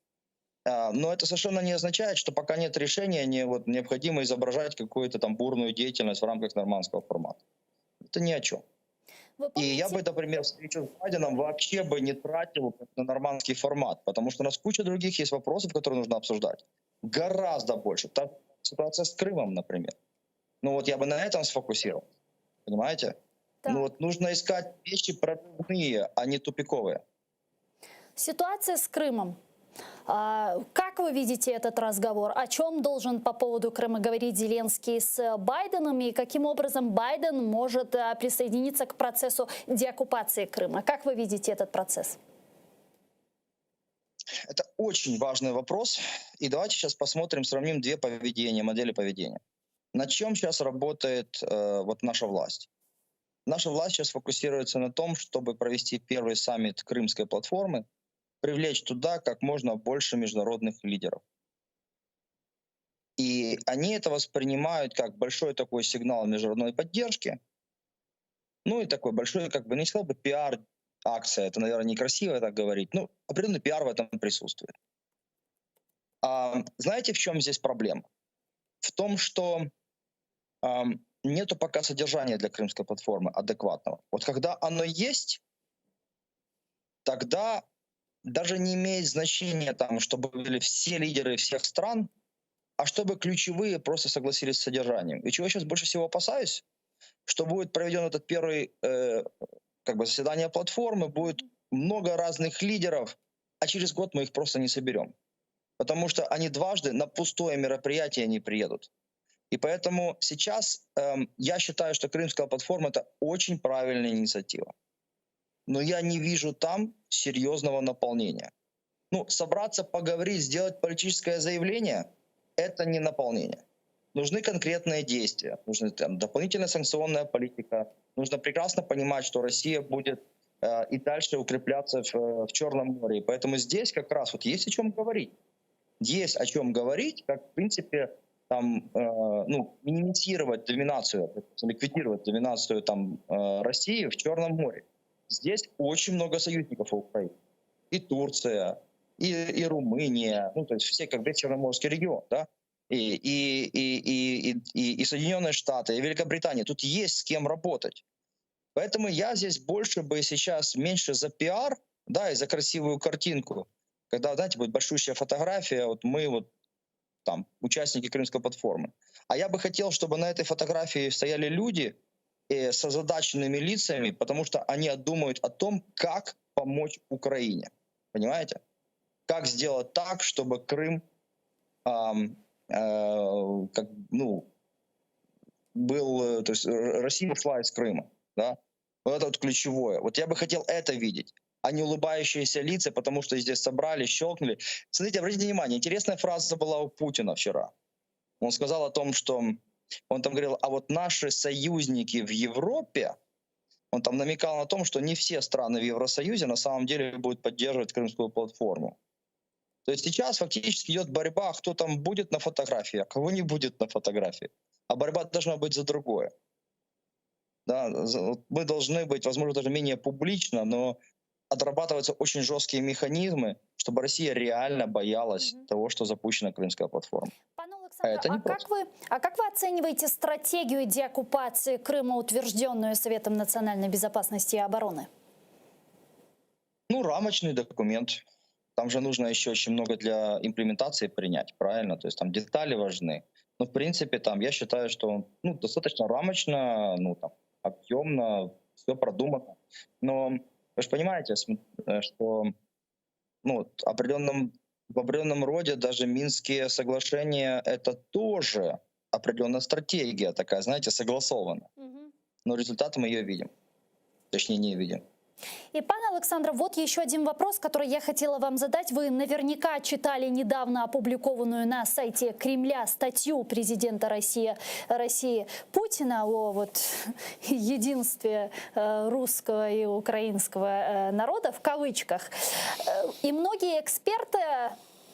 А, но это совершенно не означает, что пока нет решения, не, вот, необходимо изображать какую-то там бурную деятельность в рамках нормандского формата. Это ни о чем. И я бы, например, встречу с Байденом вообще бы не тратил на нормандский формат, потому что у нас куча других есть вопросов, которые нужно обсуждать. Гораздо больше. Та ситуация с Крымом, например. Ну вот я бы на этом сфокусировал. Понимаете? Да. Ну вот нужно искать вещи прорывные, а не тупиковые. Ситуация с Крымом. А, как вы видите этот разговор? О чем должен по поводу Крыма говорить Зеленский с Байденом? И каким образом Байден может а, присоединиться к процессу деоккупации Крыма? Как вы видите этот процесс? Это очень важный вопрос. И давайте сейчас посмотрим, сравним две поведения, модели поведения. На чем сейчас работает э, вот наша власть? Наша власть сейчас фокусируется на том, чтобы провести первый саммит Крымской платформы, привлечь туда как можно больше международных лидеров. И они это воспринимают как большой такой сигнал международной поддержки, ну и такой большой, как бы, не сказал бы, пиар-акция, это, наверное, некрасиво так говорить, но определенный пиар в этом присутствует. А, знаете, в чем здесь проблема? В том, что а, нету пока содержания для крымской платформы адекватного. Вот когда оно есть, тогда даже не имеет значения, там, чтобы были все лидеры всех стран, а чтобы ключевые просто согласились с содержанием. И чего я сейчас больше всего опасаюсь? Что будет проведен этот первый э, как бы заседание платформы, будет много разных лидеров, а через год мы их просто не соберем. Потому что они дважды на пустое мероприятие не приедут. И поэтому сейчас эм, я считаю, что Крымская платформа — это очень правильная инициатива. Но я не вижу там серьезного наполнения. Ну, собраться, поговорить, сделать политическое заявление — это не наполнение. Нужны конкретные действия, нужна там, дополнительная санкционная политика. Нужно прекрасно понимать, что Россия будет э, и дальше укрепляться в, в Черном море. И поэтому здесь как раз вот есть о чем говорить. Есть о чем говорить, как, в принципе, там, э, ну, минимизировать доминацию, ликвидировать доминацию там, э, России в Черном море. Здесь очень много союзников у Украины. И Турция, и, и Румыния, ну, то есть все, как весь Черноморский регион, да, и, и, и, и, и, и Соединенные Штаты, и Великобритания. Тут есть с кем работать. Поэтому я здесь больше бы сейчас меньше за пиар, да, и за красивую картинку. Когда, знаете, будет большущая фотография, вот мы вот там участники Крымской платформы. А я бы хотел, чтобы на этой фотографии стояли люди э, с озадаченными лицами, потому что они думают о том, как помочь Украине. Понимаете? Как сделать так, чтобы Крым эм, э, как, ну, был, э, то есть Россия ушла из Крыма, да? Вот это вот ключевое. Вот я бы хотел это видеть, а не улыбающиеся лица, потому что здесь собрали, щелкнули. Смотрите, обратите внимание, интересная фраза была у Путина вчера. Он сказал о том, что он там говорил, а вот наши союзники в Европе, он там намекал на том, что не все страны в Евросоюзе на самом деле будут поддерживать Крымскую платформу. То есть сейчас фактически идет борьба, кто там будет на фотографии, а кого не будет на фотографии. А борьба должна быть за другое. Да, мы должны быть, возможно, даже менее публично, но отрабатываются очень жесткие механизмы, чтобы Россия реально боялась mm-hmm. того, что запущена Крымская платформа. Пане Олександре, а, это а, как вы, а как вы оцениваете стратегию деоккупации Крыма, утвержденную Советом национальной безопасности и обороны? Ну, рамочный документ. Там же нужно еще очень много для имплементации принять, правильно? То есть там детали важны. Но в принципе там я считаю, что ну, достаточно рамочно, ну там объемно, все продумано. Но вы же понимаете, э, что ну, определенном, в определенном роде даже Минские соглашения — это тоже определенная стратегия такая, знаете, согласована. Но результат мы ее видим. Точнее, не видим. И, пане Александр, вот еще один вопрос, который я хотела вам задать. Вы наверняка читали недавно опубликованную на сайте Кремля статью президента России, России Путина о вот единстве э, русского и украинского э, народа, в кавычках. Э, и многие эксперты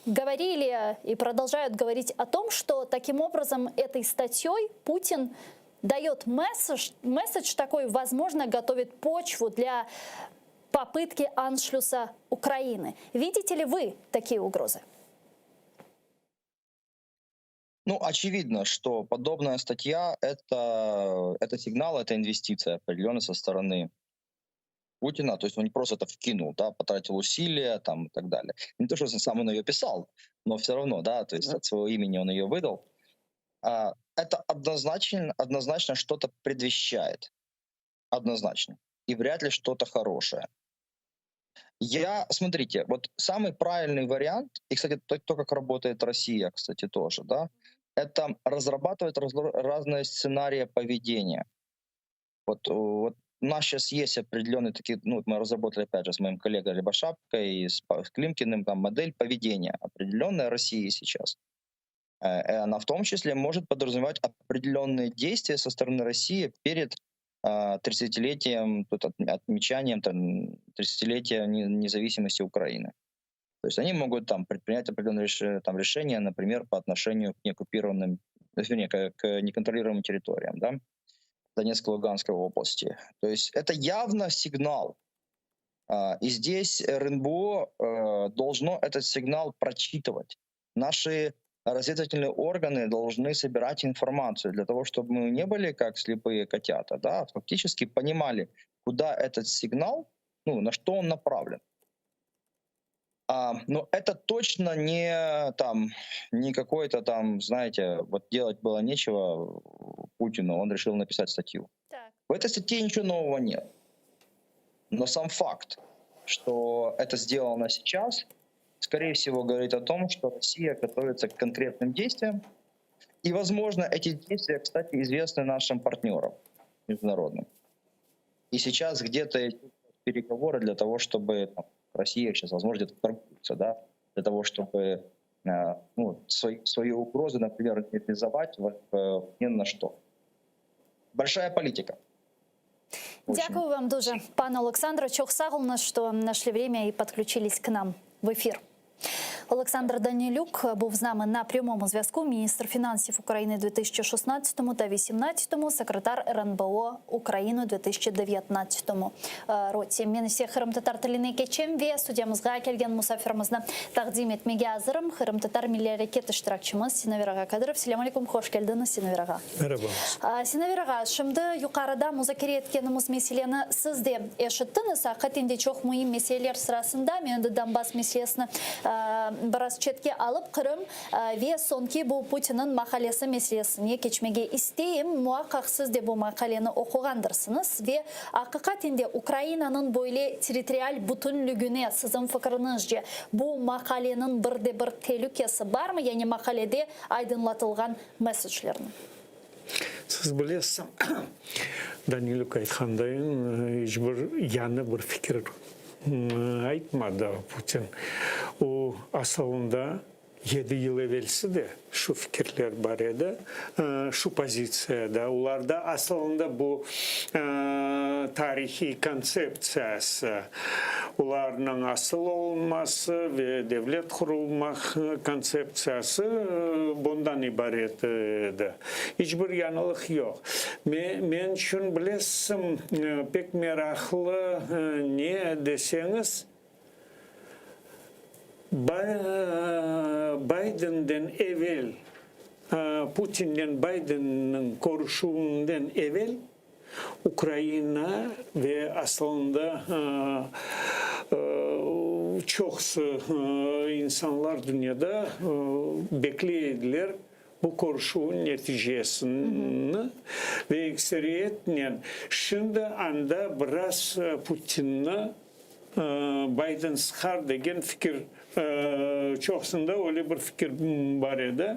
говорили и продолжают говорить о том, что таким образом этой статьей Путин дает месседж, месседж такой, возможно, готовит почву для попытки аншлюса Украины. Видите ли вы такие угрозы? Ну, очевидно, что подобная статья — это, это сигнал, это инвестиция определенная со стороны Путина. То есть он не просто это вкинул, да, потратил усилия там, и так далее. Не то, что сам он ее писал, но все равно, да, то есть от своего имени он ее выдал. А, это однозначно, однозначно что-то предвещает. Однозначно. И вряд ли что-то хорошее. Я, смотрите, вот самый правильный вариант, и, кстати, то, то как работает Россия, кстати, тоже, да, это разрабатывать раз, разные сценарии поведения. Вот, вот у нас сейчас есть определенные такие, ну, вот мы разработали, опять же, с моим коллегой Рябошапкой и с, с Климкиным, там, модель поведения определенная России сейчас. Э, она в том числе может подразумевать определенные действия со стороны России перед 30-летием, тут отмечанием там, 30-летия независимости Украины. То есть они могут там предпринять определенные там, решения, например, по отношению к неоккупированным, вернее, к, к неконтролируемым территориям, да, Донецкой, Луганской области. То есть это явно сигнал. А, и здесь РНБО э, должно этот сигнал прочитывать. Наши разведывательные органы должны собирать информацию для того, чтобы мы не были как слепые котята, да, а фактически понимали, куда этот сигнал, ну, на что он направлен. А, но это точно не там, не какой-то там, знаете, вот делать было нечего Путину, он решил написать статью. Так. В этой статье ничего нового нет. Но сам факт, что это сделано сейчас, скорее всего, говорит о том, что Россия готовится к конкретным действиям. И, возможно, эти действия, кстати, известны нашим партнерам международным. И сейчас где-то переговоры для того, чтобы там, Россия сейчас, возможно, где-то торгуется, да, для того, чтобы э, ну, свои, свои угрозы, например, реализовать в, в, ни на что. Большая политика. Очень. Дякую вам дуже, пане Олександре. Çoq sağ oluñız, что нашли время и подключились к нам в эфир. Олександр Данилюк був з нами на прямому зв'язку. Міністр фінансів України у 2016 та 2018, секретар РНБО України у 2019 році. Men ise qırımtatar tiline keçem ve studiyamızğa kelgen musafirimizni taqdim etmege azırım. Qırımtatar milliy areket iştirakçimiz Sinaver ağa Kadırov. Selâm aleyküm, hoş keldiñiz, Sinaver ağa. Merhaba. Sinaver ağa, şimdi yuqarıda muzakere etkenimiz meseleni siz de eşittiñiz. Aqiqaten de çoq müim meseleler sırasında, men endi Donbass meselesini biraz çetke alıp, Qırım ve soñki bu Putinniñ maqalesi meselesine keçmege isteyim. Muaqqaq siz de bu maqaleni oquğandırsıñız ve aqiqaten de Ukrainanıñ böyle territorial bütünlügine, siziñ fikriñizce, bu maqaleniñ bir de bir telükesi barmı, yani maqalede aydınlatılğan meseclerni? Siz bilesiz, Danilük aytqandayın, iç bir yañı bir fikir aytmadı Putin. O, asılında, yedi yıl evelsi de şu fikirler bar edi, şu pozitsiyada. Olarda asılında bu tarihiy kontseptsiyası, olarnıñ asıl olunması ve devlet qurulmaq kontseptsiyası bundan ibaret edi. İç bir yañılıq yoq. Men içün, bilesiñ, pek meraqlı ne deseñiz, Baydenden evel, Putinnen Baydenniñ körüşüvinden evel Ukraina ve asılında çoqusı insanlar dünyada bekley ediler bu körüşüvniñ neticesini ve ekseriyetnen şimdi anda biraz Putinni Bayden sıqar degen fikir, çoqusında öyle bir fikir bar edi.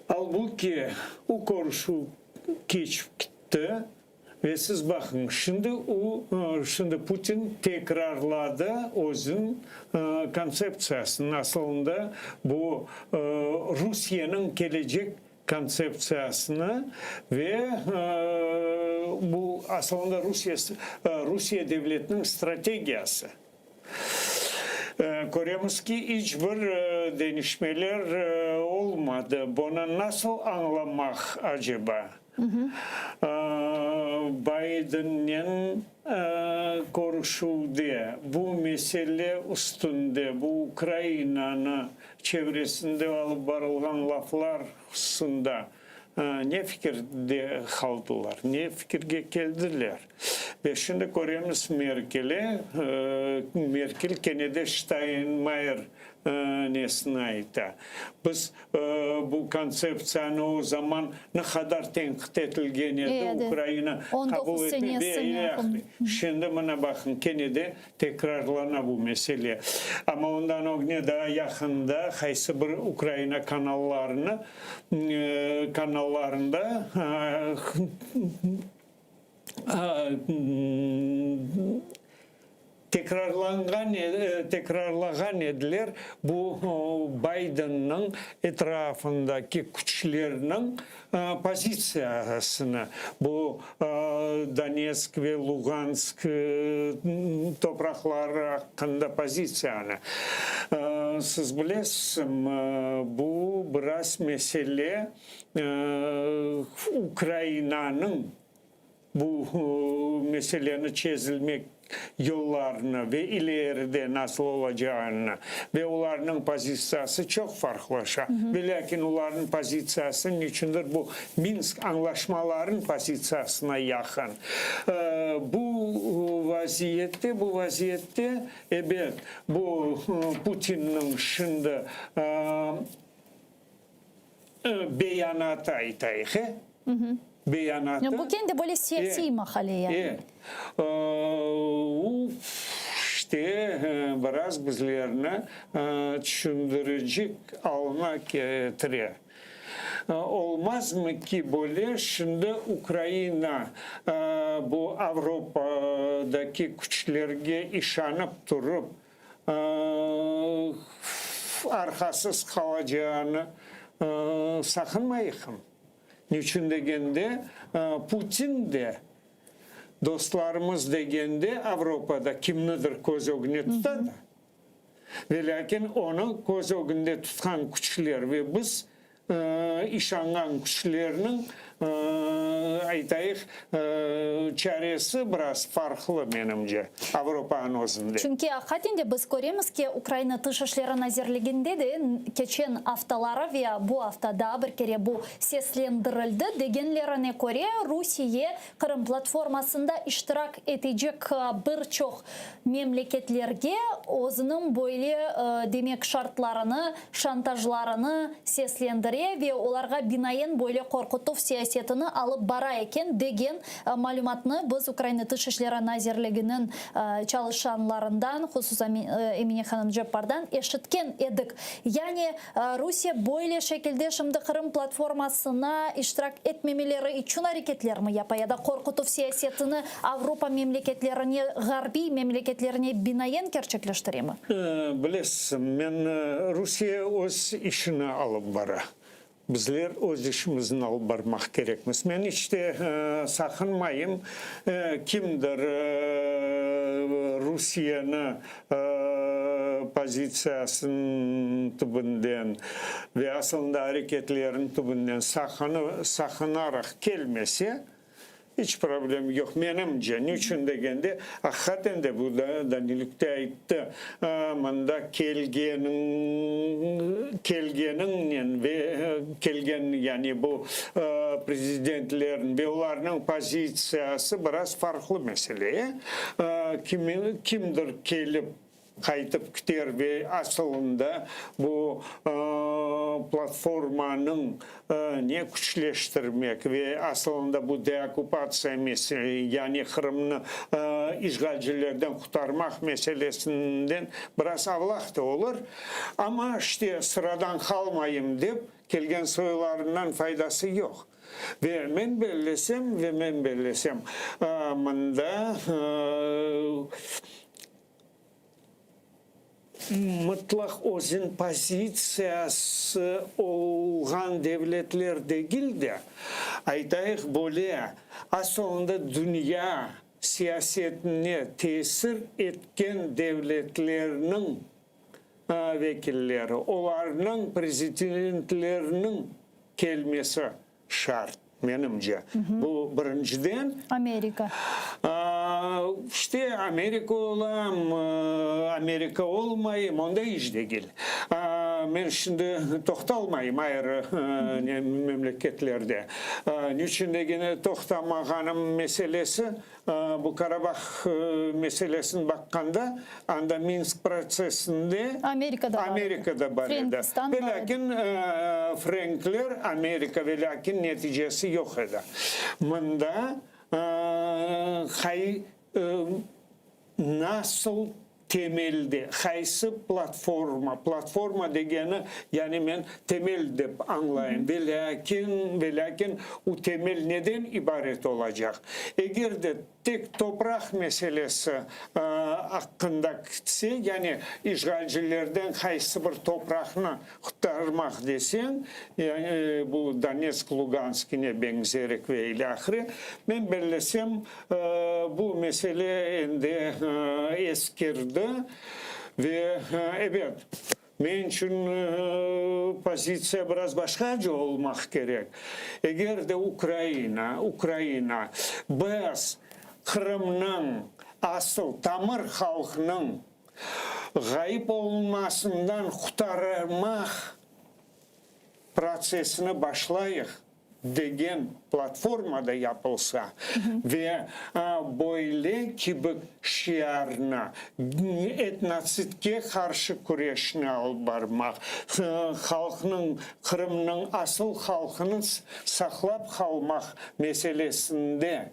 Albuki, o körüşüv keçip gitti ve siz baqıñ, şimdi o, şimdi Putin tekrarladı özüniñ kontseptsiyasını, asılında bu Rusiyeniñ kelecek kontseptsiyasını ve bu asılında Rusiye, Rusiye devletiniñ strategiyası. Köremiz ki, iç bir deñişmeler olmadı. Bunı nasıl añlamaq aceba? Baydennen körüşüvde bu mesele üstünde, bu Ukrainanı çevresinde alıp barılğan laflar hususında ne fikirde qaldılar, ne fikirge keldiler? Ve şimdi köremiz Merkeli, Merkel kene de Ştaynmayer nesini ayta. Biz bu kontseptsiyanı o zaman ne qadar tenqit etilgen edi, Ukraina qabul etmedi ve ilâhre. Şimdi mına baqıñ, kene de Tekrarlana bu mesele. Amma ondan ögne daa yaqında qaysı bir Ukraina kanallarını kanallarında tekrarlanğan tekrarlağan ediler bu Baydenniñ etrafındaki küçlerniñ Pozitsiyasını, bu Donetsk ve Lugansk topraqları aqqında pozitsiyanı. Siz bilesiz, bu biraz mesele Ukrainanıñ bu meseleni çezilmek yollarını ve ileride nasıl olacağını ve olarnıñ pozitsiyası çoq farqlaşa. Ve lâkin olarnıñ pozitsiyası niçündir bu Minsk añlaşmalarınıñ pozitsiyasına yaqın. Bu vaziyette, bu vaziyette, ebet, bu Putinniñ şimdi beyanatı aytayıq, e? Beyanatı. Bu kendi böyle siyasiy maqale yani. E, o, işte, biraz bizlerni tüşündirici alına ketire. Olmazmı ki, böyle şimdi Ukraina bu Avropadaki küçlerge işanıp turıp, arqasız qalacağını saqınmayıqım. Niçün degende, Putin de dostlarımız degende Avropada kimnidir köz ögüne tuta da. Velâkin onı köz ögünde tutqan küçler ve biz işanğan küçlerniñ, aytayıq, çaresi biraz farqlı, menimce, Avropanıñ özünde. Çünki aqiqaten de biz köremiz ki, Ukraina Tış işleri nazirliginde de keçen aftaları ve bu afta daa bir kere bu seslendirildi, degenlerine köre, Rusiye Qırım platformasında iştirak etecek bir çoq memleketlerge özüniñ böyle, demek, şartlarını, şantajlarını seslendire ve olarğa binaen böyle qorqutuv siyasetini alıp bara eken, degen malümatnı biz Ukraina Tış işleri nazirliginiñ çalışanlarından, hususan Emine hanım Ceppardan eşitken edik. Yani, Rusiye böyle şekilde şimdi Qırım platformasına iştirak etmemeleri içün areketlermi yapa ya da qorqutuv siyasetini Avropa memleketlerine, ğarbiy memleketlerine binaen kerçekleştiremi? Bilesiz, men Rusiye öz işini alıp bara. Bizler öz işimizni alıp barmaq kerekmiz. Men iç te saqınmayım, kimdir Rusiyeni pozitsiyasınıñ tübünden ve asılında areketleriniñ tübünden saqınaraq kelmese, iç problem yoq, menimce. Niçün degende, aqiqaten de bu Danilük de ayttı, mında kelgeniñ, kelgeniñnen ve kelgen, yani bu prezidentlerniñ ve olarnıñ pozitsiyası biraz farqlı mesele. Kimdir kelip qaytıp kiter ve asılında bu platformanıñ ne küçleştirmek ve asılında bu deokupatsiya yani Qırımnı işğalcilerden qurtarmaq meselesinden biraz avlaq da olur. Amma işte sıradan qalmayım dep kelgen soylarından faydası yoq. Ve men bellesem, ve men bellesem, mında mıtlaq özün pozitsiyası olğan devletler degil de, aytayıq böyle, asılında dünya siyasetine tesir etken devletlerniñ vekilleri, olarnıñ prezidentleriniñ kelmesi şart, menimce. Bu birinciden. Amerika. İşte, Amerika ola, Amerika olmay, onda iş degil. Men şimdi toqtalmayım ayrı memleketlerde. Niçün degeni toqtamağanım meselesi, Bu Karabah meselesini baqqanda, anda Minsk protsessinde Amerika da bar edi. Velâkin frenkler, Amerika, velâkin neticesi yoq edi. Mında nasıl Temelde, qaysı platforma, platforma degeni, yani men temel dep añlayım, ve lâkin, ve lâkin u temel neden ibaret olacaq? Eger de tek topraq meselesi aqqında kitse, yani işğalcilerden qaysı bir topraqnı qurtarmaq deseñ, yani bu Donetsk, Luganskine beñzerek ve ilâhre, men bellesem, Bu mesele endi eskirdi ve, ebet, men içün pozitsiya biraz başqaca olmaq kerek. Eger de Ukraina, Ukraina, biz Qırımnıñ asıl tamır halqnıñ ğayıp olunmasından qurtarmaq protsessini başlayıq, degen platformada yapılsa ve böyle kibi şiarnı, etnotsitke qarşı küreşni alıp barmaq, halqnıñ, Qırımnıñ asıl halqını saqlap qalmaq meselesinde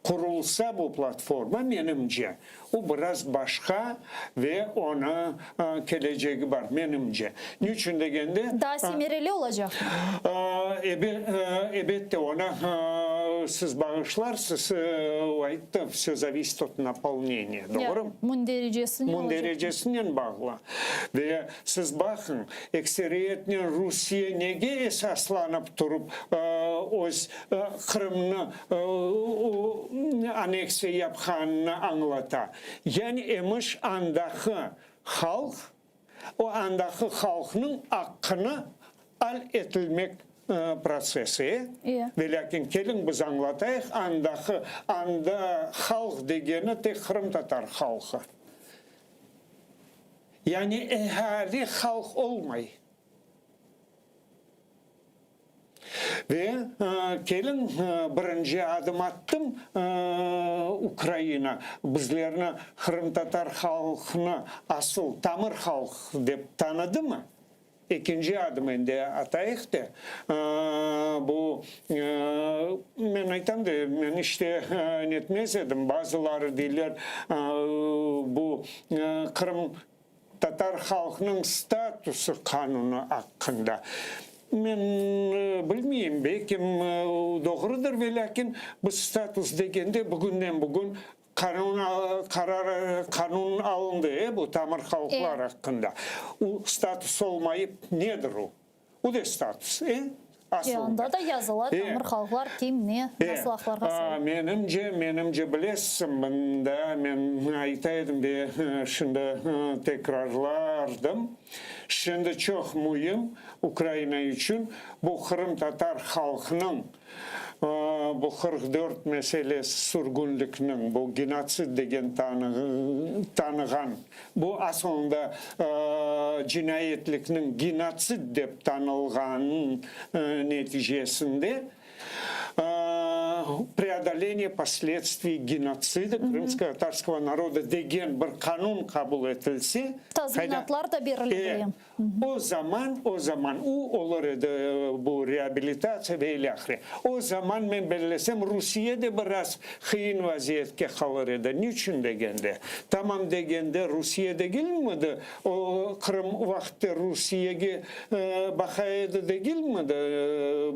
Qurulsa bu platforma, menimce, o biraz başqa ve onı kelecegi bar, menimce. Niçün degende. Daa semereli olacaqmı? Ebette, onı siz bağışlarsız, o ayttı, vse zavisit ot napolneniya, doğru? Mündericesi ne olacaq? Mündericesinen bağlı. Ve siz baqıñ, ekseriyetnen Rusiye nege esaslanıp turıp öz Qırımnı aneksiya yapqanını añlata. Yani emiş andaqı. Halq, o andaki halqnıñ aqqını al etilmek protsessi. Velâkin keliñ biz añlatayıq, andaki, anda halq degeni tek qırımtatar halqı. Yani eali halq olmay. Ve keliñ, birinci adım attım, Ukraina bizlerni, qırımtatar halqını asıl tamır halq dep tanıdımı? Ekinci adım endi atayıq de, bu, men aytam de, men işte netmez edim, bazıları deyler, bu Qırım Tatar halqnıñ statusı qanunı aqqında. Men bilmeyim, belkim doğrudır, velâkin biz status degende bugünden bugün qanun qarar qanun alındı, e, bu tamır halqlar aqqında. O status olmayıp nedir o? O da status, e, E, anda da yazıla, tamır halqlar kim, ne, nasıl aqlarğa saip. Menimce, menimce bilesiñ, mında men ayta edim ve şimdi tekrarlardım, şimdi çoq müim Ukraina içün bu qırımtatar halqınıñ Bu 44 meselesi sürgünlikniñ, bu genotsid degen tanığan, bu asılında cinayetlikniñ genotsid dep tanılğanınıñ neticesinde Preodoleniye posledstviy genotsida krımskotatarskogo naroda degen bir qanun qabul etilse, Tazminatlar da berile bile. O zaman, o zaman, u olur edi bu reabilitatsiya ve ilâhre. O zaman, men bellesem, Rusiye de biraz qıyın vaziyetke qalır edi. Niçün degende? Tamam degende, Rusiye degilmidi, o Qırım vaqıtte Rusiyege baqa edi degilmidi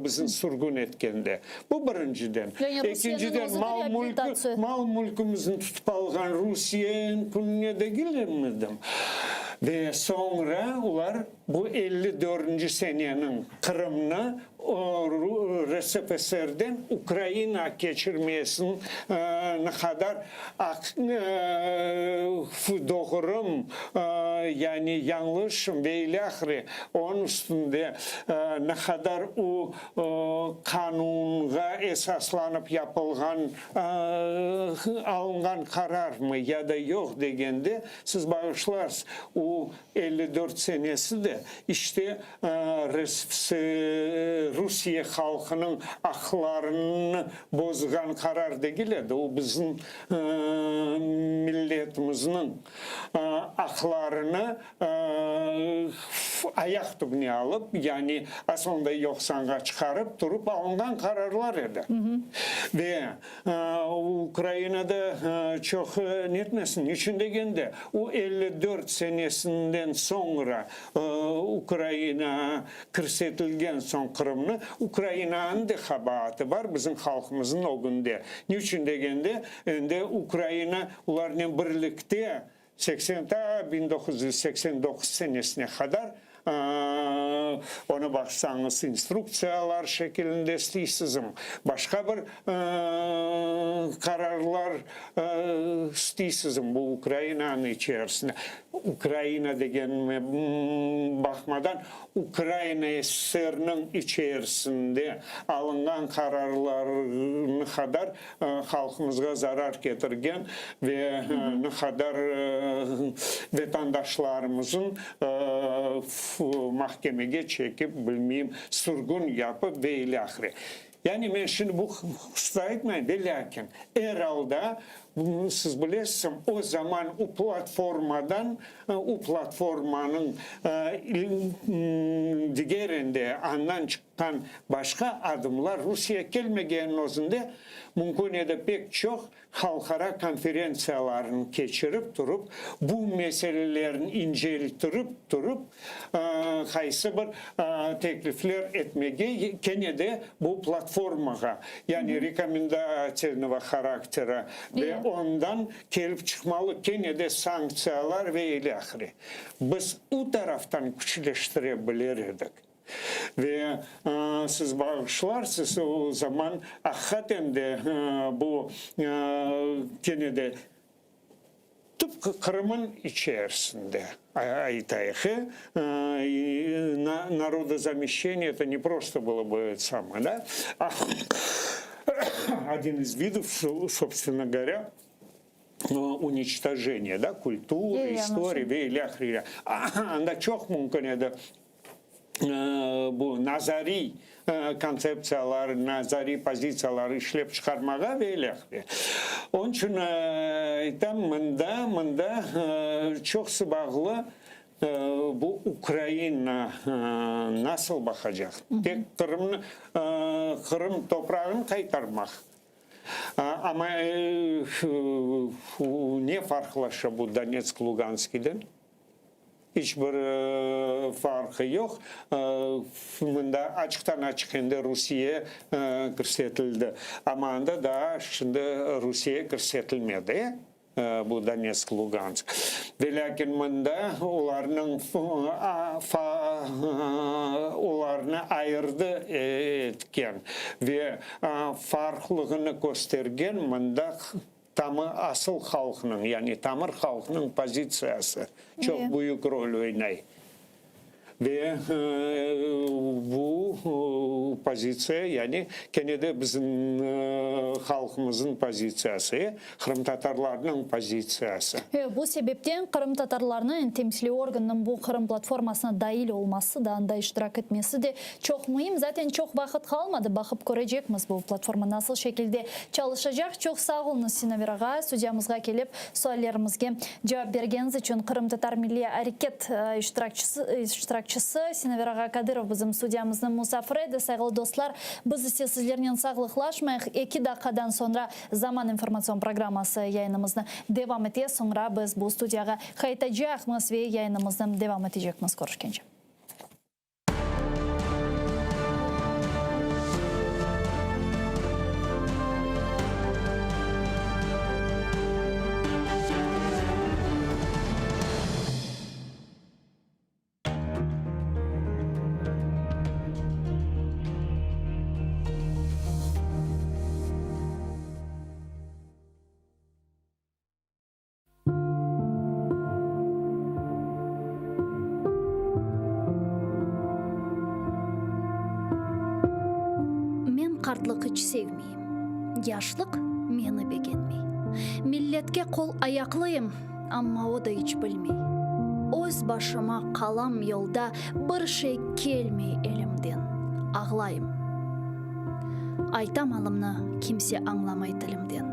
bizni sürgün etkende? Bu birinciden. Ekinciden, mal-mülkü, mal-mülkümizni tutıp alğan Rusiye kününe degilmidi? Ve soñra olar bu elli dördünci seneniñ Qırımnı RSFSR-den Ukraina keçirmesini ne qadar doğrım, yani yañlışım ve ilâhre, onıñ üstünde ne qadar o qanunğa esaslanıp yapılğan, alınğan qararmı ya da yoq degende, siz bağışlarsız, o 54 senesi de işte Rusiye halqınıñ aqlarını bozğan qarar degil edi, o bizim milletimizniñ aqlarını ayaq tübüne alıp, yani asılında yoqsanğa çıqarıp turıp alınğan qararlar edi. Ve Ukrainada çoq netmesin, niçün degende, o 54 senesinden soñra Ukraina kirsetilgen soñ Qırımnı, Ukrainanıñ da qabaatı bar bizim halqımıznıñ ögünde. Niçün degende, endi Ukraina olarnen birlikte 80 ta 1989 senesine qadar, onı baqsañız instruktsiyalar şekilinde isteysizmi, başqa bir qararlar isteysizmi, bu Ukrainanıñ içerisinde, Ukraina degenime baqmadan, Ukraina SSR-niñ içerisinde alınğan qararlar ne qadar halqımızğa zarar ketirgen ve ne qadar vetandaşlarımızın mahkemege çekip, bilmeyim, sürgün yapıp ve ilâhre. Yani men şimdi bu hususta aytmayım, ve lâkin er alda, siz bilesiz, o zaman o platformadan, o platformanıñ digerinde, andan çıqqan başqa adımlar Rusiye kelmegeniniñ özünde mümkün edi pek çoq halqara konferentsiyalarnı keçirip turıp, bu meselelerni inceltirip turıp, qaysı bir teklifler etmege, kene de bu platformağa, yani rekomendatelnogo haraktera ve ondan kelip çıqmalı kene de sanktsiyalar ve ilâhre. Biz u taraftan küçleştire bilir edik. Ve siz bağışlarsız, o zaman aqiqaten de bu kene de tıpqı. Qırım'ın içerisinde aytayıq, народозамещение это не просто было бы это самое, да, а один из видов, собственно говоря, уничтожения, да, культуры, истории ve ilâhre. Anda çoq mümkün edi bu nazariy kontseptsiyalar, nazariy pozitsiyalar işlep çıqarmağa ve ilâhre. Onıñ içün aytam, mında, mında çoqsı bağlı bu Ukraina nasıl baqacaq? Tek Qırımnı, Qırım toprağını qaytarmaq, amma ne farqlaşa bu Donetsk, Luganskiyden? İç bir farqı yoq. Mında açıqtan-açıq endi Rusiye kirsetildi. Amma anda daa şimdi Rusiye kirsetilmedi, bu Donetsk, Lugansk. Velâkin mında olarnıñ olarnı ayırdı etken ve farqlığını köstergen mında Tamı asıl halqnıñ, yani tamır halqnıñ pozitsiyası çoq büyük rol oynay. Ve bu pozitsiya, yani kene de bizim halqımıznıñ pozitsiyası, qırımtatarlarnıñ pozitsiyası. Bu sebepten qırımtatarlarnıñ temsiliy organnıñ bu Qırım platformasına dail olması da, anda iştirak etmesi de Çoq müim, zaten çoq vaqıt qalmadı, baqıp körecekmiz bu platforma nasıl şekilde çalışacaq. Çoq sağ oluñız, Sinaver ağa, studiyamızğa kelip suallerimizge cevap bergeniñiz içün. Qırımtatar milliy areket iştirakçisi Sinaver ağa Kadırov bizim studiyamıznıñ musafiri edi. Sayğılı dostlar, biz ise sizlernen sağlıqlaşmayıq. Eki daqqadan soñra Zaman informatsion programması yayınımıznı devam ete. Soñra biz bu studiyağa qaytacaqmız ve yayınımıznı devam etecekmiz. Körüşkence. Men qartlıq iç sevmeyim, Yaşlıq meni begenmey. Milletke qol-ayaqlıyım, Amma o da iç bilmey. Öz başıma qalam yolda, Bir şey kelmey elimden, Ağlayım. Aytam alımnı, kimse añlamay tilimden.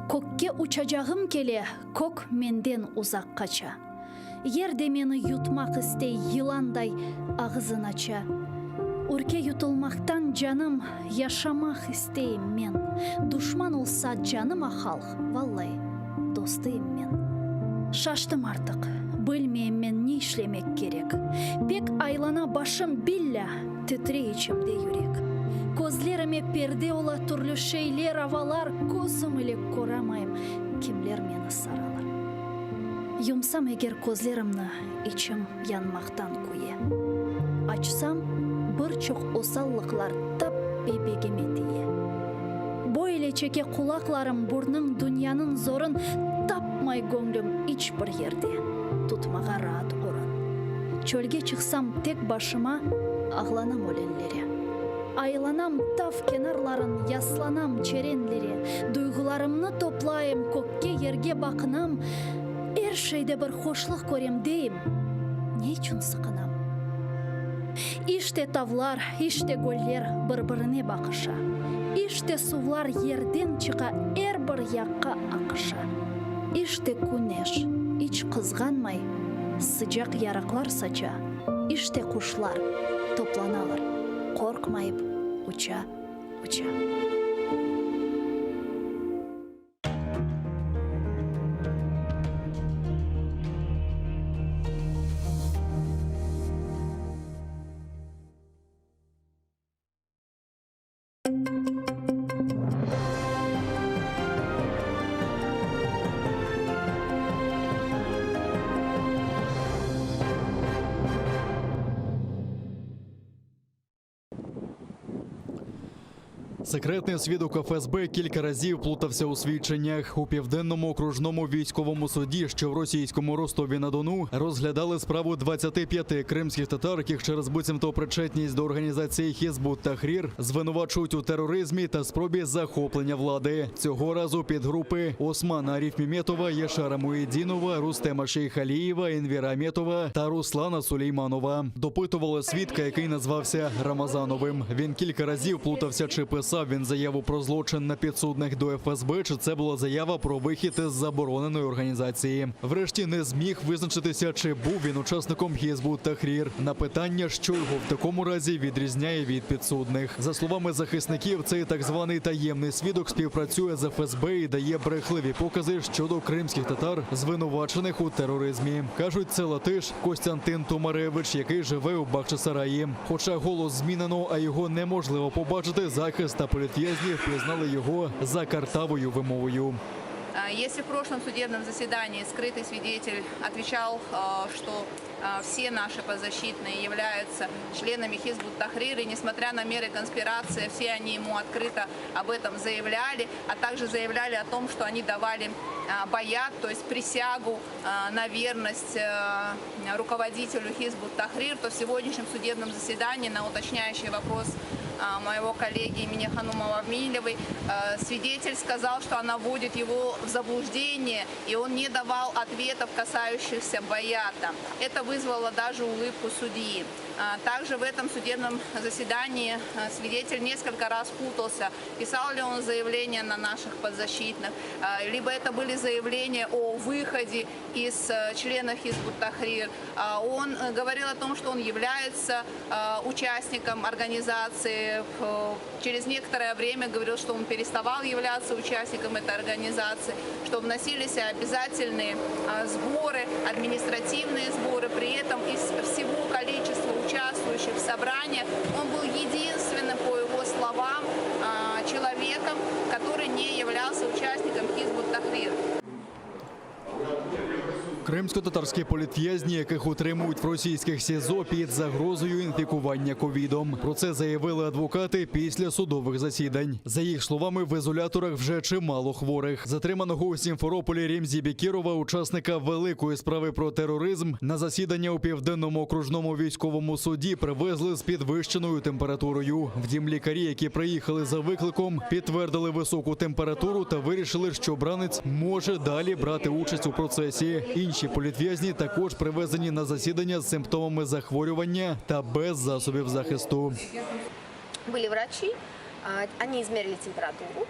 Kökke uçacağım kele, Kök menden uzaq qaça. Yer de meni yutmaq istey, Yılanday ağızın aça. Ürke yutulmaqtan canım, Yaşamaq isteyim men. Duşman olsa canıma halq, Vallai, dostıyım men. Şaştım artıq, bilmeyim men ne işlemek kerek. Pek aylana başım, billâ, titrey içimde yürek. Közlerime perde ola türlü şeyler, avalar, Közüm ile köramayım, kimler meni saralar. Yumsam eger közlerimni, içim yanmaqtan küye. Açsam, bir çoq osallıqlar tap bebegime tiye. Böyle çeke qulaqlarım burnıñ dünyanıñ zorun, Tapmay göñlüm iç bir yerde tutmağa raat orun. Çölge çıqsam tek başıma, ağlanam ölenlere. Aylanam tav kenarların, yaslanam çerenlere. Duyğularımnı toplayım, kökke, yerge baqınam, Er şeyde bir hoşluq körem deyim, ne içün sıqınam? İşte tavlar, işte göller bir-birine baqışa, İşte suvlar yerden çıqa er bir yaqqa aqışa. İşte küneş, iç qızğanmay, sıcaq yarıqlar saça, İşte quşlar toplanalar, qorqmayıp uça, uça. Секретний свідок ФСБ кілька разів плутався у свідченнях. У південному окружному військовому суді, що в російському Ростові на Дону, розглядали справу 25 кримських татар, яких через буцімто причетність до організації Хізбут Тахрір звинувачують у тероризмі та спробі захоплення влади. Цього разу підгрупи Османа Аріфміметова, Яшара Муєдінова, Рустема Шейхалієва, Енвіра Аметова та Руслана Сулейманова. Допитували свідка, який назвався Рамазановим. Він кілька разів плутався, чи писав він заяву про злочин на підсудних до ФСБ, чи це була заява про вихід із забороненої організації. Врешті не зміг визначитися, чи був він учасником Хізбут Тахрір. На питання, що його в такому разі відрізняє від підсудних. За словами захисників, цей так званий таємний свідок співпрацює з ФСБ і дає брехливі покази щодо кримських татар, звинувачених у тероризмі. Кажуть, це латиш Костянтин Томаревич, який живе у Бахчисараї. Хоча голос змінено, а його неможливо побачити, захист та політв'язні впізнали його за картавою вимовою. А, Если в прошлом судебном заседании скрытый свидетель отвечал, э, что э, все наши подзащитные являются членами Хизбут Тахрир, и несмотря на меры конспирации, все они ему открыто об этом заявляли, а также заявляли о том, что они давали э, баят, то есть присягу э, на верность э, руководителю Хизбут Тахрир, то в сегодняшнем судебном заседании на уточняющий вопрос а, моего коллеги имени Ханумова Милевой, э, свидетель сказал, что она вводит его в заблуждение, и он не давал ответов, касающихся Баята. Это вызвало даже улыбку судьи. А, Также в этом судебном заседании э, свидетель несколько раз путался, писал ли он заявление на наших подзащитных, э, либо это были заявления о выходе из э, членов Хизбут Тахрир. А, Он э, говорил о том, что он является э, участником организации. Э, Через некоторое время говорил, что он переставал являться участником этой организации, что вносились обязательные э, сборы, административные сборы. При этом из всего количества участвующих в собраниях он был единственным, по его словам, э, человеком, который не являлся участником Хизбут Тахрир. Кримсько-татарські політв'язні, яких утримують в російських СІЗО під загрозою інфікування ковідом. Про це заявили адвокати після судових засідань. За їх словами, в ізоляторах вже чимало хворих. Затриманого у Сімферополі Рімзі Бекірова, учасника великої справи про тероризм, на засідання у південному окружному військовому суді привезли з підвищеною температурою. Втім, лікарі, які приїхали за викликом, підтвердили високу температуру та вирішили, що бранець може далі брати участь у процесі. Інші політв'язні також привезені на засідання з симптомами захворювання та без засобів захисту. Были врачи, а, они измерили температуру.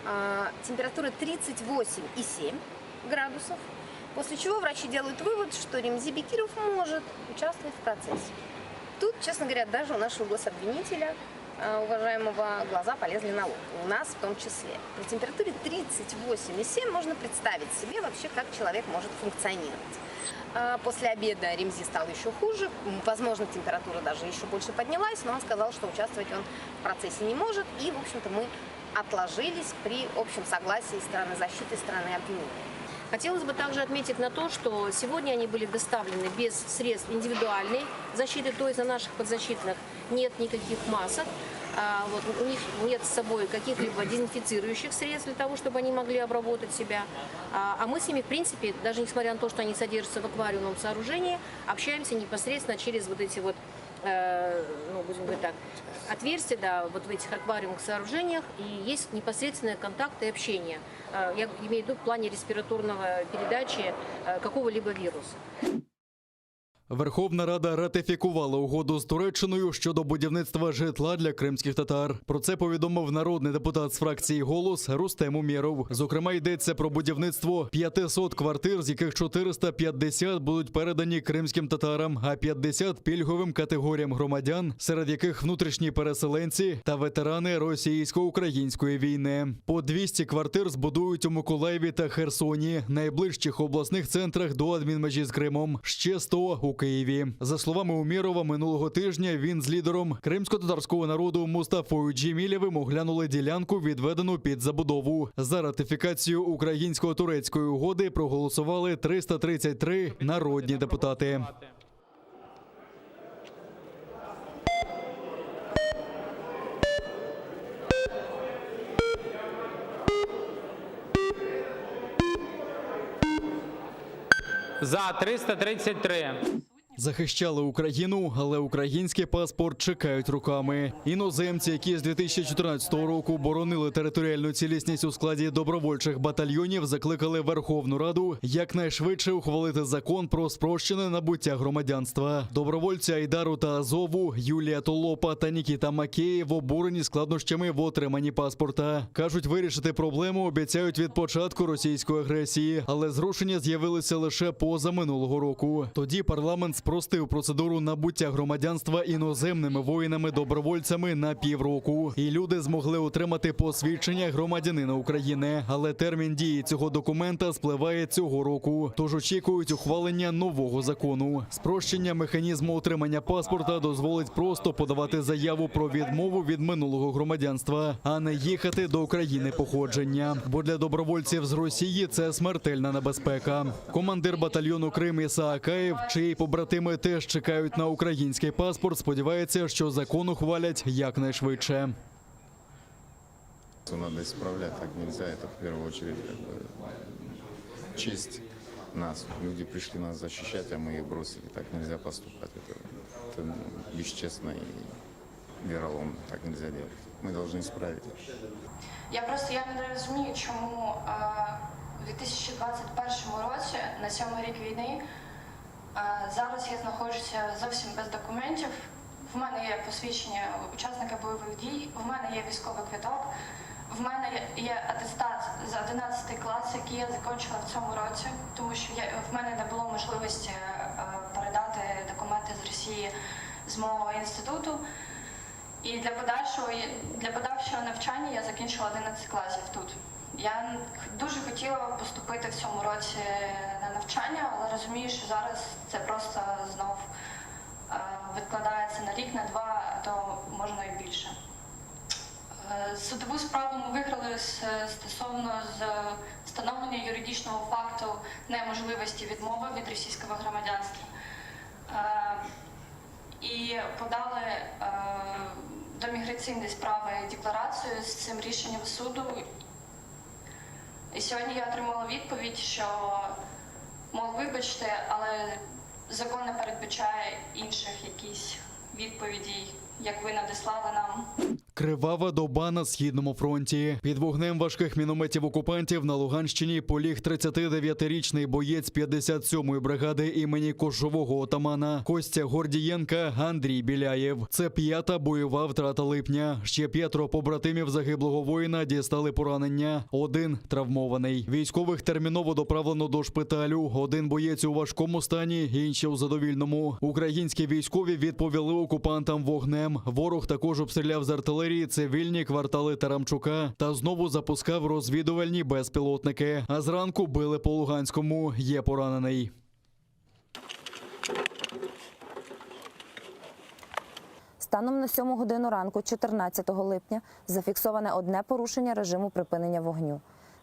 А, Температура 38,7 градусов. После чего врачи делают вывод, что Ремзи Бекиров может участвовать в процессе. Тут, честно говоря, даже у нашего гособвинителя, а, уважаемого, глаза полезли на лоб. У нас в том числе. При температуре 38,7 можно представить себе вообще, как человек может функционировать. А, После обеда Ремзи стал еще хуже. М, Возможно, температура даже еще больше поднялась, но он сказал, что участвовать он в процессе не может. И, в общем-то, мы отложились при общем согласии стороны защиты и стороны обвинения. Хотелось бы также отметить на то, что сегодня они были доставлены без средств индивидуальной защиты, то есть на наших подзащитных нет никаких масок, а, вот, у них нет с собой каких-либо дезинфицирующих средств для того, чтобы они могли обработать себя. А, а мы с ними, в принципе, даже несмотря на то, что они содержатся в аквариумном сооружении, общаемся непосредственно через вот эти вот, э, ну, будем говорить так, отверстия, да, вот в этих аквариумных сооружениях, и есть непосредственный контакт и общение. Э, Я имею в виду в плане респираторного передачи э, какого-либо вируса. Верховна Рада ратифікувала угоду з Туреччиною щодо будівництва житла для кримських татар. Про це повідомив народний депутат з фракції Голос Рустем Умєров. Зокрема, йдеться про будівництво 500 квартир, з яких 450 будуть передані кримським татарам, а 50 – пільговим категоріям громадян, серед яких внутрішні переселенці та ветерани російсько-української війни. По 200 квартир збудують у Миколаєві та Херсоні, найближчих обласних центрах до адмінмежі з Кримом. Ще 100 у Києві. За словами Умєрова, минулого тижня він з лідером кримсько-татарського народу Мустафою Джемілєвим оглянули ділянку, відведену під забудову. За ратифікацію українсько-турецької угоди проголосували 333 народні депутати. За 333. Захищали Україну, але український паспорт чекають роками. Іноземці, які з 2014 року боронили територіальну цілісність у складі добровольчих батальйонів, закликали Верховну Раду якнайшвидше ухвалити закон про спрощене набуття громадянства. Добровольці Айдару та Азову Юлія Толопа та Нікіта Макеєв обурені складнощами в отриманні паспорта. Кажуть, вирішити проблему обіцяють від початку російської агресії, але зрушення з'явилися лише поза минулого року. Тоді парламент спростив процедуру набуття громадянства іноземними воїнами-добровольцями на півроку, і люди змогли отримати посвідчення громадянина України. Але термін дії цього документа спливає цього року. Тож очікують ухвалення нового закону. Спрощення механізму отримання паспорта дозволить просто подавати заяву про відмову від минулого громадянства, а не їхати до країни походження. Бо для добровольців з Росії це смертельна небезпека. Командир батальйону Крим Іса Акаєв, чиї побратими теж чекають на український паспорт, сподівається, що закон ухвалять якнайшвидше. Надо исправлять, так нельзя. Это в первую очередь как бы, честь нас. Люди пришли нас защищать, а мы их бросили. Так нельзя поступать. Это, это ну, бесчестно и вероломно. Так нельзя делать. Мы должны исправить это. Я просто я не розумію, чому е, у 2021 році, на сьомий рік війни, е, зараз я знаходжуся зовсім без документів. В мене є посвідчення учасника бойових дій, в мене є військовий квиток, в мене є атестат за 11 клас, який я закінчила в цьому році, тому що я, в мене не було можливості е, передати документи з Росії з мого інституту. І для подальшого для подальшого навчання я закінчила 11 класів тут. Я дуже хотіла поступити в цьому році на навчання, але розумію, що зараз це просто знов е, відкладається на рік, на два, а то можна і більше. Е, Судову справу ми виграли стосовно з встановлення юридичного факту неможливості відмови від російського громадянства. Е, І подали до міграційної справи декларацію з цим рішенням суду. І сьогодні я отримала відповідь, що, мов, вибачте, але закон не передбачає інших якісь відповідей, як ви надіслали нам. Кривава доба на східному фронті. Під вогнем важких мінометів окупантів на Луганщині поліг 39-річний боєць 57-ї бригади імені кошового отамана Костя Гордієнка Андрій Біляєв. Це п'ята бойова втрата липня. Ще п'ятеро побратимів загиблого воїна дістали поранення. Один травмований. Військових терміново доправлено до шпиталю. Один боєць у важкому стані, інші у задовільному. Українські військові відповіли окупантам вогнем. Ворог також обстріляв з артилерії цивільні квартали Тарамчука та знову запускав розвідувальні безпілотники. А зранку били по Луганському. Є поранений. Станом на 7 годину ранку, 14 липня, зафіксоване одне порушення режиму припинення вогню.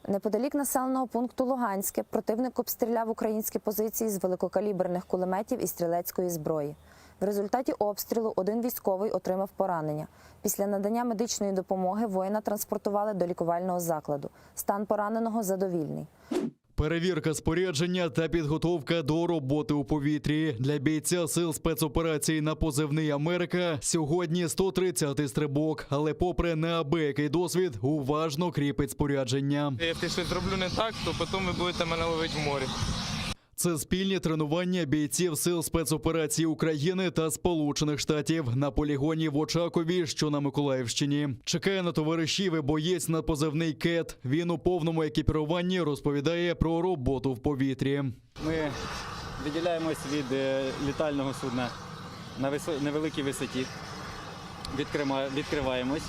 Неподалік населеного пункту Луганське противник обстріляв українські позиції з великокаліберних кулеметів і стрілецької зброї. В результаті обстрілу один військовий отримав поранення. Після надання медичної допомоги воїна транспортували до лікувального закладу. Стан пораненого задовільний. Перевірка спорядження та підготовка до роботи у повітрі для бійця сил спецоперацій на позивний Америка сьогодні 130-й стрибок. Але, попри неабиякий досвід, уважно кріпить спорядження. Якщо щось зроблю не так, то потім ви будете мене ловити в морі. Це спільні тренування бійців сил спецоперацій України та Сполучених Штатів на полігоні в Очакові, що на Миколаївщині. Чекає на товаришів і боєць на позивний Кет. Він у повному екіпіруванні розповідає про роботу в повітрі. Ми відділяємось від е, літального судна на невеликій висоті, відкриваємось,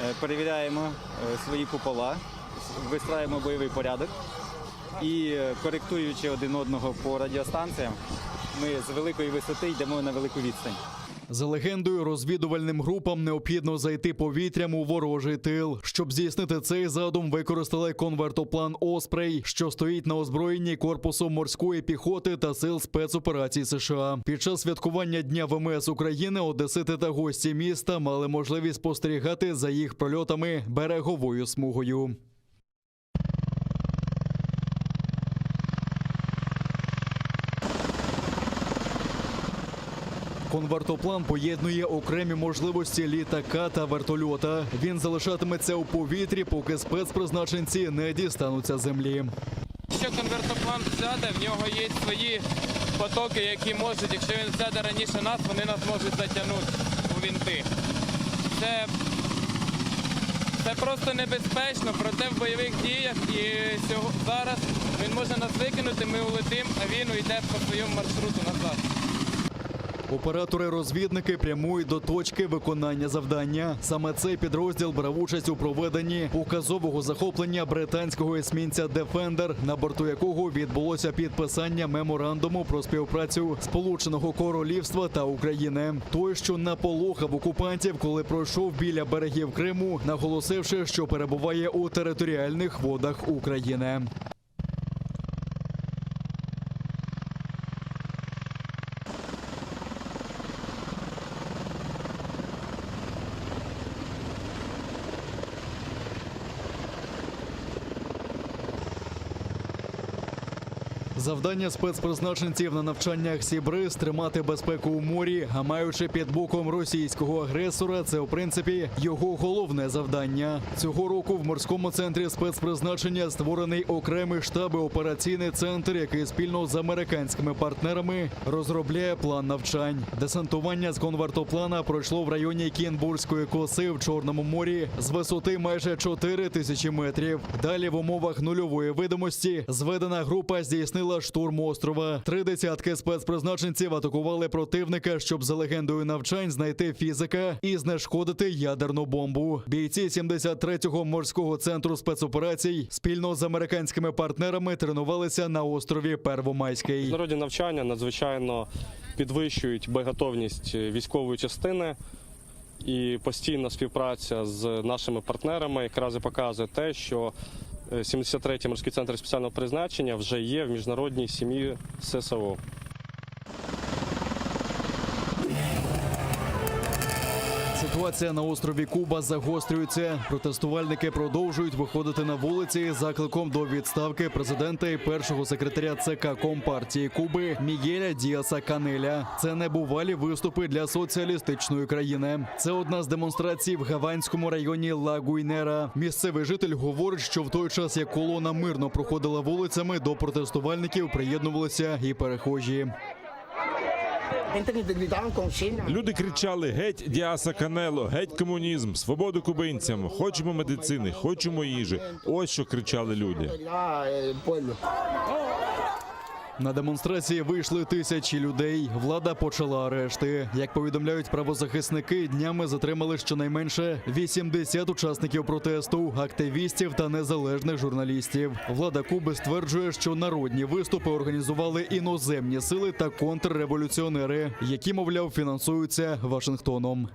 е, перевіряємо е, свої купола, вистраюємо бойовий порядок і, е, коректуючи один одного по радіостанціям, ми з великої висоти йдемо на велику відстань. За легендою, розвідувальним групам необхідно зайти повітрям у ворожий тил. Щоб здійснити цей задум, використали конвертоплан Оспрей, що стоїть на озброєнні корпусу морської піхоти та сил спецоперацій США. Під час святкування Дня ВМС України одесити та гості міста мали можливість спостерігати за їх прольотами береговою смугою. Конвертоплан поєднує окремі можливості літака та вертольота. Він залишатиметься у повітрі, поки спецпризначенці не дістануться землі. Якщо конвертоплан сяде, в нього є свої потоки, які можуть, якщо він сяде раніше нас, вони нас можуть затягнути у вінти. Це, це просто небезпечно, проте в бойових діях і сього- зараз він може нас викинути, ми улетим, а він уйде по своєму маршруту назад. Оператори-розвідники прямують до точки виконання завдання. Саме цей підрозділ брав участь у проведенні показового захоплення британського есмінця Дефендер, на борту якого відбулося підписання меморандуму про співпрацю Сполученого Королівства та України. Той, що наполохав окупантів, коли пройшов біля берегів Криму, наголосивши, що перебуває у територіальних водах України. Завдання спецпризначенців на навчаннях Sea Breeze тримати безпеку у морі, а маючи під боком російського агресора, це в принципі його головне завдання. Цього року в морському центрі спецпризначення створений окремий штаб і операційний центр, який спільно з американськими партнерами розробляє план навчань. Десантування з конвертоплана пройшло в районі Кінбурзької коси в Чорному морі з висоти майже 4 тисячі метрів. Далі в умовах нульової видимості зведена група здійснила штурм острова. Три десятки спецпризначенців атакували противника, щоб за легендою навчань знайти фізика і знешкодити ядерну бомбу. Бійці 73-го морського центру спецоперацій спільно з американськими партнерами тренувалися на острові Первомайський. Міжнародні навчання надзвичайно підвищують боєготовність військової частини. І постійна співпраця з нашими партнерами якраз і показує те, що 73-й морський центр спеціального призначення вже є в міжнародній сім'ї ССО. Ситуація на острові Куба загострюється. Протестувальники продовжують виходити на вулиці з закликом до відставки президента і першого секретаря ЦК Компартії Куби Мігеля Діаса Канеля. Це небувалі виступи для соціалістичної країни. Це одна з демонстрацій в Гаванському районі Ла Гуйнера. Місцевий житель говорить, що в той час, як колона мирно проходила вулицями, до протестувальників приєднувалися і перехожі. Люди кричали: геть Діаса Канело, геть комунізм, свободу кубинцям, хочемо медицини, хочемо їжі. Ось що кричали люди. На демонстрації вийшли тисячі людей. Влада почала арешти. Як повідомляють правозахисники, днями затримали щонайменше 80 учасників протесту, активістів та незалежних журналістів. Влада Куби стверджує, що народні виступи організували іноземні сили та контрреволюціонери, які, мовляв, фінансуються Вашингтоном.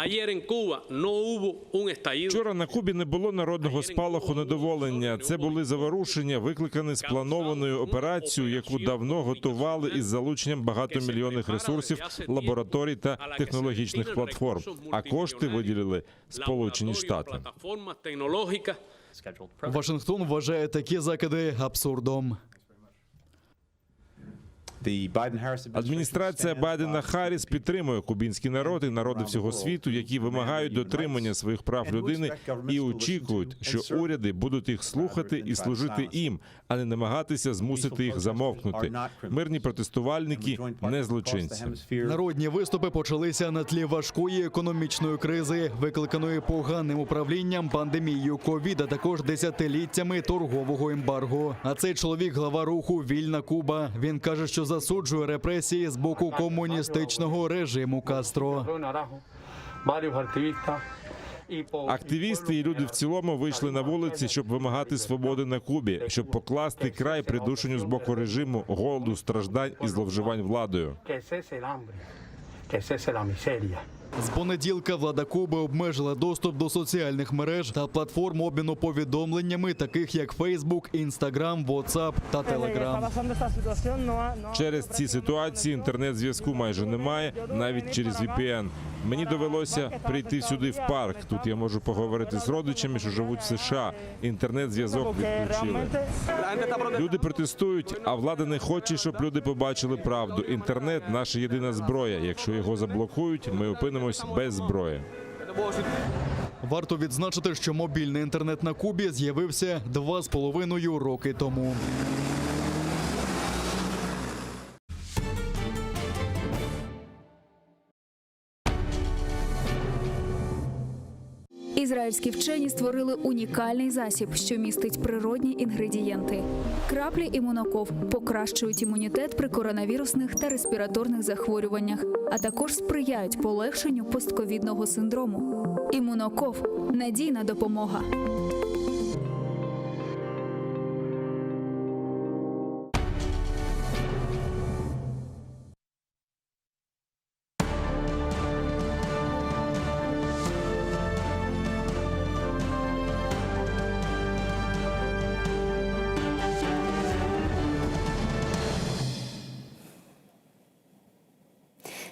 Ayer en Cuba no hubo un estallido. Вчора на Кубі не було народного спалаху недоволення. Це були заворушення, викликані спланованою операцією, яку давно готували із залученням багатомільйонних ресурсів, лабораторій та технологічних платформ. А кошти виділили Сполучені Штати. Plataformas tecnológicas. Вашингтон вважає такі закиди абсурдом. Адміністрація Байдена Харріс підтримує кубінський народ і народи всього світу, які вимагають дотримання своїх прав людини і очікують, що уряди будуть їх слухати і служити їм, а не намагатися змусити їх замовкнути. Мирні протестувальники не злочинці. Народні виступи почалися на тлі важкої економічної кризи, викликаної поганим управлінням пандемією ковід, а також десятиліттями торгового ембарго. А цей чоловік глава руху Вільна Куба. Він каже, що засуджує репресії з боку комуністичного режиму Кастро. Активісти і люди в цілому вийшли на вулиці, щоб вимагати свободи на Кубі, щоб покласти край придушенню з боку режиму, голоду, страждань і зловживань владою. Que cese el hambre, que cese la miseria. З понеділка влада Куби обмежила доступ до соціальних мереж та платформ обміну повідомленнями, таких як Facebook, Instagram, WhatsApp та Telegram. Через ці ситуації інтернет-зв'язку майже немає, навіть через VPN. Мені довелося прийти сюди в парк. Тут я можу поговорити з родичами, що живуть в США. Інтернет-зв'язок відключили. Люди протестують, а влада не хоче, щоб люди побачили правду. Інтернет наша єдина зброя. Якщо його заблокують, ми опинимось без зброї. Варто відзначити, що мобільний інтернет на Кубі з'явився 2,5 роки тому. Ізраїльські вчені створили унікальний засіб, що містить природні інгредієнти. Краплі імуноков покращують імунітет при коронавірусних та респіраторних захворюваннях, а також сприяють полегшенню постковідного синдрому. Імуноков надійна допомога.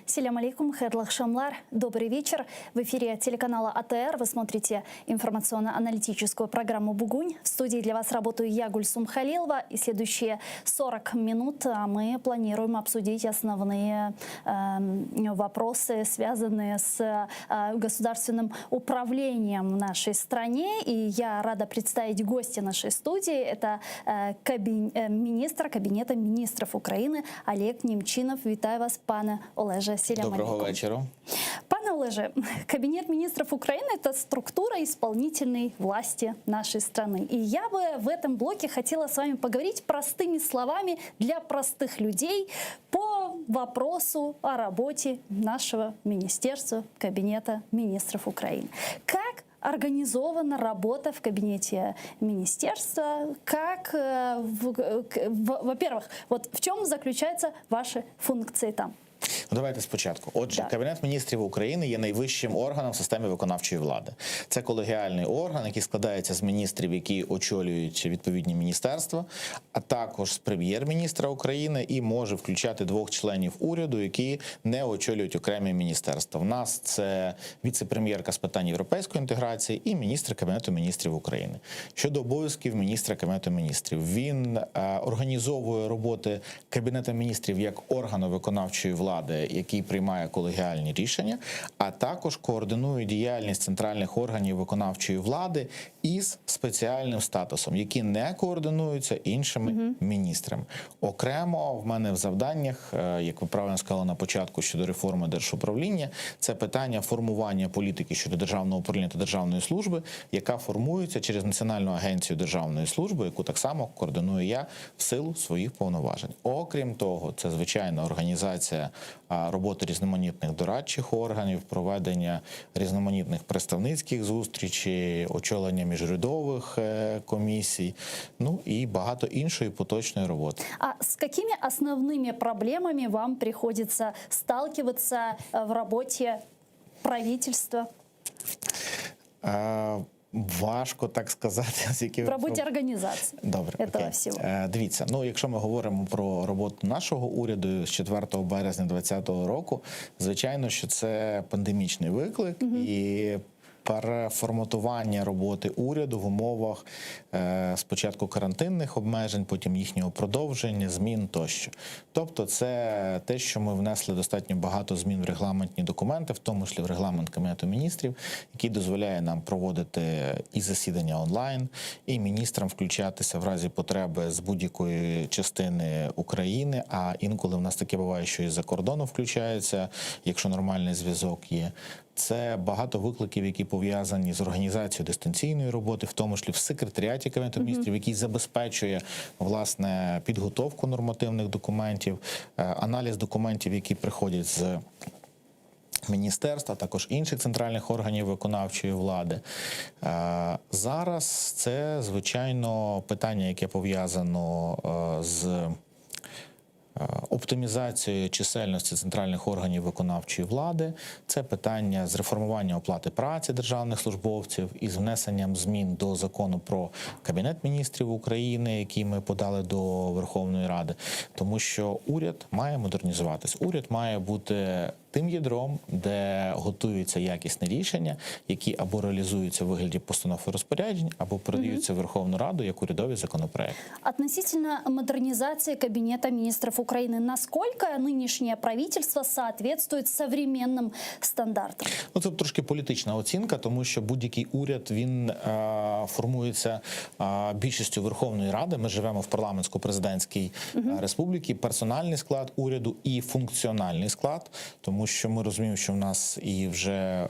Селям алейкум, Hayırlı aqşamlar. Добрый вечер. В эфире телеканала АТР вы смотрите информационно-аналитическую программу «Бугунь». В студии для вас работаю я, Гульсум Халилова. И следующие 40 минут а, мы планируем обсудить основные э, вопросы, связанные с э, государственным управлением в нашей стране. И я рада представить гостя нашей студии. Это э, кабин, э, министр Кабинета министров Украины Олег Немчинов. Вітаю вас, пане Олеже. Селям Доброго алейкум. вечора. Пане Олеже, Кабинет министров Украины – это структура исполнительной власти нашей страны. И я бы в этом блоке хотела с вами поговорить простыми словами для простых людей по вопросу о работе нашего министерства, Кабинета министров Украины. Как организована работа в кабинете министерства? Как, э, в- к- в- во-первых, вот в чем заключаются ваши функции там? Ну, давайте спочатку. Отже, Так. Кабінет міністрів України є найвищим органом в системі виконавчої влади. Це колегіальний орган, який складається з міністрів, які очолюють відповідні міністерства, а також з прем'єр-міністра України і може включати двох членів уряду, які не очолюють окремі міністерства. В нас це віце-прем'єрка з питань європейської інтеграції і міністр Кабінету міністрів України. Щодо обов'язків міністра Кабінету міністрів, він е, організовує роботи Кабінету міністрів як органу виконавчої влади, який приймає колегіальні рішення, а також координує діяльність центральних органів виконавчої влади із спеціальним статусом, які не координуються іншими міністрами. Окремо в мене в завданнях, е, як ви правильно сказали на початку щодо реформи держуправління, це питання формування політики щодо державного управління та державної служби, яка формується через Національну агенцію державної служби, яку так само координую я в силу своїх повноважень. Окрім того, це звичайно організація а, роботи різноманітних дорадчих органів, проведення різноманітних представницьких зустрічей, очолення міжурядових е, комісій, ну і багато іншої поточної роботи. А с какими основными проблемами вам приходится сталкиваться э, в работе правительства, Е, Важко так сказати, з якими в работе организации Добре, этого окей. всего? Е, Дивіться, ну якщо ми говоримо про роботу нашого уряду з 4 березня 2020 року, звичайно, що це пандемічний виклик і. Переформатування роботи уряду в умовах е, спочатку карантинних обмежень, потім їхнього продовження, змін тощо. Тобто, це те, що ми внесли достатньо багато змін в регламентні документи, в тому числі в регламент Кабінету міністрів, який дозволяє нам проводити і засідання онлайн, і міністрам включатися в разі потреби з будь-якої частини України. А інколи в нас таке буває, що і з-за кордону включаються, якщо нормальний зв'язок є. Це багато викликів, які пов'язані з організацією дистанційної роботи, в тому числі в секретаріаті Кабінету міністрів, який забезпечує власне підготовку нормативних документів, е, аналіз документів, які приходять з міністерства, також інших центральних органів виконавчої влади. Е, Зараз це звичайно питання, яке пов'язано е, з е, обслуговуванням. оптимізацією чисельності центральних органів виконавчої влади, це питання з реформування оплати праці державних службовців і з внесенням змін до закону про кабінет міністрів України, який ми подали до Верховної Ради, тому що уряд має модернізуватись. Уряд має бути тим ядром, де готуються якісні рішення, які або реалізуються в вигляді постанов і розпоряджень, або передаються в Верховну Раду як урядові законопроекти. Относительно модернизации Кабинета министров Украины, насколько нынешнее правительство соответствует современным стандартам? Ну, це трошки політична оцінка, тому що будь-який уряд він е, формується е, більшістю Верховної Ради. Ми живемо в парламентсько-президентській е, республіці. Персональний склад уряду і функціональний склад, тому що ми розуміємо, що в нас і вже е,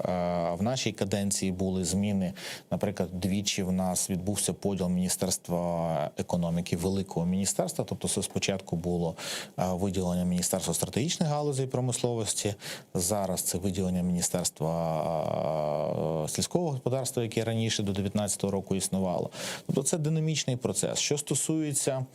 в нашій каденції були зміни. Наприклад, двічі в нас відбувся поділ Міністерства економіки, великого міністерства. Тобто, це спочатку було е, виділення Міністерства стратегічних галузей промисловості. Зараз це виділення Міністерства е, сільського господарства, яке раніше до 2019 року існувало. Тобто, це динамічний процес. Що стосується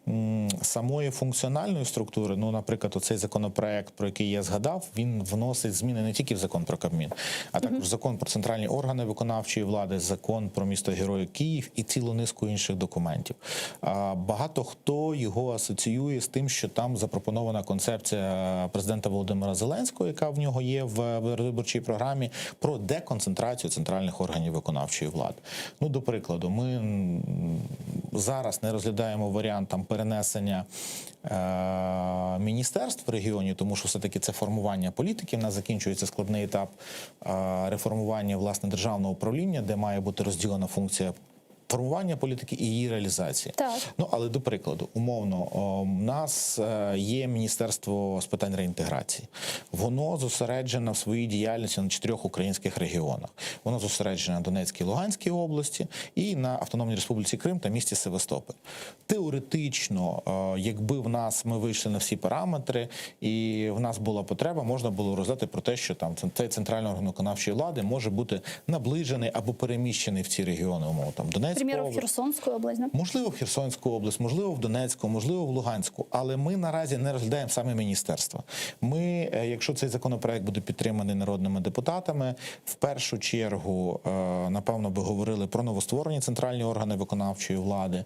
м, самої функціональної структури, ну, наприклад, оцей законопроект, про який я згадав, він вносить зміни не тільки в закон про Кабмін, а також закон про центральні органи виконавчої влади, закон про місто Героїв Київ і цілу низку інших документів. А, Багато хто його асоціює з тим, що там запропонована концепція президента Володимира Зеленського, яка в нього є в виборчій програмі, про деконцентрацію центральних органів виконавчої влади. Ну, до прикладу, ми м, зараз не розглядаємо варіант там перенесення е, міністерств в регіоні, тому що все-таки це формування політики. У нас закінчується складний етап е, реформування власне державного управління, де має бути розділена функція. Формування політики і її реалізації. Так. Ну але до прикладу, умовно, о, у нас е, є міністерство з питань реінтеграції. Воно зосереджено в своїй діяльності на чотирьох українських регіонах. Воно зосереджено на Донецькій, Луганській області і на Автономній Республіці Крим та місті Севастополь. Теоретично, е, якби в нас ми вийшли на всі параметри, і в нас була потреба, можна було розглядати про те, що там цей центральний орган виконавчої влади може бути наближений або переміщений в ці регіони, умовно там К Донецька примеру, в область. Херсонскую область, да? Можливо, в Херсонську область, можливо, в Донецьку, можливо, в Луганську. Але ми наразі не розглядаємо саме міністерства. Ми, е, якщо цей законопроект буде підтриманий народними депутатами, в першу чергу, е, напевно, би говорили про новостворені центральні органи виконавчої влади,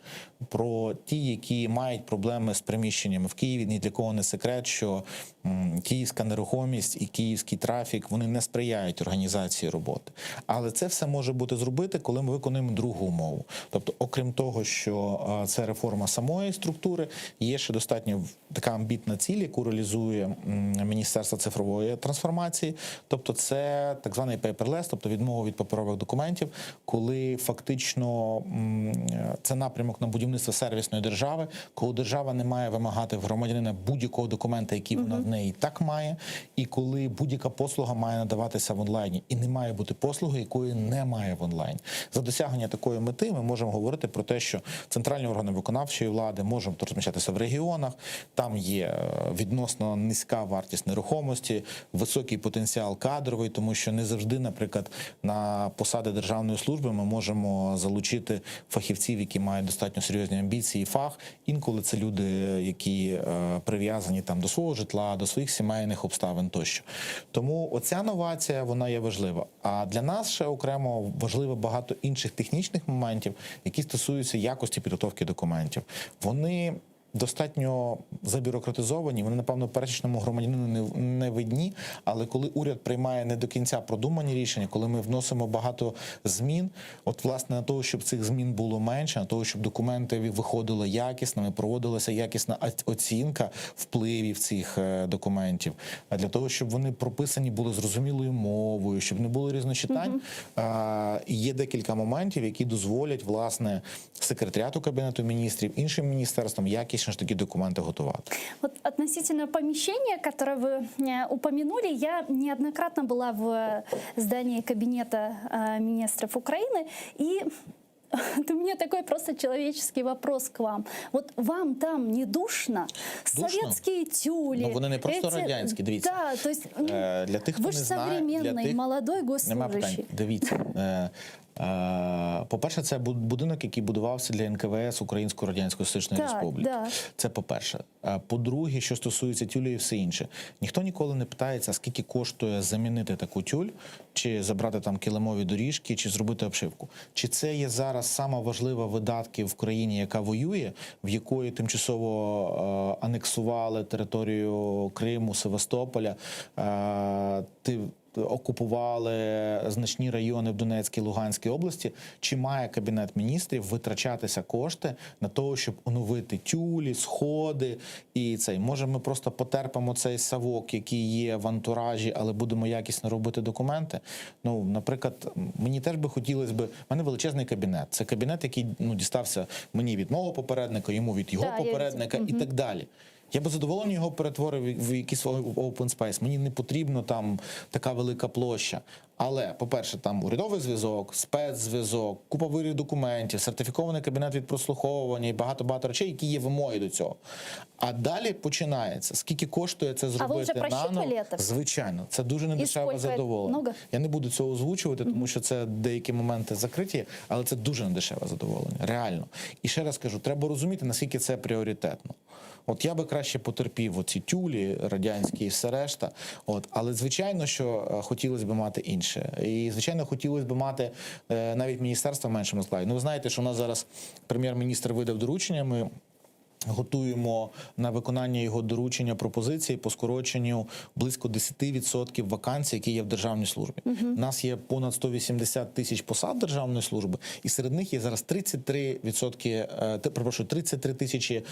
про ті, які мають проблеми з приміщеннями в Києві. Ні для кого не секрет, що м, київська нерухомість і київський трафік вони не сприяють організації роботи. Але це все може бути зробити, коли ми виконуємо другу умову. Тобто, окрім того, що е, це реформа самої структури, є ще достатньо в- така амбітна ціль, яку реалізує м, Міністерство цифрової трансформації. Тобто, це так званий paperless, тобто відмова від паперових документів, коли фактично м, це напрямок на будівництво сервісної держави, коли держава не має вимагати в громадянина будь-якого документа, який вона в неї і так має, і коли будь-яка послуга має надаватися в онлайні, і не має бути послуги, якої немає в онлайні. За досягнення такої мети ми можемо говорити про те, що центральні органи виконавчої влади можуть розміщатися в регіонах. Там є е, відносно низька вартість нерухомості, високий потенціал кадровий, тому що не завжди, наприклад, на посади державної служби ми можемо залучити фахівців, які мають достатньо серйозні амбіції і фах. Інколи це люди, які е, прив'язані там до свого житла, до своїх сімейних обставин тощо. Тому оця новація вона є важлива. А для нас ще окремо важливо багато інших технічних моментів, які стосуються якості підготовки документів. Вони достатньо забюрократизовані, вони, напевно, пересічному громадянину не, не видні. Але коли уряд приймає не до кінця продумані рішення, коли ми вносимо багато змін, от власне на того, щоб цих змін було менше, на того, щоб документи виходили якісними, проводилася якісна оц- оцінка впливів цих е, документів, а для того, щоб вони прописані були зрозумілою мовою, щоб не було різночитань. Е, Є декілька моментів, які дозволять власне секретаріату кабінету міністрів, іншим міністерствам якісно ж такі документи готувати. Вот относительно помещения, которое вы э, упомянули, я неоднократно была в э, здании кабинета э, министров Украины, и вот у меня такой просто человеческий вопрос к вам. Вот вам там не душно? Душно? Советские тюли. Ну, вони не просто эти- радянські, дивіться. Да, то есть, ну, Е, Для тих, хто ви ж не знає, для современный, тих... молодой Нема питань. госслужащий. Дивіться. Е, По-перше, я. Е, По-перше, це бу- будинок, який будувався для НКВС Української Радянської Соціалістичної Так, Республіки. да. Це по-перше. Е, По-друге, що стосується тюлі і все інше, ніхто ніколи не питається, скільки коштує замінити таку тюль, чи забрати там килимові доріжки, чи зробити обшивку. Чи це є зараз сама важлива видатки в країні, яка воює, в якої тимчасово е, анексували територію Криму, Севастополя, е, ти окупували значні райони в Донецькій Луганській області. Чи має кабінет міністрів витрачатися кошти на того, щоб оновити тюлі, сходи і цей? Може, ми просто потерпимо цей савок, який є в антуражі, але будемо якісно робити документи? Ну, наприклад, мені теж би хотілося би. У мене величезний кабінет. Це кабінет, який ну дістався мені від мого попередника, йому від його Да, я попередника і так далі. Я би задоволений його перетворив в якийсь open space. Мені не потрібно там така велика площа. Але, по-перше, там урядовий зв'язок, спецзв'язок, купа вирів документів, сертифікований кабінет від прослуховування і багато-багато речей, які є вимоги до цього. А далі починається. Скільки коштує це А ви зробити вже просчитали наново? это? Звичайно, це дуже недешеве скільки? задоволення. Много? Я не буду цього озвучувати, тому що це деякі моменти закриті, але це дуже недешеве задоволення, реально. І ще раз кажу, треба розуміти, наскільки це пріоритетно. От я би краще потерпів оці тюлі радянські і все решта. От, але звичайно, що е, хотілося б мати інше. І звичайно, хотілося б мати е, навіть міністерство в меншому складі. Ну, ви знаєте, що у нас зараз прем'єр-міністр видав доручення. Ми Готуємо на виконання його доручення пропозиції по скороченню близько 10% вакансій, які є в державній службі. У нас є понад 180 тисяч посад державної служби, і серед них є зараз 33%, е, те- перепрошую, 33 тисячі е,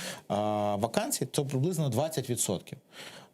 вакансій, це приблизно 20%.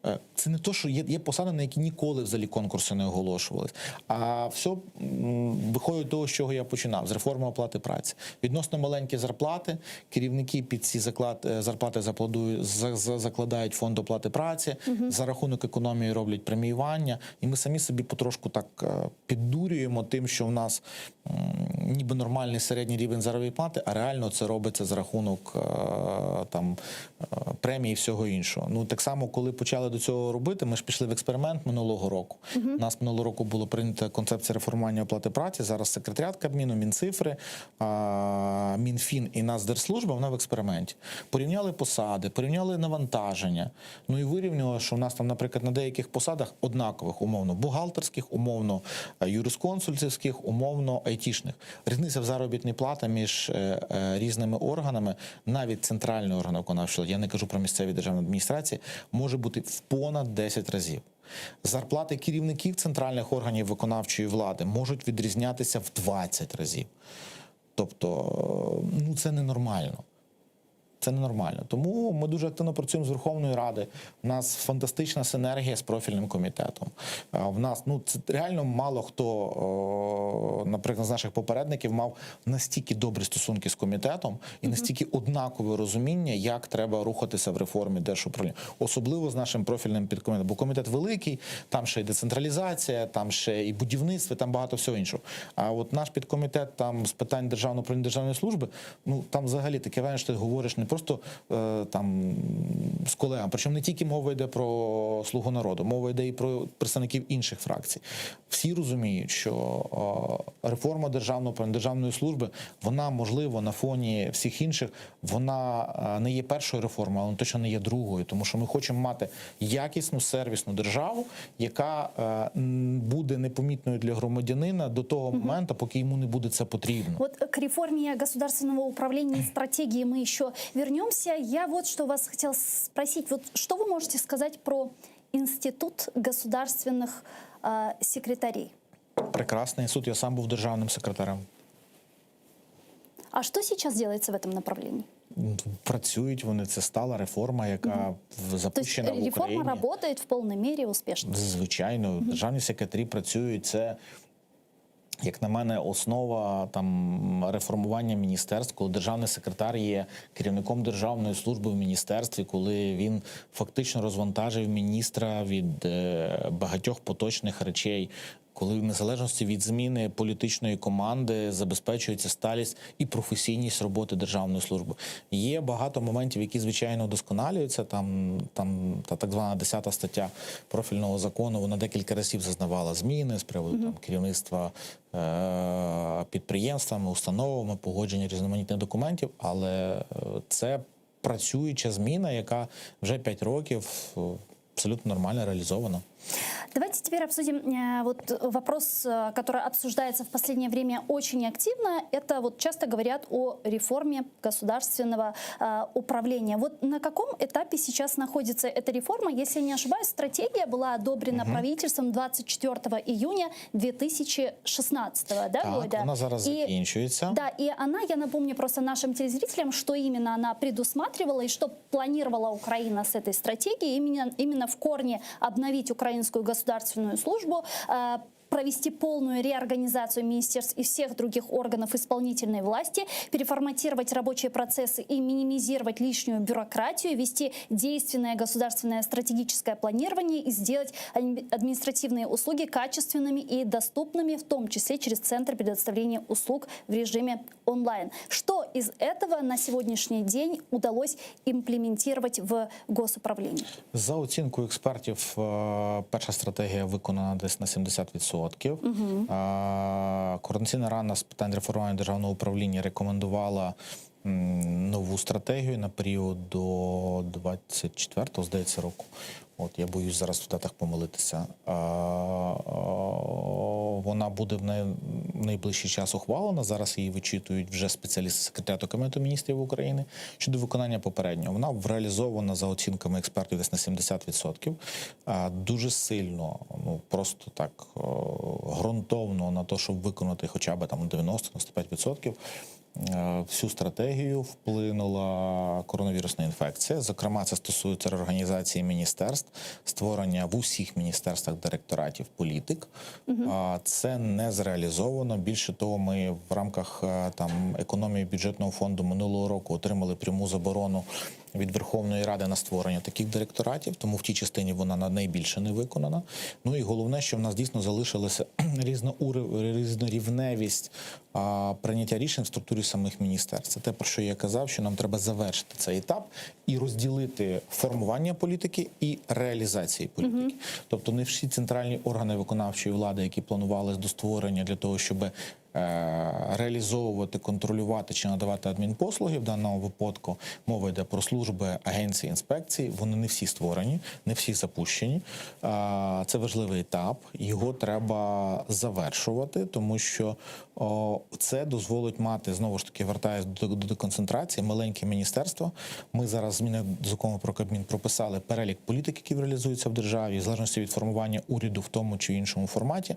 Е, Це не то, що є, є посади, на які ніколи взагалі конкурси не оголошувались. А все м, виходить до того, з чого я починав, з реформи оплати праці. Відносно маленькі зарплати, керівники під ці заклад, е, зарплати закладують, за- за- закладають фонд оплати праці, за рахунок економії роблять преміювання. І ми самі собі потрошку так е, піддурюємо тим, що в нас м, ніби нормальний середній рівень заробітної плати, а реально це робиться за рахунок е, там е, премії і всього іншого. Ну так само, коли почали до цього робити, ми ж пішли в експеримент минулого року. У нас минулого року було прийнята концепція реформування оплати праці. Зараз секретаріат Кабміну, Мінцифри, а, Мінфін і Нацдержслужба, вона в експерименті. Порівняли посади, порівняли навантаження. Ну і вирівняли, що в нас там, наприклад, на деяких посадах однакових, умовно бухгалтерських, умовно е, юрисконсульських, умовно айтішних. Різниця в заробітній платі між е, е, різними органами, навіть центральний орган виконавчої влади, я не кажу про місцеві державні адміністрації, може бути в понад 10 разів. Зарплати керівників центральних органів виконавчої влади можуть відрізнятися в 20 разів. Тобто, е, ну це ненормально. Це ненормально. Тому ми дуже активно працюємо з Верховною Ради. У нас фантастична синергія з профільним комітетом. А В нас ну це реально мало хто, о, наприклад, з наших попередників мав настільки добрі стосунки з комітетом і настільки однакове розуміння, як треба рухатися в реформі держуправління, особливо з нашим профільним підкомітетом. Бо комітет великий, там ще й децентралізація, там ще і будівництво, там багато всього іншого. А от наш підкомітет там з питань державного управління державної служби, ну там взагалі таке враження, що ти говориш не просто е, там з колегами. Причому не тільки мова йде про слугу народу, мова йде і про представників інших фракцій. Всі розуміють, що е, реформа державного управління державної служби, вона можливо на фоні всіх інших, вона е, не є першою реформою, але точно не є другою, тому що ми хочемо мати якісну сервісну державу, яка е, м, буде непомітною для громадянина до того моменту, поки йому не буде це потрібно. Вот к реформе государственного управления и стратегии мы еще вернемся. Я вот что вас хотела спросить. Вот что вы можете сказать про институт государственных э, секретарей? Прекрасний суд. Я сам був державним секретарем. А что сейчас делается в этом направлении? Працюють вони. Це стала реформа, яка в- То есть запущена в реформа Україні. работает в полной мере успешно? Звичайно, державні секретарі працюють. Це, як на мене, основа там реформування міністерств, коли державний секретар є керівником державної служби в міністерстві, коли він фактично розвантажив міністра від е, багатьох поточних речей. Коли в незалежності від зміни політичної команди забезпечується сталість і професійність роботи державної служби. Є багато моментів, які звичайно удосконалюються. Там, там та так звана 10 стаття профільного закону, вона декілька разів зазнавала зміни з приводу там керівництва е- підприємствами, установами, погодження різноманітних документів, але е, це працююча зміна, яка вже 5 років е, абсолютно нормально реалізована. Давайте теперь обсудим э, вот вопрос, э, который обсуждается в последнее время очень активно. Это вот часто говорят о реформе государственного э, управления. Вот на каком этапе сейчас находится эта реформа? Если я не ошибаюсь, стратегия была одобрена Мгм. правительством 24 июня 2016 да, Так, года. вона зараз И- закінчується. Да, и она, я напомню просто нашим телезрителям, что именно она предусматривала и что планировала Украина с этой стратегией, именно, именно в корне обновить украинскую государственную службу, э, провести полную реорганизацию министерств и всех других органов исполнительной власти, переформатировать рабочие процессы и минимизировать лишнюю бюрократию, вести действенное государственное стратегическое планирование и сделать адми- административные услуги качественными и доступными, в том числе через Центр предоставления услуг в режиме онлайн. Что из этого на сегодняшний день удалось имплементировать в госуправлении? За оцінкою експертів, е, перша стратегія виконана десь на 70%. Мгм. Е, Координаційна рада з питань реформування державного управління рекомендувала м, нову стратегію на період до 24-го, здається, року. От я боюсь зараз в датах помилитися. Е, е, Вона буде в най- найближчий час ухвалена. Зараз її вичитують вже спеціалісти секретаріату Кабінету міністрів України щодо виконання попереднього. Вона реалізована за оцінками експертів десь на 70%. Е, Дуже сильно, ну просто так е, ґрунтовно на те, щоб виконати хоча б там 90-95%. е, Всю стратегію вплинула коронавірусна інфекція. Зокрема, це стосується реорганізації міністерств, створення в усіх міністерствах директоратів політик. А, Це не зреалізовано. Більше того, ми в рамках е, там економії бюджетного фонду минулого року отримали пряму заборону від Верховної Ради на створення таких директоратів, тому в тій частині вона на найбільше не виконана. Ну і головне, що в нас дійсно залишилася різноур- різнорівневість а, прийняття рішень в структурі самих міністерств. Це те, про що я казав, що нам треба завершити цей етап і розділити формування політики і реалізації політики. Тобто не всі центральні органи виконавчої влади, які планувались до створення для того, щоб е, реалізовувати, контролювати чи надавати адмінпослуги в даному випадку, мова йде про служби, агенції, інспекції. Вони не всі створені, не всі запущені. Е, Це важливий етап. Його треба завершувати, тому що о, це дозволить мати знову ж таки, вертаюсь до, до деконцентрації, маленьке міністерство. Ми зараз зміни до закону про Кабмін прописали перелік політик, які реалізуються в державі, в залежності від формування уряду в тому чи іншому форматі.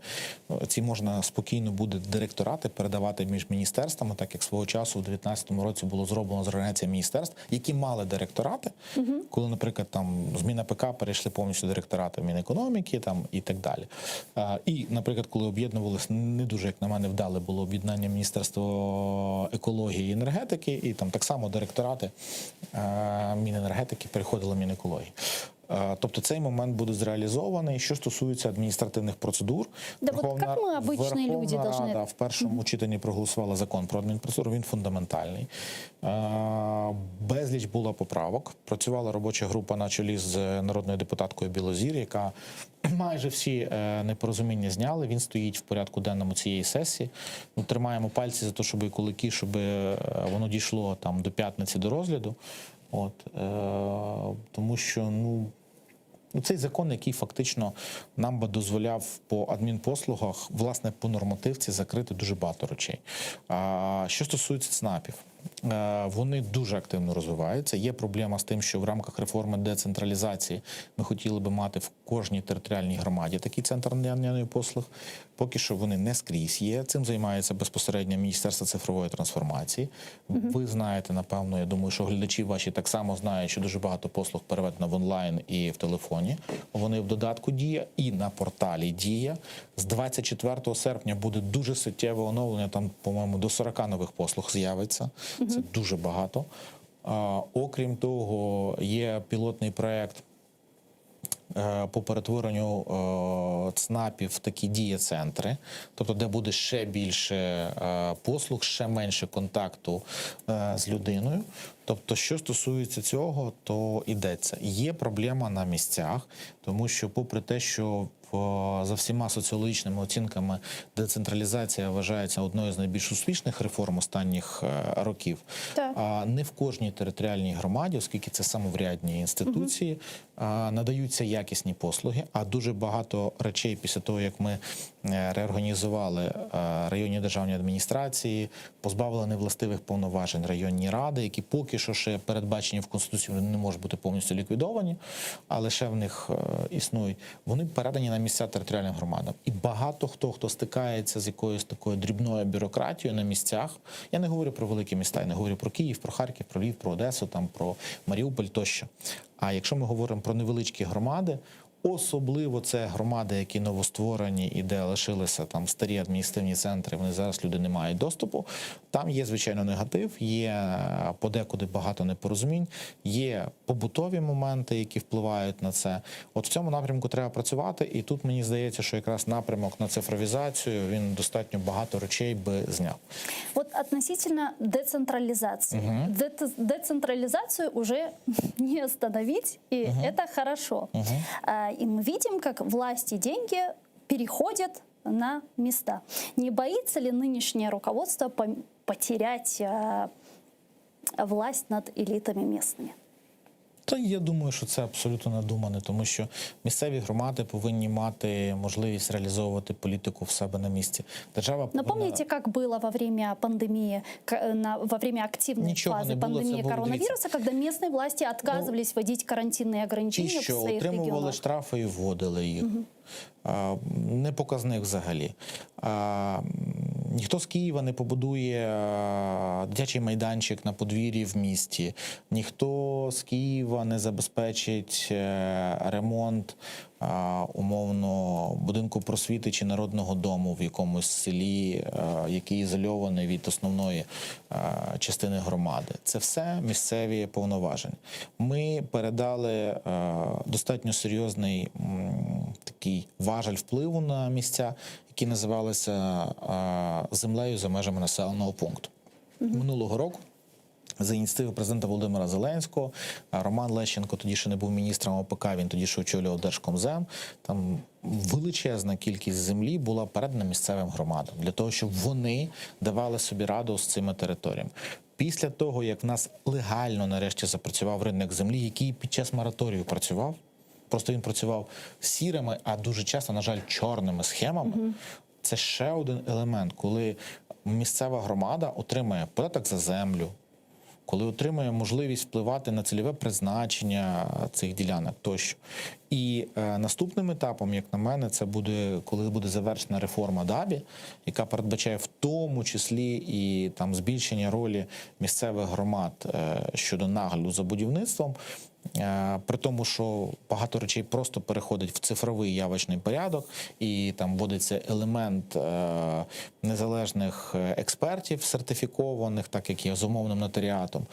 Е, Ці можна спокійно буде директорати передавати між міністерствами, так як свого часу в 2019 році було зроблено з організації міністерств, які мали директорати, коли, наприклад, там з МінАПК перейшли повністю директорати Мінекономіки там і так далі. Е, І, наприклад, коли об'єднувалися, не дуже, як на мене, вдале було об'єднання Міністерства екології і енергетики, і там так само директорати е, Міненергетики переходили в Мінекології. Е, Тобто цей момент буде зреалізований. Що стосується адміністративних процедур, Да вот как мы, обычные люди, Верховна должны- Рада в першому читанні проголосувала закон про адмінпроцедуру. Він фундаментальний. Е, Безліч було поправок. Працювала робоча група на чолі з народною депутаткою Білозір, яка майже всі е, непорозуміння зняли. Він стоїть в порядку денному цієї сесії. Ну, тримаємо пальці за те, щоб і кулаки, щоб е, воно дійшло там до п'ятниці до розгляду. От, е, тому що ну. Ну, цей закон, який фактично нам би дозволяв по адмінпослугах, власне, по нормативці закрити дуже багато речей. А, що стосується ЦНАПів, е, вони дуже активно розвиваються. Є проблема з тим, що в рамках реформи децентралізації ми хотіли би мати в кожній територіальній громаді такий центр надання послуг. Поки що вони не скрізь є. Цим займається безпосередньо Міністерство цифрової трансформації. Ви знаєте, напевно, я думаю, що глядачі ваші так само знають, що дуже багато послуг переведено в онлайн і в телефоні. Вони в додатку Дія і на порталі Дія. З 24 серпня буде дуже суттєве оновлення. Там, по-моєму, до 40 нових послуг з'явиться. Це дуже багато. А, окрім того, є пілотний проект. е, по перетворенню е, ЦНАПів в такі дієцентри, тобто де буде ще більше е, послуг, ще менше контакту е, з людиною. Тобто, що стосується цього, то йдеться. Є проблема на місцях, тому що, попри те, що по- за всіма соціологічними оцінками децентралізація вважається одною з найбільш успішних реформ останніх е, років. Так. А не в кожній територіальній громаді, оскільки це самоврядні інституції, а, надаються якісні послуги. А дуже багато речей після того, як ми е, реорганізували е, районні державні адміністрації, позбавили невластивих повноважень районні ради, які поки що ще передбачені в конституції, вони не можуть бути повністю ліквідовані, але ще в них е, існують. Вони передані на місця територіальним громадам. І багато хто, хто стикається з якоюсь такою дрібною бюрократією на місцях. Я не говорю про великі міста, я не говорю про Київ, про Харків, про Львів, про Одесу, там про Маріуполь тощо. А якщо ми говоримо про невеличкі громади, особливо це громади, які новостворені і де лишилися там старі адміністративні центри, вони зараз люди не мають доступу. Там є звичайно негатив, є е, подекуди багато непорозумінь, є побутові моменти, які впливають на це. От в цьому напрямку треба працювати, і тут мені здається, що якраз напрямок на цифровізацію він достатньо багато речей би зняв. Вот относительно децентрализации. Мгм. Дец- Децентрализацию уже не остановить, и Мгм. это хорошо. А, И мы видим, как власть и деньги переходят на места. Не боится ли нынешнее руководство пом- потерять а, власть над элитами местными? Та я думаю, що це абсолютно надумане, тому що місцеві громади повинні мати можливість реалізовувати політику в себе на місці. Держава повинна... Напомните, как было во время пандемии, к- э, на- во время активной Ничего фазы не было, пандемии это было, коронавируса, когда местные власти отказывались вводить карантинные Ті, ограничения в що своих отримували регионах. штрафи і вводили їх. Мгм. А, Не показник взагалі. А, м, Ніхто з Києва не побудує а, дитячий майданчик на подвір'ї в місті, ніхто з Києва не забезпечить е, ремонт а, умовно будинку просвіти чи народного дому в якомусь селі, е, який ізольований від основної е, частини громади. Це все місцеві повноваження. Ми передали е, достатньо серйозний м, такий важель впливу на місця, які називалися е, землею за межами населеного пункту. Минулого року. За ініціативи президента Володимира Зеленського а Роман Лещенко тоді ще не був міністром ОПК, він тоді ще очолював Держкомзем. Там величезна кількість землі була передана місцевим громадам для того, щоб вони давали собі раду з цими територіями. Після того, як в нас легально нарешті запрацював ринок землі, який під час мораторію працював, просто він працював сірими, а дуже часто, на жаль, чорними схемами. Це ще один елемент, коли місцева громада отримає податок за землю, коли отримує можливість впливати на цільове призначення цих ділянок тощо. І е, наступним етапом, як на мене, це буде коли буде завершена реформа ДАБІ, яка передбачає в тому числі і там збільшення ролі місцевих громад е, щодо нагляду за будівництвом. Е, При тому, що багато речей просто переходить в цифровий явочний порядок, і там вводиться елемент е, незалежних е, експертів, сертифікованих, так як є з умовним нотаріатом.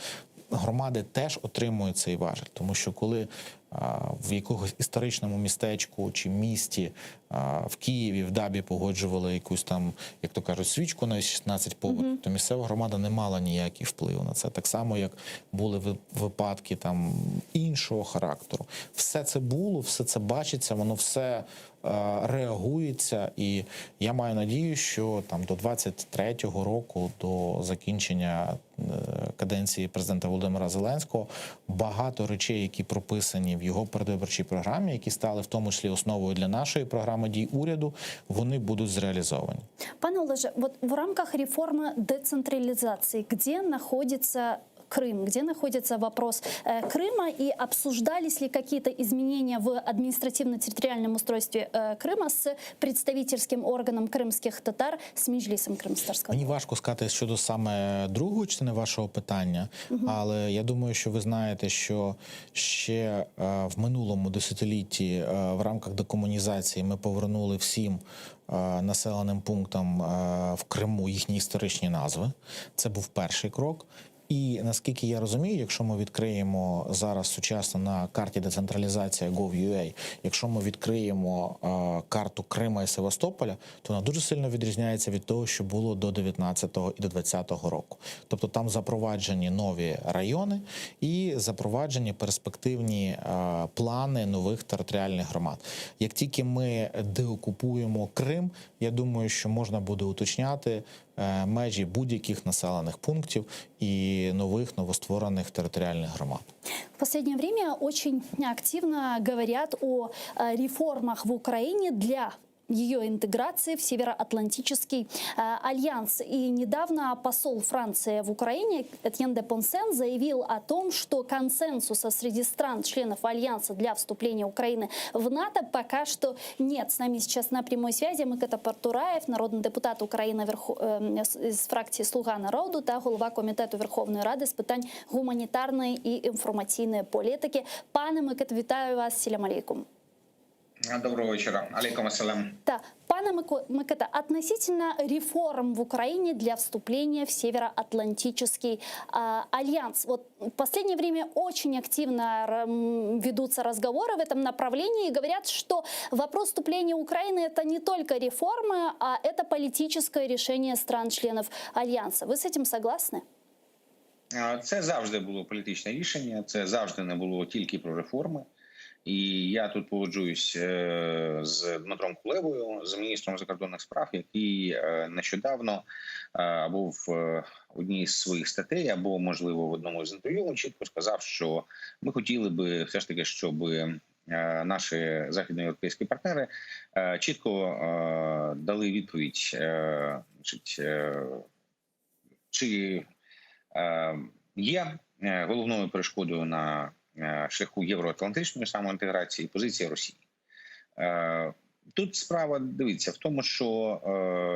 Громади теж отримують цей важель, тому що коли а, в якогось історичному містечку чи місті а, в Києві в Дабі погоджували якусь там, як то кажуть, свічку на 16 поверхів, то місцева громада не мала ніяких впливу на це. Так само, як були ви- випадки там іншого характеру. Все це було, все це бачиться, воно все е, реагується. І я маю надію, що там до 23-го року, до закінчення е, каденції президента Володимира Зеленського, багато речей, які прописані в його передвиборчій програмі, які стали в тому числі основою для нашої програми дій уряду, вони будуть зреалізовані. Пане Олеже, вот в рамках реформы децентрализации, где находится Крым, где находится вопрос э, Крыма и обсуждались ли какие-то изменения в административно-территориальном устройстве э, Крыма с представительским органом крымских татар, с Меджлисом крымскотатарского? Мені важко сказати щодо саме другої частини вашого питання, але я думаю, що ви знаєте, що ще е, в минулому десятилітті е, в рамках декомунізації ми повернули всім е, населеним пунктам е, в Криму їхні історичні назви. Це був перший крок. І наскільки я розумію, якщо ми відкриємо зараз сучасно на карті децентралізація Gov.ua, якщо ми відкриємо е, карту Крима і Севастополя, то вона дуже сильно відрізняється від того, що було до 19-го і до 20-го року. Тобто там запроваджені нові райони і запроваджені перспективні е, плани нових територіальних громад. Як тільки ми деокупуємо Крим, я думаю, що можна буде уточняти е, межі будь-яких населених пунктів і нових новостворених територіальних громад. В последнее время очень активно говорят о э, реформах в Украине для ее интеграции в Североатлантический э, альянс. И недавно посол Франции в Украине Этьен де Понсен заявил о том, что консенсуса среди стран-членов альянса для вступления Украины в НАТО пока что нет. С нами сейчас на прямой связи Микита Потураєв, народний депутат України Верху... е, з- з фракції «Слуга народу» та голова Комітету Верховної Ради з питань гуманітарної і інформаційної політики. Пане Микито, вітаю вас. Селям алейкум. Доброго вечора. Алейкум ассалям. Да, пане Мико- Микита, относительно реформ в Украине для вступления в Североатлантический а, альянс. Вот в последнее время очень активно м, ведутся разговоры в этом направлении и говорят, что вопрос вступления Украины это не только реформы, а это политическое решение стран-членов альянса. Вы с этим согласны? А, Це завжди було політичне рішення, це завжди не було тільки про реформи. І я тут погоджуюсь е, з Дмитром Кулебою, з міністром закордонних справ, який е, нещодавно е, або в е, одній з своїх статей, або можливо в одному з інтерв'ю він чітко сказав, що ми хотіли би все ж таки, щоб е, наші західноєвропейські партнери е, чітко е, дали відповідь, е, значить, е, чи е, є е, головною перешкодою на е, шляху євроатлантичної самоінтеграції позиція Росії. Е, Тут справа дивіться в тому, що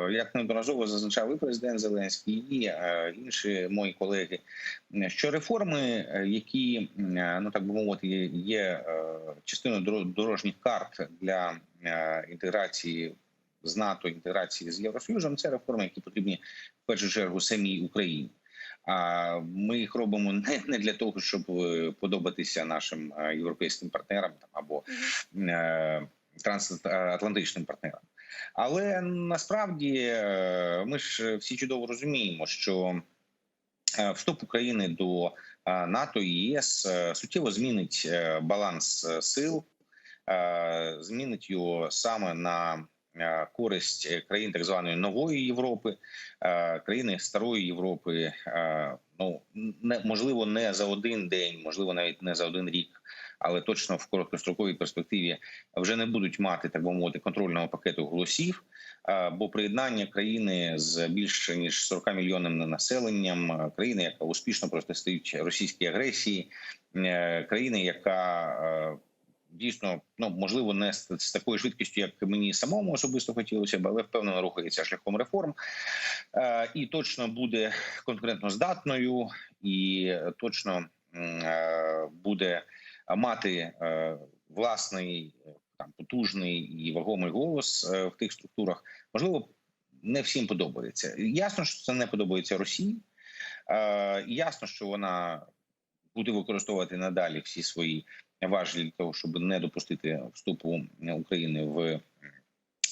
е, як неодноразово зазначав і президент Зеленський, і е, інші мої колеги, що реформи, е, які е, ну так би мовити, є, є е, частиною доро- дорожніх карт для е, інтеграції з НАТО, інтеграції з Євросоюзом, це реформи, які потрібні в першу чергу самій Україні. А ми їх робимо не, не для того, щоб е, подобатися нашим е, європейським партнерам там або е, трансатлантичним партнерам. Але насправді е, ми ж всі чудово розуміємо, що е, вступ України до е, НАТО і ЄС е, суттєво змінить е, баланс е, сил, е, змінить його саме на е, користь країн так званої нової Європи, е, країни старої Європи. е, Ну не можливо не за один день, можливо, навіть не за один рік, але точно в короткостроковій перспективі вже не будуть мати так би мовити контрольного пакету голосів. е, Бо приєднання країни з більш ніж 40 мільйонним населенням, е, країни, яка успішно протистоїть російській агресії, е, країни, яка е, дійсно ну можливо не з, з такою швидкістю, як мені самому особисто хотілося б, але впевнено рухається шляхом реформ е, і точно буде конкурентноздатною, і точно м, е, буде мати е, власний е, там потужний і вагомий голос е, в тих структурах. Можливо, не всім подобається. Ясно, що це не подобається Росії. Е, Ясно, що вона буде використовувати надалі всі свої важелі для того, щоб не допустити вступу України в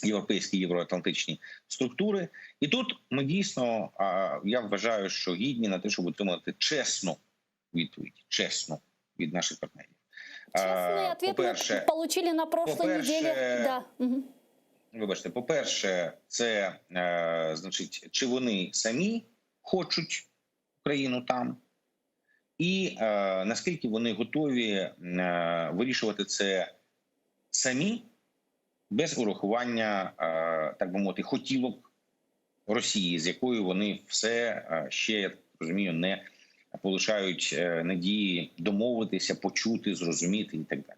європейські євроатлантичні структури. І тут ми дійсно а, я вважаю, що гідні на те, щоб отримати чесну відповідь, чесну від наших партнерів. Честный Е, ответ мы По-перше, получили на прошлой по-перше, неделе. Да. Мгм. вибачте, по-перше, це е, значить, чи вони самі хочуть Україну там, і е, наскільки вони готові е, вирішувати це самі без урахування, е, так би мовити, хотілок Росії, з якою вони все е, ще я так розумію, не полишають е, надії домовитися, почути, зрозуміти і так далі.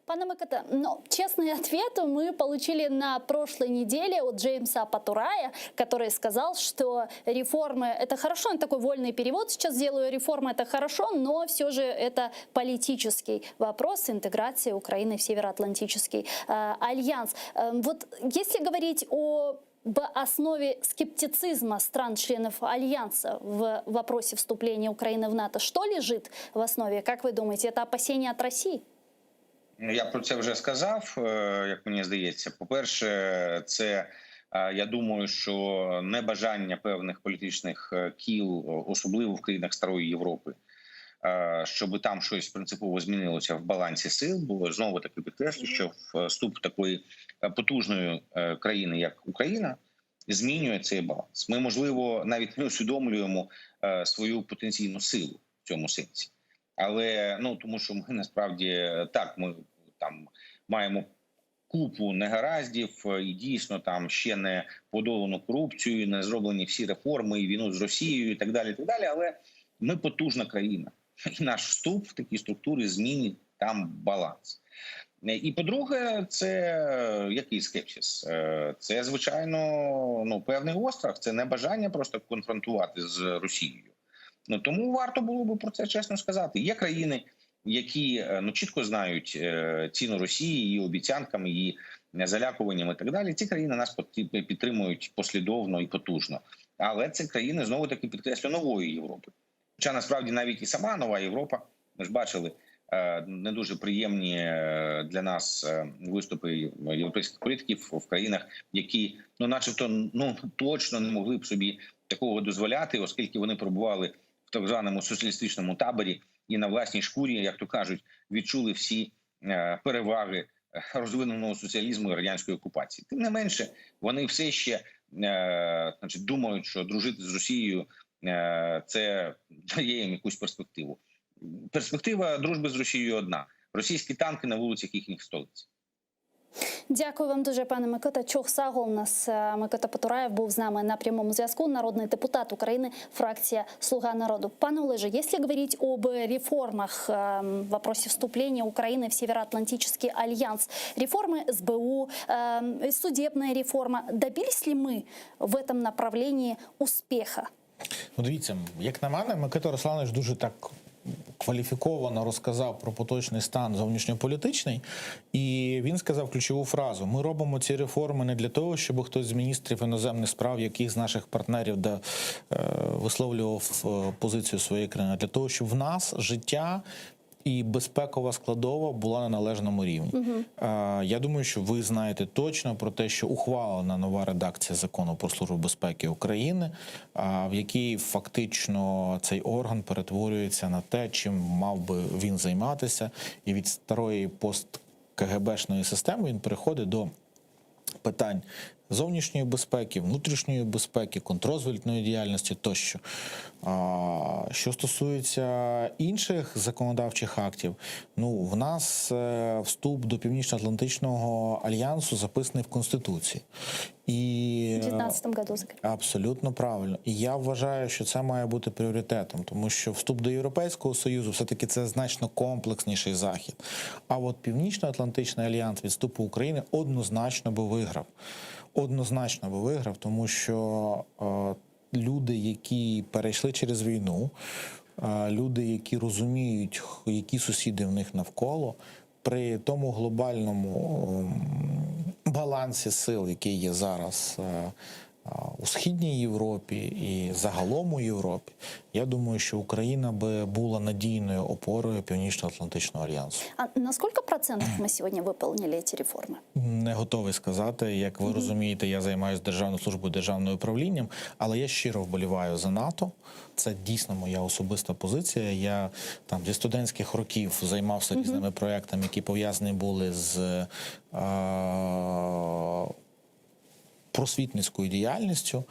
Пане Микита, но честный ответ мы получили на прошлой неделе от Джеймса Аппатурая, который сказал, что реформы это хорошо, он такой вольный перевод сейчас делаю, реформы это хорошо, но все же это политический вопрос интеграции Украины в Североатлантический э, альянс. Э, вот если говорить о будущем, о перспективах, то вот какие В основе скептицизма стран-членов Альянса в вопросе вступления Украины в НАТО что лежит в основе? Как вы думаете, это опасения от России? Ну, Я про це вже сказав, е, як мені здається. По-перше, це е, я думаю, що небажання певних політичних е, кіл, особливо в країнах Старої Європи, щоб там щось принципово змінилося в балансі сил, бо знову таки підкреслю, що вступ такої потужної країни, як Україна, змінює цей баланс. Ми, можливо, навіть не усвідомлюємо свою потенційну силу в цьому сенсі. Але ну тому, що ми насправді так, ми там маємо купу негараздів, е, і дійсно там ще не подолано корупцію, не зроблені всі реформи, і війну з Росією, і так далі. І так далі. Але ми потужна країна, і наш вступ в такі структури змінить там баланс. Е, І по-друге, це е, який скепсис? Це звичайно ну певний острах, це не бажання просто конфронтувати з Росією. Ну тому варто було би про це чесно сказати. Є країни, які е, ну чітко знають е, ціну Росії, її обіцянкам, її залякуванням і так далі. Ці країни нас підтримують послідовно і потужно. Але це країни знову таки підкреслю нової Європи. Хоча насправді навіть і сама нова Європа, ми ж бачили е, не дуже приємні для нас виступи європейських політиків в країнах, які ну, начебто, ну точно не могли б собі такого дозволяти, оскільки вони перебували в так званому соціалістичному таборі і на власній шкурі, як то кажуть, відчули всі е, переваги е, розвиненого соціалізму і радянської окупації. Тим не менше, вони все ще е, значить, думають, що дружити з Росією це дає їм якусь перспективу. Перспектива дружби з Росією одна: російські танки на вулицях їхніх столиць. Дякую вам дуже, пане Микита. Çoq sağ ol. У нас е, Микита Потураєв був з нами на прямому зв'язку. Народний депутат України, фракція Слуга народу. Пане Олеже, если говорить об реформах э, в вопросе вступления Украины в Североатлантический альянс, реформы СБУ, э, судебная реформа, добились ли мы в этом направлении успеха? Ну, дивіться, як на мене, Микита Русланович дуже так кваліфіковано розказав про поточний стан зовнішньополітичний, і він сказав ключову фразу: ми робимо ці реформи не для того, щоб хтось з міністрів іноземних справ, яких з наших партнерів де, е, висловлював е, позицію своєї країни, а для того, щоб в нас життя. І безпекова складова була на належному рівні. Е, Я думаю, що ви знаєте точно про те, що ухвалена нова редакція закону про службу безпеки України, в якій фактично цей орган перетворюється на те, чим мав би він займатися, і від старої пост КГБшної системи він переходить до питань зовнішньої безпеки, внутрішньої безпеки, контррозвідувальної діяльності тощо. Що стосується інших законодавчих актів, ну в нас е, вступ до Північно-Атлантичного альянсу записаний в Конституції. І В 2019 году закрепили. Абсолютно правильно. І я вважаю, що це має бути пріоритетом, тому що вступ до Європейського Союзу все-таки це значно комплексніший захід. А от Північно-Атлантичний альянс від вступу України однозначно би виграв. Однозначно би виграв, тому що е, люди, які перейшли через війну, е, люди, які розуміють, які сусіди в них навколо, при тому глобальному балансі сил, який є зараз е, у Східній Європі і загалом у Європі, я думаю, що Україна би була надійною опорою Північно-Атлантичного альянсу. А на сколько процентов мы сегодня выполнили эти реформы? Не готовий сказати. Як ви розумієте, я займаюся державною службою державним управлінням, але я щиро вболіваю за НАТО. Це дійсно моя особиста позиція. Я там зі студентських років займався різними проектами, які пов'язані були з е- просвітницькою діяльністю.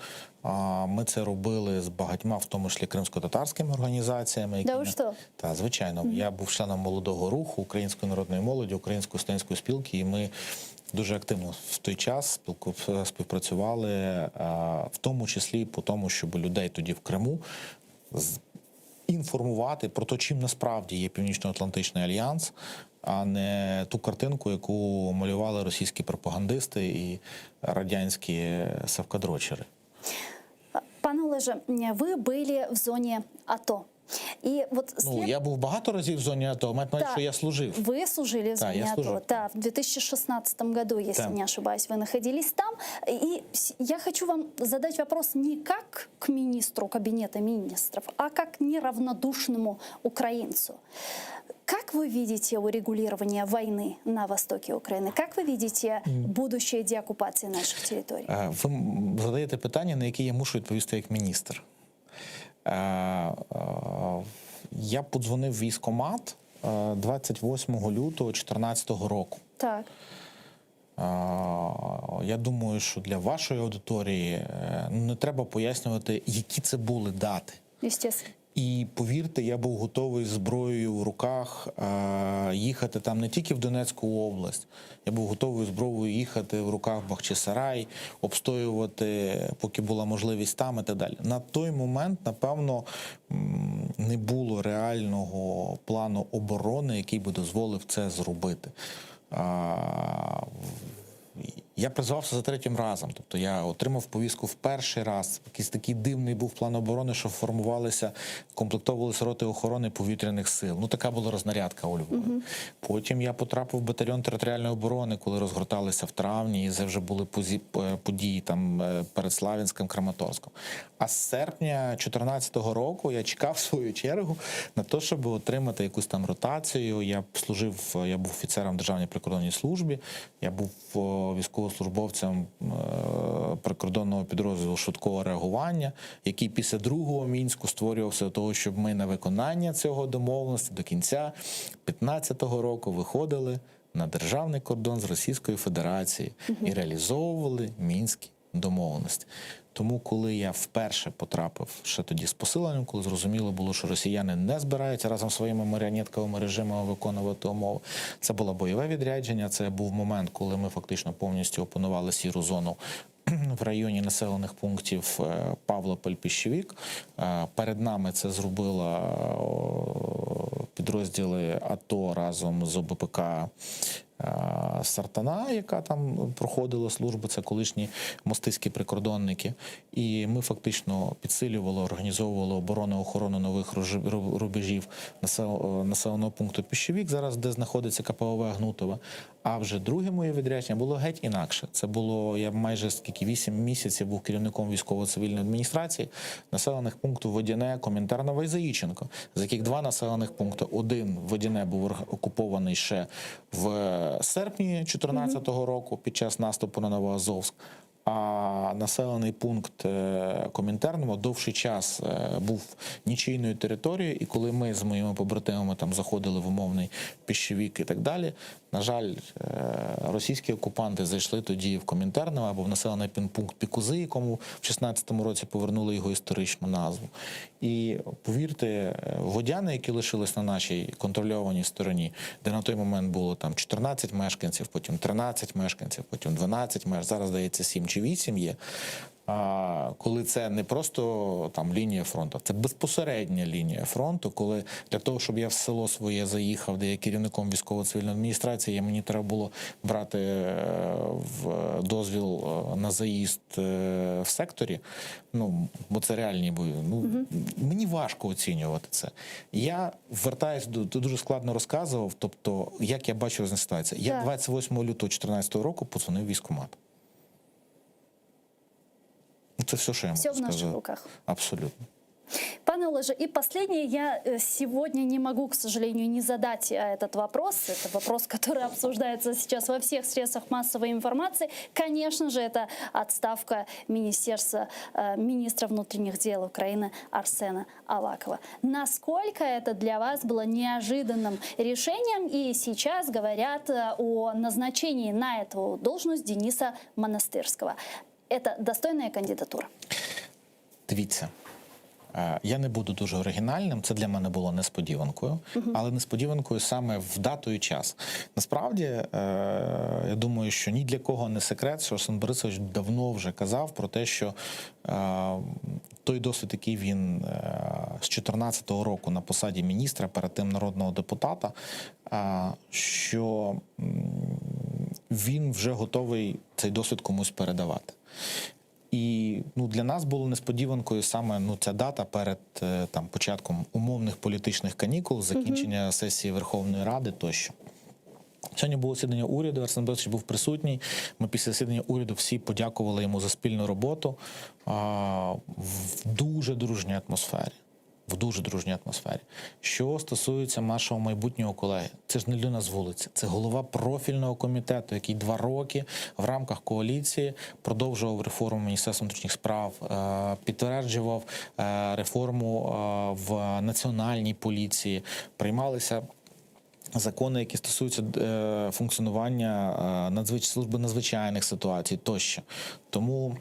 Ми це робили з багатьма, в тому числі кримсько-татарськими організаціями. Да ви що? Та, звичайно, я був членом молодого руху Української народної молоді, Української студентської спілки, і ми дуже активно в той час співпрацювали, в тому числі по тому, щоб людей тоді в Криму інформувати про те, чим насправді є Північно-Атлантичний альянс, а не ту картинку, яку малювали російські пропагандисти і радянські савкадрочери. Пане Олеже, вы были в зоне АТО. И вот Ну, след- я був багато разів в зоні АТО, мать Да. що я служив. Вы служили в Да, зоне я АТО. служил. Да, в 2016 году, если Да. не ошибаюсь, вы находились там. И с- я хочу вам задать вопрос не как к министру кабинета министров, а как неравнодушному украинцу. Как вы видите урегулирование войны на востоке Украины? Как вы видите будущее деоккупации наших территорий? Е, Ви м- задаєте питання, на яке я мушу відповісти як міністр. Е, е, Я подзвонив в військкомат е, 28 лютого 2014 року. Так. Е, Я думаю, що для вашої аудиторії е, не треба пояснювати, які це були дати. Естественно. І повірте, я був готовий з зброєю в руках е, їхати там не тільки в Донецьку область, я був готовий з зброєю їхати в руках в Бахчисарай, обстоювати, поки була можливість там і так далі. На той момент, напевно, м, не було реального плану оборони, який би дозволив це зробити. А, я призвався за третім разом. Тобто я отримав повістку в перший раз. Якийсь такий дивний був план оборони, що формувалися, комплектовувалися роти охорони повітряних сил. Ну така була рознарядка у Львові. Потім я потрапив в батальйон територіальної оборони, коли розгорталися в травні, і це вже були позі- е, події там е, перед Славянським, Краматорськом. А з серпня 2014 року я чекав свою чергу на те, щоб отримати якусь там ротацію. Я служив, я був офіцером Державній прикордонній службі, я був е, військовослужбовцем е, прикордонного підрозділу швидкого реагування, який після другого мінську створювався для того, щоб ми на виконання цього домовленості до кінця 2015 року виходили на державний кордон з Російською Федерацією і реалізовували мінські домовленості. Тому, коли я вперше потрапив ще тоді з посиленням, коли зрозуміло було, що росіяни не збираються разом зі своїми маріонетковими режимами виконувати умови, це було бойове відрядження. Це був момент, коли ми фактично повністю опанували сіру зону в районі населених пунктів е, Павлополь Піщевік. Е, Перед нами це зробила о, підрозділи АТО разом з ОБПК е, Сартана, яка там проходила службу, це колишні мостиські прикордонники. І ми фактично підсилювали, організовували оборону охорону нових ружи- ру- рубежів насел- населеного пункту Піщевік, зараз де знаходиться КПВВ Гнутове. А вже друге моє відрядження було геть інакше. Це було я майже скільки 8 місяців був керівником військово-цивільної адміністрації населених пунктів Водяне, Комінтерново і Заїченко, з яких два населених пункти. Один Водяне був орг- окупований ще в серпні 2014 року під час наступу на Новоазовськ. А населений пункт е, Комінтерново довший час е, був нічийною територією, і коли ми з моїми побратимами там заходили в умовний піщевік і так далі, на жаль, е, російські окупанти зайшли тоді в Комінтерново або в населений пін- пункт Пікузи, якому в 16-му році повернули його історичну назву. І повірте, е, водяни, які лишились на нашій контрольованій стороні, де на той момент було там 14 мешканців, потім 13 мешканців, потім 12 мешканців, зараз здається 7 чи 8 є. А, коли це не просто там лінія фронту, це безпосередня лінія фронту, коли для того, щоб я в село своє заїхав, де я керівником військово-цивільної адміністрації, я- мені треба було брати е, в дозвіл е, на заїзд е, в секторі. Ну, бо це реальні бої. Ну, Мені важко оцінювати це. Я вертаюсь до ти дуже складно розказував, тобто, як я бачу різні ситуації. Я Так. 28 лютого 2014 року подзвонив в військкомат. Ну, Це все, що я можу Все в наших сказати. руках. Абсолютно. Пане Олеже, и последнее, я э, сегодня не могу, к сожалению, не задать э, этот вопрос. Это вопрос, который обсуждается сейчас во всех средствах массовой информации. Конечно же, это отставка министерства, э, министра внутренних дел Украины Арсена Авакова. Насколько это для вас было неожиданным решением? И сейчас говорят э, о назначении на эту должность Дениса Монастырского. Это достойная кандидатура. Дивіться, е, я не буду дуже оригінальним, це для мене було несподіванкою, але несподіванкою саме в дату і час. Насправді, е, я думаю, що ні для кого не секрет, що Арсен Борисович давно вже казав про те, що е, той досвід, який він е, з 2014 року на посаді міністра, перед тим народного депутата, е, що м, він вже готовий цей досвід комусь передавати. І ну, для нас було несподіванкою саме ну, ця дата перед е, там, початком умовних політичних канікул, закінчення сесії Верховної Ради тощо. Сьогодні було засідання уряду, Арсен Борисович був присутній. Ми після засідання уряду всі подякували йому за спільну роботу а, в дуже дружній атмосфері. В дуже дружній атмосфері. Що стосується нашого майбутнього колеги, це ж не людина з вулиці, це голова профільного комітету, який два роки в рамках коаліції продовжував реформу Міністерства внутрішніх справ, е, підтверджував е, реформу е, в національній поліції, приймалися закони, які стосуються е, функціонування е, надзвич... служби надзвичайних ситуацій тощо. Тому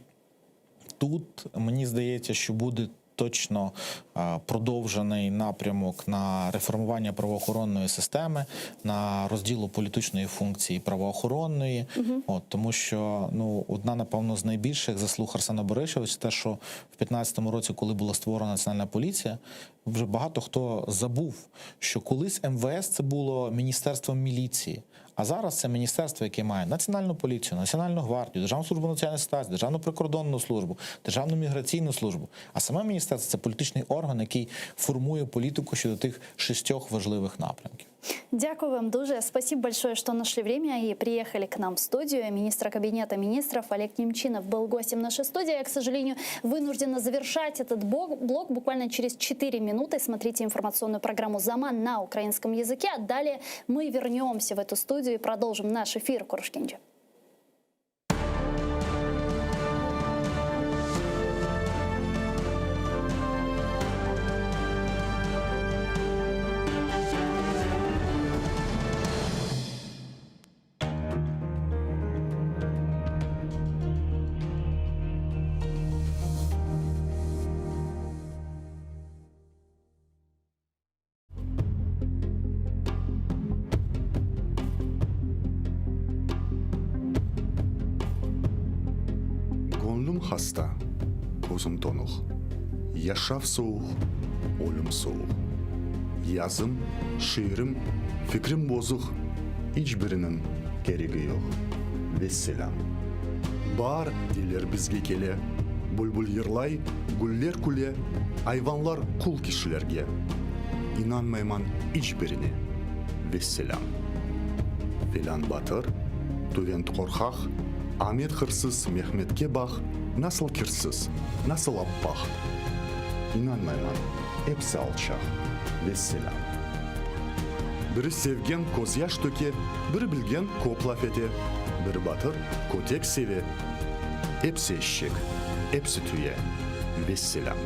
тут мені здається, що буде точно е, продовжений напрямок на реформування правоохоронної системи, на розділу політичної функції правоохоронної. От, тому що ну, одна, напевно, з найбільших заслуг Арсена Борисовича те, що в 2015 році, коли була створена національна поліція, вже багато хто забув, що колись МВС це було міністерство міліції. А зараз це міністерство, яке має національну поліцію, національну гвардію, державну службу національної ситуації, державну прикордонну службу, державну міграційну службу. А саме міністерство це політичний орган, який формує політику щодо тих шістьох важливих напрямків. Дякую вам дуже. Спасибо большое, что нашли время и приехали к нам в студию. Министр кабинета министров Олег Немчинов был гостем нашей студии. Я, к сожалению, вынуждена завершать этот блок, блок буквально через 4 минуты. Смотрите информационную программу «Заман» на украинском языке. А далее мы вернемся в эту студию и продолжим наш эфир. Körüşkence. Göñlüm hasta, közüm tonuq, Yaşav suvuq, ölüm suvuq. Yazım, şiirim, fikrim bozuq, İç biriniñ keregi yoq. Vesselâm. Baar, deyler, bizge kele, Bülbül yırlay, güller küle, Ayvanlar qul kişilerge. İnanmayman iç birine. Vesselâm. Felân batır, tüvent qorqaq, Amet hırsız, Mehmetke baq, Nasıl kirsiz, nasıl appaq. İnanmayman, episi alçaq. Vesselâm. Biri sevgen közyaş töke, Biri bilgen köp laf ete, Biri batır, kötek seve, Episi eşek, episi tüye. Vesselâm.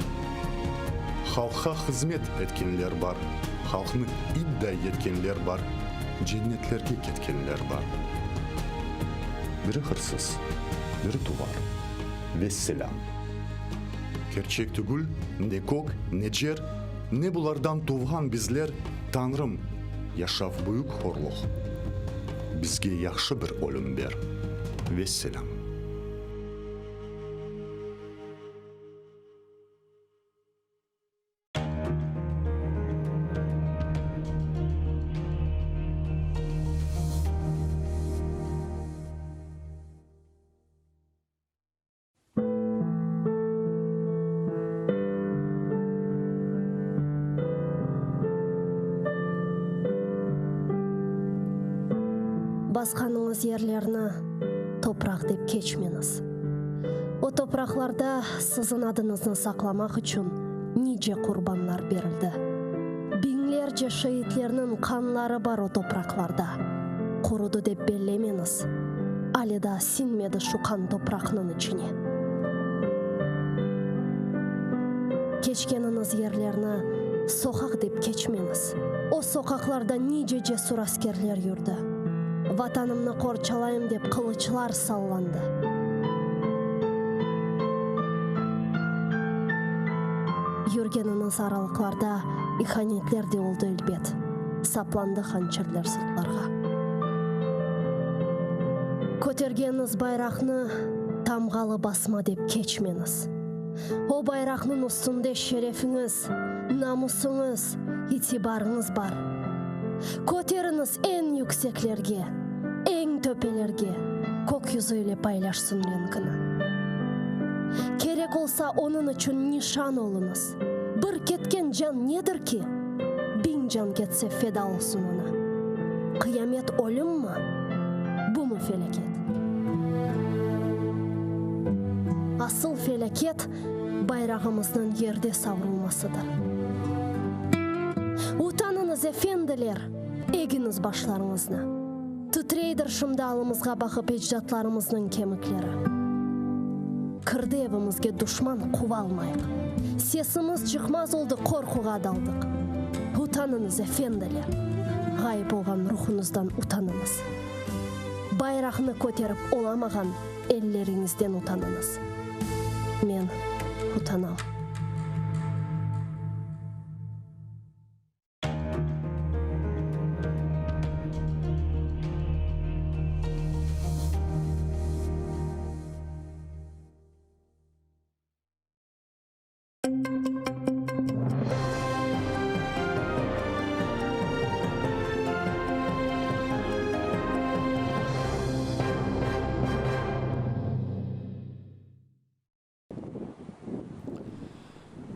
Halqqa hızmet etkenler bar, Halqnı itday etkenler bar, Cennetlerge ketkenler bar. Biri hırsız, biri tuvar. Vesselâm. Kerçek tügül, ne kök, ne cer, Ne bulardan tuvğan bizler, Tañrım, yaşav büyük horluq, Bizge yahşı bir ölüm ber. Vesselâm. Basqanıñız yerlerni topraq dep keçmeñiz. O topraqlarda siziñ adıñıznı saqlamaq içün nice qurbanlar berildi. Biñlerce şeitlerniñ qanları bar o topraqlarda. Qurudı dep bellemeñiz. Ale daa siñmedi şu qan topraqnıñ içine. Keçkeniñiz yerlerni soqaq dep keçmeñiz. O soqaqlarda nice cesur askerler yürdi. Vatanımnı qorçalayım dep qılıçlar sallandı. Yürgeniñiz aralıqlarda ihanetler de oldı elbet, saplandı hançerler sırtlarğa. Kötergeniñiz bayraqnı tamğalı basma dep keçmeñiz. O bayraqnıñ üstünde şerefiñiz, namusıñız, itibarıñız bar. Köteriñiz eñ yükseklerge, eñ töpelerge, kök yüzü ile paylaşsın renkini. Kerek olsa onıñ içün nişan oluñız. Bir ketken can nedir ki? Biñ can ketse feda olsun oña. Qıyamet ölümmi? Bumı felâket? Asıl felâket bayrağımıznıñ yerde savrulmasıdır. Utanıñız, efendiler, egiñiz başlarıñıznı. Titreydir şimdi alımızğa baqıp ecdatlarımıznıñ kemikleri. Kirdi evimizge duşman quvalmayıq. Sesimiz çıqmaz oldı qorquğa daldıq. Utanıñız, efendiler! Ğayıp olğan ruhuñızdan utanıñız. Bayraqnı köterip olamağan elleriñizden utanıñız. Men utanam.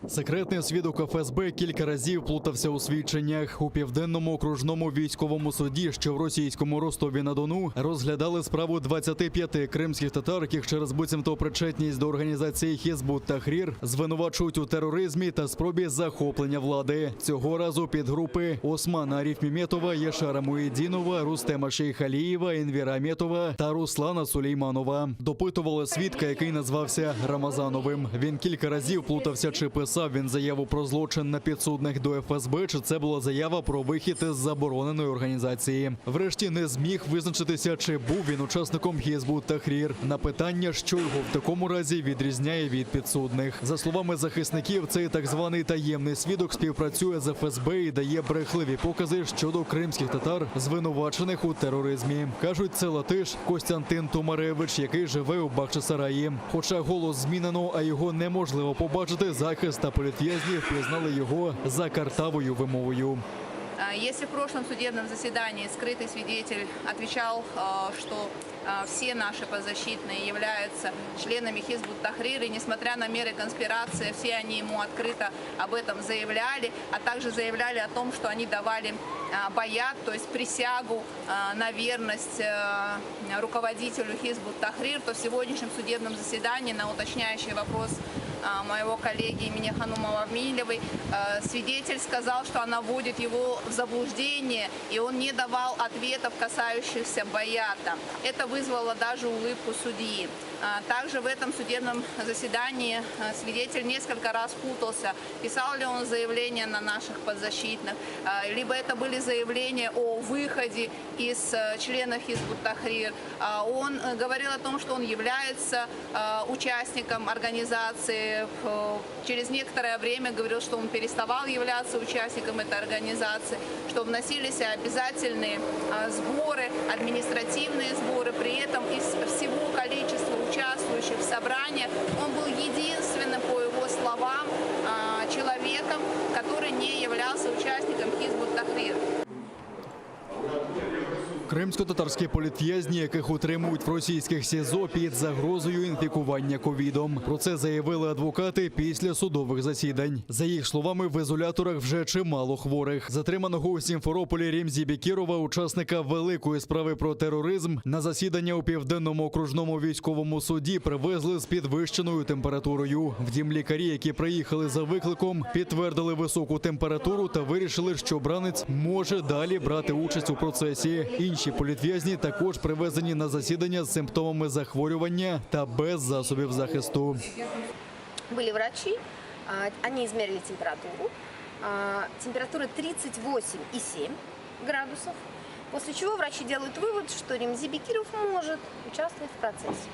Секретний свідок ФСБ кілька разів плутався у свідченнях. У південному окружному військовому суді, що в російському Ростові на Дону, розглядали справу 25 кримських татар, яких через буцімто причетність до організації Хізбут Тахрір звинувачують у тероризмі та спробі захоплення влади. Цього разу підгрупи Османа Аріфміметова, Яшара Муєдінова, Рустема Шейхалієва, Енвера Аметова та Руслана Сулейманова. Допитували свідка, який назвався Рамазановим. Він кілька разів плутався, чи писав він заяву про злочин на підсудних до ФСБ, чи це була заява про вихід із забороненої організації. Врешті не зміг визначитися, чи був він учасником Хізбут Тахрір. На питання, що його в такому разі відрізняє від підсудних. За словами захисників, цей так званий таємний свідок співпрацює з ФСБ і дає брехливі покази щодо кримських татар, звинувачених у тероризмі. Кажуть, це латиш Костянтин Тумаревич, який живе у Бахчисараї. Хоча голос змінено, а його неможливо побачити, захист та політв'язні впізнали його за картавою вимовою. А, Если в прошлом судебном заседании скрытый свидетель отвечал, э, что э, все наши подзащитные являются членами Хизбут Тахрир, и несмотря на меры конспирации, все они ему открыто об этом заявляли, а также заявляли о том, что они давали э, баят, то есть присягу э, на верность э, руководителю Хизбут Тахрир, то в сегодняшнем судебном заседании на уточняющий вопрос а, моего коллеги имени Ханумова Милевой, э, свидетель сказал, что она вводит его в заблуждение, и он не давал ответов, касающихся Баята. Это вызвало даже улыбку судьи. А, Также в этом судебном заседании э, свидетель несколько раз путался, писал ли он заявление на наших подзащитных, э, либо это были заявления о выходе из э, членов Хизбут Тахрир. А, Он э, говорил о том, что он является э, участником организации. Э, Через некоторое время говорил, что он переставал являться участником этой организации, что вносились обязательные э, сборы, административные сборы. При этом из всего количества участвующих в собрании он был единственным, по его словам, э, человеком, который не являлся участником Хизбут Тахрир. Кримсько-татарські політв'язні, яких утримують в російських СІЗО під загрозою інфікування ковідом. Про це заявили адвокати після судових засідань. За їх словами, в ізоляторах вже чимало хворих. Затриманого у Сімферополі Рімзі Бекірова, учасника великої справи про тероризм, на засідання у південному окружному військовому суді привезли з підвищеною температурою. Втім, лікарі, які приїхали за викликом, підтвердили високу температуру та вирішили, що бранець може далі брати участь у процесі. Інші політв'язні також привезені на засідання з симптомами захворювання та без засобів захисту. Были врачи, а, они измерили температуру. А, Температура 38,7 градусов. После чего врачи делают вывод, что Ремзи Бекиров может участвовать в процессе.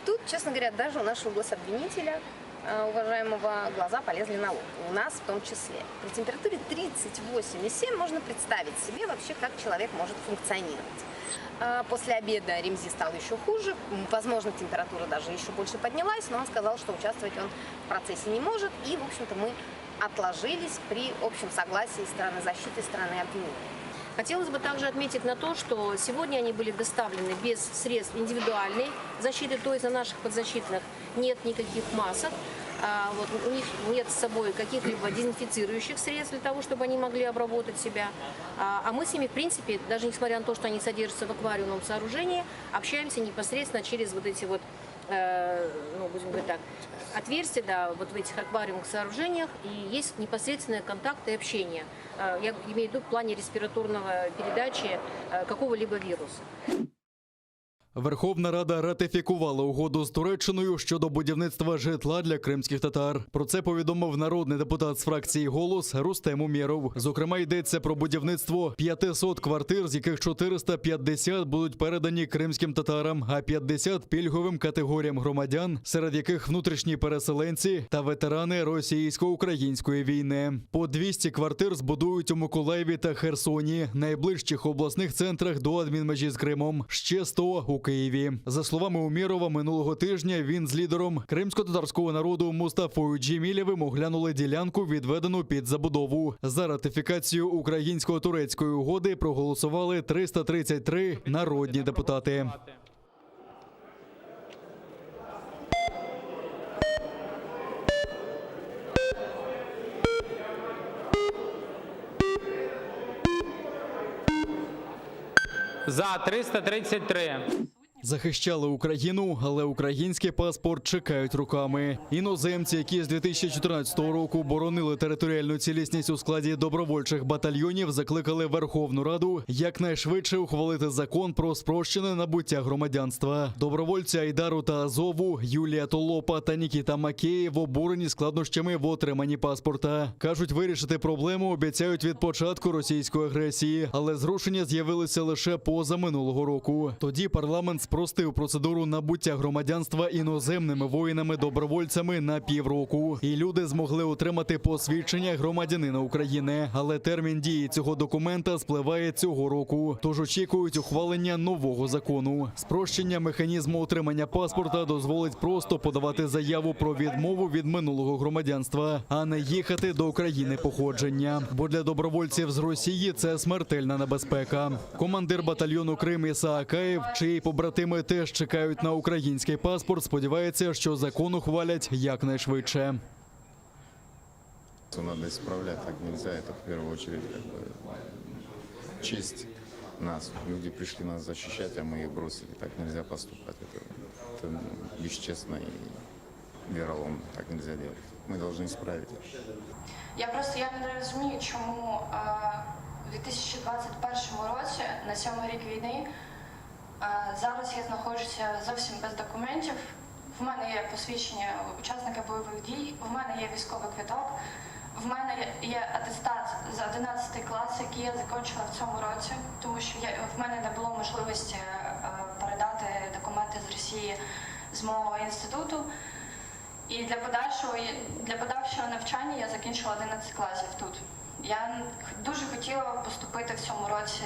Тут, честно говоря, даже у нашего гособвинителя, а, уважаемого, глаза полезли на лоб. У нас в том числе. При температуре 38,7 можно представить себе вообще, как человек может функционировать. А, После обеда Ремзи стал еще хуже. М, Возможно, температура даже еще больше поднялась, но он сказал, что участвовать он в процессе не может. И, в общем-то, мы отложились при общем согласии стороны защиты и стороны обвинения. Хотелось бы также отметить на то, что сегодня они были доставлены без средств индивидуальной защиты, то есть на наших подзащитных нет никаких масок, а, вот, у них нет с собой каких-либо дезинфицирующих средств для того, чтобы они могли обработать себя. А, а мы с ними, в принципе, даже несмотря на то, что они содержатся в аквариумном сооружении, общаемся непосредственно через вот эти вот, э, ну, будем говорить так, отверстия, да, вот в этих аквариумных сооружениях, и есть непосредственные контакты и общение. Э, Я имею в виду в плане респираторного передачи э, какого-либо вируса. Верховна Рада ратифікувала угоду з Туреччиною щодо будівництва житла для кримських татар. Про це повідомив народний депутат з фракції Голос Рустем Умєров. Зокрема, йдеться про будівництво 500 квартир, з яких 450 будуть передані кримським татарам, а 50 – пільговим категоріям громадян, серед яких внутрішні переселенці та ветерани російсько-української війни. По 200 квартир збудують у Миколаєві та Херсоні, найближчих обласних центрах до адмінмежі з Кримом. Ще 100 у Києві. За словами Умєрова, минулого тижня він з лідером кримсько-татарського народу Мустафою Джемілєвим оглянули ділянку, відведену під забудову. За ратифікацію українсько-турецької угоди проголосували 333 народні депутати. За 333. Захищали Україну, але український паспорт чекають руками. Іноземці, які з 2014 року боронили територіальну цілісність у складі добровольчих батальйонів, закликали Верховну Раду якнайшвидше ухвалити закон про спрощене набуття громадянства. Добровольці Айдару та Азову, Юлія Толопа та Нікіта Макеєв обурені складнощами в отриманні паспорта. Кажуть, вирішити проблему обіцяють від початку російської агресії, але зрушення з'явилися лише поза минулого року. Тоді парламент спростив процедуру набуття громадянства іноземними воїнами-добровольцями на півроку, і люди змогли отримати посвідчення громадянина України. Але термін дії цього документа спливає цього року. Тож очікують ухвалення нового закону. Спрощення механізму отримання паспорта дозволить просто подавати заяву про відмову від минулого громадянства, а не їхати до країни походження. Бо для добровольців з Росії це смертельна небезпека. Командир батальйону Крим Іса Акаєв, чиї побратими теж чекають на український паспорт, сподівається, що закон ухвалять якнайшвидше. Надо исправлять, так нельзя. Это в первую очередь как бы честь нас. Люди пришли нас защищать, а мы их бросили. Так нельзя поступать. Это, это бесчестно и вероломно. Так нельзя делать. Мы должны исправить. Я просто я не розумію, чому е, у 2021 році, на сьомий рік війни, е, зараз я знаходжуся зовсім без документів. В мене є посвідчення учасника бойових дій, в мене є військовий квиток, в мене є атестат за 11 клас, який я закінчила в цьому році, тому що я, в мене не було можливості е, передати документи з Росії з мого інституту. І для подальшого для подальшого навчання я закінчила 11 класів тут. Я дуже хотіла поступити в цьому році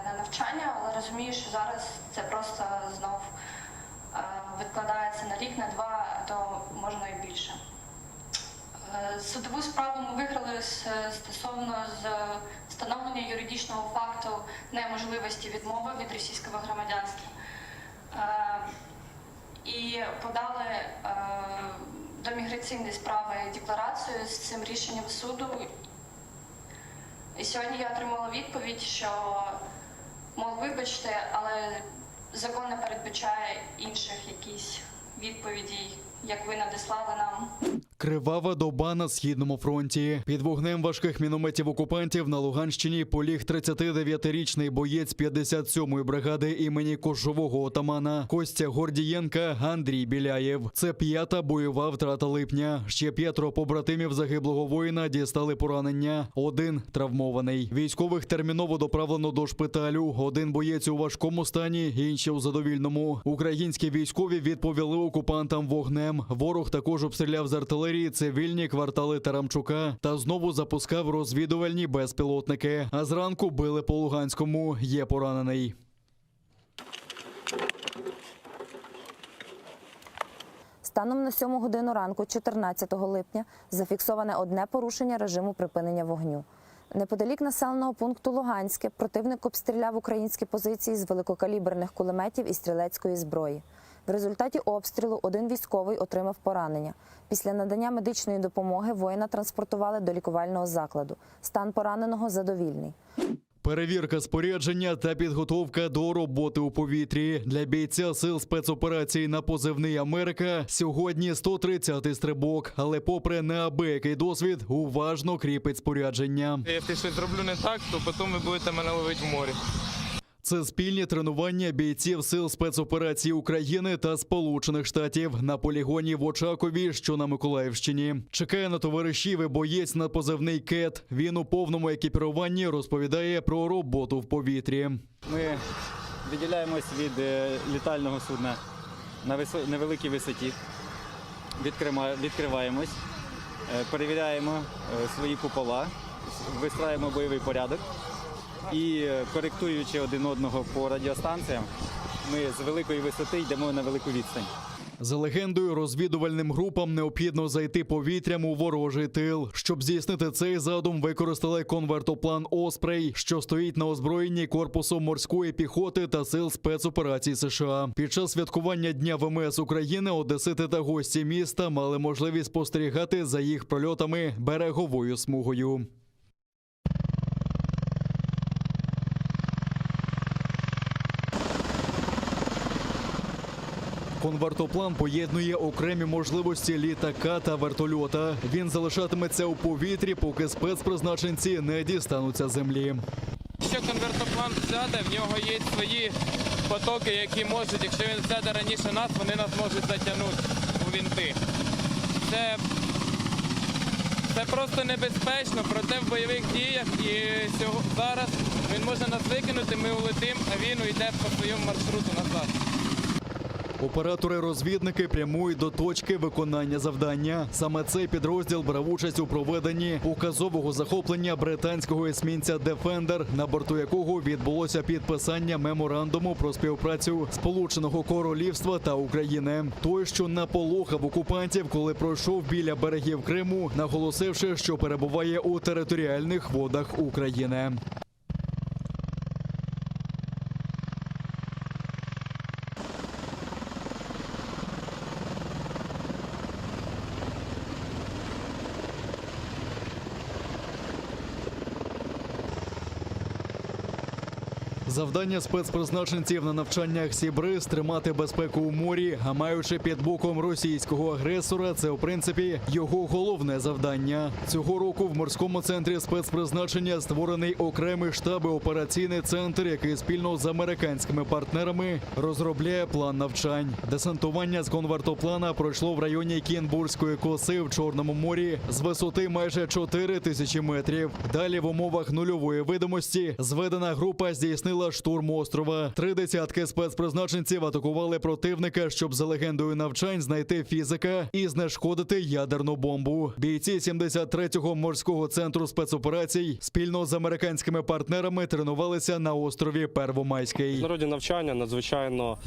на навчання, але розумію, що зараз це просто знов е, відкладається на рік, на два, а то можна і більше. Е, Судову справу ми виграли з- стосовно з встановлення юридичного факту неможливості відмови від російського громадянства. Е, І подали е, до міграційної справи декларацію з цим рішенням суду. І сьогодні я отримала відповідь, що, мов, вибачте, але закон не передбачає інших якісь відповідей, як ви надіслали нам. Кривава доба на східному фронті. Під вогнем важких мінометів окупантів на Луганщині поліг 39-річний боєць 57-ї бригади імені кошового отамана Костя Гордієнка Андрій Біляєв. Це п'ята бойова втрата липня. Ще п'ятеро побратимів загиблого воїна дістали поранення. Один травмований. Військових терміново доправлено до шпиталю. Один боєць у важкому стані, інші у задовільному. Українські військові відповіли окупантам вогнем. Ворог також обстріляв з артилерії цивільні квартали Тарамчука та знову запускав розвідувальні безпілотники. А зранку били по Луганському. Є поранений. Станом на 7 годину ранку, 14 липня, зафіксоване одне порушення режиму припинення вогню. Неподалік населеного пункту Луганське противник обстріляв українські позиції з великокаліберних кулеметів і стрілецької зброї. В результаті обстрілу один військовий отримав поранення. Після надання медичної допомоги воїна транспортували до лікувального закладу. Стан пораненого задовільний. Перевірка спорядження та підготовка до роботи у повітрі для бійця сил спецоперацій на позивний Америка сьогодні 130-й стрибок, але попри неабиякий досвід, уважно кріпить спорядження. Якщо щось зроблю не так, то потім ви будете мене ловити в морі. Це спільні тренування бійців сил спецоперацій України та Сполучених Штатів на полігоні в Очакові, що на Миколаївщині. Чекає на товаришів і боєць на позивний Кет. Він у повному екіпіруванні розповідає про роботу в повітрі. Ми відділяємось від е, літального судна на висо- невеликій висоті, Відкрима- відкриваємось, е, перевіряємо е, свої купола, с- вистраюємо бойовий порядок і, е, коректуючи один одного по радіостанціям, ми з великої висоти йдемо на велику відстань. За легендою, розвідувальним групам необхідно зайти повітрям у ворожий тил. Щоб здійснити цей задум, використали конвертоплан Оспрей, що стоїть на озброєнні корпусу морської піхоти та сил спецоперацій США. Під час святкування Дня ВМС України одесити та гості міста мали можливість спостерігати за їх прольотами береговою смугою. Конвертоплан поєднує окремі можливості літака та вертольота. Він залишатиметься у повітрі, поки спецпризначенці не дістануться землі. Якщо конвертоплан сяде, в нього є свої потоки, які можуть, якщо він сяде раніше нас, вони нас можуть затягнути у вінти. Це, це просто небезпечно, проте в бойових діях і сього- зараз він може нас викинути, ми улетим, а він уйде по своєму маршруту назад. Оператори-розвідники прямують до точки виконання завдання. Саме цей підрозділ брав участь у проведенні показового захоплення британського есмінця Дефендер, на борту якого відбулося підписання меморандуму про співпрацю Сполученого Королівства та України. Той, що наполохав окупантів, коли пройшов біля берегів Криму, наголосивши, що перебуває у територіальних водах України. Завдання спецпризначенців на навчаннях Sea Breeze тримати безпеку у морі, а маючи під боком російського агресора, це в принципі його головне завдання. Цього року в морському центрі спецпризначення створений окремий штаб і операційний центр, який спільно з американськими партнерами розробляє план навчань. Десантування з конвертоплана пройшло в районі Кінбурзької коси в Чорному морі з висоти майже 4 тисячі метрів. Далі в умовах нульової видимості зведена група здійснила штурм острова. Три десятки спецпризначенців атакували противника, щоб за легендою навчань знайти фізика і знешкодити ядерну бомбу. Бійці 73-го морського центру спецоперацій спільно з американськими партнерами тренувалися на острові Первомайський. Міжнародні навчання надзвичайно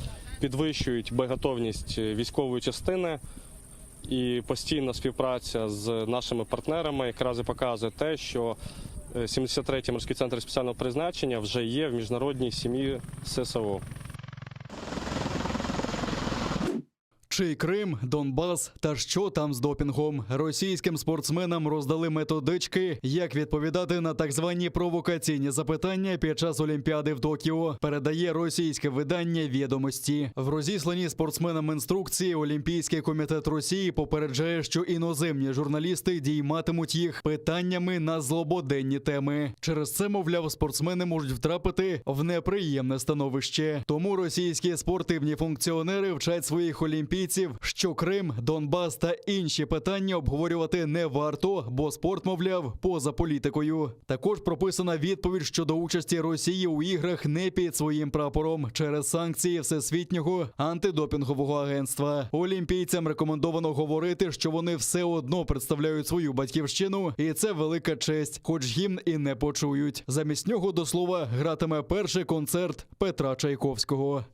підвищують боєготовність військової частини і постійна співпраця з нашими партнерами якраз і показує те, що е, 73-й морський центр спеціального призначення вже є в міжнародній сім'ї ССО. Чий Крим, Донбас та що там з допінгом? Російським спортсменам роздали методички, як відповідати на так звані провокаційні запитання під час Олімпіади в Токіо. Передає російське видання «Відомості». В розісланій спортсменам інструкції Олімпійський комітет Росії попереджає, що іноземні журналісти дійматимуть їх питаннями на злободенні теми. Через це, мовляв, спортсмени можуть втрапити в неприємне становище. Тому російські спортивні функціонери вчать своїх олімпійців, що Крим, Донбас та інші питання обговорювати не варто, бо спорт, мовляв, поза політикою. Також прописана відповідь щодо участі Росії у іграх не під своїм прапором через санкції Всесвітнього антидопінгового агентства. Олімпійцям рекомендовано говорити, що вони все одно представляють свою батьківщину, і це велика честь, хоч гімн і не почують. Замість нього до слова гратиме перший концерт Петра Чайковського.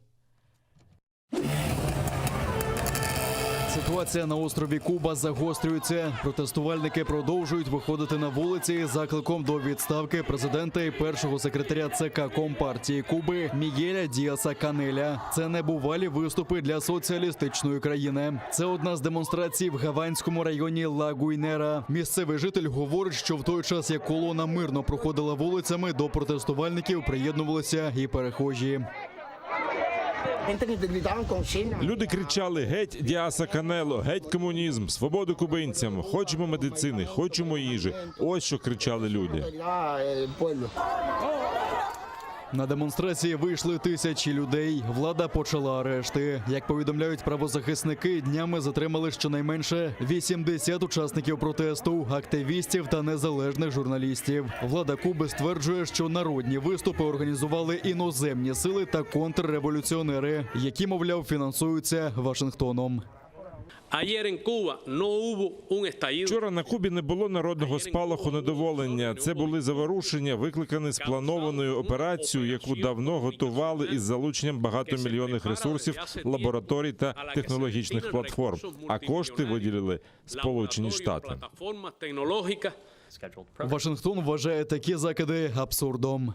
Ситуація на острові Куба загострюється. Протестувальники продовжують виходити на вулиці з закликом до відставки президента і першого секретаря ЦК Компартії Куби Мігеля Діаса Канеля. Це небувалі виступи для соціалістичної країни. Це одна з демонстрацій в Гаванському районі Ла Гуйнера. Місцевий житель говорить, що в той час, як колона мирно проходила вулицями, до протестувальників приєднувалися і перехожі. Люди кричали: геть Діаса Канело, геть комунізм, свободу кубинцям, хочемо медицини, хочемо їжі. Ось що кричали люди. На демонстрації вийшли тисячі людей. Влада почала арешти. Як повідомляють правозахисники, днями затримали щонайменше 80 учасників протесту, активістів та незалежних журналістів. Влада Куби стверджує, що народні виступи організували іноземні сили та контрреволюціонери, які, мовляв, фінансуються Вашингтоном. Ayer en Cuba no hubo un estallido. Вчора на Кубі не було народного спалаху недоволення. Це були заворушення, викликані спланованою операцією, яку давно готували із залученням багатомільйонних ресурсів, лабораторій та технологічних платформ. А кошти виділили Сполучені Штати. Plataformas tecnológicas. Вашингтон вважає такі закиди абсурдом.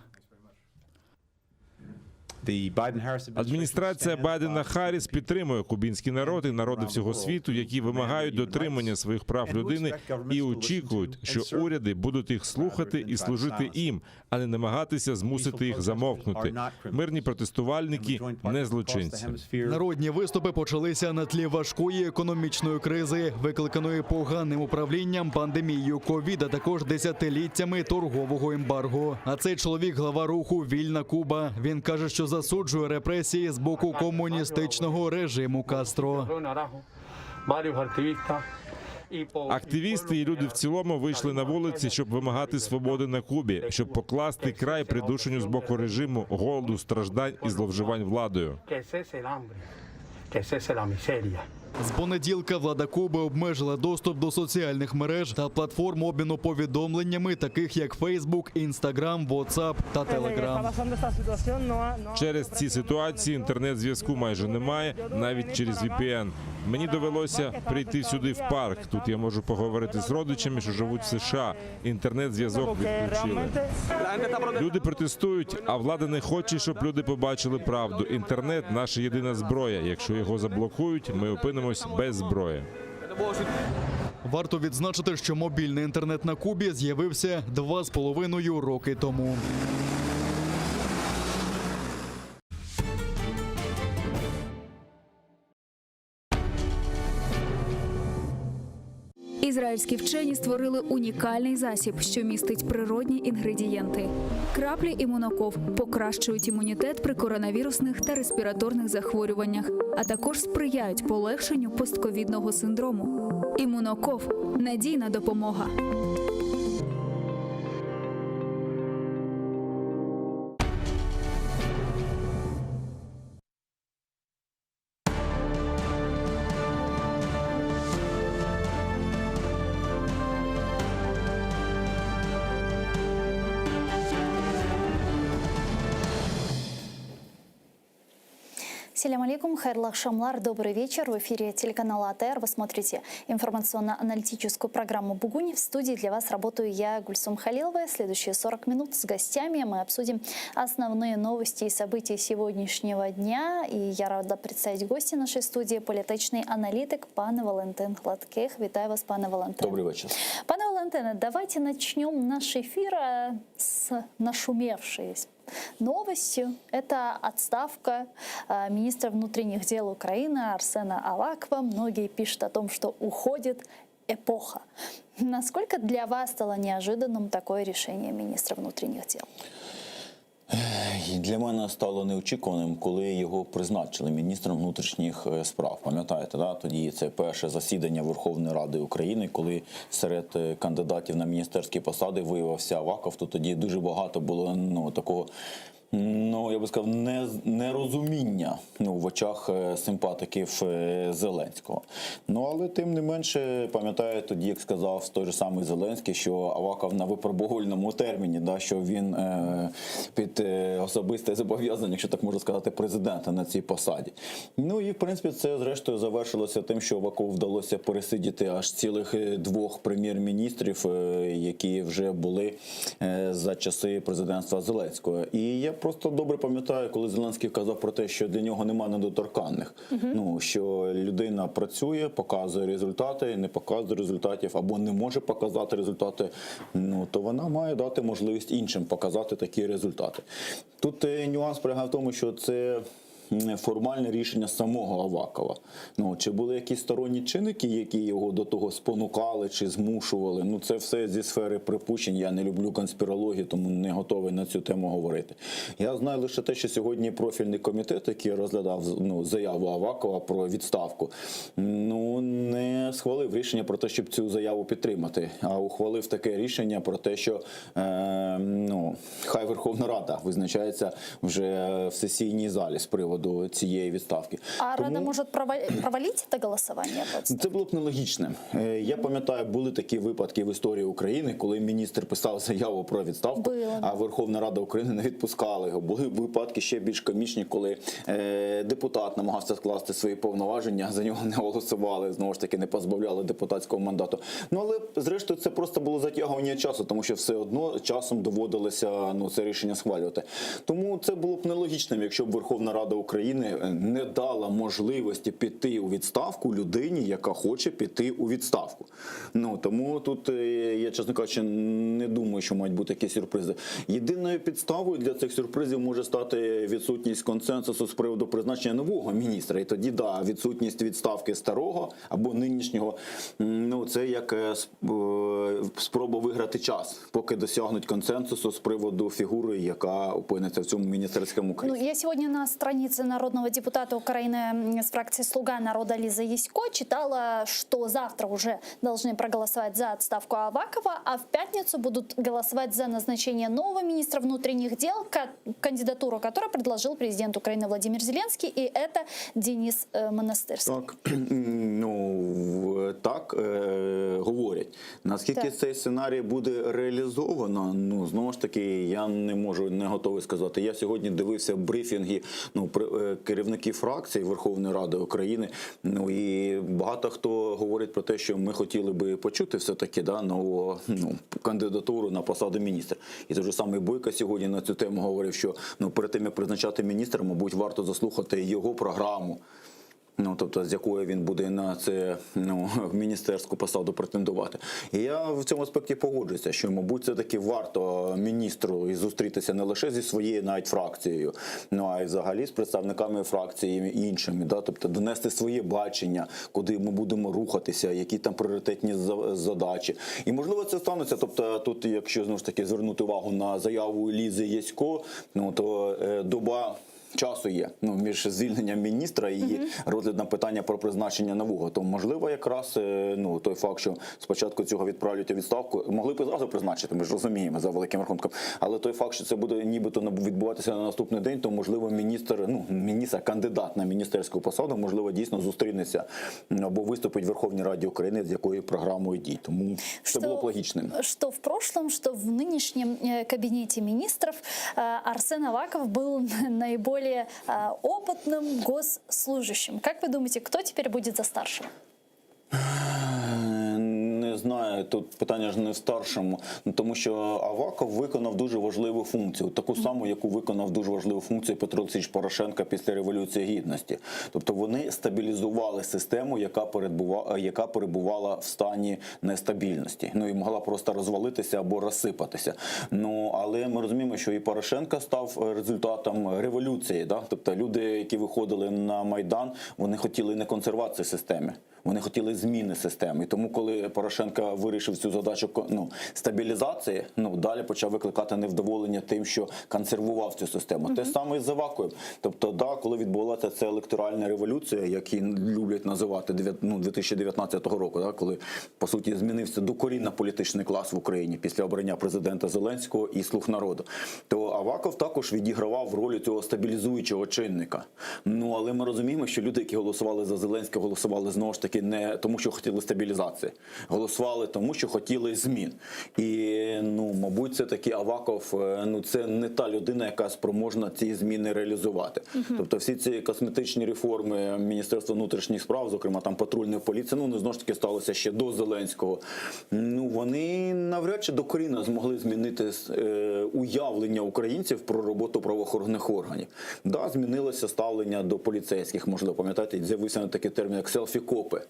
Адміністрація Байдена Харріс підтримує кубінський народ і народи всього світу, які вимагають дотримання своїх прав людини і очікують, що уряди будуть їх слухати і служити їм, а не намагатися змусити їх замовкнути. Мирні протестувальники не злочинці. Народні виступи почалися на тлі важкої економічної кризи, викликаної поганим управлінням пандемією ковід, а також десятиліттями торгового ембарго. А цей чоловік глава руху Вільна Куба. Він каже, що засуджує репресії з боку комуністичного режиму Кастро. Активісти і люди в цілому вийшли на вулиці, щоб вимагати свободи на Кубі, щоб покласти край придушенню з боку режиму, голоду, страждань і зловживань владою. З понеділка влада Куби обмежила доступ до соціальних мереж та платформ обміну повідомленнями, таких як Facebook, Instagram, WhatsApp та Telegram. Через ці ситуації інтернет-зв'язку майже немає, навіть через VPN. Мені довелося прийти сюди в парк. Тут я можу поговорити з родичами, що живуть в США. Інтернет-зв'язок відключили. Люди протестують, а влада не хоче, щоб люди побачили правду. Інтернет наша єдина зброя. Якщо його заблокують, ми опинимось без зброї. Варто відзначити, що мобільний інтернет на Кубі з'явився два з половиною роки тому. Ізраїльські вчені створили унікальний засіб, що містить природні інгредієнти. Краплі імуноков покращують імунітет при коронавірусних та респіраторних захворюваннях, а також сприяють полегшенню постковідного синдрому. Імуноков надійна допомога. Селям алейкум, хайырлы aqşamlar, добрый вечер. В эфире телеканала АТР вы смотрите информационно-аналитическую программу «Бугунь». В студии для вас работаю я, Гульсум Халилова. Следующие 40 минут с гостями мы обсудим основные новости и события сегодняшнего дня. И я рада представить гостя нашей студии, політичний аналітик пан Валентин Гладких. Вітаю вас, пане Валентине. Добрый вечер. Пане Валентине, давайте начнем наш эфир э, с нашумевшей новостью. Это отставка э, министра внутренних дел Украины Арсена Авакова. Многие пишут о том, что уходит эпоха. Насколько для вас стало неожиданным такое решение министра внутренних дел? І Для мене стало неочікуваним, коли його призначили міністром внутрішніх е, справ. Пам'ятаєте, да? тоді це перше засідання Верховної Ради України, коли серед е, кандидатів на міністерські посади виявився Аваков, то тоді дуже багато було ну, такого. Ну, я би сказав, не, нерозуміння ну, в очах е, симпатиків е, Зеленського. Ну, але тим не менше, пам'ятаю тоді, як сказав той же самий Зеленський, що Аваков на випробувальному терміні, да, що він е, під е, особисте зобов'язання, якщо так можна сказати, президента на цій посаді. Ну і в принципі це зрештою завершилося тим, що Авакову вдалося пересидіти аж цілих е, двох прем'єр-міністрів, е, які вже були е, за часи президентства Зеленського. І я просто добре пам'ятаю, коли Зеленський казав про те, що для нього нема недоторканних. Мгм. Ну що людина працює, показує результати, не показує результатів або не може показати результати. Ну то вона має дати можливість іншим показати такі результати. Тут е, нюанс полягає в тому, що це. м, Формальне рішення самого Авакова. Ну чи були якісь сторонні чинники, які його до того спонукали чи змушували? Ну це все зі сфери припущень. Я не люблю конспірологію, тому не готовий на цю тему говорити. Я знаю лише те, що сьогодні профільний комітет, який розглядав ну, заяву Авакова про відставку, ну не схвалив рішення про те, щоб цю заяву підтримати, а ухвалив таке рішення про те, що е, ну, хай Верховна Рада визначається вже в сесійній залі з приводу цієї відставки. А Тому- Рада может провал- провалить это голосование? це було б нелогічним. Е, Я пам'ятаю, були такі випадки в історії України, коли міністр писав заяву про відставку, Було. а Верховна Рада України не відпускала його. Були випадки ще більш комічні, коли е, депутат намагався скласти свої повноваження, за нього не голосували, знову ж таки не позбавляли депутатського мандату. Ну але зрештою це просто було затягування часу, тому що все одно часом доводилося ну, це рішення схвалювати. Тому це було б нелогічним, якщо б Верховна Рада України е, не дала можливості піти у відставку людині, яка хоче піти у відставку. Ну тому тут е, я, чесно кажучи, не думаю, що мають бути якісь сюрпризи. Єдиною підставою для цих сюрпризів може стати відсутність консенсусу з приводу призначення нового міністра. І тоді да, відсутність відставки старого або нинішнього. м, Ну це як е, сп- е, спроба виграти час, поки досягнуть консенсусу з приводу фігури, яка опиниться в цьому міністерському кріслі. Ну, я сегодня на странице народного депутата Украины м, с фракции «Слуга народа» Лиза Ясько читала, что завтра уже должны проголосовать за отставку Авакова, а в пятницу будут голосовать за назначение нового министра внутренних дел, ка- кандидатуру которой предложил президент Украины Владимир Зеленский, и это Денис э, Монастырский. Так, ну в- так е, говорять. Наскільки Так. цей сценарій буде реалізовано, ну знову ж таки, я не можу не готовий сказати. Я сьогодні дивився брифінги ну, при- е, керівників фракцій Верховної Ради України. Ну і багато хто говорить про те, що ми хотіли би почути все-таки да, нову ну, кандидатуру на посаду міністра. І той же самий Бойко сьогодні на цю тему говорив, що ну, перед тим як призначати міністра, мабуть, варто заслухати його програму. Ну, тобто, з якою він буде на це ну, міністерську посаду претендувати. І я в цьому аспекті погоджуюся, що, мабуть, все таки варто міністру і зустрітися не лише зі своєю навіть фракцією, ну а й взагалі з представниками фракції іншими, да? тобто донести своє бачення, куди ми будемо рухатися, які там пріоритетні за- задачі. І можливо це станеться. Тобто, тут, якщо знову ж таки звернути увагу на заяву Лізи Ясько, ну то е, доба часу є ну між звільненням міністра і розглядом питання про призначення нового. То можливо, якраз е, ну той факт, що спочатку цього відправлять у відставку, могли б і зразу призначити. Ми ж розуміємо за великим рахунком. Але той факт, що це буде нібито не відбуватися на наступний день, то можливо міністр, ну міністр, кандидат на міністерську посаду, можливо, дійсно зустрінеться або виступить в Верховній Раді України з якою програмою дій. Тому це було б логічним. Что в прошлом, что в нынешнем э, кабинете министров э, Арсен Аваков был наиболее э, опытным госслужащим. Как вы думаете, кто теперь будет за старшего? Не знаю, тут питання ж не в старшому, ну, тому що Аваков виконав дуже важливу функцію, таку саму, яку виконав дуже важливу функцію Петро Олексійович Порошенко після Революції Гідності. Тобто вони стабілізували систему, яка перебувала, яка перебувала в стані нестабільності. Ну і могла просто розвалитися або розсипатися. Ну але ми розуміємо, що і Порошенко став е, результатом революції. Да? Тобто люди, які виходили на Майдан, вони хотіли не консервації системи. Вони хотіли зміни системи. І тому, коли Порошенко вирішив цю задачу ну, стабілізації, ну далі почав викликати невдоволення тим, що консервував цю систему. Те саме і з Аваковим. Тобто, да, коли відбулася ця електоральна революція, як її люблять називати ну, 2019 року, да, коли по суті змінився докорінно політичний клас в Україні після обрання президента Зеленського і слуг народу, то Аваков також відігравав роль цього стабілізуючого чинника. Ну але ми розуміємо, що люди, які голосували за Зеленського, голосували знову ж таки не тому, що хотіли стабілізації, голосували тому, що хотіли змін. І ну, мабуть, це таки Аваков, е, ну це не та людина, яка спроможна ці зміни реалізувати. Тобто, всі ці косметичні реформи Міністерства внутрішніх справ, зокрема там патрульної поліції, ну вони знову ж таки сталося ще до Зеленського. Ну вони навряд чи докорінно змогли змінити е, уявлення українців про роботу правоохоронних органів. Да, змінилося ставлення до поліцейських, можливо, пам'ятаєте, з'явився такий термін, як селфі-копи.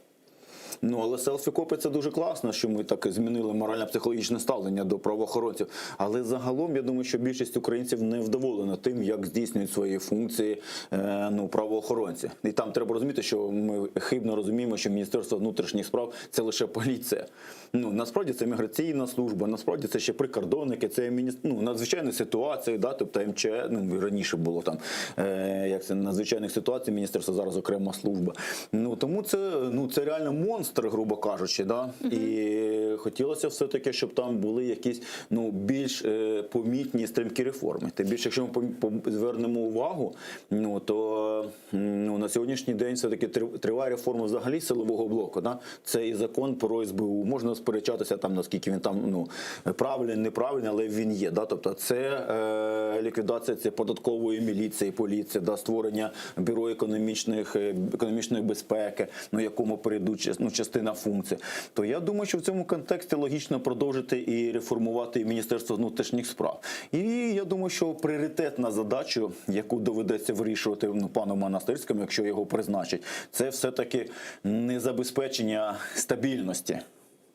Ну, але селфі-копи це дуже класно, що ми так змінили морально-психологічне ставлення до правоохоронців. Але загалом, я думаю, що більшість українців не вдоволена тим, як здійснюють свої функції е, ну, правоохоронці. І там треба розуміти, що ми хибно розуміємо, що Міністерство внутрішніх справ це лише поліція. Ну, насправді це міграційна служба, насправді це ще прикордонники, це міністр... ну, надзвичайні ситуації, да, тобто МЧ, ну, раніше було там, е, як це надзвичайних ситуацій, міністерство зараз окрема служба. Ну, тому це, ну, це реально монстр, грубо кажучи, да? І хотілося все-таки, щоб там були якісь ну, більш е, помітні стрімкі реформи. Тим більше, якщо ми звернемо увагу, ну, то ну, на сьогоднішній день все-таки триває реформа взагалі силового блоку. Да? Це і закон про СБУ. Можна сперечатися там, наскільки він там ну, правильний, неправильний, але він є. Да? Тобто це е, ліквідація це податкової міліції, поліції, да? створення бюро економічних, е, економічної безпеки, ну, якому перейдуть ну, частина функцій. То я думаю, що в цьому контексті логічно продовжити і реформувати Міністерство внутрішніх справ. І я думаю, що пріоритетна задача, яку доведеться вирішувати ну, пану Монастирському, якщо його призначать, це все-таки не забезпечення стабільності.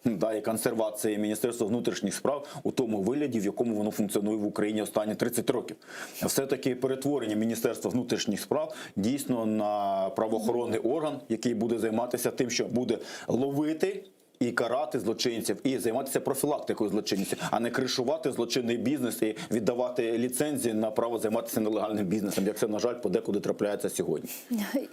Да, і консервації Міністерства внутрішніх справ у тому вигляді, в якому воно функціонує в Україні останні 30 років. Все-таки перетворення Міністерства внутрішніх справ дійсно на правоохоронний орган, який буде займатися тим, що буде ловити і карати злочинців, і займатися профілактикою злочинців, а не кришувати злочинний бізнес і віддавати ліцензії на право займатися нелегальним бізнесом, як це, на жаль, подекуди трапляється сьогодні.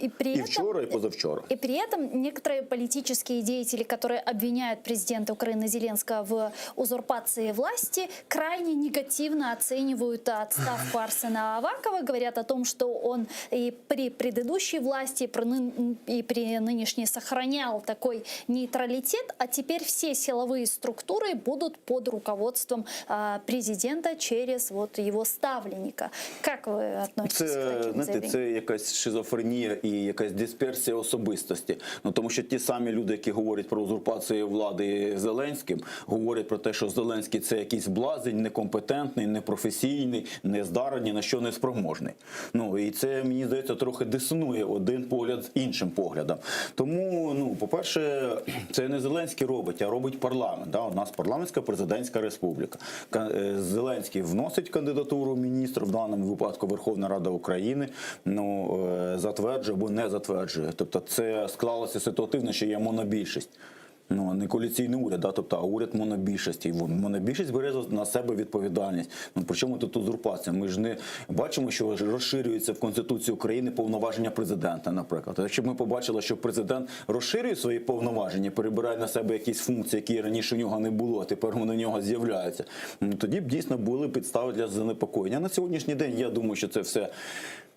И при І этом... вчора, і позавчора. И при этом некоторые политические деятели, которые обвиняют президента Украины Зеленского в узурпации власти, крайне негативно оценивают отставку Арсена Авакова, говорят о том, что он и при предыдущей власти, и при ны- и при нынешней сохранял такой нейтралитет, а теперь все силовые структуры будут под руководством а, президента через вот его ставленника. Как вы относитесь к Це, таким знаєте, заявлениям? це якась шизофренія і якась дисперсія особистості. Ну тому що ті самі люди, які говорять про узурпацію влади Зеленським, говорять про те, що Зеленський це якийсь блазень, некомпетентний, непрофесійний, нездарний, на що не спроможний. Ну і це мені здається трохи дисонує один погляд з іншим поглядом. Тому, ну, по-перше, це не Зеленський робить, а робить парламент. Да? У нас парламентська президентська республіка. Е, Зеленський вносить кандидатуру міністра, в даному випадку Верховна Рада України, ну, е, затверджує або не затверджує. Тобто це склалося ситуативно, що є монобільшість. Ну, не коаліційний уряд, да, тобто, а уряд монобільшості. І монобільшість бере на себе відповідальність. Ну, при чому тут узурпація? Ми ж не бачимо, що розширюється в Конституції України повноваження президента, наприклад. Якщо б ми побачили, що президент розширює свої повноваження, перебирає на себе якісь функції, які раніше у нього не було, а тепер вони у нього з'являються, ну, тоді б дійсно були підстави для занепокоєння. На сьогоднішній день я думаю, що це все.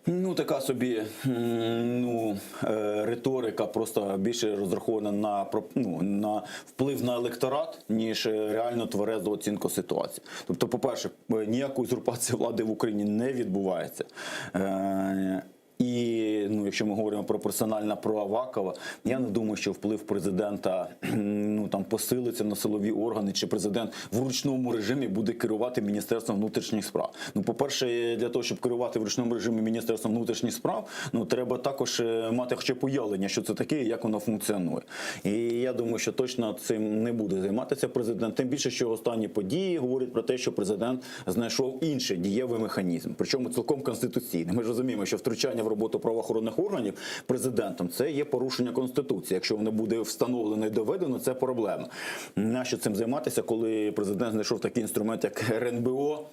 Ну, така собі ну, е, риторика просто більше розрахована на, ну, на вплив на електорат, ніж е, реально тверезу оцінку ситуації. Тобто, по-перше, е, ніякої узурпації влади в Україні не відбувається. І ну, якщо ми говоримо про персонально про Авакова, я не думаю, що вплив президента ну там посилиться на силові органи, чи президент в ручному режимі буде керувати Міністерством внутрішніх справ. Ну, по-перше, для того, щоб керувати в ручному режимі Міністерством внутрішніх справ, ну треба також е, мати хоча б уявлення, що це таке і як воно функціонує. І я думаю, що точно цим не буде займатися президент. Тим більше, що останні події говорять про те, що президент знайшов інший дієвий механізм, причому цілком конституційний. Ми ж розуміємо, що втручання в роботу. роботу правоохоронних органів президентом, це є порушення конституції. Якщо воно буде встановлено і доведено, це проблема. Нащо цим займатися, коли президент знайшов такий інструмент, як РНБО,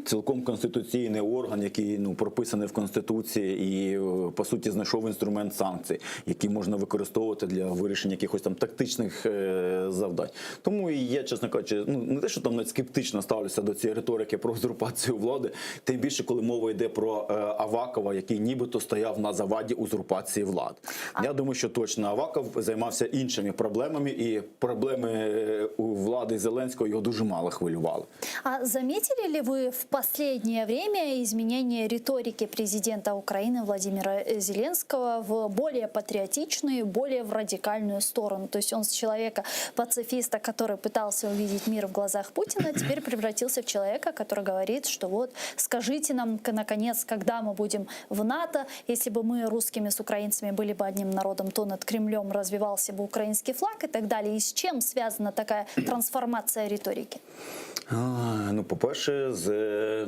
цілком конституційний орган, який ну прописаний в конституції, і е, по суті знайшов інструмент санкцій, який можна використовувати для вирішення якихось там тактичних е, завдань. Тому і я, чесно кажучи, ну не те, що там навіть скептично ставлюся до цієї риторики про узурпацію влади, тим більше, коли мова йде про е, Авакова, який нібито стояв на заваді узурпації влади. Я думаю, що точно Аваков займався іншими проблемами, і проблеми е, у влади Зеленського його дуже мало хвилювали. А заметили ли вы в последнее время изменение риторики президента Украины Владимира Зеленского в более патриотичную, более в радикальную сторону? То есть он с человека-пацифиста, который пытался увидеть мир в глазах Путина, теперь превратился в человека, который говорит, что вот скажите нам наконец, когда мы будем в НАТО, если бы мы русскими с украинцами были бы одним народом, то над Кремлем развевался бы украинский флаг и так далее. И с чем связана такая трансформация риторики? А, Ну, по-перше, з е,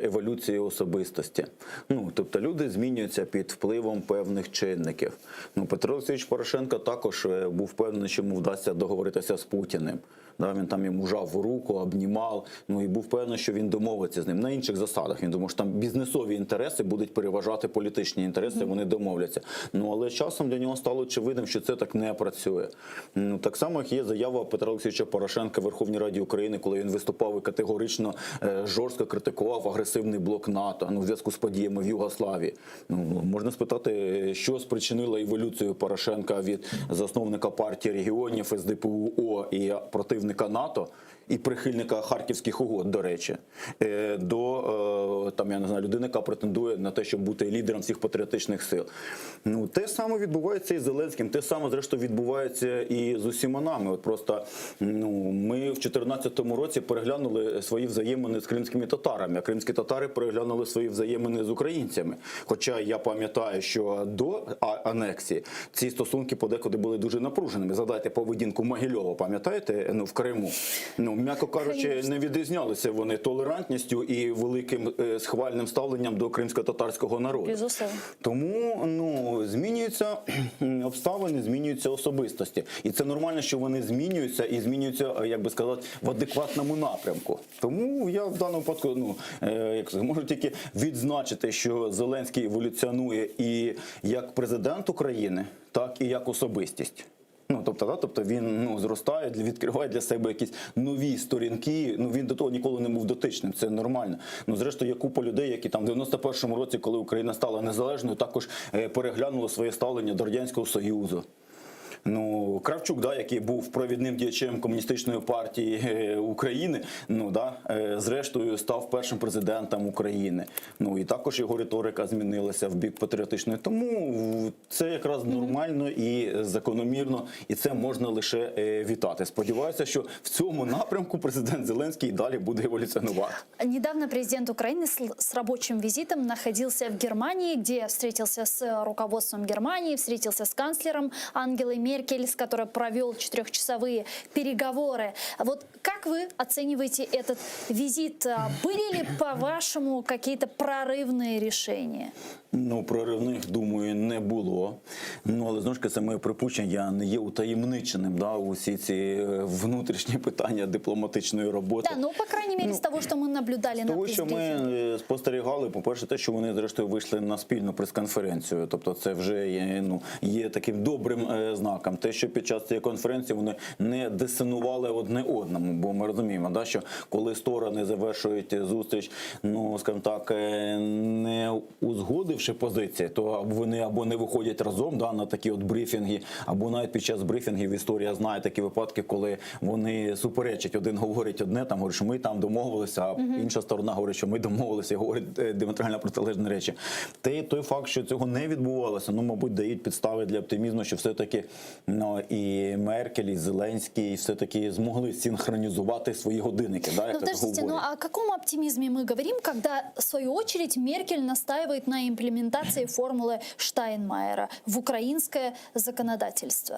еволюцією особистості. Ну, тобто люди змінюються під впливом певних чинників. Ну, Петро Олексійович Порошенко також е, був впевнений, що йому вдасться договоритися з Путіним. Да, він там йому жав руку, обнімав, ну і був впевнений, що він домовиться з ним на інших засадах. Він думав, що там бізнесові інтереси будуть переважати політичні інтереси, вони домовляться. Ну але з часом для нього стало очевидним, що це так не працює. Ну так само, як є заява Петра Олексійовича Порошенка в Верховній Раді України, коли він виступав і категорично е, жорстко критикував агресивний блок НАТО ну, в зв'язку з подіями в Югославії. Ну можна спитати, е, що спричинило еволюцію Порошенка від засновника партії регіонів СДПУ і противника НАТО. І прихильника харківських угод, до речі, е, до е, там я не знаю, людини, яка претендує на те, щоб бути лідером всіх патріотичних сил. Ну те саме відбувається і з Зеленським, те саме зрештою відбувається і з усіма нами. От просто ну ми в 2014 році переглянули свої взаємини з кримськими татарами, а кримські татари переглянули свої взаємини з українцями. Хоча я пам'ятаю, що до а- анексії ці стосунки подекуди були дуже напруженими. Згадайте поведінку Могильова, пам'ятаєте, ну в Криму. Ну м'яко кажучи, не відрізнялися вони толерантністю і великим е, схвальним ставленням до кримсько-татарського народу. Безусловно. Тому ну змінюються кхм, обставини, змінюються особистості, і це нормально, що вони змінюються і змінюються, е, як би сказати, в адекватному напрямку. Тому я в даному випадку ну е, як сказати, можу тільки відзначити, що Зеленський еволюціонує і як президент України, так і як особистість. Ну, тобто, да, тобто він ну, зростає, для- відкриває для себе якісь нові сторінки. Ну він до того ніколи не був дотичним, це нормально. Ну, зрештою, є купа людей, які там в 91-му році, коли Україна стала незалежною, також е, переглянули своє ставлення до Радянського Союзу. Ну, Кравчук, да, який був провідним діячем комуністичної партії е, України, ну да, е, зрештою став першим президентом України. Ну і також його риторика змінилася в бік патріотичної. Тому в- це якраз нормально і закономірно, і це можна лише е, вітати. Сподіваюся, що в цьому напрямку президент Зеленський і далі буде еволюціонувати. Недавно президент Украины с, с рабочим визитом находился в Германии, где встретился с руководством Германии, встретился с канцлером Ангелой Меркель, с которой провел четырехчасовые переговоры. Вот как вы оцениваете этот визит? А Были ли, по-вашему, какие-то прорывные решения? Ну, проривних, думаю, не було. Ну, але знову ж таки, це моє припущення. Я не є утаємниченим да, усі ці е, внутрішні питання дипломатичної роботи. Да, ну, по крайней мере, с того, что мы наблюдали на Того, що ми пресс-брифинге. е, спостерігали, по-перше, те, що вони зрештою вийшли на спільну прес-конференцію, тобто це вже є, ну, є таким добрим е, знаком. Те, що під час цієї конференції вони не дисонували одне одному, бо ми розуміємо, да, що коли сторони завершують зустріч, ну скажімо так, е, не узгодивши позиції, то вони або не виходять разом да, на такі от брифінги, або навіть під час брифінгів історія знає такі випадки, коли вони суперечать. Один говорить одне, там говорить, що ми там домовилися, а Мгм. інша сторона говорить, що ми домовилися, і говорить е, діаметрально протилежні речі. Те, той факт, що цього не відбувалося, ну, мабуть, дають підстави для оптимізму, що все-таки ну, і Меркель, і Зеленський все-таки змогли синхронізувати свої годинники. Да, як Но так подождите, ну говорять. о каком оптимизме мы говорим, когда, в свою очередь, Меркель настаивает на имплементации? имплементации формулы Штайнмайера в украинское законодательство.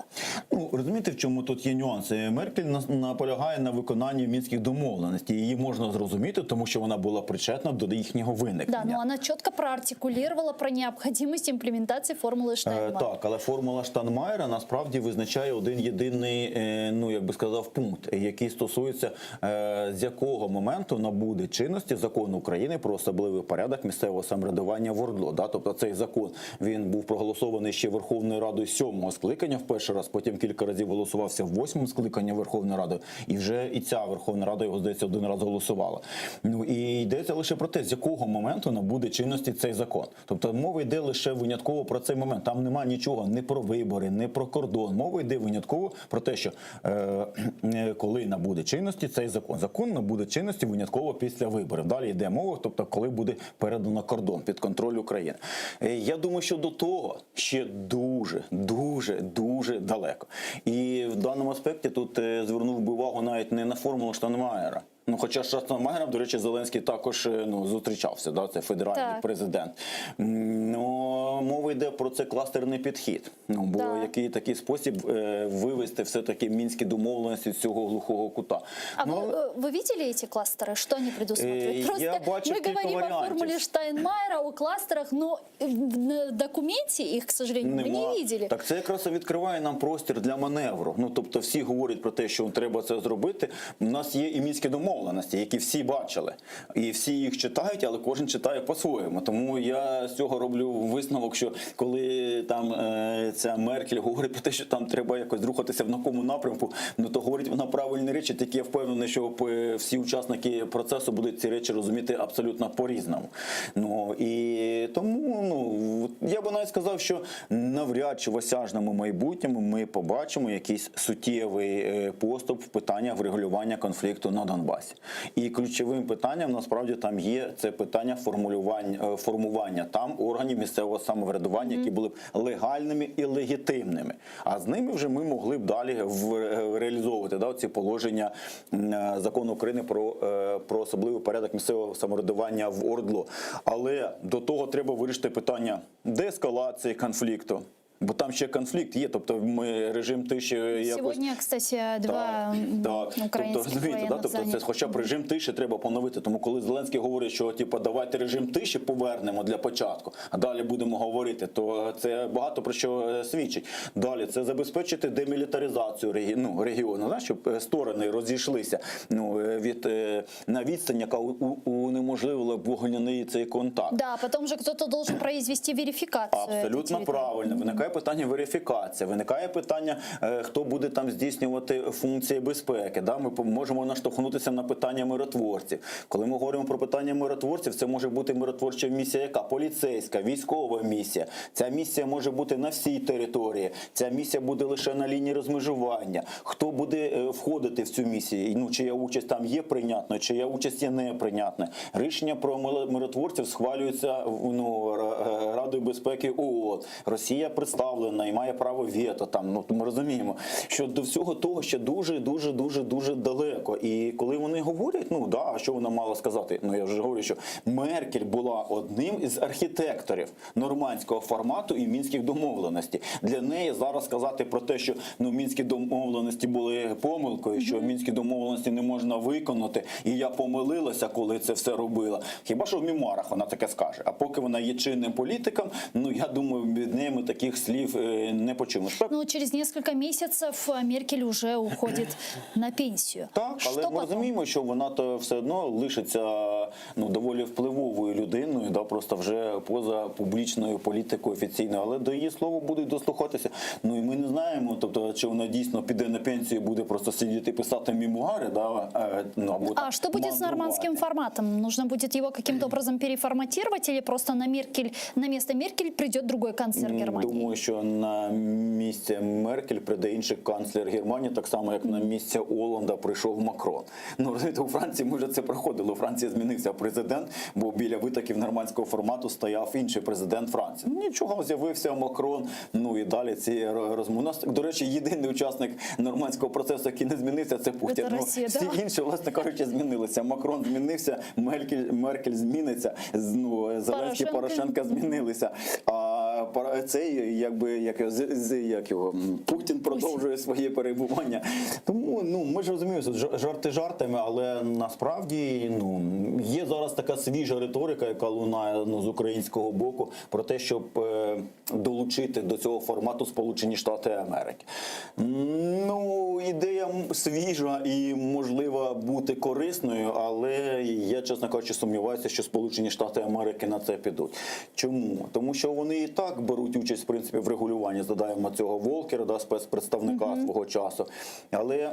Ну, розумієте, в чому тут є нюанс? Е, Меркель нас- наполягає на виконанні мінських домовленостей. Її можна зрозуміти, тому що вона була причетна до їхнього виникнення. Да, но она четко проартикулировала про необходимость имплементации формулы Е, Штайнмайера. Так, але формула Штайнмаєра насправді визначає один єдиний, е, ну як би сказав, пункт, який стосується е, з якого моменту набуде чинності закон України про особливий порядок місцевого самоврядування в ОРДЛО. Да? Тобто цей закон він був проголосований ще Верховною Радою сьомого скликання в перший раз, потім кілька разів голосувався в восьмому скликанні Верховної Ради, і вже і ця Верховна Рада його здається один раз голосувала. Ну і йдеться лише про те, з якого моменту набуде чинності цей закон. Тобто мова йде лише винятково про цей момент. Там нема нічого не про вибори, не про кордон. Мова йде винятково про те, що е, е, коли набуде чинності цей закон. Закон набуде чинності винятково після виборів. Далі йде мова, тобто коли буде передано кордон під контроль України. Е, Я думаю, що до того ще дуже, дуже, дуже далеко. І в даному аспекті тут е, звернув би увагу навіть не на формулу Штайнмаєра. Ну, хоча з Штайнмаєром, до речі, Зеленський також е, ну, зустрічався, да, це федеральний Так. президент. М, Ну, мова йде про це кластерний підхід. Ну, бо Да. який такий спосіб е, вивести все-таки мінські домовленості з цього глухого кута. А Ну, вы, э, вы видели эти кластеры? Что они предусматривают? Э, Просто я бачив мы кілька говорим о варіантів. формуле Штайнмайера, о кластерах, но в на документе их, к сожалению, мы Нема. не видели. Так це якраз і відкриває нам простір для маневру. Ну тобто, всі говорять про те, що треба це зробити. У нас є і мінські домовленості, які всі бачили, і всі їх читають, але кожен читає по-своєму. Тому я з цього роблю висновок, що коли там е, ця Меркель говорить про те, що там треба якось рухатися в такому напрямку, ну то говорить вона правильні речі, тільки я впевнений, що е, всі учасники процесу будуть ці речі розуміти абсолютно по-різному. Ну і тому ну я би навіть сказав, що навряд чи в осяжному майбутньому ми побачимо якийсь суттєвий е, поступ в питаннях врегулювання конфлікту на Донбасі. І ключовим питанням насправді там є це питання формулювання е, формування там органів місцевого самоврядування, які були б легальними і легітимними. А з ними вже ми могли б далі в- е, реалізовувати да, ці положення м, е, закону України про, е, про особливий порядок місцевого самоврядування в ОРДЛО. Але до того треба вирішити питання деескалації конфлікту. Бо там ще конфлікт є, тобто ми режим тиші якось Сегодня, кстати, два м, так, тобто, украинских розумієте, да? военных тобто це заняли. хоча б режим тиші треба поновити. Тому коли Зеленський говорить, що типу, давайте режим тиші повернемо для початку, а далі будемо говорити, то це багато про що е, свідчить. Далі це забезпечити демілітаризацію регі... ну, регіону, да? щоб е, сторони розійшлися ну, е, від, е, на відстань, яка у- у- унеможливила б вогняний цей контакт. Да, потом же кто-то должен произвести верификацию. этой Абсолютно территории. правильно. Виникає питання верифікації, виникає питання, е, хто буде там здійснювати функції безпеки. Да? Ми по- можемо наштовхнутися на питання миротворців. Коли ми говоримо про питання миротворців, це може бути миротворча місія, яка поліцейська, військова місія. Ця місія може бути на всій території. Ця місія буде лише на лінії розмежування. Хто буде е, входити в цю місію? Ну, чия участь там є прийнятною, чия участь є неприйнятною. Рішення про мило- миротворців схвалюється ну, Ра- Радою безпеки ООН. Росія представлена і має право вето. Там ну ми розуміємо, що до всього того ще дуже, дуже, дуже, дуже далеко. І коли вони говорять, ну да, а що вона мала сказати? Ну я вже говорю, що Меркель була одним із архітекторів нормандського формату і мінських домовленостей. Для неї зараз сказати про те, що ну мінські домовленості були помилкою, що мінські домовленості не можна виконати, і я помилилася, коли це все робила. Хіба що в мемуарах вона таке скаже? А поки вона є чинним політиком, ну я думаю, від неї ми таких слів е, не почуємо. Так, Ну, через несколько месяцев э, Меркель уже уходит на пенсию. Так, але Что ми потом? розуміємо, що вона то все одно лишиться ну доволі впливовою людиною, да, просто вже поза публічною політикою офіційною. Але до її слова будуть дослухатися. Ну і ми не знаємо, тобто чи вона дійсно піде на пенсію, і буде просто сидіти і писати мемуари, да, е, ну або А там что будет с мандрувати. нормандским форматом? Нужно будет его каким-то образом переформатировать или просто на Меркель, на место Меркель придет другой канцлер М, Германии? Думаю, що на місце Меркель прийде інший канцлер Германії, так само як на місце Оланда прийшов Макрон. Ну розумієте, у Франції ми вже це проходили. У Франції змінився. змінився президент, бо біля витоків нормандського формату стояв інший президент Франції. Ну, Нічого, з'явився Макрон. Ну і далі ці розмови. У нас, до речі, єдиний учасник нормандського процесу, який не змінився, це Путін. Це Ну, Росія, всі да. інші, власне кажучи, змінилися. Макрон змінився, Меркель, Меркель зміниться, з- ну, Зеленський, Порошенко. Порошенка змінилися. А пора- цей, якби, як, його, з- з- як його, м, Путін продовжує своє перебування. Тому ну, ми ж розуміємо, що жар- жарти жартами, але насправді ну, є зараз така свіжа риторика, яка лунає ну, з українського боку, про те, щоб е, долучити до цього формату Сполучені Штати Америки. Ну, ідея м- свіжа і можлива бути корисною, але я, чесно кажучи, сумніваюся, що Сполучені Штати Америки на це підуть. Чому? Тому що вони і так беруть участь в принципі в регулюванні. Згадаємо цього Волкера, да, спецпредставника свого часу. Але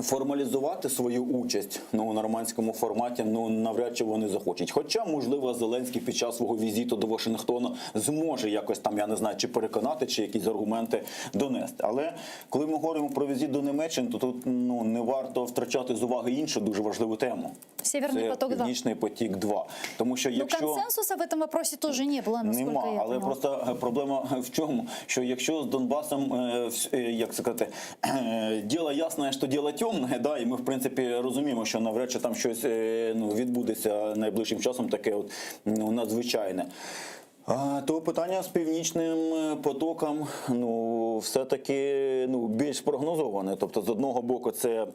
формалізувати свою участь ну, у нормандському форматі ну навряд чи вони захочуть. Хоча, можливо, Зеленський під час свого візиту до Вашингтона зможе якось там, я не знаю, чи переконати, чи якісь аргументи донести. Але коли ми говоримо про візит до Німеччини, то тут ну не варто втрачати з уваги іншу дуже важливу тему. Северный Це поток 2. Північний потік 2. Тому що Ну, якщо консенсуса в этом вопросе тоже не было, насколько Нема, я але поняла. просто е, проблема в чому? Що якщо з Донбасом, е, вс- е, як сказати, е, діло ясне, що діло темне, да, і ми в принципі розуміємо, що навряд чи там щось е, ну, відбудеться найближчим часом таке от, ну, надзвичайне. А, то питання з північним е, потоком ну, все-таки ну, більш прогнозоване. Тобто, з одного боку, це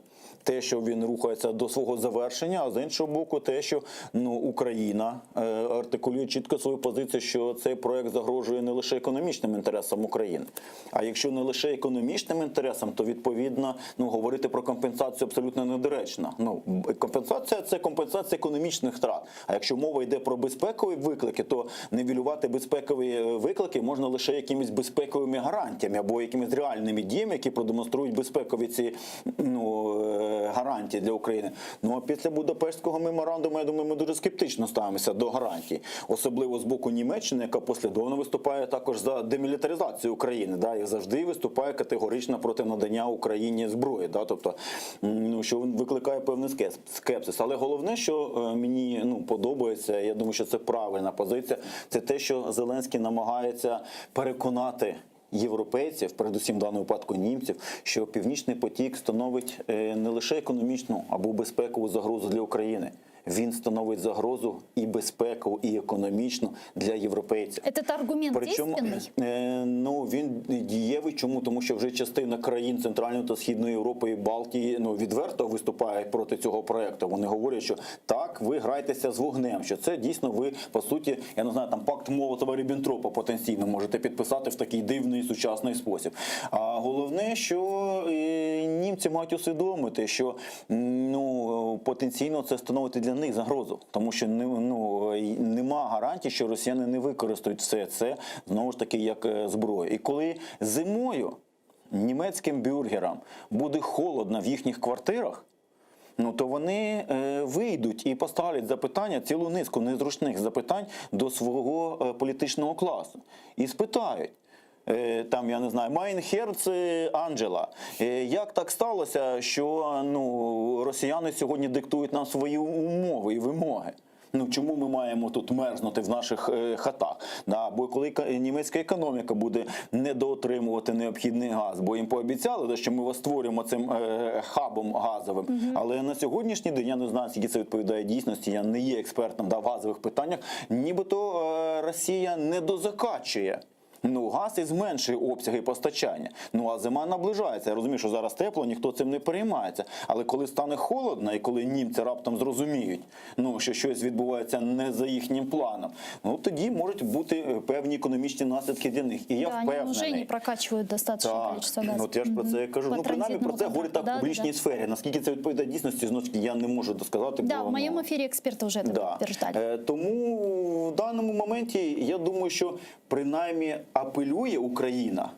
те, що він рухається до свого завершення, а з іншого боку, те, що ну, Україна е, артикулює чітко свою позицію, що цей проект загрожує не лише економічним інтересам України. А якщо не лише економічним інтересам, то відповідно ну, говорити про компенсацію абсолютно недоречно. Ну, б- компенсація це компенсація економічних втрат. А якщо мова йде про безпекові виклики, то нівелювати безпекові е, виклики можна лише якимись безпековими гарантіями або якимись реальними діями, які продемонструють безпекові ці ну, е, гарантії для України. Ну а після Будапештського меморандуму, я думаю, ми дуже скептично ставимося до гарантій, особливо з боку Німеччини, яка послідовно виступає також за демілітаризацію України, да, і завжди виступає категорично проти надання Україні зброї. Да, тобто, м, ну, що викликає певний скепс- скепсис. Але головне, що е, мені ну, подобається, я думаю, що це правильна позиція, це те, що Зеленський намагається переконати. Європейців, передусім в даному випадку німців, що північний потік становить е, не лише економічну або безпекову загрозу для України. Він становить загрозу і безпекову, і економічну для європейців. Этот аргумент Причому действенный? е, ну він дієвий. Чому? Тому що вже частина країн Центральної та Східної Європи і Балтії ну відверто виступає проти цього проекту. Вони говорять, що так, ви граєтеся з вогнем, що це дійсно ви по суті, я не знаю, там пакт Молотова Ріббентропа потенційно можете підписати в такий дивний сучасний спосіб. А головне, що е, німці мають усвідомити, що м, ну потенційно це становить і для них загрозу, тому що не ну е, нема гарантій, що росіяни не використають все це знову ж таки як е, зброю. І коли зимою німецьким бюргерам буде холодно в їхніх квартирах. Ну то вони е, вийдуть і поставлять запитання, цілу низку незручних запитань до свого е, політичного класу і спитають. е, Там, я не знаю, Mein Herz Анджела. е, Як так сталося, що ну, росіяни сьогодні диктують нам свої умови і вимоги? Ну чому ми маємо тут мерзнути в наших е, хатах? Да, бо коли ка- німецька економіка буде недоотримувати необхідний газ, бо їм пообіцяли, да, що ми вас створюємо цим е, хабом газовим. Але на сьогоднішній день я не знаю, скільки це відповідає дійсності. Я не є експертом да, в газових питаннях. Нібито е, Росія недозакачує. Ну, газ і зменшує обсяги постачання. Ну а зима наближається. Я розумію, що зараз тепло, ніхто цим не переймається. Але коли стане холодно, і коли німці раптом зрозуміють, ну що щось відбувається не за їхнім планом, ну тоді можуть бути е, певні економічні наслідки для них. І я да, они уже впевнений. не прокачивают достаточное Так, количество газа. ну, от я ж про це і кажу. По Ну, принаймні про це транзитному говорять так контракту. в публічній Да, да. сфері. Наскільки це відповідає дійсності, знову ж таки, я не можу досказати. Да, бо, в моем ну, эфире эксперты уже это Да. подтверждали. Е, Тому в даному моменті я думаю, що принаймні апелює Україна.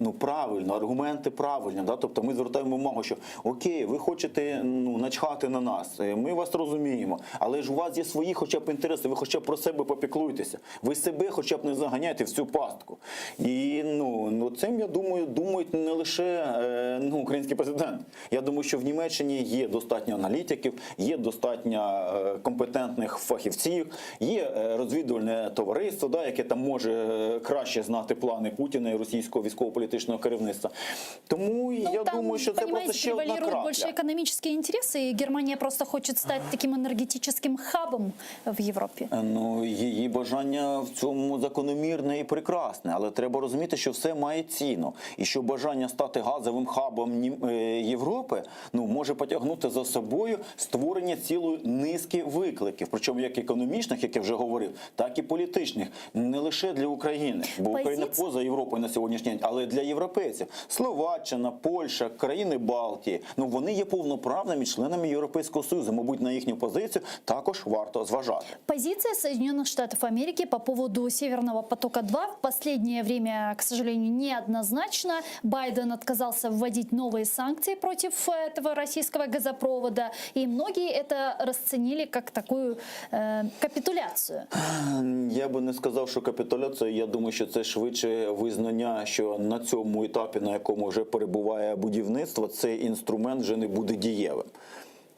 Ну правильно, аргументи правильні. Да? Тобто ми звертаємо увагу, що окей, ви хочете ну, начхати на нас, е, ми вас розуміємо, але ж у вас є свої хоча б інтереси, ви хоча б про себе попіклуйтеся, ви себе хоча б не заганяйте в цю пастку. І ну, ну цим, я думаю, думають не лише е, ну, український президент. Я думаю, що в Німеччині є достатньо аналітиків, є достатньо е, компетентних фахівців, є е, розвідувальне товариство, да, яке там може е, краще знати плани Путіна і російського військово-політичного керівництва. Тому я Ну, там, думаю, що це просто понимаете, ще одна превалируют крапля. больше экономические интересы, и Германия просто хочет стать таким энергетическим хабом в Европе. Ну, її бажання в цьому закономірне і прекрасне, але треба розуміти, що все має ціну, і що бажання стати газовим хабом Нім- е, Європи ну може потягнути за собою створення цілої низки викликів, причому як економічних, як я вже говорив, так і політичних, не лише для України, бо Україна Позиція- поза Європою на сьогоднішній день, але для європейців. Словаччина, Польща, країни Балтії, ну вони є повноправними членами Європейського Союзу. Мабуть, на їхню позицію також варто зважати. Позиция Соединенных Штатов Америки по поводу Северного потока-2 в последнее время, к сожалению, неоднозначна. Байден отказался вводить новые санкции против этого российского газопровода, и многие это расценили как такую э, капитуляцию. Я би не сказав, що капітуляція. Я думаю, що це швидше визнання, що на цьому етапі, на якому вже перебуває будівництво, цей інструмент вже не буде дієвим.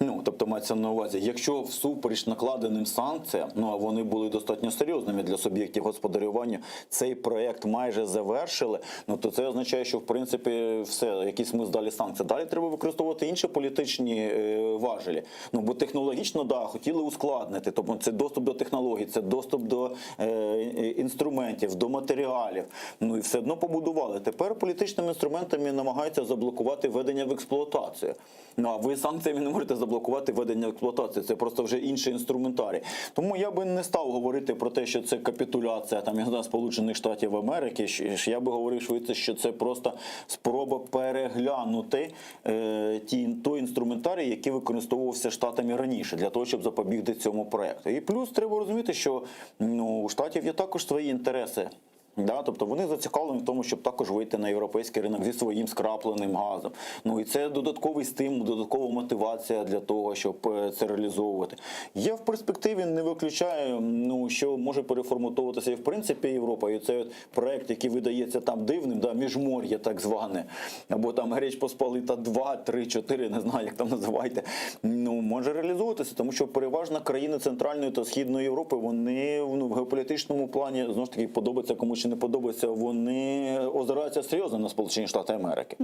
Ну, тобто мається на увазі, якщо всупереч накладеним санкціям, ну а вони були достатньо серйозними для суб'єктів господарювання, цей проект майже завершили. Ну то це означає, що в принципі все, який смисл далі санкції. Далі треба використовувати інші політичні е, важелі. Ну бо технологічно, да, хотіли ускладнити. Тобто це доступ до технологій, це доступ до е, е, інструментів, до матеріалів. Ну і все одно побудували. Тепер політичними інструментами намагаються заблокувати введення в експлуатацію. Ну а ви санкціями не можете заблокувати введення в експлуатацію. Це просто вже інший інструментарій. Тому я би не став говорити про те, що це капітуляція там я не знаю, Сполучених Штатів Америки. Щ- щ- Я би говорив швидше, що це просто спроба переглянути е, ті, той інструментарій, який використовувався штатами раніше, для того, щоб запобігти цьому проекту. І плюс треба розуміти, що ну, у штатів є також свої інтереси. Да, тобто вони зацікавлені в тому, щоб також вийти на європейський ринок зі своїм скрапленим газом. Ну і це додатковий стимул, додаткова мотивація для того, щоб е, це реалізовувати. Я в перспективі не виключаю, ну що може переформатовуватися і в принципі Європа. І цей от проект, який видається там дивним, да, міжмор'я так зване, або там Греч Посполита 2, 3, 4, не знаю, як там називайте. Ну може реалізовуватися, тому що переважно країни Центральної та Східної Європи вони ну, в геополітичному плані знову ж таки подобається комусь чи не подобається, вони озираються серйозно на Сполучені Штати Америки.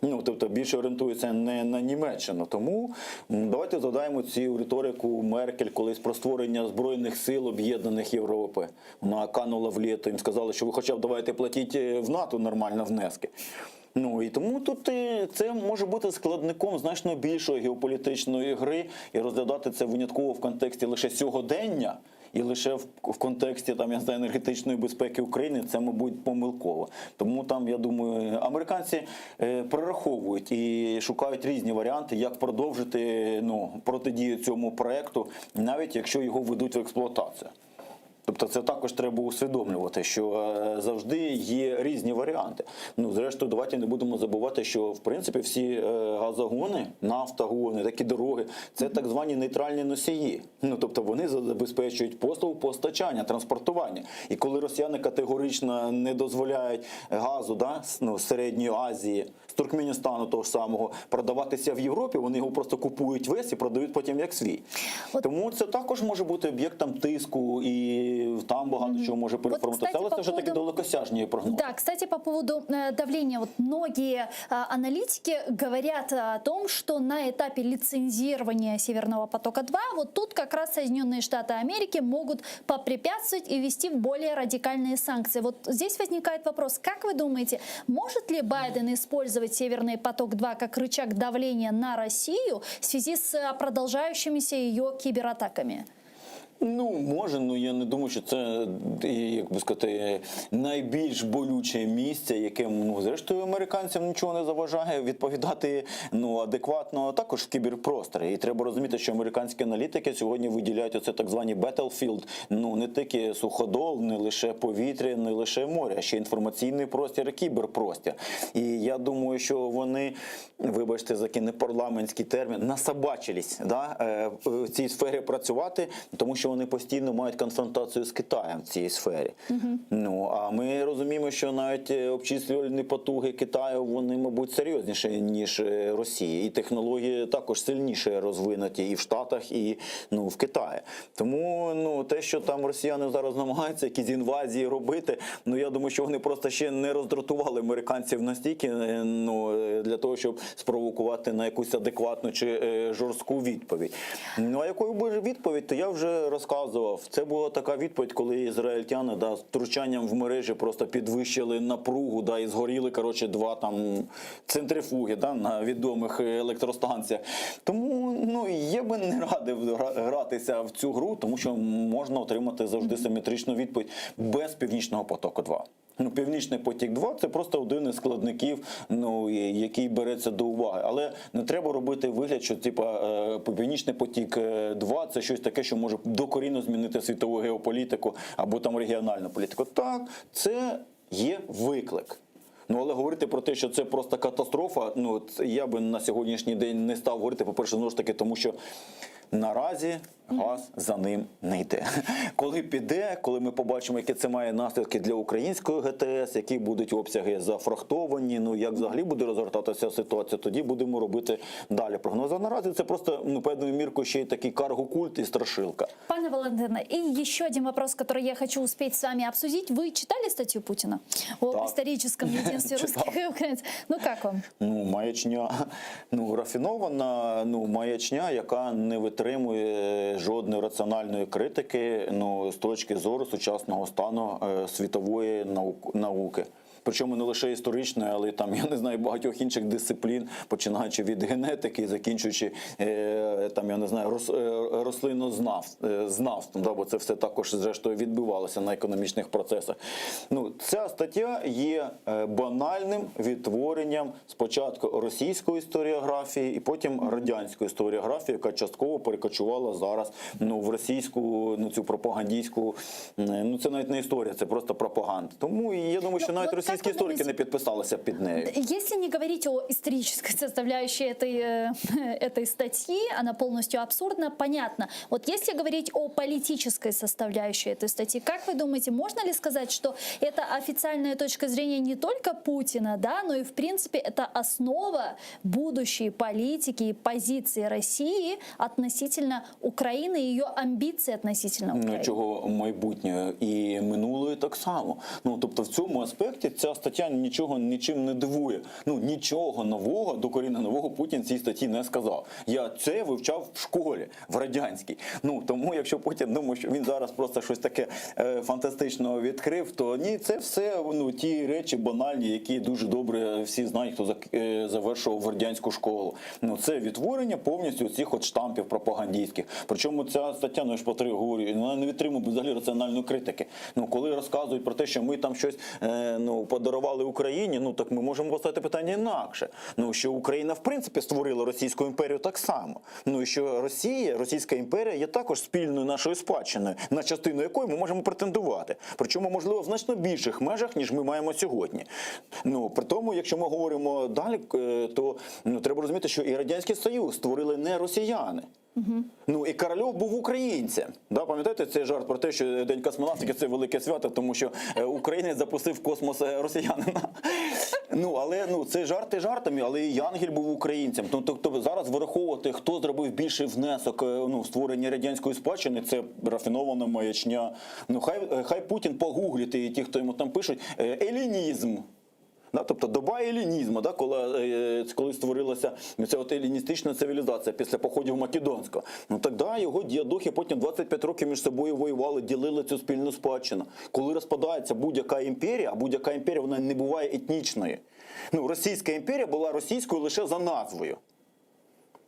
Ну тобто більше орієнтуються не на Німеччину. Тому м, давайте згадаємо цю риторику Меркель колись про створення збройних сил об'єднаних Європи. Вона канула в літо, їм сказали, що ви хоча б давайте платіть е, в НАТО нормально внески. Ну і тому тут е, це може бути складником значно більшої геополітичної гри і розглядати це винятково в контексті лише сьогодення. І лише в, в контексті там я не знаю, енергетичної безпеки України це, мабуть, помилково. Тому там, я думаю, американці е, прораховують і шукають різні варіанти, як продовжити ну, протидію цьому проекту, навіть якщо його ведуть в експлуатацію. Тобто це також треба усвідомлювати, що е, завжди є різні варіанти. Ну, зрештою, давайте не будемо забувати, що в принципі всі е, газогони, нафтогони, такі дороги це так звані нейтральні носії. Ну тобто вони забезпечують послугу постачання, транспортування. І коли росіяни категорично не дозволяють газу, да, з- ну, з середньої Азії, з Туркменістану того ж самого продаватися в Європі, вони його просто купують весь і продають потім як свій. Тому це також може бути об'єктом тиску, і там багато чого може переформатуватися. кстати, Але це по вже таки поводу- далекосяжні прогнози. Да, кстати, по поводу э, давления. Вот многие э, аналитики говорят о том, что на этапе лицензирования Северного потока-2 вот тут как раз Соединенные Штаты Америки могут попрепятствовать и ввести более радикальные санкции. Вот здесь возникает вопрос, как вы думаете, может ли Байден использовать Северный поток-2 как рычаг давления на Россию в связи с э, продолжающимися ее кибератаками? Ну, може, ну я не думаю, що це, е, як би сказати, найбільш болюче місце, яке ну, зрештою, американцям нічого не заважає відповідати ну, адекватно також в кіберпросторі. І треба розуміти, що американські аналітики сьогодні виділяють оце так звані battlefield, ну не тільки суходол, не лише повітря, не лише море, а ще інформаційний простір і кіберпростір. І я думаю, що вони, вибачте, за такий непарламентський термін, насобачились да, е, в цій сфері працювати, тому що вони постійно мають конфронтацію з Китаєм в цій сфері. Ну а ми розуміємо, що навіть е, обчислювальні потуги Китаю вони, мабуть, серйозніші ніж е, Росії, і технології також сильніше розвинуті і в Штатах, і ну в Китаї. Тому ну те, що там росіяни зараз намагаються якісь інвазії робити, ну я думаю, що вони просто ще не роздратували американців настільки, е, ну е, для того, щоб спровокувати на якусь адекватну чи е, жорстку відповідь. Ну а якою буде відповідь, то я вже розказував. Це була така відповідь, коли ізраїльтяни да, з втручанням в мережі просто підвищили напругу, да, і згоріли коротше, два там центрифуги да, на відомих е, електростанціях. Тому ну, я би не радив гра- гратися в цю гру, тому що можна отримати завжди симетричну відповідь без Північного потоку 2. Ну, Північний потік 2 це просто один із складників, ну, і- який береться до уваги. Але не треба робити вигляд, що типа е, Північний потік 2 це щось таке, що може докорінно змінити світову геополітику або там регіональну політику. Так, це є виклик. Ну, але говорити про те, що це просто катастрофа, ну це я би на сьогоднішній день не став говорити, по-перше, знову ж таки, тому що наразі газ за ним не йде. Коли піде, коли ми побачимо, які це має наслідки для української ГТС, які будуть обсяги зафрахтовані, ну як взагалі буде розгортатися ситуація, тоді будемо робити далі прогнози. А наразі це просто ну певною міркою ще й такий карго-культ і страшилка. Пане Валентине, и еще один вопрос, который я хочу успеть с вами обсудить. Вы читали статью Путина о Так. историческом единстве Читал. русских и украинцев? Ну как вам? Ну, маячня, ну, рафінована, ну, маячня, яка не витримує жодної раціональної критики, ну, з точки зору сучасного стану е, світової наук- науки. Причому не лише історичної, але й там, я не знаю, багатьох інших дисциплін, починаючи від генетики і закінчуючи е, там, я не знаю, рос, е, рослинознав, е, знавством, да, бо це все також зрештою відбивалося на економічних процесах. Ну, ця стаття є е, банальним відтворенням спочатку російської історіографії і потім радянської історіографії, яка частково перекочувала зараз ну, в російську ну, цю пропагандійську, е, ну це навіть не історія, це просто пропаганда. Тому і я думаю, що Ну, навіть от як російські ви історики думаєте- не підписалися під нею. Если не говорить о исторической составляющей этой, э, этой статьи, она полностью абсурдна, понятно. Вот если говорить о политической составляющей этой статьи, как вы думаете, можно ли сказать, что это официальная точка зрения не только Путина, да, но и в принципе это основа будущей политики и позиции России относительно Украины и ее амбиций относительно Ну, Украины? чого майбутнє і минулої так само. Ну тобто, в цьому аспекті ця стаття нічого нічим не дивує. Ну нічого нового, докорінно нового Путін в цій статті не сказав. Я це вивчав в школі в радянській. Ну тому, якщо Путін думає, що він зараз просто щось таке е, фантастичного відкрив, то ні, це все ну ті речі банальні, які дуже добре всі знають, хто зак- е, завершував радянську школу. Ну це відтворення повністю цих от штампів пропагандистських. Причому ця стаття, ну я ж по три говорю, вона не відтримує взагалі раціональної критики. Ну коли розказують про те, що ми там щось е, ну подарували Україні, ну так ми можемо поставити питання інакше. Ну що Україна в принципі створила Російську імперію так само. Ну і що Росія, Російська імперія є також спільною нашою спадщиною, на частину якої ми можемо претендувати. Причому, можливо, в значно більших межах, ніж ми маємо сьогодні. Ну при тому, якщо ми говоримо далі, е, то ну треба розуміти, що і Радянський Союз створили не росіяни. Ну і Корольов був українцем. Да, пам'ятаєте цей жарт про те, що День космонавтики це велике свято, тому що е, українець запустив в космос е, росіянина. Ну але ну це жарти жартами, але і Янгель був українцем. Ну тобто зараз вираховувати, хто зробив більший внесок е, ну, в створення радянської спадщини, це рафінована маячня. Ну хай е, хай Путін погуглить і ті, хто йому там пишуть, е, елінізм. Да, тобто доба елінізму, да, коли, е, коли створилася ця от еліністична цивілізація після походів Македонського. Ну так да, його діадохи потім 25 років між собою воювали, ділили цю спільну спадщину. Коли розпадається будь-яка імперія, а будь-яка імперія вона не буває етнічною. Ну, Російська імперія була російською лише за назвою.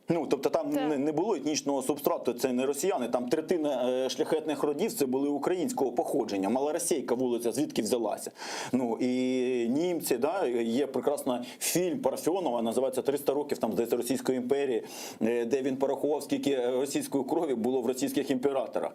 Ну, тобто там не, не було етнічного субстрату, це не росіяни, там третина е, шляхетних родів це були українського походження. Малоросійка вулиця звідки взялася. Ну і німці, да, є прекрасний фільм Парфьонова, називається «300 років там, здається, Російської імперії, е, де він порахував, скільки російської крові було в російських імператорах.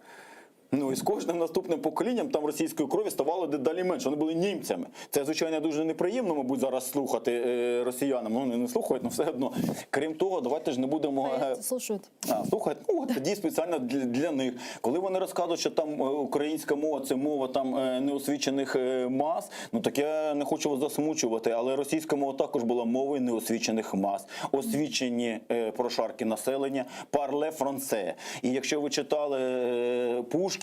Ну і з кожним наступним поколінням там російської крові ставало дедалі менше. Вони були німцями. Це, звичайно, дуже неприємно, мабуть, зараз слухати е, росіянам. Ну, вони не слухають, але все одно. Крім того, давайте ж не будемо. е, Слушают. а, слухай, ну от тоді спеціально для, для них. Коли вони розказують, що там е, українська мова це мова там е, неосвічених е, мас, ну так я не хочу вас засмучувати, але російська мова також була мовою неосвічених мас. Освічені е, прошарки населення parlez français. І якщо ви читали е, Пушкіна,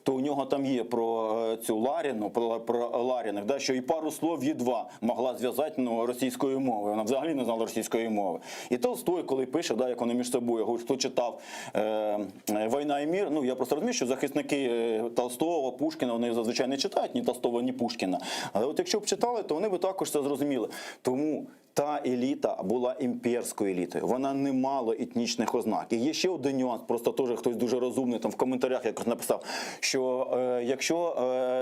то у нього там є про е, цю Ларіну, про, про Ларіних, да, що і пару слов едва могла зв'язати ну, російською мовою. Вона взагалі не знала російської мови. І Толстой, коли пише, да, як вони між собою, говорить, хто читав е, е, «Війна і мір», ну я просто розумію, що захисники е, Толстого, Пушкіна, вони зазвичай не читають ні Толстого, ні Пушкіна. Але от якщо б читали, то вони б також це зрозуміли. Тому та еліта була імперською елітою. Вона не мала етнічних ознак. І є ще один нюанс, просто теж хтось дуже розумний там в коментарях якось написав, що е, якщо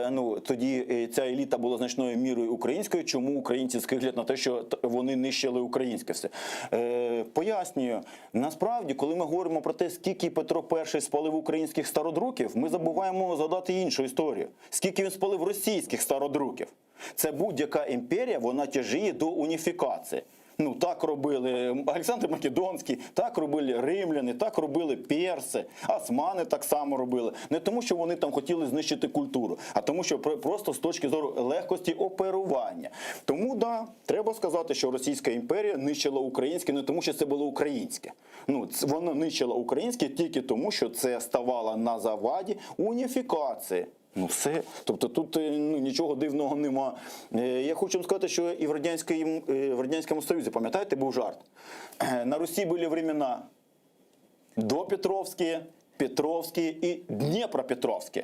е, ну, тоді е, ця еліта була значною мірою українською, чому українці скиглять на те, що т- вони нищили українське все? Е, пояснюю, насправді, коли ми говоримо про те, скільки Петро І спалив українських стародруків, ми забуваємо згадати іншу історію. Скільки він спалив російських стародруків. Це будь-яка імперія, вона тяжіє до уніфікації. Ну так робили Олександр Македонський, так робили римляни, так робили перси, османи так само робили. Не тому, що вони там хотіли знищити культуру, а тому, що про- просто з точки зору легкості оперування. Тому да, треба сказати, що Російська імперія нищила українське не тому, що це було українське. Ну це- воно нищила українське тільки тому, що це ставало на заваді уніфікації. Ну, все. Тобто тут е, ну, нічого дивного нема. Е, Я хочу вам сказати, що і в, Радянській, е, в Радянському Союзі, пам'ятаєте, був жарт. Е, На Русі були времена допетровські, Петровські і Дніпропетровські.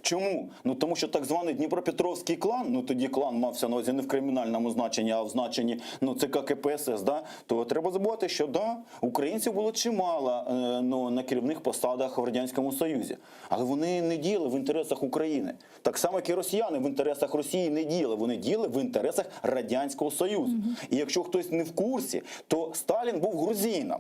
Чому? Ну тому що так званий Дніпропетровський клан, ну тоді клан мався на увазі не в кримінальному значенні, а в значенні ну, ЦК КПСС, да? то треба забувати, що да, українців було чимало е, ну, на керівних посадах в Радянському Союзі. Але вони не діяли в інтересах України. Так само, як і росіяни в інтересах Росії не діяли, вони діяли в інтересах Радянського Союзу. І якщо хтось не в курсі, то Сталін був грузином.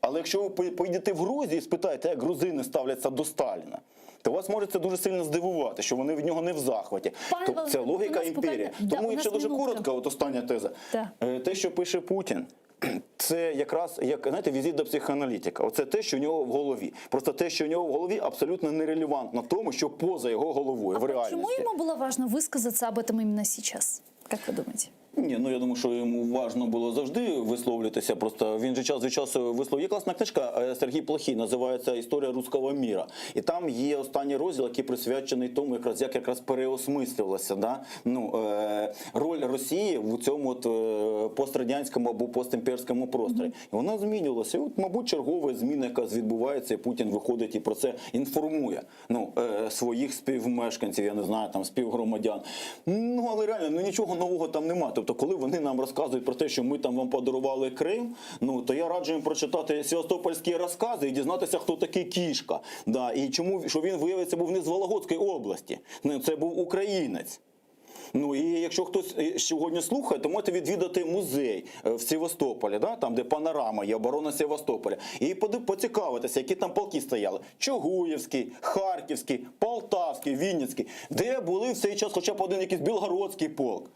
Але якщо ви по- поїдете в Грузію і спитаєте, як грузини ставляться до Сталіна, то вас може це дуже сильно здивувати, що вони від нього не в захваті. Пане Тобто це Валентине, логіка у нас імперії. буквально- Да, Тому, у якщо нас дуже минутка. коротко, от остання теза, Да. Е, те, що пише Путін. Це якраз як знаєте, візит до психоаналітика. Оце те, що у нього в голові. Просто те, що у нього в голові, абсолютно нерелевантно тому, що поза його головою в реальності. Почему ему было важно высказаться об этом именно сейчас? Как вы думаете? Ні, ну я думаю, що йому важно було завжди висловлюватися. Просто він же час від часу висловлює. Є класна книжка е, Сергій Плохій, називається Історія руського міра. І там є останній розділ, який присвячений тому, якраз як якраз переосмислювалася да? ну, е, роль Росії в цьому от, е, пострадянському або постімперському просторі. І вона змінювалася. І от, мабуть, чергова зміна, яка відбувається, і Путін виходить і про це інформує ну, е, своїх співмешканців, я не знаю, там співгромадян. Ну але реально ну нічого нового там нема. Тобто, коли вони нам розказують про те, що ми там вам подарували Крим, ну то я раджу їм прочитати севастопольські розкази і дізнатися, хто такий кішка. Да, і чому що він виявиться був не з Вологодської області, ну це був українець. Ну і якщо хтось е, сьогодні слухає, то можете відвідати музей е, в Севастополі, да, там, де панорама є, оборона Севастополя, і поди- поцікавитися, які там полки стояли: Чугуївський, Харківський, Полтавський, Вінницький, де були в цей час хоча б один якийсь Білгородський полк.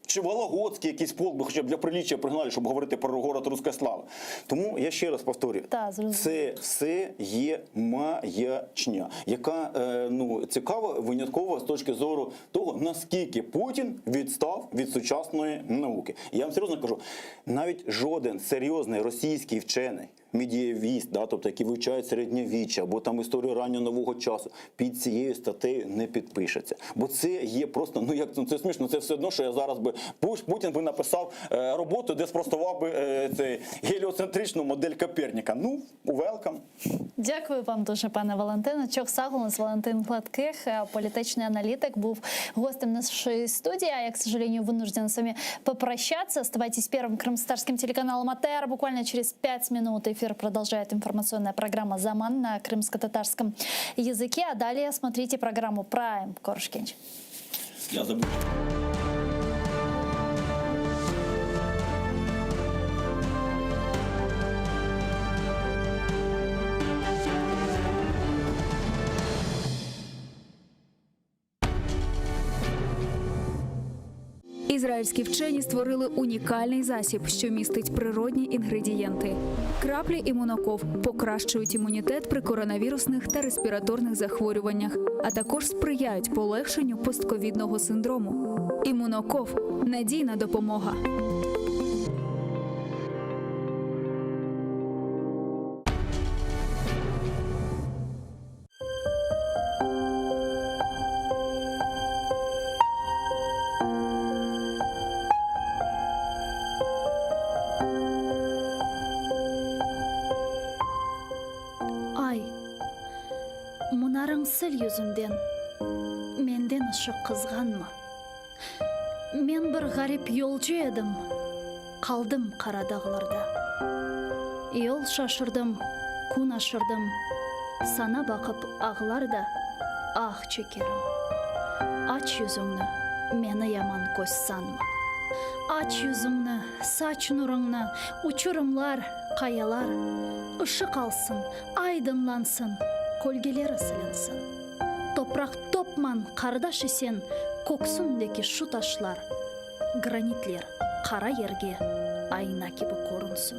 Чи Вологодський якийсь полк би хоча б для приліччя пригнали, щоб говорити про город Руська Слава. Тому я ще раз повторюю, Та, зрозуміло. це все є маячня, яка е, ну, цікава винятково з точки зору того, наскільки Путін відстав від сучасної науки. Я вам серйозно кажу, навіть жоден серйозний російський вчений, медієвіст, да, тобто, які вивчають середньовіччя або там історію раннього нового часу, під цією статтею не підпишеться. Бо це є просто, ну як ну, це смішно, це все одно, що я зараз би Пуш- Путін би написав е, роботу, де спростував би е, цей геліоцентричну модель Коперніка. Ну, welcome. Дякую вам дуже, пане Валентине. Çoq sağ oluñız Валентин Гладких, е, політичний аналітик, був гостем нашей студии. А я, к сожалению, вынуждена с вами попрощаться. Оставайтесь первым крымскотатарским телеканалом АТР. Буквально через 5 минут эфир. Эфир продолжает информационная программа «Заман» на крымско-татарском языке. А далее смотрите программу «Прайм». Körüşkence. Я забыл. Ізраїльські вчені створили унікальний засіб, що містить природні інгредієнти. Краплі імуноков покращують імунітет при коронавірусних та респіраторних захворюваннях, а також сприяють полегшенню постковідного синдрому. Імуноков надійна допомога. Ay, munarıñ sil yüzünden, Menden ışıq qızğanma. Men bir ğarip yolcu edim, Qaldım qara dağlarda. Yol şaşırdım, kün aşırdım, Saña baqıp ağlar da, ah çekerim. Aç yüzüñni, meni yaman köz sanma. Aç yüzüñni, saç nurıñnı, Uçurımlar, qayalar, Işıq alsın, aydınlansın, Kölgeleri silinsin. Topraq topman, qardaş isen, Köksündeki şu taşlar, Granitler qara yerge ayna kibi körünsin.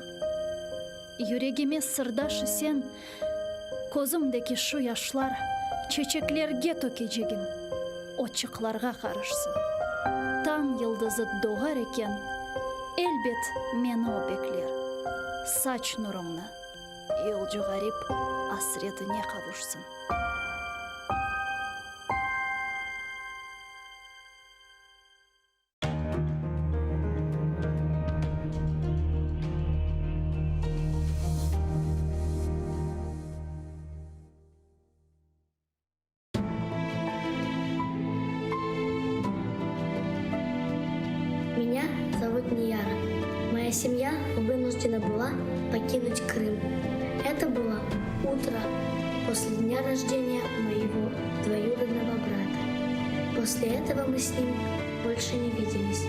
Yüregime sırdaş isen, Közümdeki şu yaşlar Çeçeklerge tökecegim, Otçıqlarğa qarışsın. Tañ yıldızı doğar eken, Elbet meni o bekler. Saç nurıñnı, yolcu ğarip Asretine qavuşsın. Меня зовут Нияра. Моя семья вынуждена была покинуть Крым. Это было утро после дня рождения моего двоюродного брата. После этого мы с ним больше не виделись.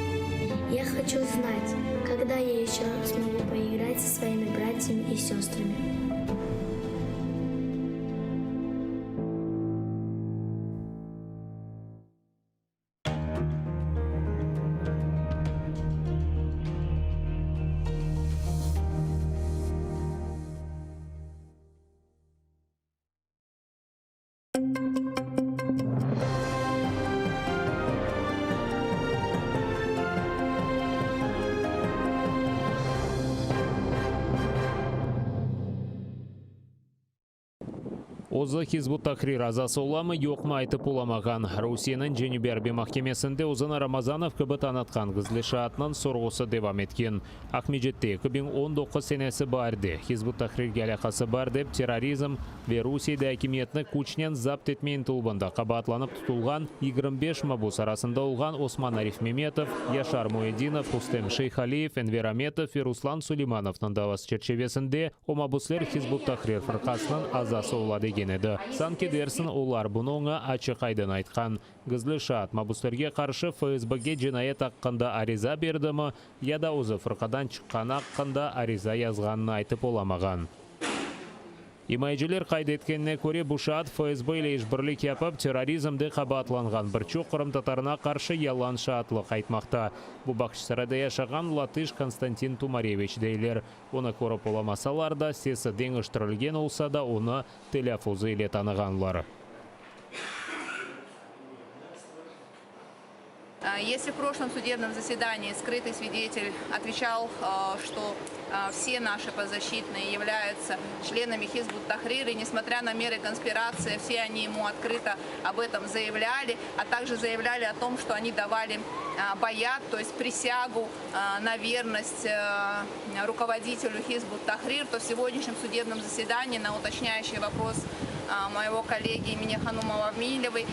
Я хочу знать, когда я еще смогу поиграть со своими братьями и сестрами. Özü Hizb ut-Tahrir azası olamı, yoqmı aytıp olamağan. Rusiyeniñ Cenübiy arbiy mahkemesinde özüni Ramazanov kibi tanıtqan gizli şaatnıñ sorğusı devam etken. Aqmescitte 2019 senesi baarde Hizb ut-Tahrirge alâqası bar dep terrorizm ve Rusiyede akimiyetni küçnen zapt etme ıntıluvında qabaatlanıp tutulğan 25 mabus arasında olğan Osman Arifmemetov, Yaşar Muyedinov, Rustem Şeyhaliyev, Enver Ametov ve Ruslan Suleymanovnıñ davası çerçivesinde O mabusler Hizb ut-Tahrir fırqasınıñ azası ola degen edi. Sanki dersiñ olar bunı oña açıq-aydın aytqan. Gizli şaat mabuslerge qarşı FSBge cinayet aqqında ariza berdimi ya da özü fırqadan çıqqanı aqqında ariza yazğanını aytıp olamağan. İmayeciler qayd etkenine köre, bu şaat FSB ile işbirlik yapıp, terrorizmde qabaatlanğan bir çoq qırımtatarına qarşı yalan şaatlıq aytmaqta. Bu Bağçasarayda yaşağan latış Konstantin Tumareviç deyler. Onı körip olamasalar da, sesi deñiştirilgen olsa da, onı telâffuzı ile tanığanlar. Если в прошлом судебном заседании скрытый свидетель отвечал, что все наши подзащитные являются членами Хизбут Тахрир, и несмотря на меры конспирации, все они ему открыто об этом заявляли, а также заявляли о том, что они давали баят, то есть присягу на верность руководителю Хизбут Тахрир, то в сегодняшнем судебном заседании на уточняющий вопрос. моего коллеги имени Ханумова Милевой,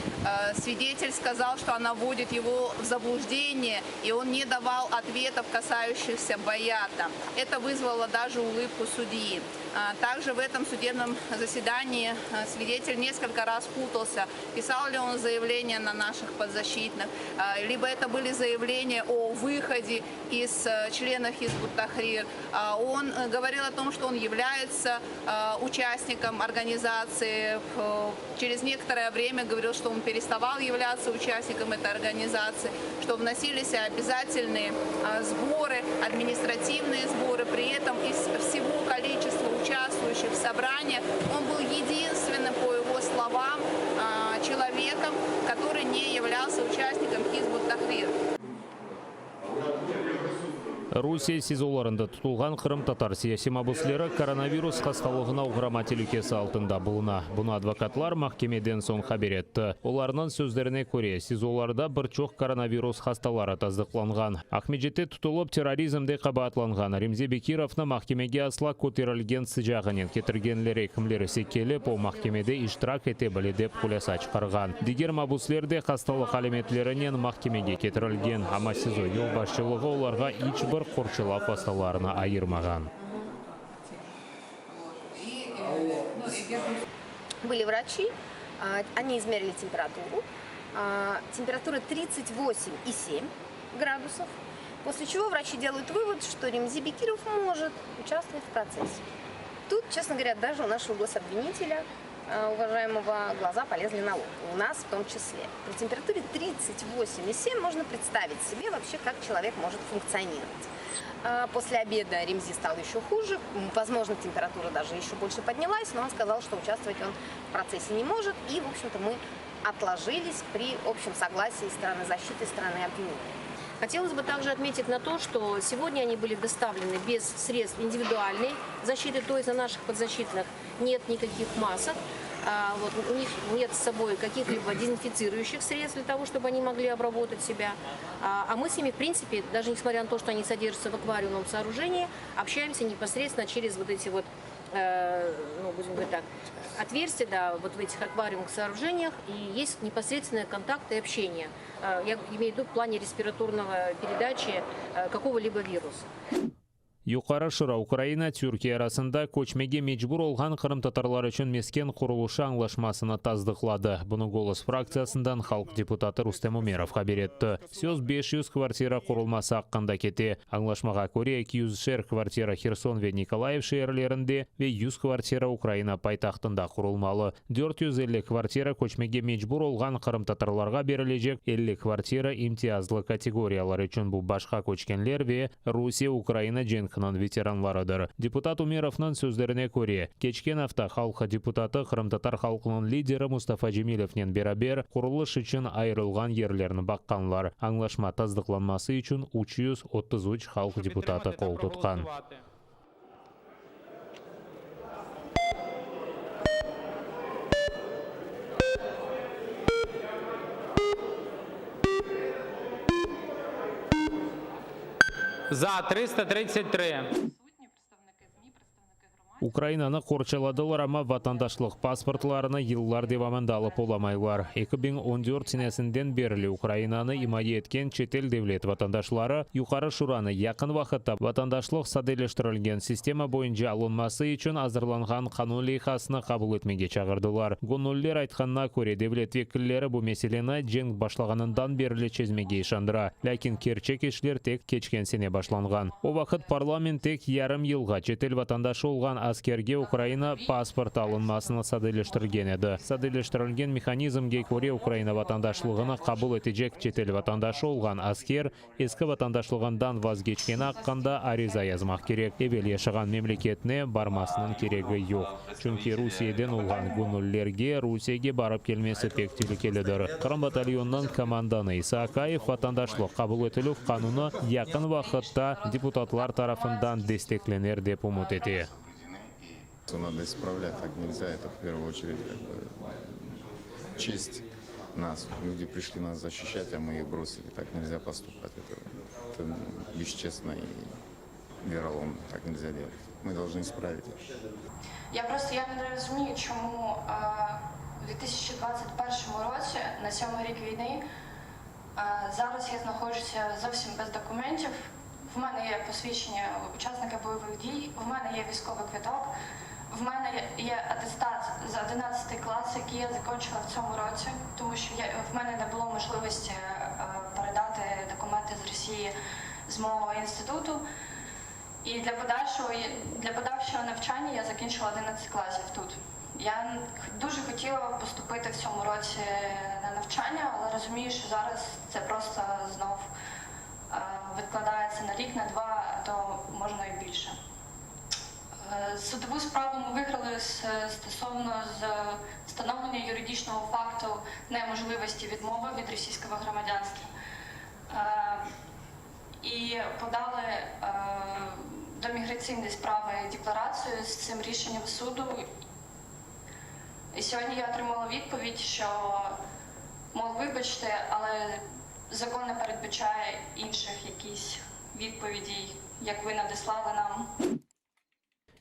свидетель сказал, что она вводит его в заблуждение, и он не давал ответов, касающихся Баята. Это вызвало даже улыбку судьи. Также в этом судебном заседании свидетель несколько раз путался, писал ли он заявление на наших подзащитных, либо это были заявления о выходе из членов Хизбут Тахрир. Он говорил о том, что он является участником организации. Через некоторое время говорил, что он переставал являться участником этой организации, что вносились обязательные сборы, административные сборы. При этом из всего количества участвующих в собраниях он был единственным, по его словам, человеком, который не являлся участником Хизбут Тахрир. Rusiye SİZOlarında tutulğan qırımtatar siyasiy mabüsleri koronavirus hastalığına oğrama telükesi altında buluna. Bunı advokatlar mahkemeden soñ haber etti. Olarnıñ sözlerine köre, SİZOlarda bir çoq koronavirus hastaları tasdıqlanğan. Aqmescitte tutulıp, terrorizmde qabaatlanğan Remzi Bekirovnı mahkemege asla köterilgen sıcağınen ketirgenler, ekimler ise kelip, o mahkemede iştirak ete bile dep hulâsa çıqarğan. Diger mabüsler de hastalıq alâmetlerinen mahkemege ketirilgen, amma SİZO yolbaşçılığı olarğa iç bir qorçalav vastalarını ayırmağan. Были врачи, они измерили температуру. Температура 38,7 градусов. После чего врачи делают вывод, что Ремзи Бекиров может участвовать в процессе. Тут, честно говоря, даже у нашего гособвинителя, уважаемого, глаза полезли на лоб. У нас в том числе. При температуре 38,7 можно представить себе вообще, как человек может функционировать. После обеда Ремзи стал еще хуже, возможно, температура даже еще больше поднялась, но он сказал, что участвовать он в процессе не может. И, в общем-то, мы отложились при общем согласии стороны защиты и стороны обвинения. Хотелось бы также отметить на то, что сегодня они были доставлены без средств индивидуальной защиты, то есть на наших подзащитных нет никаких масок, вот, у них нет с собой каких-либо дезинфицирующих средств для того, чтобы они могли обработать себя. А мы с ними, в принципе, даже несмотря на то, что они содержатся в аквариумном сооружении, общаемся непосредственно через вот эти вот, ну, будем говорить так, отверстия, да, вот в этих аквариумных сооружениях, и есть непосредственные контакты и общение. Я имею в виду в плане респираторного передачи какого-либо вируса. Yuqarı Şura Ukraina, Türkiye arasında köçmege mecbur olğan qırımtatarlar içün mesken qurulışı añlaşmasını tasdıqladı. Bunı Golos fraktsiyasından halq deputatı Rustem Umerov haber etti. Söz 500 kvartira qurulması aqqında kete. Añlaşmağa köre, eki yüzşer kvartira Herson ve Nikolayev şeerlerinde ve 100 kvartira Ukraina paytahtında qurulmalı. 450 kvartira köçmege mecbur olğan qırımtatarlarğa berilecek, 50 kvartira imtiyazlı kategoriyalar içün, bu başqa köçkenler ve Rusiye-Ukraina cenkiniñ veteranlarıdır. Deputat Umerovnıñ sözlerine köre, keçken afta halq deputatı qırımtatar halqınıñ lideri Mustafa Cemilevnen beraber qurulış içün ayırılğan yerlerni baqqanlar. Añlaşma tasdıqlanması içün 333 halq deputatı qol tutqan. За 333. Ukrainanı qorçaladılar, amma vatandaşlıq pasportlarını yıllar devamında alıp olamaylar. 2014 senesinden berli Ukrainanı imaye etken çetel devlet vatandaşları Yuqarı Şuranı yaqın vaqıtta vatandaşlıq sadeleştirilgen sistema boyunca alınması içün azırlanğan qanun leyhasını qabul etmege çağırdılar. Göñüller aytqanına köre, devlet vekilleri bu meseleni cenk başlağanından berli çezmege işandıra, lâkin kerçek işler tek keçken sene başlanğan. O vaqıt parlament tek yarım yılğa çetel vatandaşı olğan askerge Ukraina pasportı alınmasını sadeleştirgen edi. Sadeleştirilgen mehanizmge köre, Ukraina vatandaşlığını qabul etecek çetel vatandaşı olğan asker eski vatandaşlığından vazgeçkeni aqqında ariza yazmaq kerek. Evel yaşağan memleketine barmasınıñ keregi yoq. Çünki Rusiyeden olğan göñüllerge Rusiyege barıp kelmesi pek telükelidir. Qırım batalyonınıñ komandanı İsa Akayev vatandaşlıq qabul etilüv qanunı yaqın vaqıtta deputatlar tarafından desteklener dep ümüt ete. Надо исправлять, так нельзя, это в первую очередь как бы честь нас. Люди пришли нас защищать, а мы их бросили. Так нельзя поступать, это, это бесчестно и... Вероломно, так нельзя делать. Мы должны исправить это. Я просто я не розумію, чому е, у 2021 році, на сьомий рік війни, е, зараз я знаходжуся зовсім без документів. В мене є посвідчення учасника бойових дій, в мене є військовий квиток, в мене є атестат за 11 клас, який я закінчила в цьому році, тому що я, в мене не було можливості е, передати документи з Росії з мого інституту. І для подальшого для подальшого навчання я закінчила 11 класів тут. Я дуже хотіла поступити в цьому році на навчання, але розумію, що зараз це просто знов е, відкладається на рік, на два, а то можна і більше. Е, Судову справу ми виграли стосовно з встановлення юридичного факту неможливості відмови від російського громадянства. Е, І подали е, до міграційної справи декларацію з цим рішенням суду. І сьогодні я отримала відповідь, що, мов, вибачте, але закон не передбачає інших якісь відповідей, як ви надіслали нам.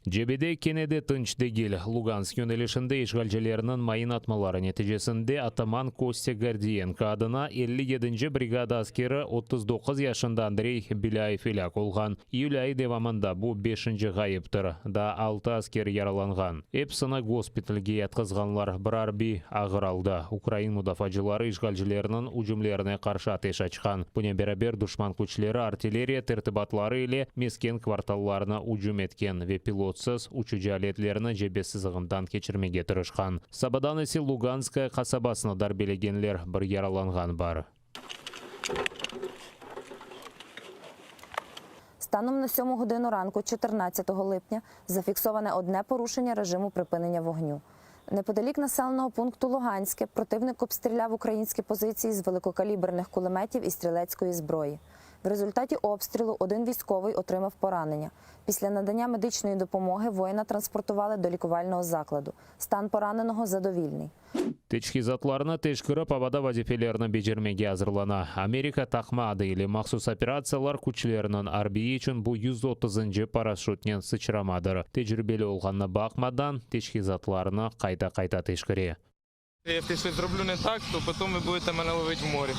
Cebede kene de tınç degil. Lugansk yönelişinde işğalcilerniñ mayın atmaları neticesinde ataman Kostâ Gordiyenko adına 57-nci brigada askeri 39 yaşında Andrey Belâyev elâk olğan. İyül ayı devamında bu beşinci ğayıptır. Daa altı asker yaralanğan. Episini gospitalge yatqızğanlar, bir arbiy ağır alda. Ukrain mudafaacıları işğalcilerniñ ücümlerine qarşı ateş açqan. Bunen beraber duşman küçleri artilleriya tertibatları ile mesken kvartallarına ücüm etken ve pilotsız uçucı aletlerni cebe sızığından keçirmege tırışqan. Sabadan ise Luganskaya qasabasını darbelegenler, bir yaralanğan bar. Станом на 7 годину ранку, 14 липня, зафіксоване одне порушення режиму припинення вогню. Неподалік населеного пункту Луганське противник обстріляв українські позиції з великокаліберних кулеметів і стрілецької зброї. В результаті обстрілу один військовий отримав поранення. Після надання медичної допомоги воїна транспортували до лікувального закладу. Стан пораненого задовільний. Teçhizatlarnı teşkerip, avada vazifelerni becermege azırlana. Amerika taqma adı ile Mahsus operatsiyalar küçleriniñ arbiyi içün bu 130-ncı paraşütnen sıçramadır. Tecribeli olğanına baqmadan, teçhizatlarnı qayta-qayta teşkere. Якщо щось зроблю не так, то потім ви будете мене ловити в морі.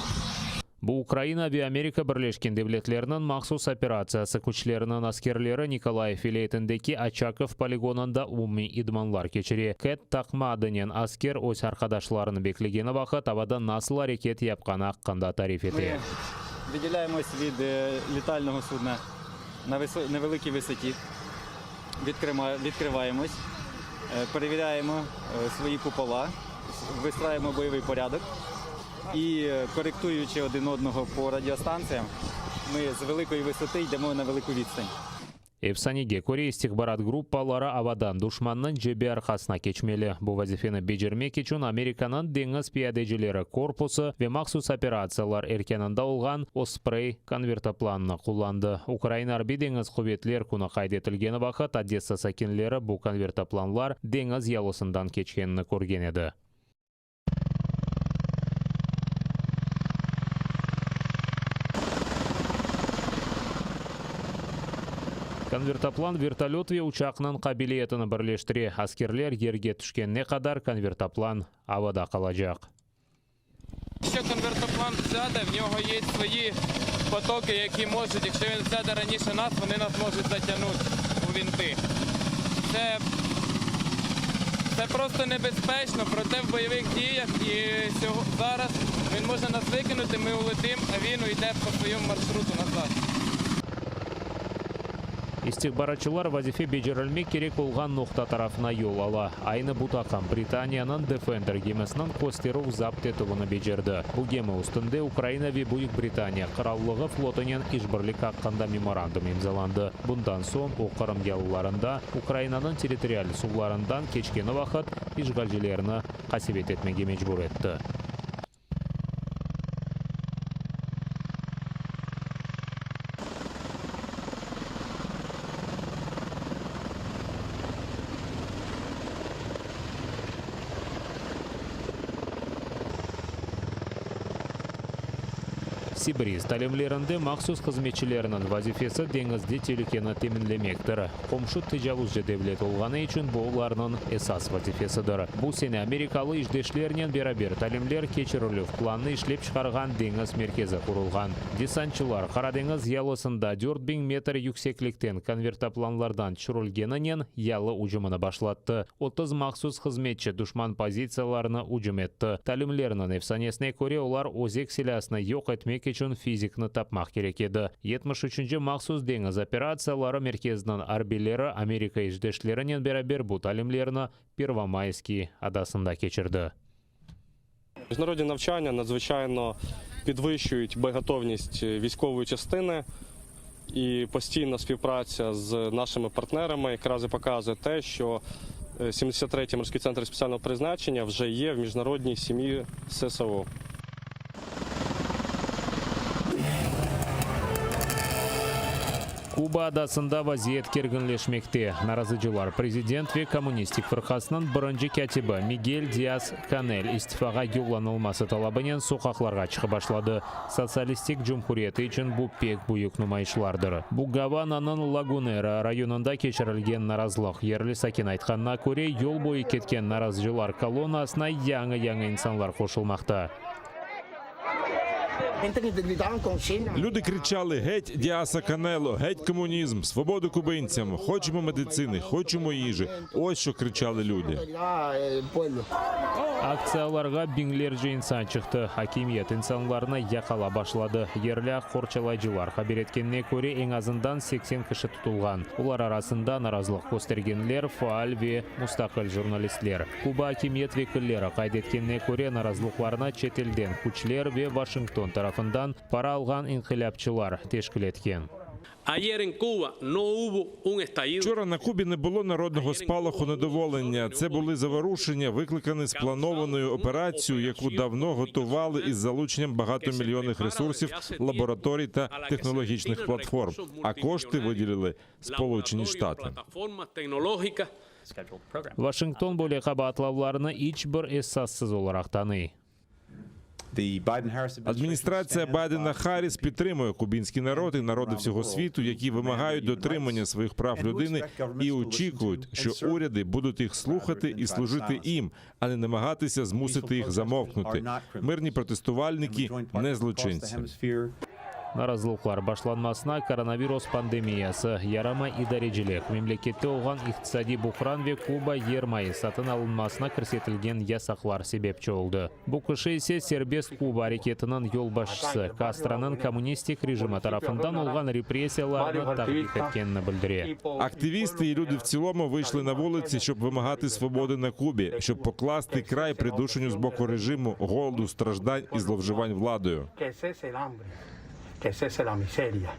Bu Ukraina ve Amerika Birleşken Devletleriniñ mahsus operatsiyası küçleriniñ askerleri Nikolayev vilâyetindeki Oçakov poligonında umumiy idmanlar keçire. Cat taqma adınen asker öz arqadaşlarını beklegeni vaqıt avada nasıl areket yapqanı aqqında tarif ete. Ми відділяємось від е, літального судна на висо- невеликій висоті, Відкрима- відкриваємось, е, перевіряємо е, свої купола, вистраюємо бойовий порядок і, е, коректуючи один одного по радіостанціям, ми з великої висоти йдемо на велику відстань. Efsanege köre, istihbarat gruppaları avadan duşmannıñ cebe arqasına keçmeli. Bu vazifeni becermek içün Amerikanıñ deñiz piyadecileri korpusı ve mahsus operatsiyalar erkânında olğan Osprey konvertoplanını qullandı. Ukraina Arbiy-deñiz quvetler künü qayd etilgeni vaqıt Odessa sakinleri bu konvertoplanlar deñiz yalısından keçkenini körgen edi. Konvertoplan vertolöt ve uçaqnıñ qabiliyetini birleştire, askerler yerge tüşkenine qadar konvertoplan avada qalacaq. Якщо конвертоплан сяде, в нього є свої потоки, які можуть, якщо він сяде раніше нас, вони нас можуть затягнути у вінти. Це, це просто небезпечно, проте в бойових діях і сього, зараз він може нас викинути, ми улетим, а він уйде по своєму маршруту назад. İstihbaratçılar vazife becerilmek kerek olğan noqta tarafına yol ala. Aynı bu taqım Britaniyanıñ Defender gemisiniñ kösterüv zapt etüvini becerdi. Bu gemi üstünde Ukraina ve Büyük Britaniya Qırallığı flotunen işbirlik aqqında memorandum imzalandı. Bundan soñ o Qırım yalılarında Ukrainanıñ territorial suvlarından keçkeni vaqıt işğalcilerni qasevet etmege mecbur etti. Sibris talimlerinde mahsus hızmetçilerniñ vazifesi deñizde telükeni teminlemektir. Qomşu tecavuzcı devlet olğanı içün bu olarnıñ esas vazifesidir. Bu sene amerikalı işdeşlernen beraber talimler keçirilüv planını işlep çıqarğan deñiz merkezi qurulğan. Desantçılar Qara deñiz yalısında 4000 metr yükseklikten konvertoplanlardan tüşürilgeninen yalı ücümini başlattı. 30 mahsus hızmetçi duşman pozitsiyalarına ücüm etti. Talimlerniñ efsanesine köre, olar özek silâsını yoq etmek içün fizikni tapmaq kerek edi. Yetmiş üçünci mahsus deñiz operatsiyaları merkeziniñ arbiyleri Amerika işdeşlerinen beraber bu talimlerni Pervomayskiy adasında keçirdi. Міжнародні навчання надзвичайно підвищують боєготовність військової частини і постійна співпраця з нашими партнерами якраз і показує те, що 73-й морський центр спеціального призначення вже є в міжнародній сім'ї ССО. Kuba adasında vaziyet kerginleşmekte. Narazıcılar prezident ve Kommunistik fırqasınıñ birinci kâtibi Migel Dias-Kanel istifağa yollanılması talabınen soqaqlarğa çıqıp başladı. Sotsialistik cumhuriyeti içün bu pek büyük numayışlardır. Bu Gavananıñ Lagunera rayonında keçirilgen narazılıq. Yerli sakin aytqanına köre, yol boyu ketken narazıcılar kolonnasına yañı-yañı insanlar qoşulmaqta. Люди кричали Геть Діаса Канело, геть комунізм, свободу кубинцям, хочемо медицини, хочемо їжі. Ось що кричали люди. Aktsiyalarğa biñlerce insan çıqtı. Akimiyet insanlarnı yaqalap başladı. Yerli aq qorçalayıcılar haber etkenine köre, eñ azından 80 kişi tutulğan. Olar arasında narazılıq köstergenler, faal ve mustaqil jurnalistler. Kuba akimiyet vekilleri qayd etkenine köre, narazılıqlarnı çetelden küçler ve Washington tarafından para alğan inqilâpçılar teşkil etken. Ayer en Cuba no hubo un estallido. Вчора на Кубі не було народного спалаху недоволення. Це були заворушення, викликані спланованою операцією, яку давно готували із залученням багатомільйонних ресурсів, лабораторій та технологічних платформ. А кошти виділили Сполучені Штати. Plataformas tecnológicas. Washington böyle qabaatlavlarnı iç bir esassız olaraq tanıy. Адміністрація Байдена Харріс підтримує кубінський народ і народи всього світу, які вимагають дотримання своїх прав людини і очікують, що уряди будуть їх слухати і служити їм, а не намагатися змусити їх замовкнути. Мирні протестувальники не злочинці. Narazılıqlar başlanmasına koronavirus pandemiyası, yarama idarecilik, memlekette olğan iqtisadiy buhran ve Kuba yermayı satın alınmasına kirsetilgen yasaqlar sebepçi oldı. Bu kişi ise Serbest Kuba areketiniñ yolbaşçısı, Kastronıñ kommunistik rejimi tarafından olğan repressiyalarnı takbih etkenini bildire. Активісти і люди в цілому вийшли на вулиці, щоб вимагати свободи на Кубі, щоб покласти край придушенню з боку режиму, голоду, страждань і зловживань владою. Que cese el hambre, que cese la miseria.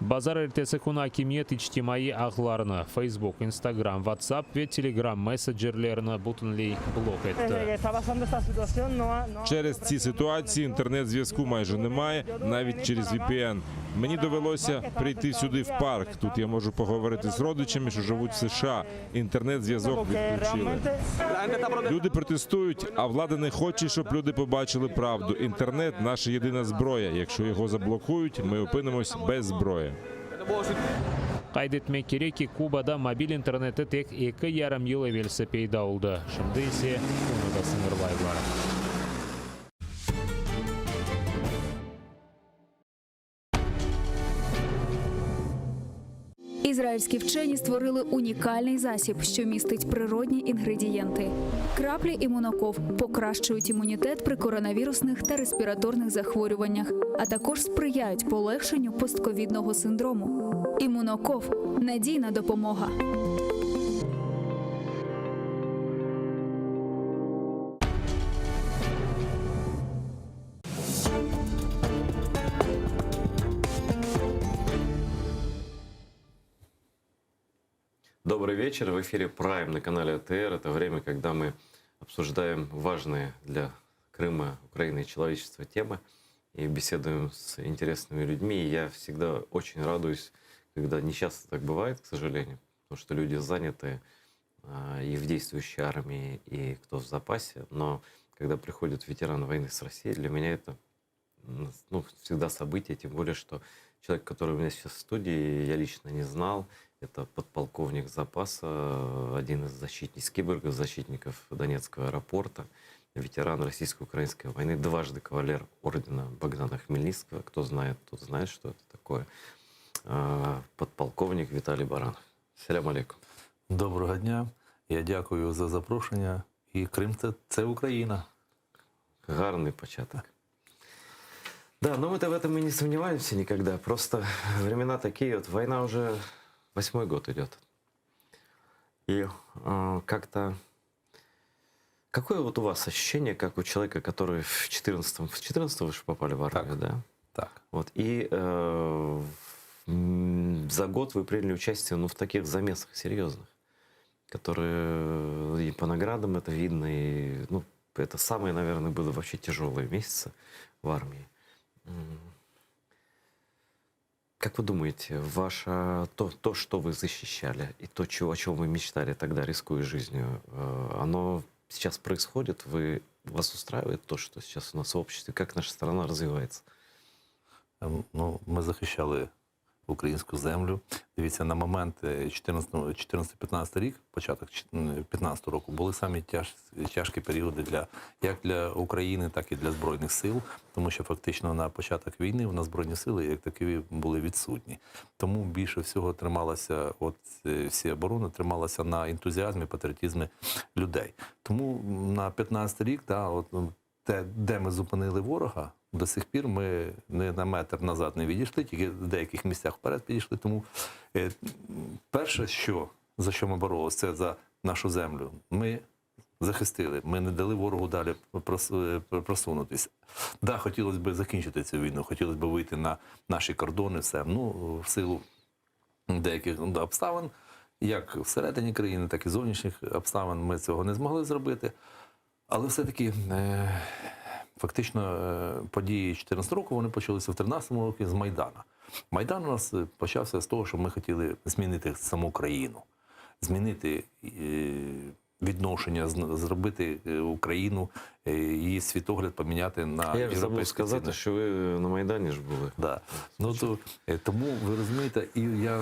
Bazar ertesi künü akimiyet içtimaiy ağlarnı, Facebook, Instagram, WhatsApp ve Telegram messencerlerini bütünley blok etti. Через ці ситуації інтернет-зв'язку майже немає, навіть через VPN. Мені довелося прийти сюди в парк. Тут я можу поговорити з родичами, що живуть в США. Інтернет-зв'язок відключили. Люди протестують, а влада не хоче, щоб люди побачили правду. Інтернет наша єдина зброя. Якщо його заблокують, ми опинимось без зброї. Qayd etmek kerek ki, Kubada mobil interneti tek eki yarım yıl evelsi peyda oldı, şimdi ise onı da sıñırlaylar. Ізраїльські вчені створили унікальний засіб, що містить природні інгредієнти. Краплі імуноков покращують імунітет при коронавірусних та респіраторних захворюваннях, а також сприяють полегшенню постковідного синдрому. Імуноков надійна допомога. Добрый вечер. В эфире Prime на канале АТР. Это время, когда мы обсуждаем важные для Крыма, Украины и человечества темы и беседуем с интересными людьми. И я всегда очень радуюсь, когда не часто так бывает, к сожалению, потому что люди заняты а, и в действующей армии, и кто в запасе. Но когда приходит ветеран войны с Россией, для меня это... ну, всегда событие, тем более, что человек, который у меня сейчас в студии, я лично не знал, это подполковник запаса, один из защитников, киборгов, защитников Донецкого аэропорта, ветеран российско-украинской войны, дважды кавалер ордена Богдана Хмельницкого. Кто знает, тот знает, что это такое. А, Подполковник Виталий Баранов. Селям алейкум. Доброго дня. Я дякую за запрошення. І Крим це, це Україна. Гарний початок. Да, но мы-то в этом и не сомневаемся никогда. Просто времена такие, вот война уже восьмой год идет. И э, как-то... Какое вот у вас ощущение, как у человека, который в 14 в 14 вы же попали в армию, да? Так. Вот, и э, м, за год вы приняли участие ну, в таких замесах серьезных, которые и по наградам это видно, и ну, это самые, наверное, были вообще тяжелые месяцы в армии. М. Как вы думаете, ваше, то, то, что вы защищали, и то, чего, о чем вы мечтали тогда, рискуя жизнью, э, оно сейчас происходит? Вы, вас устраивает то, что сейчас у нас в обществе? Как наша страна развивается? Ем, Ну, ми захищали українську землю. Дивіться, на момент 14-15 рік, початок 15 року, були самі тяж, тяжкі періоди для як для України, так і для Збройних сил, тому що фактично на початок війни у нас Збройні сили як такі були відсутні. Тому більше всього трималася, от е, всі оборони трималася на ентузіазмі, патріотизмі людей. Тому на 15 рік, да, от, ну, те, де ми зупинили ворога, до сих пір ми не на метр назад не відійшли, тільки в деяких місцях вперед підійшли. Тому е, перше, що, за що ми боролися, це за нашу землю. Ми захистили, ми не дали ворогу далі прос- е, просунутися. Да, хотілося б закінчити цю війну, хотілося б вийти на наші кордони, все. Ну, в силу деяких ну, обставин, як всередині країни, так і зовнішніх обставин, ми цього не змогли зробити. Але все-таки е, фактично е, події 2014 року вони почалися в 2013 році з Майдана. Майдан у нас е, почався з того, що ми хотіли змінити саму країну, змінити е, відношення, зн- зробити е, Україну, е, її світогляд поміняти на Я ж забув європейські сказати, цінності. що ви на Майдані ж були. Да. Ну, то, е, тому ви розумієте, і я е,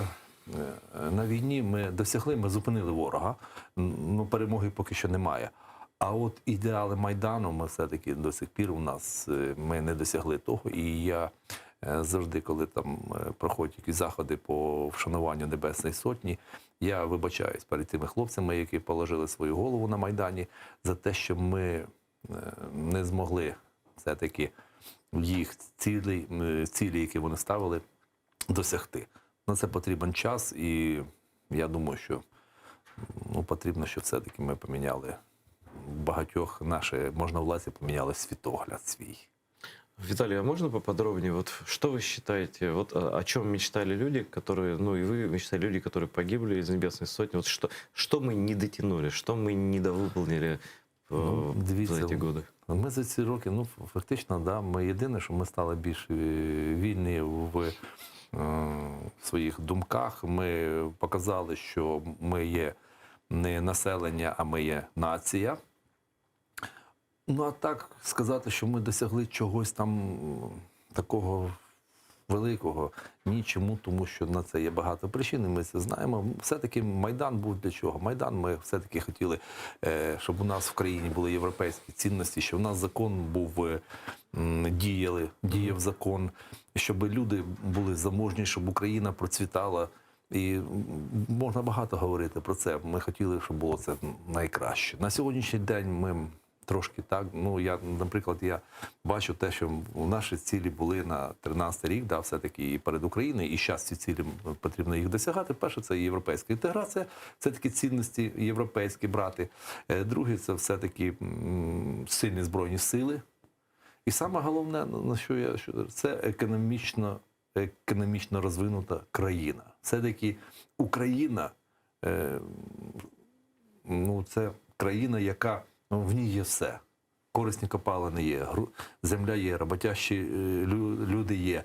на війні ми досягли, ми зупинили ворога. Н- Ну, перемоги поки що немає. А от ідеали Майдану ми все-таки до сих пір у нас е, ми не досягли того. І я е, завжди, коли там е, проходять якісь заходи по вшануванню Небесної Сотні, я вибачаюсь перед тими хлопцями, які положили свою голову на Майдані, за те, що ми е, не змогли все-таки їх цілі, е, цілі, які вони ставили, досягти. На це потрібен час, і я думаю, що ну, потрібно, щоб все-таки ми поміняли багатьох наші можновладці поміняли світогляд свій. Виталий, а можно поподробнее? Вот что вы считаете, вот о, о чем мечтали люди, которые, ну и вы мечтали люди, которые погибли из Небесной Сотни, вот что, что мы не дотянули, что мы недовыполнили э, Ну, за эти годы? Ми за ці роки, ну фактично, да, ми єдине, що ми стали більш е, вільні в е, своїх думках. Ми показали, що ми є не населення, а ми є нація. Ну, а так сказати, що ми досягли чогось там м, такого великого, ні, чому, тому що на це є багато причин, і ми це знаємо. Все-таки Майдан був для чого? Майдан ми все-таки хотіли, е, щоб у нас в країні були європейські цінності, щоб у нас закон був, е, м, діяли, діяв закон, щоб люди були заможні, щоб Україна процвітала. І м, можна багато говорити про це. Ми хотіли, щоб було це найкраще. На сьогоднішній день ми трошки так. Ну я, наприклад, я бачу те, що наші цілі були на 13 рік, да, все-таки і перед Україною, і зараз ці цілі потрібно їх досягати. Перше, це європейська інтеграція, це такі цінності європейські брати. Е, Друге, це все-таки м, сильні збройні сили. І саме головне, на що я що це економічно, економічно розвинута країна. Все-таки Україна, е, ну, це країна, яка ну, в ній є все. Корисні копалини є, гру- земля є, роботящі е, лю- люди є, е,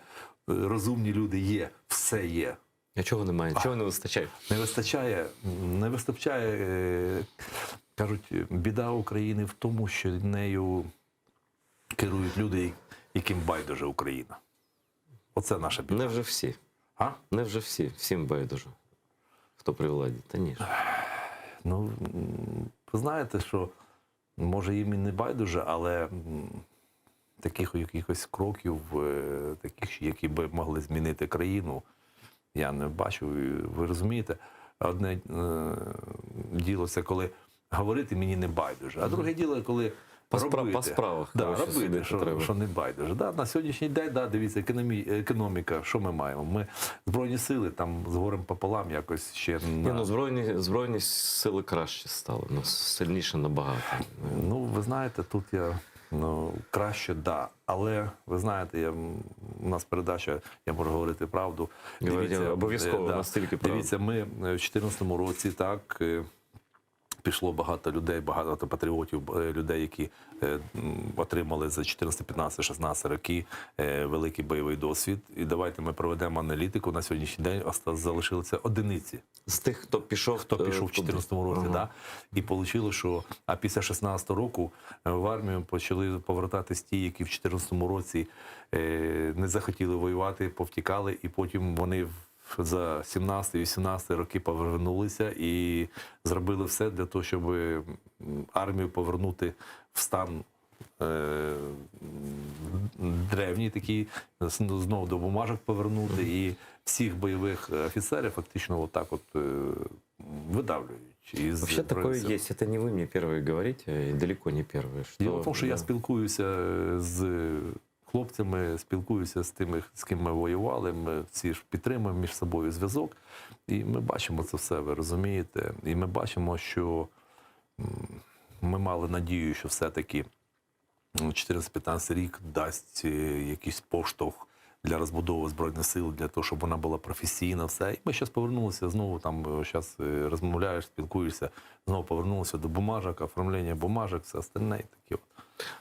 розумні люди є, все є. А чого немає? Чого не вистачає? Не вистачає, не вистачає, е, кажуть, біда України в тому, що нею керують люди. яким байдуже Україна. Оце наша біда. Невже всі? А? Невже всі? Всім байдуже. Хто при владі? Та ні. ж. Ну, м, ви знаєте, що може їм і не байдуже, але м, таких якихось кроків, е, таких, які би могли змінити країну, я не бачу. І Ви розумієте, одне е, діло це коли говорити мені не байдуже, а друге діло, коли По спра- робити. по справах, да, коротше, робити, судити що, треба. що не байдуже. Да, на сьогоднішній день, да, дивіться, економі, економіка, що ми маємо? Ми Збройні сили там з горем пополам якось ще Ні, на... ну збройні, збройні сили краще стали, ну, сильніше набагато. Ну, ви знаєте, тут я ну, краще да. Але ви знаєте, я, у нас передача, я можу говорити правду. Говорите, обов'язково, е, настільки правду. Дивіться, ми е, в 2014 році так. е, Пішло багато людей, багато патріотів, е, людей, які е, м, отримали за 14, 15, 16 роки е, великий бойовий досвід. І давайте ми проведемо аналітику. На сьогоднішній день оста- залишилися одиниці. З тих, хто пішов, хто пішов в туди. 14 році, Ага. да? І вийшло, що а після 16 року е, в армію почали повертатись ті, які в 14 році е, не захотіли воювати, повтікали, і потім вони в- за 17-18 роки повернулися і зробили все для того, щоб м, армію повернути в стан. е, м, Древній такий, знову до бумажок повернути, і всіх бойових офіцерів фактично отак от е, видавлюють. Із Вообще такое Збройних сил. есть. Это не вы мне первые говорите, и далеко не первые. Что, Діло в тому, що я да. спілкуюся е, з хлопцями, спілкуюся з тими, з ким ми воювали. Ми всі ж підтримуємо між собою зв'язок. І ми бачимо це все, ви розумієте. І ми бачимо, що м, ми мали надію, що все-таки 14-15 рік дасть е, якийсь поштовх для розбудови збройних сил, для того, щоб вона була професійна, все. І ми зараз повернулися знову. Там зараз розмовляєш, спілкуєшся, знову повернулися до бумажок, оформлення бумажок, все остальне і таке. От.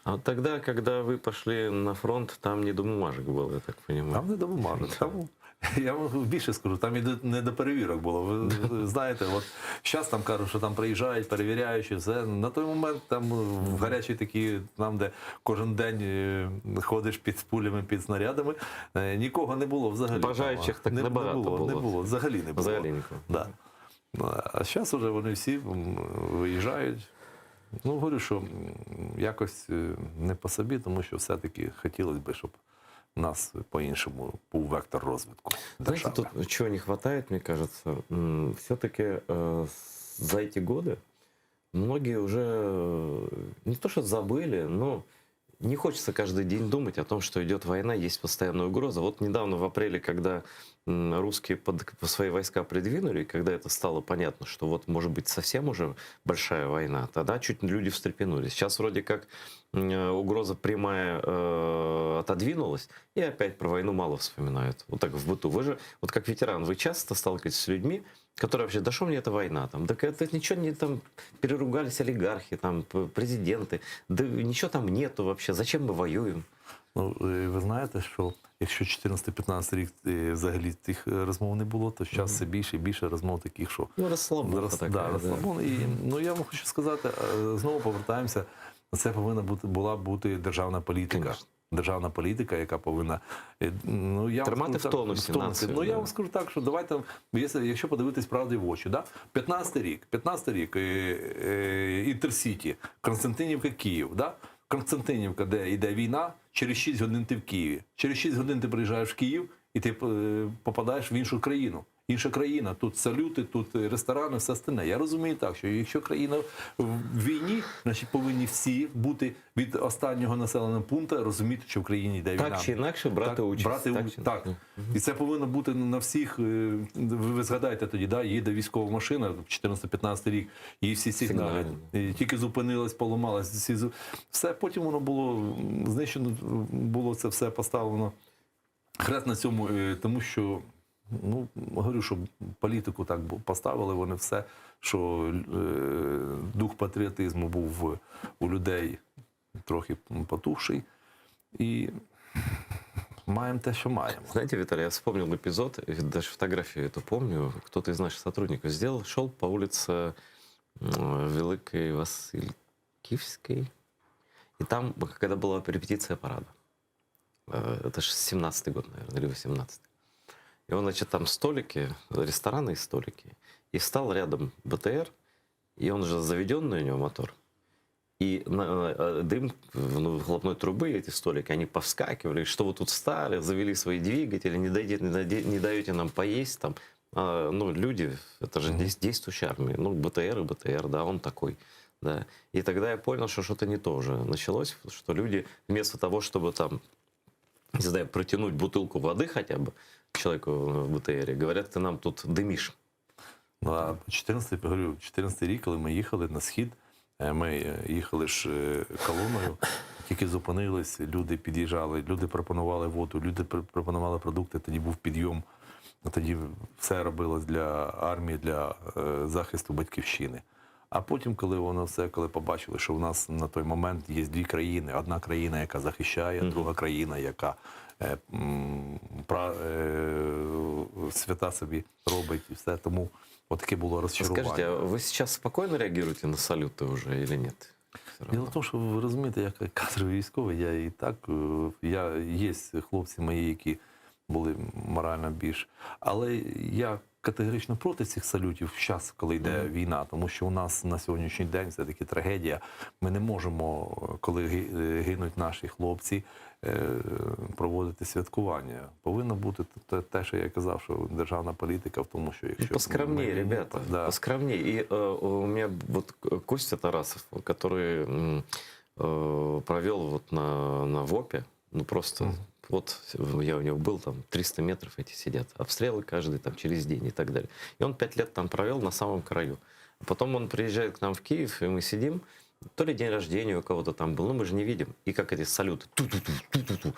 А тогда, когда вы пошли на фронт, там не до бумажек было, я так понимаю. Там не до бумажок. Там, я вам більше скажу, там і до- не до перевірок було. Ви, ви знаєте, от зараз там кажуть, що там приїжджають, перевіряючи, все. На той момент там в гарячі такі, там, де кожен день е, ходиш під пулями, під снарядами, е, нікого не було взагалі. Бажаючих так не, небагато не було, було. Не було, взагалі не було. Взагалі нікого. Да. Ну, А зараз вже вони всі м, виїжджають. Ну, говорю, що м, якось е, не по собі, тому що все-таки хотілося б, щоб у нас по-іншому був вектор розвитку. Знаете, тут чего не хватает, мне кажется, все-таки за эти годы многие уже э, не то что забыли, но не хочется каждый день думать о том, что идет война, есть постоянная угроза. Вот недавно в апреле, когда м, русские под, свои войска придвинули, когда это стало понятно, что вот может быть совсем уже большая война, тогда чуть люди встрепенулись. Сейчас вроде как м, э, угроза прямая э, отодвинулась, и опять про войну мало вспоминают. Вот так в быту. Вы же, вот как ветеран, вы часто сталкиваетесь с людьми, которые вообще, да что мне эта война там, так это ничего не там, переругались олигархи, там, п- президенты, да ничего там нету вообще, зачем мы воюем? Ну, е, ви знаєте, що якщо 14-15 рік е, взагалі тих е, розмов не було, то зараз все більше і більше розмов таких, що Ну, розслабуха Роз, така, да, да. розслабон. І, ну, я вам хочу сказати, е, знову повертаємося. Це повинна бути, була бути державна політика. Державна політика, яка повинна е, ну, я вам Тримати скажу в так, тонусі в тонусі. націю, Ну, я да. вам скажу так, що давайте, якщо, якщо подивитись правді в очі, да? 15 рік, 15 рік, е, е, Інтерсіті, Константинівка, Київ, да? Константинівка, де йде війна, через 6 годин ти в Києві. Через 6 годин ти приїжджаєш в Київ і ти е, попадаєш в іншу країну. Інша країна, тут салюти, тут е, ресторани, все остальне. Я розумію так, що якщо країна в війні, значить повинні всі бути від останнього населеного пункту розуміти, що в країні йде Так війна. чи інакше брати так, участь. Брати Так у- чи так. І це повинно бути на всіх. е, Ви, ви згадаєте тоді, да, їде військова машина, 14-15 рік, її всі сигналять. І Тільки зупинилась, поламалась. Всі зу- Все, потім воно було м, знищено, було це все поставлено. Хрест на цьому, е, тому що, ну, говорю, що політику так бу- поставили, вони все, що е, дух патріотизму був в- у людей трохи потухший. І маємо те, що маємо. Знаете, Виталий, я вспомнил эпизод, э, даже фотографию эту помню, кто-то из наших сотрудников сделал, шел по улице м, Великой Василькивской, и там, когда была репетиция парада. Э, Это же 17-й год, наверное, или 18-й. И он, значит, там столики, рестораны и столики. И встал рядом БТР, и он же заведенный у него мотор. И на- э, дым ну, выхлопной трубы, эти столики, они повскакивали, что вы тут встали, завели свои двигатели, не, дадите, не, даде- не даете нам поесть там. А, ну, люди, это же дес- действующая армия. Ну, БТР и БТР, да, он такой. Да. И тогда я понял, что что-то не то уже началось, что люди вместо того, чтобы там, не знаю, протянуть бутылку воды хотя бы человеку в БТРе, говорят, ты нам тут дымишь. Ну, а 14, говорю, 14 рік, коли ми їхали на схід, е, ми е, їхали ж е, колоною, тільки зупинились, люди під'їжджали, люди пропонували воду, люди пр- пропонували продукти, тоді був підйом. Тоді все робилось для армії, для е, захисту батьківщини. А потім, коли воно все, коли побачили, що в нас на той момент є дві країни: одна країна, яка захищає, друга країна, яка е, м, пра, е, свята собі робить, і все. Тому отаке було розчарування. Скажите, а вы сейчас спокойно реагируете на салюты уже или нет? Діло в тому, що ви розумієте, як кадровий військовий, я і так, е, я є хлопці мої, які були морально більш. Але я категорично проти цих салютів в час, коли йде війна, тому що у нас на сьогоднішній день все таки трагедія. Ми не можемо, коли ги- е, гинуть наші хлопці, е, проводити святкування. Повинно бути те, те, що я казав, що державна політика в тому, що якщо Ну, Поскромнее, ми- ребята, Да. поскромнее. И э, у меня вот Костя Тарасов, который м, э, провел вот на, на ВОПе, ну просто вот я у него был, там 300 метров эти сидят, обстрелы каждый там через день и так далее. И он пять лет там провел на самом краю. А Потом он приезжает к нам в Киев, и мы сидим, то ли день рождения у кого-то там был, ну мы же не видим. И как эти салюты, ту-ту-ту, ту-ту-ту.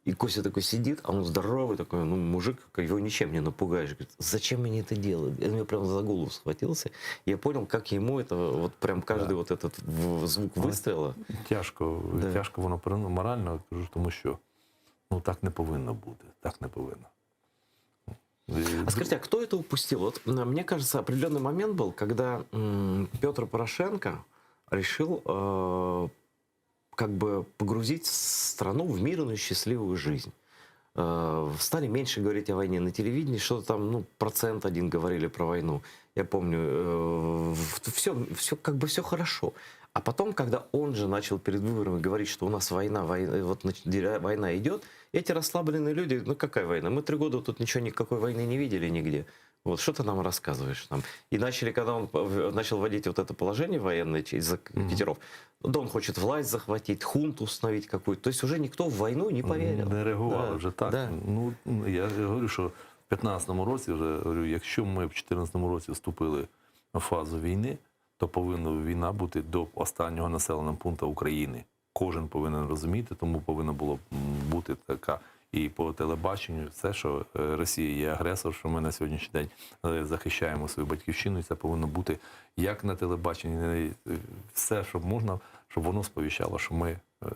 И Костя такой сидит, а он здоровый такой, ну, мужик, его ничем не напугаешь. Говорит, зачем они это делают? Он меня прям за голову схватился. Я понял, как ему это, вот прям каждый вот этот в- звук выстрела. Тяжко, тяжко воно перено- морально, кажу, тому що ну так не повинно бути. Так не повинно. А скажите, а кто это упустил? Вот м, мне кажется, определенный момент был, когда м, Петр Порошенко решил э, как бы погрузить страну в мирную, счастливую жизнь. Э, Стали меньше говорить о войне на телевидении, что-то там, ну, процент один говорили про войну. Я помню, все, все, как бы все хорошо. А потом, когда он же начал перед выборами говорить, что у нас война, война, вот нач- деря- война идет, эти расслабленные люди, ну какая война? Мы три года тут ничего, никакой войны не видели нигде. Вот что ты нам рассказываешь нам? И начали, когда он в- начал вводить вот это положение военное из-за катеров, да он хочет власть захватить, хунту установить какую-то. То есть уже никто в войну не поверил. Не реагували Да, вже так. Да. Ну я говорю, що в 15-му році вже говорю, якщо ми в 14-му році вступили в фазу війни, то повинна війна бути до останнього населеного пункту України. Кожен повинен розуміти, тому повинна було м, бути така і по телебаченню, все, що е, Росія є агресор, що ми на сьогоднішній день е, захищаємо свою батьківщину, і це повинно бути як на телебаченні, е, все, що можна, щоб воно сповіщало, що ми е,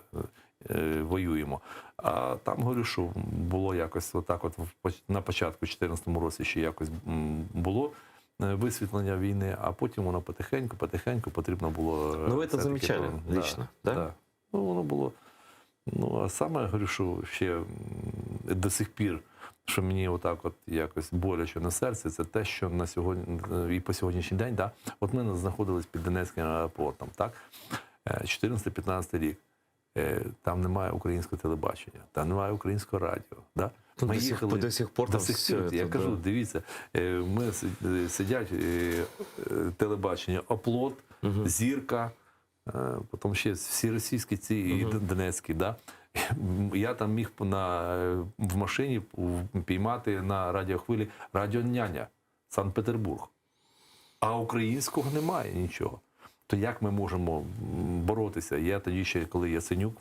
е, воюємо. А там говорю, що було якось отак, от в поч- на початку 2014 році ще якось м, було е, висвітлення війни, а потім воно потихеньку, потихеньку потрібно було. е, Ну, ви це все-таки замічали про- лично, да? Да. Ну, воно було. Ну, а саме говорю, що ще м, до сих пір, що мені отак от якось боляче на серці, це те, що на сьогодні і по сьогоднішній день, да, от ми знаходились під Донецьким аеропортом, так? Е, 14-15 рік. Е, Там немає українського телебачення, там немає українського радіо. Да? Ну, до сих- до сих пор до там сих всё пір, я это, кажу, да. дивіться, е, ми си- е, сидять е, е, телебачення, оплот, зірка, е, потім ще всі російські ці і Донецькі. Да? Я там міг на, е, в машині піймати на радіохвилі радіо Няня, Санкт-Петербург. А українського немає нічого. То як ми можемо м, боротися? Я тоді ще, коли Яценюк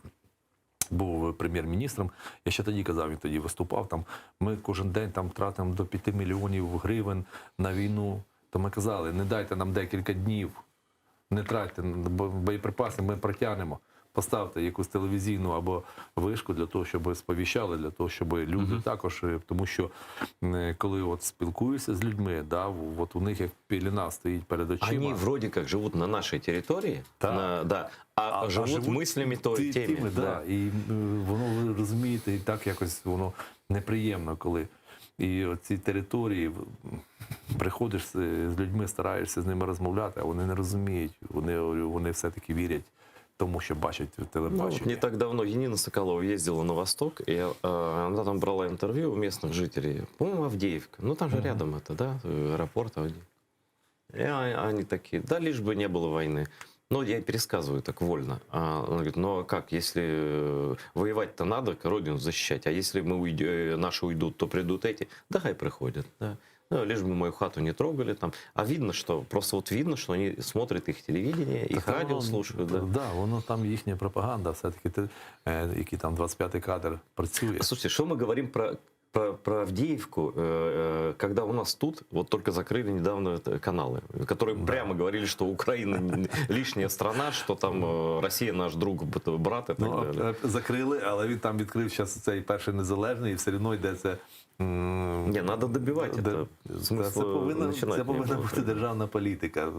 був прем'єр-міністром, я ще тоді казав, він тоді виступав. Там ми кожен день там тратимо до 5 мільйонів гривень на війну. То ми казали, не дайте нам декілька днів, не тратьте бо- боєприпаси, ми протягнемо. Поставте якусь телевізійну або вишку для того, щоб сповіщали, для того, щоб люди також, е, тому що е, коли от спілкуєшся з людьми, да, от у них як пелена стоїть перед очима. Они вроде как живут на нашей территории, на, да, а, живут, мыслями то, ти- теми. тими, да. І е, воно, ви розумієте, і так якось воно неприємно, коли і ці території в- приходиш з, з людьми, стараєшся з ними розмовляти, а вони не розуміють. Вони, говорю, вони все-таки вірять тому, що бачать в Ну, вот телебаченні. не так давно Янина Соколова ездила на восток, и э, она там брала интервью у местных жителей. По-моему, Авдеевка. Ну, там же рядом это, да, э, аэропорт Авдеевка. И а- они такие, да, лишь бы не было войны. Ну, я пересказываю так вольно. А она говорит, ну а как, если э, воевать-то надо, родину защищать, а если мы уйдё- э, наши уйдут, то придут эти, да хай приходят, да. Ну, лишь бы мою хату не трогали там. А видно, что, просто вот видно, что они смотрят их телевидение, их Так, а радио воно- слушают, да. Да, воно там їхня пропаганда, все-таки те, е, який там 25-й кадр працює. Слушайте, что мы говорим про, про, про Авдеевку, э, э, когда у нас тут вот только закрыли недавно это каналы, которые прямо говорили, что Украина не- лишняя страна, что там э, Россия наш друг, б- брат и так Ну, далее. е, закрили, але він там відкрив зараз цей перший незалежний, і все одно йде це. Не, надо добивать это. Це, це Смысла повинна, начинать це не повинна було. бути державна політика. Е,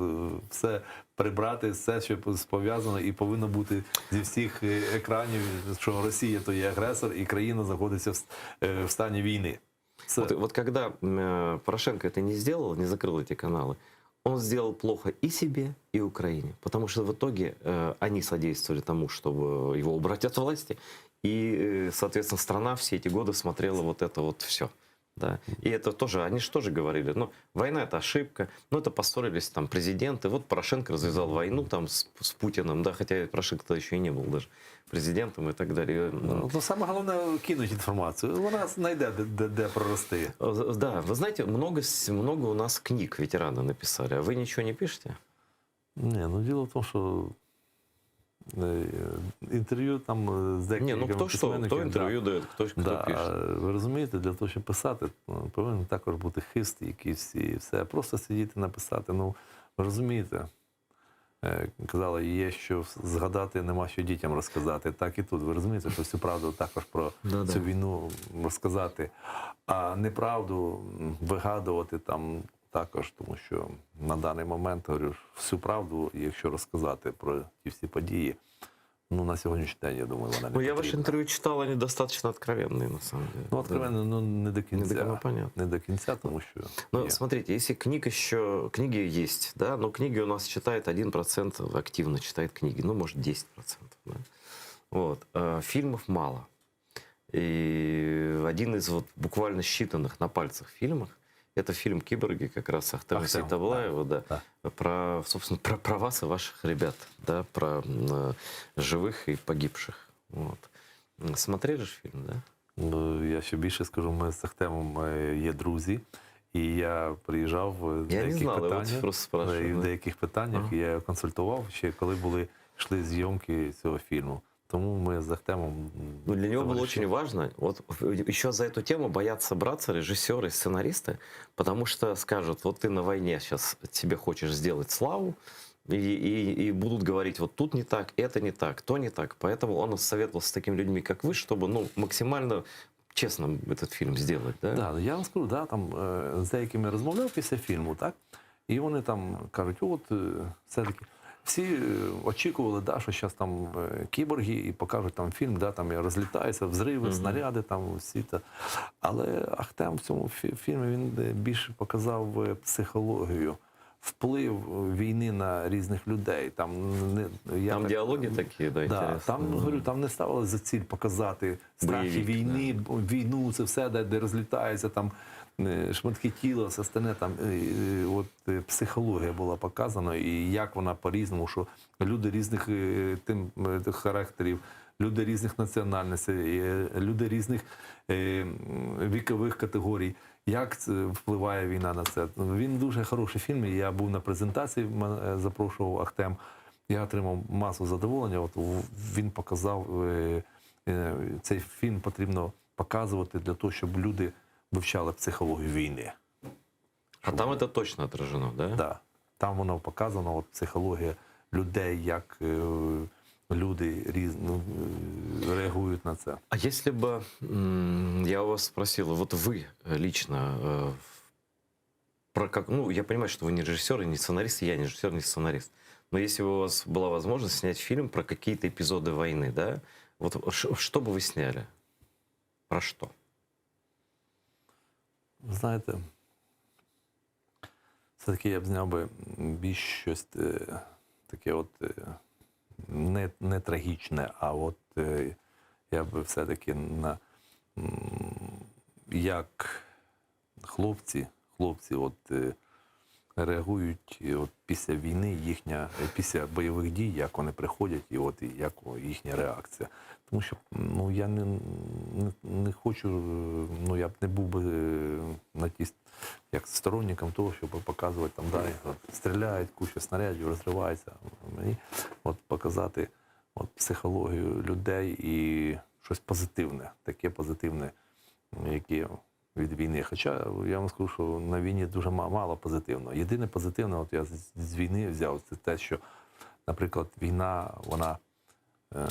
Все прибрати, все, що пов'язано, і повинно бути зі всіх е, екранів, що Росія то є агресор, і країна знаходиться в, с- е, в стані війни. Все. Вот, вот когда м, э, Порошенко это не сделал, не закрыл эти каналы, он сделал плохо и себе, и Украине. Потому что в итоге э, они содействовали тому, чтобы его убрать от власти. И, э, соответственно, страна все эти годы смотрела вот это вот все. Да. И это тоже, они же тоже говорили, ну, война это ошибка, ну, это поссорились там президенты, вот Порошенко развязал войну там с, с Путиным, да, хотя Порошенко тогда еще и не был даже президентом и так далее. Ну, то саме головне кинуть інформацію. Вона знайде, де, де, де прорости. Э, Да, вы знаете, много, с- много у нас книг ветераны написали, а вы ничего не пишете? Ні, ну діло в тому, що е, інтерв'ю там е, з Не, декількома ну кто что, кто письменниками, интервью да. дает, кто, кто Да, пишет. а ви розумієте, для того, щоб писати, ну, повинен також бути хист якийсь і все. Просто сидіти написати. Ну, ви розумієте, е, казали, є що згадати, нема що дітям розказати. Так і тут. Ви розумієте, що всю правду також про Да-да. цю війну розказати, а неправду м, вигадувати там також, тому що на даний момент говорю, всю правду, якщо розказати про ті всі події, ну на сьогоднішній день, я думаю, вона не Ну, я ваше потрібна. интервью читал, они достаточно откровенные, на самом деле. Ну, откровенно, ну не до кінця. Не до, ну, понятно. Не до кінця, тому що. Ну, смотрите, если книг еще... Книги есть, да, но книги у нас читает 1% активно читает книги, ну, может, 10%. Да? Вот. А Фильмов мало. И один из вот буквально считанных на пальцах фильмов, это фильм «Киборги» как раз Ахтема Ахтема, Сейтаблаева, да, про, собственно, про, про вас и ваших ребят, да, про м, э, живых и погибших. Вот. М, Смотрели же фильм, да? Ну, я ще більше скажу, ми з Ахтемом е, є друзі, і я приїжджав е, в Я не деяких знав, я от питаннях. просто спрашиваю, і в да. деяких питаннях Ага. я його консультував ще коли були йшли зйомки цього фільму. Тому ми з Ахтемом. Ну, для него было товариші. очень важно, вот еще за эту тему боятся браться режиссеры, сценаристы, потому что скажут, вот ты на войне сейчас тебе хочешь сделать славу, и, и, и будут говорить, вот тут не так, это не так, то не так. Поэтому он советовался с такими людьми, как вы, чтобы ну, максимально честно этот фильм сделать. Да? Да, я вам скажу, да, там е, з деякими розмовляв після фільму, так? І вони там кажуть, от е, все-таки. Всі е, очікували, да, що зараз там е, кіборги і покажуть там фільм, да, там і розлітаються взрывы, Мгм. снаряди, там всі та. Але Ахтем в цьому фі- фільмі він е, більше показав е, психологію, вплив е, війни на різних людей. Там, не, я Там так- діалоги такі, да, да, інтересні. там, говорю, там не ставили за ціль показати страхи Бойовик, війни, б- війну, це все, де, де розлітаються там е, шматки тіла, все остальне там е, е, от е, психологія була показана, і як вона по-різному, що люди різних е, тим е, характерів, люди різних національностей, е, люди різних е, м, вікових категорій. Як це впливає війна на це? Він дуже хороший фільм. і Я був на презентації, мене запрошував Ахтем. Я отримав масу задоволення. От в- він показав е, е, цей фільм потрібно показувати для того, щоб люди вивчали психологію війни. А там это точно отражено, да? Да. Там воно показано, от психологія людей, як е,. Люди різ, ну, е, реагують на це. А если бы м, я у вас спросил, вот вы лично э, про как, ну, я понимаю, что вы не режиссер и не сценарист, и я не режиссер, не сценарист, но если бы у вас была возможность снять фильм про какие-то эпизоды войны, да, вот ш- что бы вы сняли? Про что? Ви Знаєте, все-таки я б зняв би більш щось е, таке от е, не, не трагічне, а от е, я би все-таки на м, як хлопці, хлопці от, е, реагують е, от після війни, їхня, е, після бойових дій, як вони приходять, і от і як о, їхня реакція. Тому що ну, я не, не, не хочу, е, ну я б не був би е, на ті, як сторонником того, щоб показувати там, да, от, стріляють, куча снарядів, розривається. Мені от показати от, психологію людей і щось позитивне, таке позитивне, яке від війни. Хоча я вам скажу, що на війні дуже ма- мало позитивного. Єдине позитивне, от я з, з війни взяв, це те, що, наприклад, війна, вона е,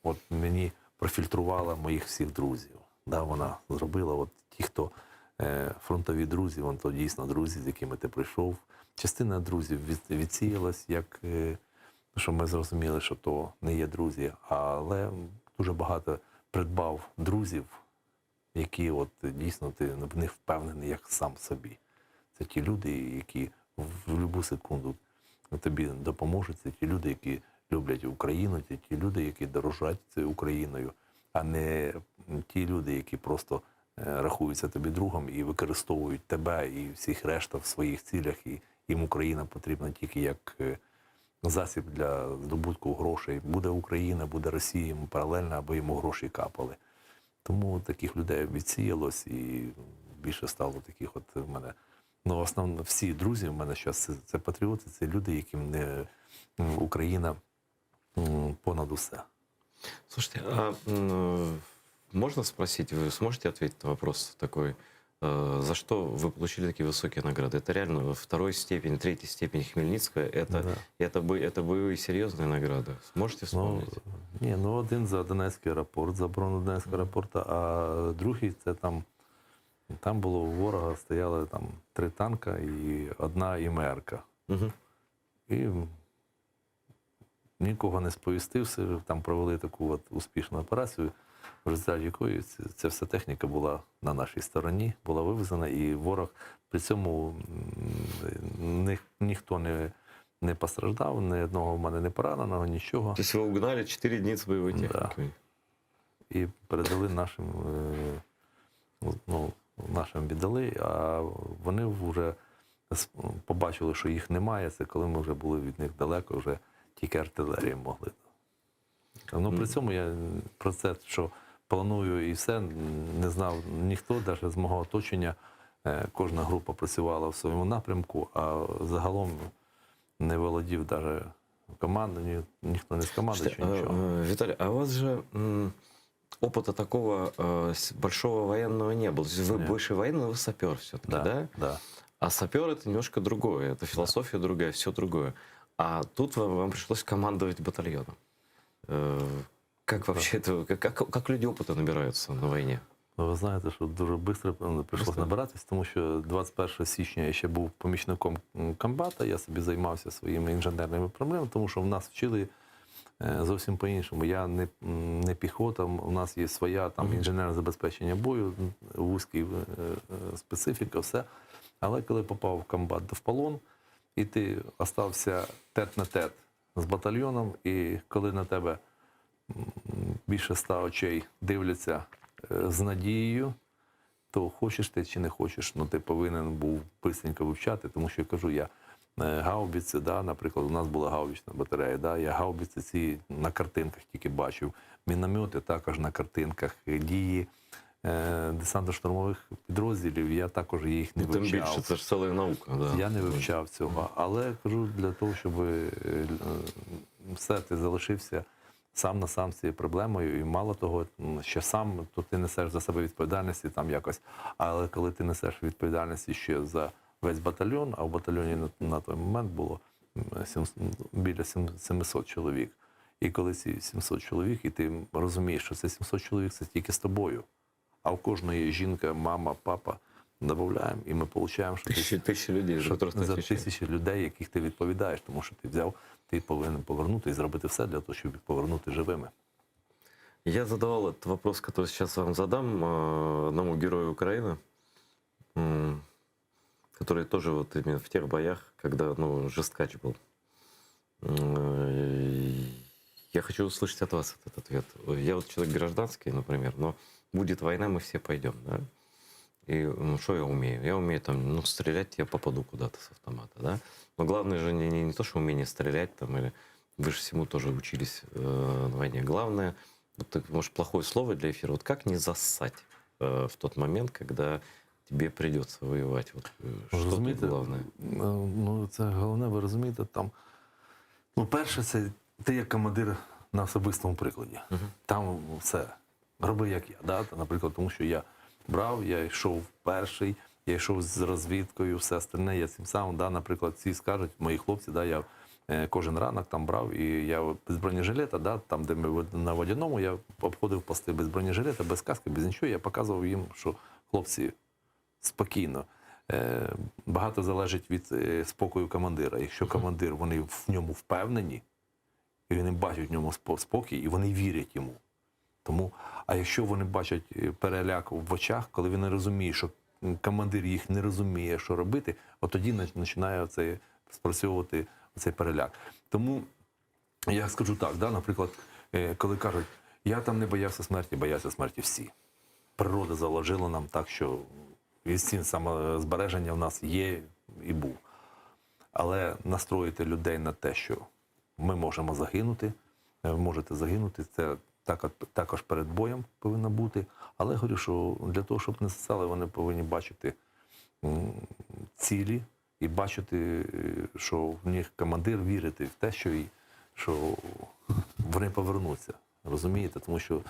от мені профільтрувала моїх всіх друзів. Да, вона зробила от ті, хто е, фронтові друзі, вон то дійсно друзі, з якими ти прийшов. Частина друзів від, відсіялась, як е, що ми зрозуміли, що то не є друзі, але дуже багато придбав друзів, які от дійсно ти в них впевнений як сам собі. Це ті люди, які в будь-яку секунду тобі допоможуть. Це ті люди, які люблять Україну, це ті люди, які дорожать цією Україною, а не ті люди, які просто е, рахуються тобі другом і використовують тебе і всіх решта в своїх цілях, і їм Україна потрібна тільки як е, засіб для здобутку грошей. Буде Україна, буде Росія, йому паралельно, аби йому гроші капали. Тому таких людей відсіялось і більше стало таких от в мене. Ну, основно всі друзі в мене зараз це, це патріоти, це люди, яким не м, Україна м, понад усе. Слушайте, а м, э, можно спросить, вы сможете ответить на вопрос такой, э, за что вы получили такие высокие награды? Это реально второй степень, третьей степень Хмельницкая, это, это, бо- это боевые серьезные награды. Сможете вспомнить? Ні, ну один за Донецький аеропорт, за оборону Донецького аеропорту, а другий це там, там було у ворога стояли там три танка і одна ІМРка. І нікого не сповістився, там провели таку от успішну операцію, в результаті якої ця, ця вся техніка була на нашій стороні, була вивезена, і ворог при цьому м, ні, ніхто не, не постраждав, ні одного в мене не пораненого, нічого. То есть вы угнали 4 единицы боевой техники? І передали нашим, е, ну, нашим віддали, а вони вже с- побачили, що їх немає. Це коли ми вже були від них далеко, вже тільки артилерію могли. Ну, при цьому я про це, що планую і все, не знав ніхто, навіть з мого оточення. Е, Кожна група працювала в своєму напрямку, а загалом не володів навіть командою, ні, ніхто не з команди Слушайте, чи нічого. а, э, Виталий, а у вас же м, опыта такого э, с- большого военного не было. То есть вы Нет. больше военный, вы сапер все-таки, да? Да. А сапер это немножко другое, это философия другая, все другое. А тут вам, вам пришлось командовать батальоном. Э, Как вообще это, как, как, как люди опыта набираются на войне? Ну, ви знаєте, що дуже швидко прийшлося набиратись, тому що 21 січня я ще був помічником м, комбата, я собі займався своїми інженерними проблемами, тому що в нас вчили е, зовсім по-іншому. Я не, м, не піхота, у нас є своя там інженерне забезпечення бою, м, вузький е, е, специфіка, все. Але коли попав в комбат в полон, і ти остався тет на тет з батальйоном, і коли на тебе м, більше ста очей дивляться е, з надією, то хочеш ти чи не хочеш, ну ти повинен був бистренько вивчати, тому що я кажу, я е, гаубиці, да, наприклад, у нас була гаубична батарея, да, я гаубиці ці на картинках тільки бачив, міномети також на картинках, е, дії е, десантно-штурмових підрозділів, я також їх не Ну, тим вивчав. більше, це ж ціла наука. Да. Я не вивчав цього, але кажу для того, щоб е, е, все ти залишився сам на сам з цією проблемою, і мало того, м, що сам, то ти несеш за себе відповідальності там якось. Але коли ти несеш відповідальності ще за весь батальйон, а в батальйоні на, на той момент було м, сім- біля сім- 700 чоловік. І коли ці 700 чоловік, і ти розумієш, що це 700 чоловік, це тільки з тобою. А у кожної є жінка, мама, папа. Добавляємо, і ми получаємо, що Тисячі, тисячі людей, за що которых ти за відповідаєш. тисячі людей, яких ти відповідаєш, тому що ти взяв, ти повинен повернути і зробити все для того, щоб їх повернути живими. Я задавал этот вопрос, который сейчас вам задам, э, одному герою Украины, м, который тоже вот именно в тех боях, когда, ну, жесткач был. М, э, Я хочу услышать от вас этот ответ. Я вот человек гражданский, например, но будет война, мы все пойдем, да? И ну, что я умею? Я умею там, ну, стрелять, я попаду куда-то с автомата, да? Но главное же не, не, не то, что умение стрелять там, или вы же всему тоже учились э, на войне. Главное, вот, так, может, плохое слово для эфира, вот как не зассать э, в тот момент, когда тебе придется воевать? Вот, э, что тут Розумієте, главное? Ну, це головне, ви розумієте, там. Ну, перше, це ти як командир на особистому прикладі. Там все. Роби як я. Да? Та, Наприклад, тому що я брав, я йшов перший, я йшов з розвідкою, все остальне. Я цим самим, да, наприклад, всі скажуть, мої хлопці, да, я е, кожен ранок там брав, і я без бронежилета, да, там, де ми в- на водяному, я обходив пости без бронежилета, без каски, без нічого. Я показував їм, що хлопці, спокійно. Е, Багато залежить від е, спокою командира. Якщо командир, вони в ньому впевнені, і вони бачать в ньому спо- спокій, і вони вірять йому. Тому, а якщо вони бачать е, переляк в очах, коли вони розуміють, що м, командир їх не розуміє, що робити, от тоді нач- починає оце спрацьовувати цей переляк. Тому я скажу так, да, наприклад, е, коли кажуть, я там не боявся смерті, боявся смерті всі. Природа заложила нам так, що інстинкт самозбереження в нас є і був. Але настроїти людей на те, що ми можемо загинути, е, ви можете загинути, це так, також перед боєм повинно бути. Але говорю, що для того, щоб не ссали, вони повинні бачити м, цілі і бачити, е, що в них командир вірити в те, що, і- що вони повернуться. Розумієте? Тому що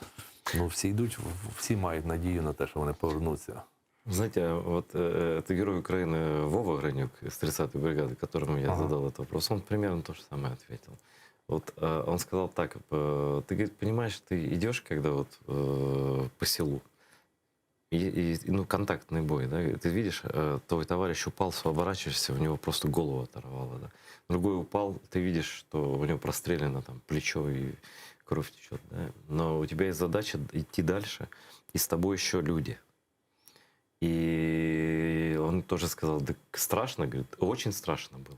ну, всі йдуть, всі мають надію на те, що вони повернуться. Знаете, вот э, это герой Украины Вова Гранюк из 30-й бригады, которому я Ага. задал этот вопрос, он примерно то же самое ответил. Вот э, он сказал так, э, ты, говорит, понимаешь, ты идешь, когда вот э, по селу, и, и, ну, контактный бой, да, и ты видишь, э, твой товарищ упал, оборачиваешься, у него просто голову оторвало, да. Другой упал, ты видишь, что у него прострелено там плечо и кровь течет, да. Но у тебя есть задача идти дальше, и с тобой еще люди. И он тоже сказал, да страшно, говорит, очень страшно было.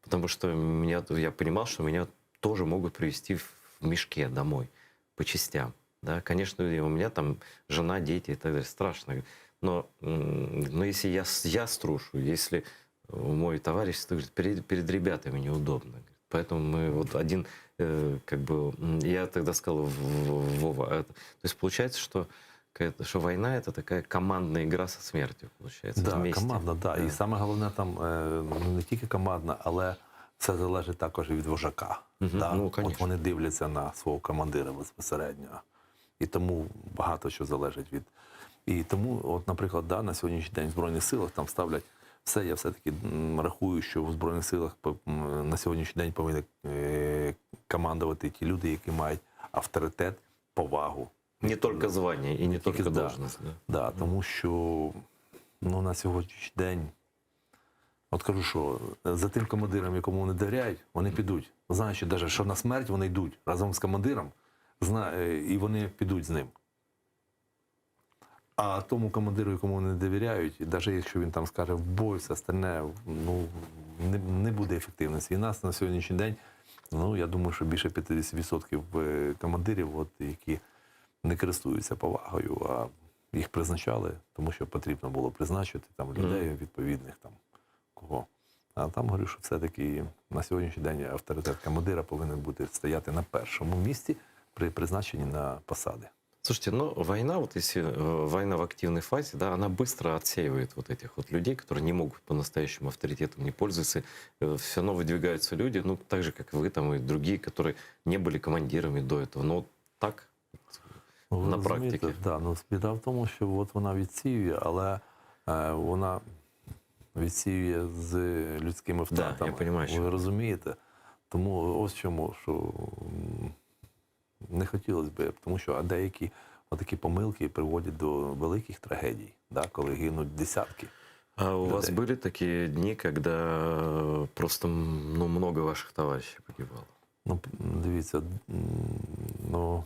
Потому что меня, я понимал, что меня тоже могут привезти в мешке домой, по частям. Да, конечно, и у меня там жена, дети и так далее. Страшно. Но, м, но если я, с- я струшу, если мой товарищ, то, говорит, перед, перед ребятами неудобно. Говорит. Поэтому мы вот один, э, как бы, м, я тогда сказал, В- В- Вова, это, то есть получается, что, какая-то- что война это такая командная игра со смертью, получается, Да, вместе. командна, да. І саме головне там е, ну, не тільки командна, але все залежить також і від вожака. Мгм, Да? ну, От конечно. вони дивляться на свого командира безпосередньо. І тому багато що залежить від. І тому, от, наприклад, да, на сьогоднішній день в Збройних силах там ставлять все. Я все-таки м, рахую, що в Збройних силах по- м, на сьогоднішній день повинні е, командувати ті люди, які мають авторитет, повагу. Не только звание и не только да. должность. Да. Да, тому що ну, на сьогоднішній день, от кажу, що за тим командиром, якому вони довіряють, вони підуть. Знаючи, даже, що на смерть вони йдуть разом з командиром, зна- е, і вони підуть з ним. А тому командиру, якому вони не довіряють, і навіть якщо він там скаже в бой, все остальне, ну, не, не буде ефективності. І нас на сьогоднішній день, ну, я думаю, що більше 50% е, командирів, от, які не користуються повагою, а їх призначали, тому що потрібно було призначити там людей відповідних там кого. А там говорю, що все-таки на сьогоднішній день авторитет командира повинен бути стояти на першому місці при призначенні на посади. Слушайте, ну война, вот если э, война в активной фазе, да, она быстро отсеивает вот этих вот людей, которые не могут по-настоящему авторитетом не пользоваться. Все равно выдвигаются люди, ну, так же, как и вы там, и другие, которые не были командирами до этого. Но вот так Ну, ви на розумієте, практике. Да, ну, біда в тому, що от вона відсіює, але е, вона відсіює з людськими Да, я втратами. понимаю, що Ви розумієте? Тому ось чому, що м, не хотілося б, тому що деякі такі помилки приводять до великих трагедій, да, коли гинуть десятки. А у вас людей. были такие дни, когда э, просто м, ну, много ваших товарищей погибало? Ну, п- дивіться, м, ну,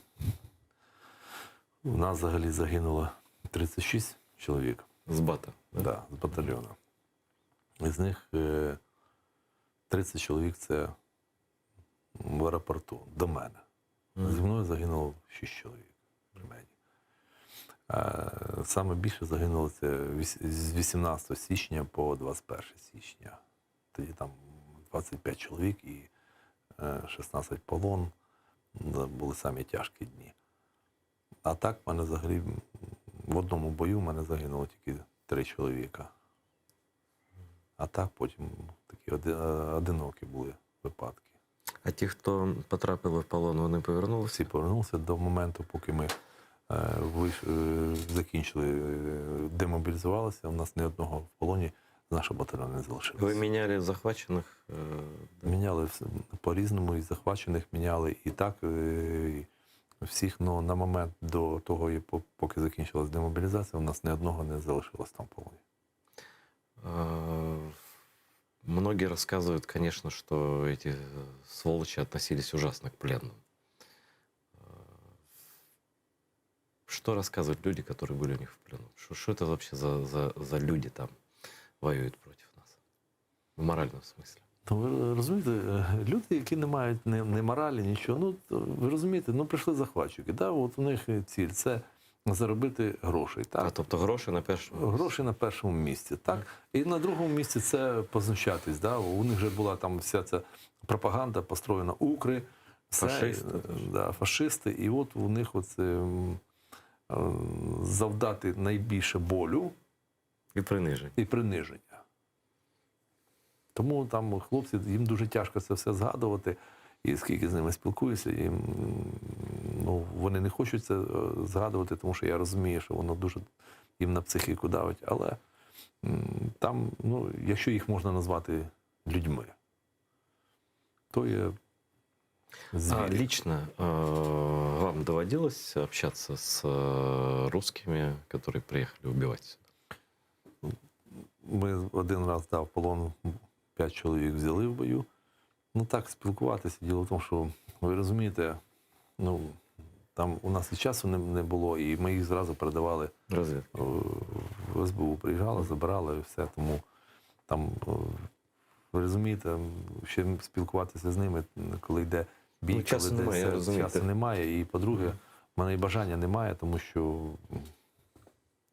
у нас взагалі загинуло 36 чоловік. З бата? Да, з батальйону. Із них е, 30 чоловік це в аеропорту до мене. Зі мною загинуло 6 чоловік при мені. Е, Саме більше загинуло це віс- з 18 січня по 21 січня. Тоді там 25 чоловік і е, 16 полон. Да, Були самі тяжкі дні. А так, в мене взагалі м, в одному бою в мене загинуло тільки три чоловіка. А так потім такі оди- е, одинокі були випадки. А ті, хто потрапили в полон, вони повернулися? Всі повернулися до моменту, поки ми е, виш- е, закінчили, е, демобілізувалися. У нас ні одного в полоні з нашого батальйону не залишилося. Вы меняли захваченных? э, Міняли все по-різному, і захвачених міняли, і так, е, і всіх. Но на момент до того, і по- поки закінчилась демобілізація, у нас ні одного не залишилось там в полоні. Э, Многие рассказывают, конечно, что эти э, сволочи относились ужасно к пленным. Э, Что рассказывают люди, которые были у них в плену? Что, что это вообще за, за, за люди там воюют против нас? В моральном смысле. Ну, ви розумієте, е, люди, які не мають ні, ні моралі, нічого, ну то ви розумієте, ну прийшли захватчики, да, от у них ціль це заробити грошей. Так? А, тобто гроші на першому місці. Гроші на першому місці, так? І на другому місці це познущатись. Да? У них вже була там вся ця пропаганда построєна укри, все, Фашисти е, да, фашисти. І от у них оце, м, е, завдати найбільше болю І приниження. І приниження. Тому там хлопці, їм дуже тяжко це все згадувати. І скільки з ними спілкуюся, їм, ну, вони не хочуть це е, згадувати, тому що я розумію, що воно дуже їм на психіку давить. Але м, там, ну, якщо їх можна назвати людьми, то є А звірі. лично э, вам доводилось общаться с э, русскими, которые приехали убивать сюда? Ми один раз да, в полон п'ять чоловік взяли в бою. Ну так, спілкуватися. Діло в тому, що ви розумієте, ну там у нас і часу не, не було, і ми їх зразу передавали Розвідки. в СБУ. Приїжджали, забирали і все. Тому там, е, ви розумієте, ще спілкуватися з ними, коли йде бій, Ну, часу коли йде немає, я все, розумію. часу немає. І по-друге, в мене і бажання немає, тому що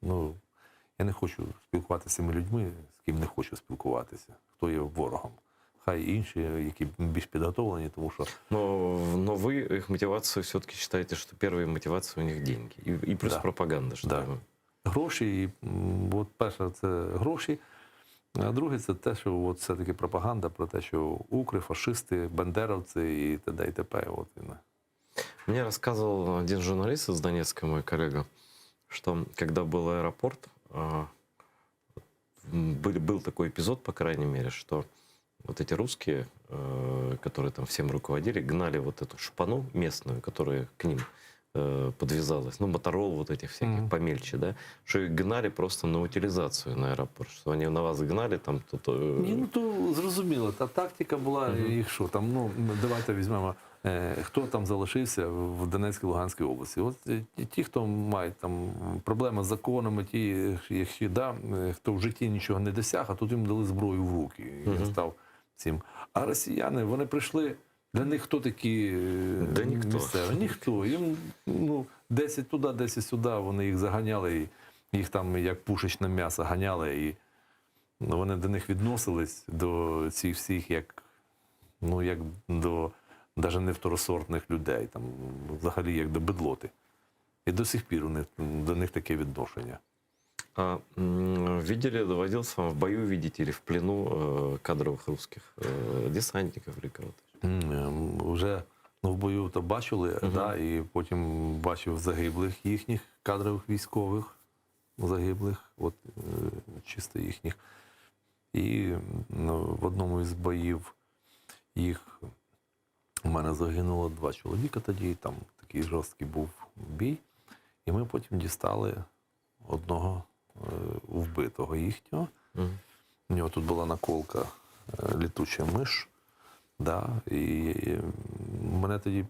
ну, я не хочу спілкуватися з цими людьми, з ким не хочу спілкуватися, хто є ворогом. Хай інші, які більш підготовлені, тому що Но, но вы их мотивацию все-таки считаете, что первая мотивация у них деньги. И, и плюс Да. пропаганда. Что Да. гроші, і м, от перше це гроші, а друге це те, що от все-таки пропаганда про те, що укри, фашисти, бандеровці і т.д. і т.п. От він. Мне рассказывал один журналист из Донецка, мой коллега, что когда был аэропорт, а, м, был, был такой эпизод, по крайней мере, что вот эти русские, э, которые там всем руководили, гнали вот эту шпану местную, которая к ним э, подвязалась, ну, моторол вот этих всяких Мгм. помельче, да, что их гнали просто на утилизацию на аэропорт, что они на вас гнали там... Тут, э, Ні, ну то зрозуміло, та тактика була, їх що там, ну давайте візьмемо, е, хто там залишився в Донецькій Луганській області. От е, ті- ті, хто мають там проблеми з законами, ті, які, да, е, хто в житті нічого не досяг, а тут їм дали зброю в руки. І він Мгм. став цим. А росіяни, вони прийшли. Для них хто такі е, Да ніхто. місцеві? Ніхто. Їм ну, 10 туди, 10 сюди, вони їх заганяли, і їх там як пушечне м'ясо ганяли. І Ну, вони до них відносились до цих всіх як, ну, як до навіть не второсортних людей, там, взагалі як до бедлоти. І до сих пір у них, до них таке відношення. А м, видели, доводилось вам в бою видеть или в плену э, кадровых русских э, десантников или кого-то? М, ем, Вже ну, в бою то бачили, да, і потім бачив загиблих їхніх кадрових військових, загиблих, от, е, чисто їхніх. І ну, в одному із боїв їх у мене загинуло два чоловіка тоді, там такі. такий жорсткий був бій. І ми потім дістали одного е, вбитого їхнього. У нього тут була наколка е, літуча миш. Да, і мене тоді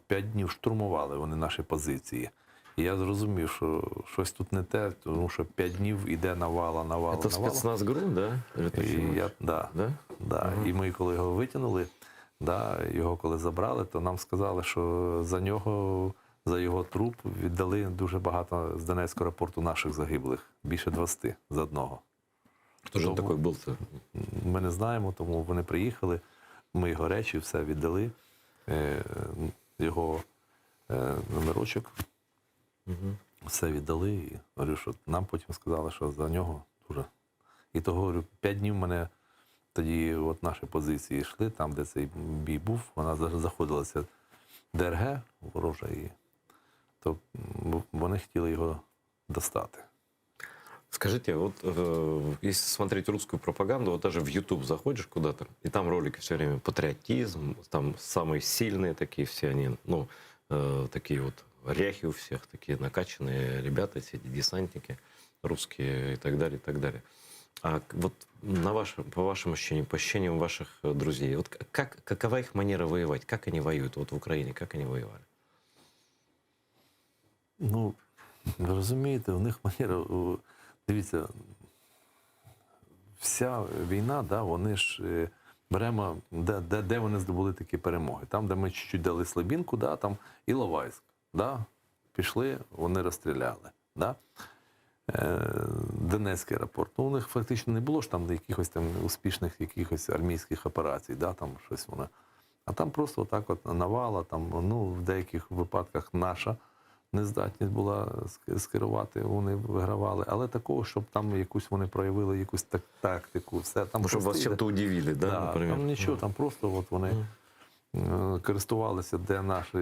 п'ять днів штурмували вони наші позиції. І я зрозумів, що щось тут не те, тому що п'ять днів іде навала, навала, Это навала. спецназ ГРУ, да? І я, да, да? Да. І ми коли його витягнули, да, його коли забрали, то нам сказали, що за нього, за його труп віддали дуже багато з Донецького аеропорту наших загиблих, більше 20 за одного. Хто ж він такий був-то? Ми не знаємо, тому вони приїхали, ми його речі все віддали, е, його е, номерочок, все віддали. І говорю, що нам потім сказали, що за нього дуже. І того говорю, п'ять днів мене тоді от наші позиції йшли, там, де цей бій був, вона заходилася ДРГ ворожа, і то вони хотіли його достати. Скажите, вот э, если смотреть русскую пропаганду, вот даже в YouTube заходишь куда-то, и там ролики все время патриотизм, там самые сильные такие все они, ну, э, такие вот ряхи у всех, такие накачанные ребята, все эти десантники русские и так далее, и так далее. А вот на ваше, по вашим ощущениям, по ощущениям ваших э, друзей, вот как, какова их манера воевать? Как они воюют вот в Украине? Как они воевали? Ну, ви розумієте, у них манера. Дивіться, вся війна, да, вони ж е, беремо, де, де, де вони здобули такі перемоги. Там, де ми чуть-чуть дали слабінку, да, там Іловайськ, да, пішли, вони розстріляли. Да? Е, Донецький аеропорт. Ну, у них фактично не було ж там якихось там успішних якихось армійських операцій, да, там щось воно. А там просто отак от навала, там, ну, в деяких випадках наша нездатність була скерувати, вони вигравали. Але такого, щоб там якусь вони проявили якусь так, тактику, все там Ну, щоб вас чим-то удивили, да, Да, наприклад? там нічого, там просто от вони е, користувалися де наші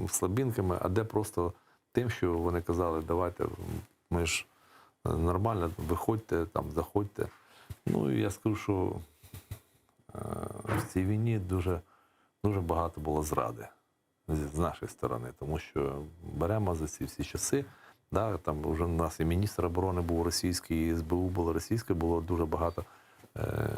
слабінками, а де просто тим, що вони казали, давайте, ми ж е, нормально, виходьте, там, заходьте. Ну, і я скажу, що е, в цій війні дуже, дуже багато було зради з нашої сторони, тому що беремо за ці всі часи. Да, там вже у нас і міністр оборони був російський, і СБУ було російське, було дуже багато. Е,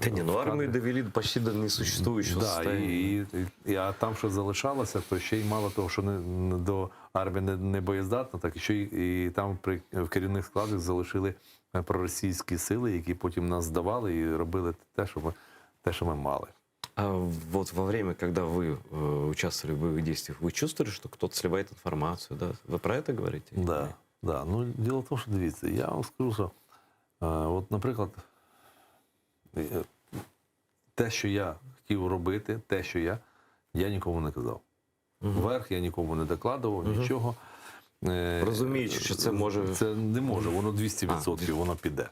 Та ні, ну армію довели почти до несуществующего Да, состояния. і, і, і, а там, що залишалося, то ще й мало того, що не, не до армії не, не боєздатна, так ще й і там при в керівних складах залишили е, проросійські сили, які потім нас здавали і робили те, що ми, те, що ми мали. А вот во время, когда вы э, участвовали в боевых действиях, вы чувствовали, что кто-то сливает информацию, да? Вы про это говорите? Да, да. Ну, діло в тому, що дивіться, я вам скажу, що е, от, наприклад, е, те, що я хотів робити, те, що я, я нікому не казав. Вверх я нікому не докладував, нічого. Е, Розуміючи, що це може- Це не може, воно 200% воно піде.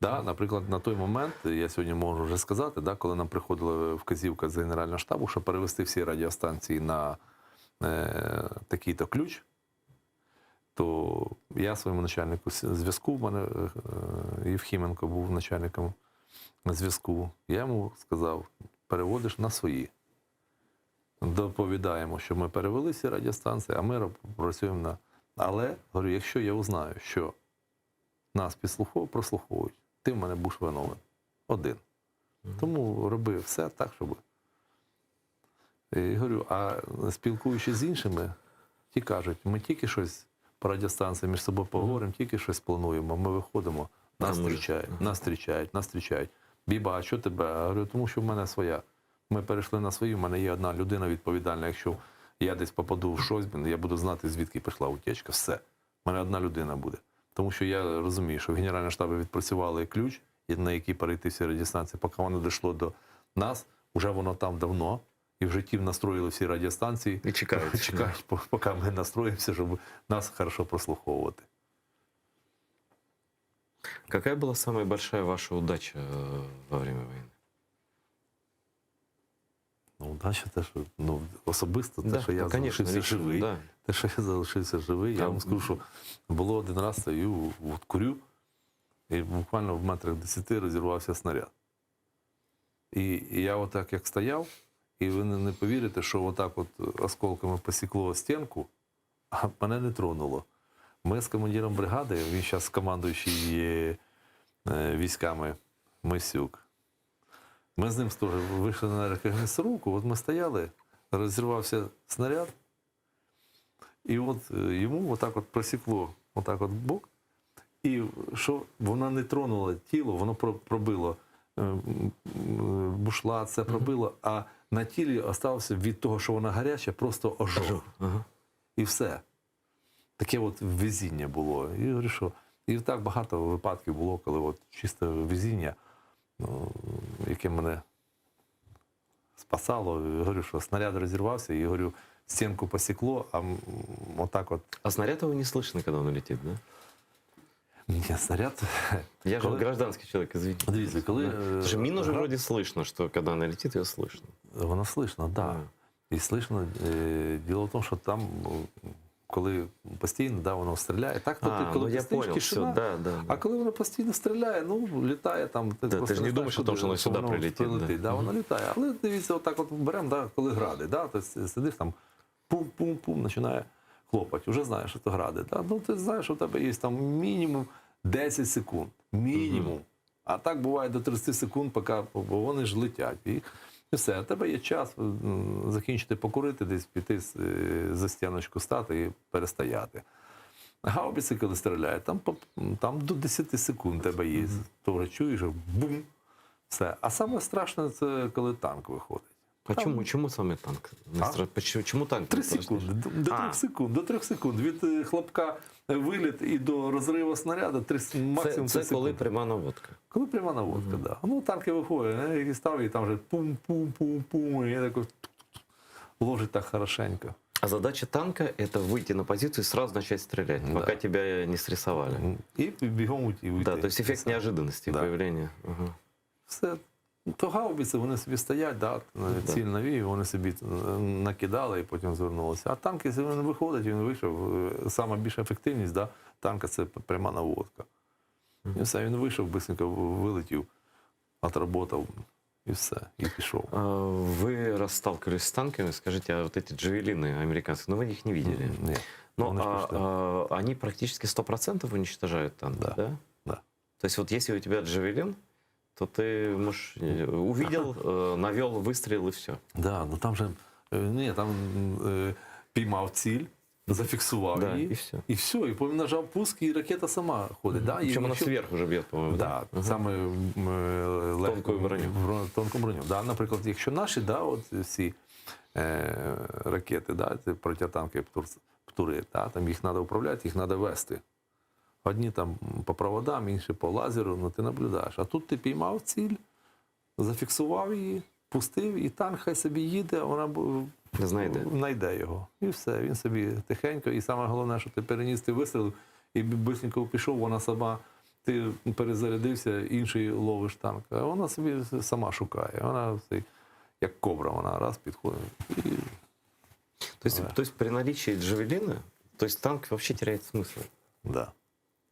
Да, наприклад, на той момент, я сьогодні можу вже сказати, да, коли нам приходила вказівка з Генерального штабу, що перевести всі радіостанції на е, такий-то ключ, то я своєму начальнику зв'язку, в мене е, Євхіменко був начальником зв'язку, я йому сказав, переводиш на свої. Доповідаємо, що ми перевели всі радіостанції, а ми працюємо на. Але, говорю, якщо я узнаю, що нас підслуховують, прослуховують, ти в мене будеш виновен. Один. Тому роби все так, щоб. І говорю, а спілкуючись з іншими, ті кажуть, ми тільки щось по радіостанції між собою поговоримо, тільки щось плануємо, ми виходимо, нас зустрічають, нас зустрічають, нас зустрічають. Біба, а що тебе? Я говорю, тому що в мене своя. Ми перейшли на свою, в мене є одна людина відповідальна. Якщо я десь попаду в щось, я буду знати, звідки пішла утечка. Все. У мене одна людина буде. Тому що я розумію, що в Генеральному штабі відпрацювали ключ, на який перейти всі радіостанції, поки воно дійшло до нас, вже воно там давно. І в житті настроїли всі радіостанції. І чекають. Чекають, поки ми настроїмося, щоб нас хорошо прослуховувати. Какая была самая большая ваша удача э, во время войны? Ну, удача те, що ну, особисто те, Да, що я ну, конечно, залишився лично, живий. да. Те, що я залишився живий, я вам скажу, що було один раз стою, от курю, і буквально в метрах 10 розірвався снаряд. І, і я отак як стояв, І ви не не повірите, що отак от осколками посікло стінку, а мене не тронуло. Ми з командиром бригади, він зараз командуючий е, військами Мисюк. Ми з ним теж вийшли на рекогносцировку, от ми стояли, розірвався снаряд, і от е, йому отак от просікло, отак от бок, і що вона не тронула тіло, воно про- пробило е, м, м, бушлат, це пробило, а на тілі остався від того, що вона гаряча, просто ожог. І все. Таке от везіння було. І говорю, що і так багато випадків було, коли от чисте везіння, ну, яке мене спасало. І Говорю, що снаряд розірвався, і говорю, стінку посікло, а м, отак от. А снаряд его не слышно, когда он летит, да? Ні, снаряд. Я же Коли- гражданский человек, извините. Дивіться, коли, Да. Потому что мину же гра- вроде слышно, что когда она летит, ее слышно. Воно слышно, так. Да. І слышно, е, діло в тому, що там, м, коли постійно да, воно стріляє, так то А, ти, коли ну ти я стоїш, понял, тишина, все, да, да, а коли воно постійно стріляє, ну літає там. Ти Да, ти просто ж не знаєш, думаєш о том, куди, що воно сюди воно прилетить, да. прилетить. Да, воно літає. Але дивіться, отак от беремо, да, коли гради, да, ти сидиш там, пум-пум-пум, починає хлопати. Уже знаєш, що це гради. Да? Ну, ти знаєш, що у тебе є там мінімум 10 секунд. Мінімум. А так буває до 30 секунд, поки бо вони ж летять. І, і все. А тебе є час м, закінчити покурити, десь піти е, за стіночку стати і перестояти. Гаубиці, коли стріляють, там, по- там до 10 секунд тебе є. То вже чуєш, бум. Все. А саме страшне це коли танк виходить. А чому, чому саме танк? Не А? стра- Почему, чому танк? Три не страшніше? секунди. До, до А. трьох секунд. До трьох секунд. Від е, хлопка виліт і до розриву снаряду три, с- Це, максимум це три секунди. коли пряма наводка. Коли пряма наводка, так. Да. Ну, танки виходять, е, і став, і там вже пум-пум-пум-пум, і я такой ложить так хорошенько. А задача танка – это выйти на позицию и сразу начать стрелять, пока тебя не срисовали. І бігом уйти. Да, то есть эффект неожиданности, появления. Ага. Все. То гаубиці, вони собі стоять, да, ціль навів, вони собі е, накидали і потім звернулися. А танки, якщо він виходить, він вийшов. е, Сама більша ефективність да, танка це пряма наводка. І все, він вийшов, бистренько вилетів, отработав і все, і пішов. А, Вы раз сталкивались с танками, скажите, а вот эти джавелины американские, ну вы их не видели? Нет. Но Вони ж а, пішли. а, они практически 100% уничтожают танки, да? Да. Да. То есть вот если у тебя джавелин, то ты можешь э, увидел, э, навел выстрел и все. Да, ну там же е, ні, там е, піймав ціль, зафіксував Да, її, і все. І все, і потім нажав пуск, і ракета сама ходить. Да? І Причем она якщо- сверху уже бьет, по-моему, да? Да, саме м, е, легко- Тонкою броню. бро- Тонку броню. Да, наприклад, якщо наші, да, от всі е, ракети, да, це протитанки птур- птури, да, там їх треба управляти, їх треба вести. Одні там по проводам, інші по лазеру, ну ти наблюдаєш. А тут ти піймав ціль, зафіксував її, пустив, і танк хай собі їде, вона бу- Знайде. знайде його. І все, він собі тихенько. І саме головне, що ти переніс ти вистрілив і бистренько пішов, вона сама, ти перезарядився, інший ловиш танк. А вона собі сама шукає. Вона цей, як кобра, вона раз підходить. І... То есть, то есть при наличии джавелина, то есть танк вообще теряет смысл. Да.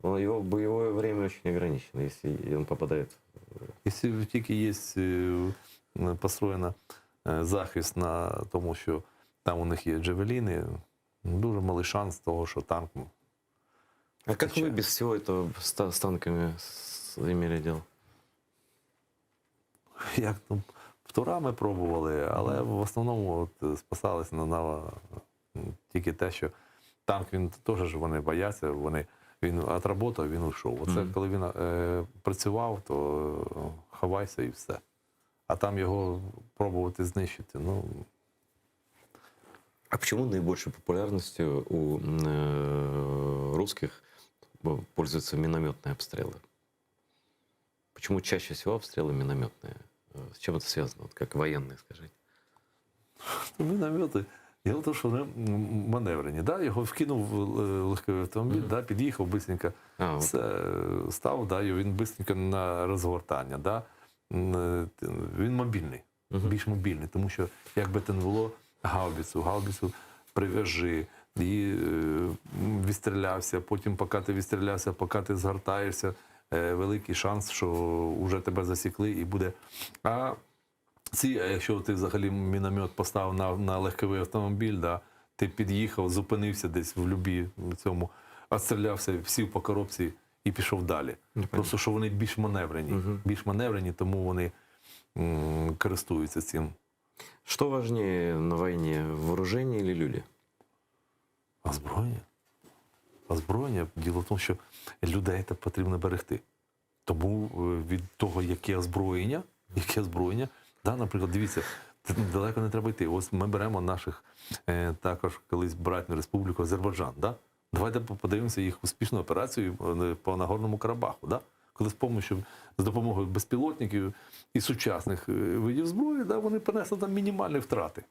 Он, его боевое время очень ограничено, если он попадает. Якщо тільки є е, построєна е, захист на тому, що там у них є джавеліни, дуже малий шанс того, що танк А как вы без всего этого с, та- с танками с- имели дело? Як ну, птурами пробували, але в основному от, спасалися на, на тільки те, що танк він теж ж вони бояться, вони, він отработав, він ушов. Оце Мгм. коли він е, працював, то е, ховайся і все. А там його пробувати знищити, ну А почему наибольшей популярностью у м, э, русских э, пользуются минометные обстрелы? Почему чаще всего обстрелы минометные? Э, С чем это связано? Вот как военные, скажите. Міномети. Діло в тому, що вони м, маневрені. Да? Його вкинув в е, легкий автомобіль, да, під'їхав бистренько, все, е, став, да, і він бистренько на розгортання. Да? М, е, т- Він мобільний, більш мобільний, тому що, як би те не було, гаубицю, гаубицю прив'яжи, її е, м, відстрілявся, потім, поки ти відстрілявся, поки ти згортаєшся, е, великий шанс, що вже тебе засікли і буде. А. Ці, а якщо ти взагалі міномет поставив на, на легковий автомобіль, да, ти під'їхав, зупинився десь в любій цьому, отстрілявся, сів по коробці і пішов далі. Просто що вони більш маневрені, більш маневрені, тому вони м, користуються цим. Что важнее на войне, вооружение или люди? Озброєння. Озброєння. Діло в тому, що людей це потрібно берегти. Тому е, від того, яке озброєння, яке озброєння, да, наприклад, дивіться, це далеко не треба йти. Ось ми беремо наших е, також колись братню республіку Азербайджан. Да? Давайте подивимося їх успішну операцію е, по Нагорному Карабаху. Да? Коли з помощью, з допомогою безпілотників і сучасних е, видів зброї, да, вони понесли там мінімальні втрати.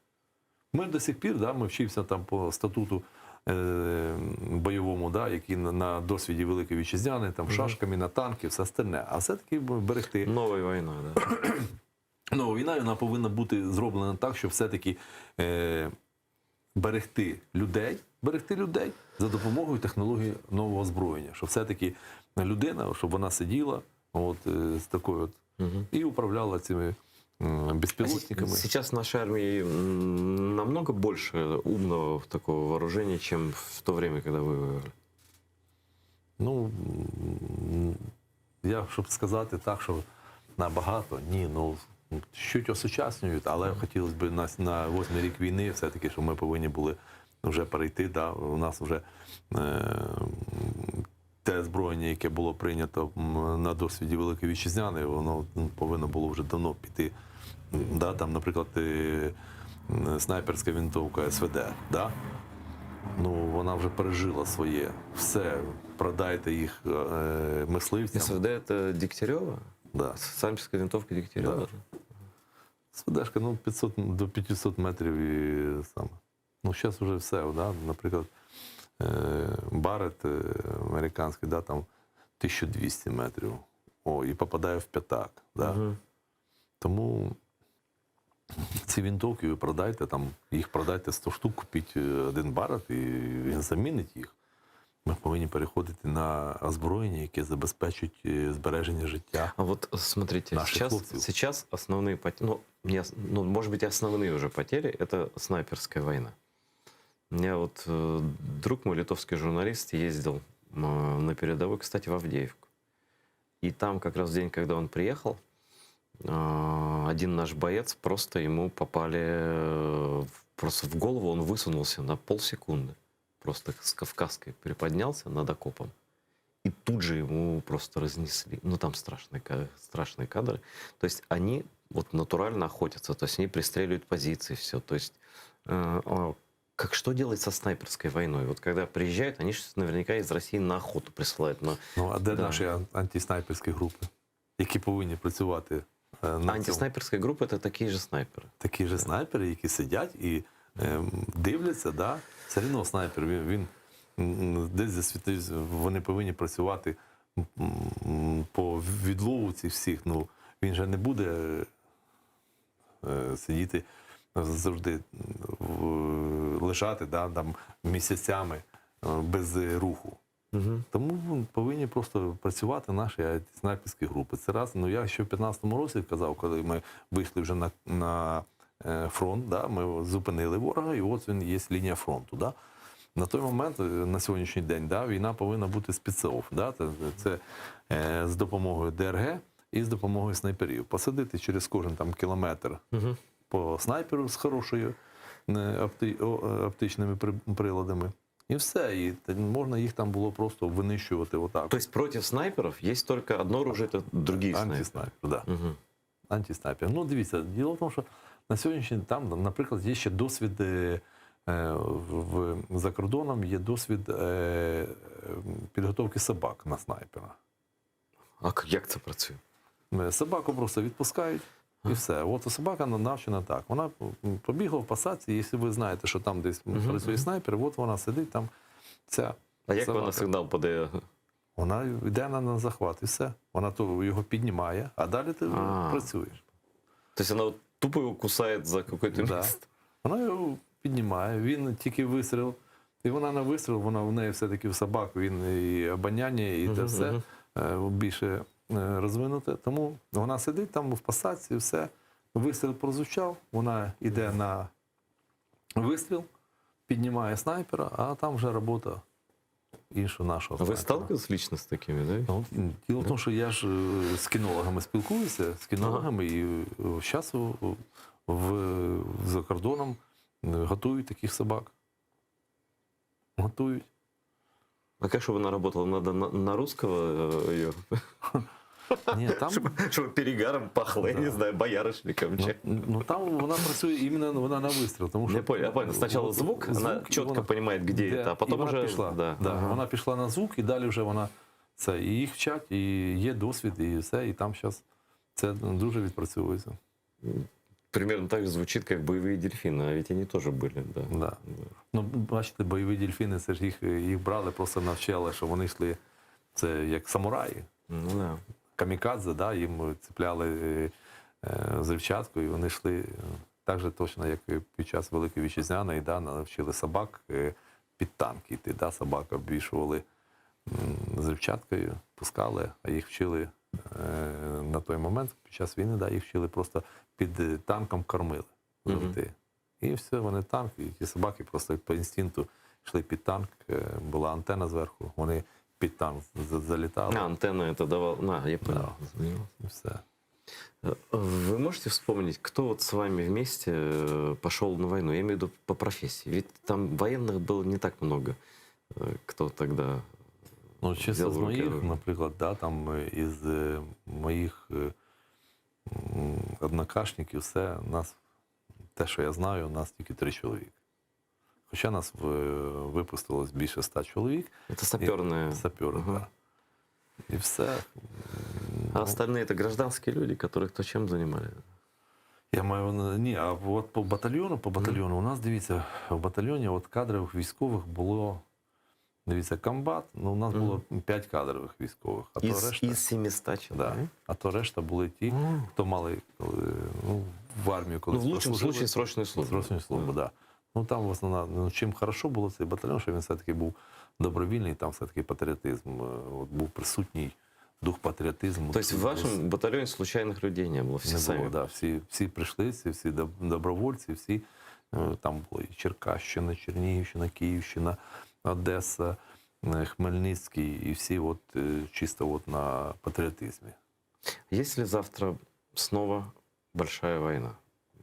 Ми до сих пір, да, ми вчимося там по статуту е, бойовому, да, який на, на досвіді Великої Вітчизняної, там шашками, на танки, все остальне. А все-таки берегти. Нова війна, да. Нова війна, вона повинна бути зроблена так, щоб все-таки е, берегти людей, берегти людей за допомогою технології нового озброєння. Щоб все-таки людина, щоб вона сиділа от, е, з такою от, і управляла цими м, безпілотниками. Сейчас в нашей армии м, намного больше умного такого вооружения, чем в то время, когда вы воевали. Ну, м, я щоб сказати так, що набагато, ні, ну чуть осучаснюють, але хотілося б на, на восьмий рік війни все-таки, щоб ми повинні були вже перейти. Да, у нас вже е, те озброєння, яке було прийнято м, на досвіді Великої Вітчизняної, воно м, повинно було вже давно піти. Да, там, наприклад, е, м, снайперська винтовка СВД. Да? Ну, вона вже пережила своє. Все, продайте їх е, мисливцям. СВД это Дегтярева? Да. Снайперская винтовка Дегтярева? Да. СВДшка, ну, 500, до 500 метрів і саме. Ну, зараз вже все, да? наприклад, е, Барет е, американський, да, там 1200 метрів. О, і попадає в п'ятак. Да? Тому ці винтовки ви продайте, там, їх продайте 100 штук, купіть е, один Барет і він замінить їх. Ми повинні переходити на озброєння, яке забезпечить е, збереження життя. А вот смотрите, наших сейчас, хлопців. сейчас основные потери, ну, не, ос- ну, может быть, основные уже потери, это снайперская война. У меня вот э, друг мой, литовский журналист, ездил э, на передовую, кстати, в Авдеевку. И там как раз в день, когда он приехал, э, один наш боец просто ему попали э, в- просто в голову, он высунулся на полсекунды. Просто с кавказской приподнялся над окопом. И тут же ему просто разнесли. Ну, там страшные, ка- страшные кадры. То есть они вот натурально охотятся, то есть они пристреливают позиции, все. То есть э, а, как что делать со снайперской войной? Вот когда приезжают, они же наверняка из России на охоту присылают. На... Ну, а де Да. наші ан- антиснайперські групи, які повинні працювати е, на цьому? Антиснайперская группа это такие же снайперы. Такі ж снайпери, які сидять і ем, дивляться, да? все одно снайпер, він, він м, десь засвітив, вони повинні працювати м, по відлову цих всіх. Ну, він же не буде е, сидіти завжди в- лежати да, там, місяцями е, без руху. Тому повинні просто працювати наші снайперські групи. Це раз. Ну я ще в 15-му році казав, коли ми вийшли вже на, на е, фронт, да, ми зупинили ворога, і от він є лінія фронту. Да. На той момент, е, на сьогоднішній день, да, війна повинна бути спецов. Да, це, це е, з допомогою ДРГ і з допомогою снайперів. Посадити через кожен там кілометр по снайперу з хорошою е, опти, о, е, оптичними при- приладами. І все. І те- можна їх там було просто винищувати отак. То есть против снайперов есть только одно оружие, это другие снайперы. Антиснайпер, да. Антиснайпер. Ну, дивіться, діло в тому, що на сьогоднішній день там, наприклад, є ще досвід е, е, в, за кордоном, є досвід е, е, підготовки собак на снайпера. А як це працює? Е, Собаку просто відпускають. І все. От собака навчена так. Вона побігла в посадці, якщо ви знаєте, що там десь працює снайпер, от вона сидить там. Ця А як собака. вона сигнал подає? Вона йде на, на захват і все. Вона то його піднімає, а далі ти А. працюєш. То есть она вот тупо его кусает за какое-то Да. место. Вона його піднімає, він тільки вистріл. І вона на вистріл, вона в неї все-таки в собак, він і обоняння, і те Мгм, все мгм. е, більше е, розвинуте. Тому вона сидить там в посадці, все. Вистріл прозвучав, вона йде на вистріл, піднімає снайпера, а там вже робота іншого нашого Вы снайпера. сталкивались лично с такими, да? Ну, діло в тому, що я ж е, з кінологами спілкуюся, з кінологами, і зараз в, в, за кордоном е, готують таких собак. Готують. А как, чтобы она работала? Надо на, на русского ее? Ні, там... Чтобы, чтобы перегаром пахло, я не знаю, боярышником. Ну, чем. ну там вона працює іменно вона на вистріл. Тому що Я понял, я понял. Сначала звук, она і четко вона- понимает, где де- это, а потом і вона уже... пішла. Да. Да, Ага. Вона пішла на звук, і далі вже вона це. І їх вчать, і є досвід, і все, і там зараз це дуже відпрацьовується. Примерно так же звучит, как боевые дельфины, а ведь они тоже были, да. Да. Ну, бачите, бойові дельфіни, це ж їх, їх брали, просто навчали, що вони йшли це як самураї. Ну, да. Камікадзе, да, їм цепляли е, е, взривчатку, і вони йшли е, так же точно, як і під час Великої Вітчизняної, да, навчили собак е, під танки йти. Да, собак обвішували м, взривчаткою, пускали, а їх вчили е, на той момент, під час війни, да, їх вчили просто під е, танком кормили завжди. І все, вони танк, і ті собаки просто по інстинкту йшли під танк, е, була антена зверху, вони під танк за- залітали. А, антенна это давала... На, я понял. І все. Э, Вы можете вспомнить, кто вот с вами вместе э, пошел на войну? Я имею в виду по профессии. Ведь там военных было не так много, э, кто тогда Ну, чисто взял з в руки моїх, оружие. наприклад, да, там е, із е, моїх е, м, однокашників, все, нас, те, що я знаю, нас тільки три чоловіки. Хоча нас е, випустилось більше ста чоловік. Это саперные. І, сапери, так. І все. А остальные это гражданские люди, которые кто чем занимали? Я маю на- ні, а от по батальйону, по батальйону у нас дивіться, в батальйоні от кадрових військових було. Дивіться, комбат, ну у нас було 5 кадрових військових, а то Из, решта. из 700 человек. Да. А то решта були ті, хто мали е, ну, в армію колись. Ну, в лучшем прослужили. случае срочную службу. Срочну службу, да. Ну там в основному, ну, чим хорошо було цей батальйон, що він все-таки був добровільний, там все-таки патріотизм, е, от був присутній дух патріотизму. То есть в вашем батальоне случайных людей не было, все Не сами? було, да. всі, всі прийшли, всі, всі доб- добровольці, всі е, там були і Черкащина, Чернігівщина, Київщина, Одеса, е, Хмельницький, і всі от, е, чисто от на патріотизмі. Если завтра снова большая война,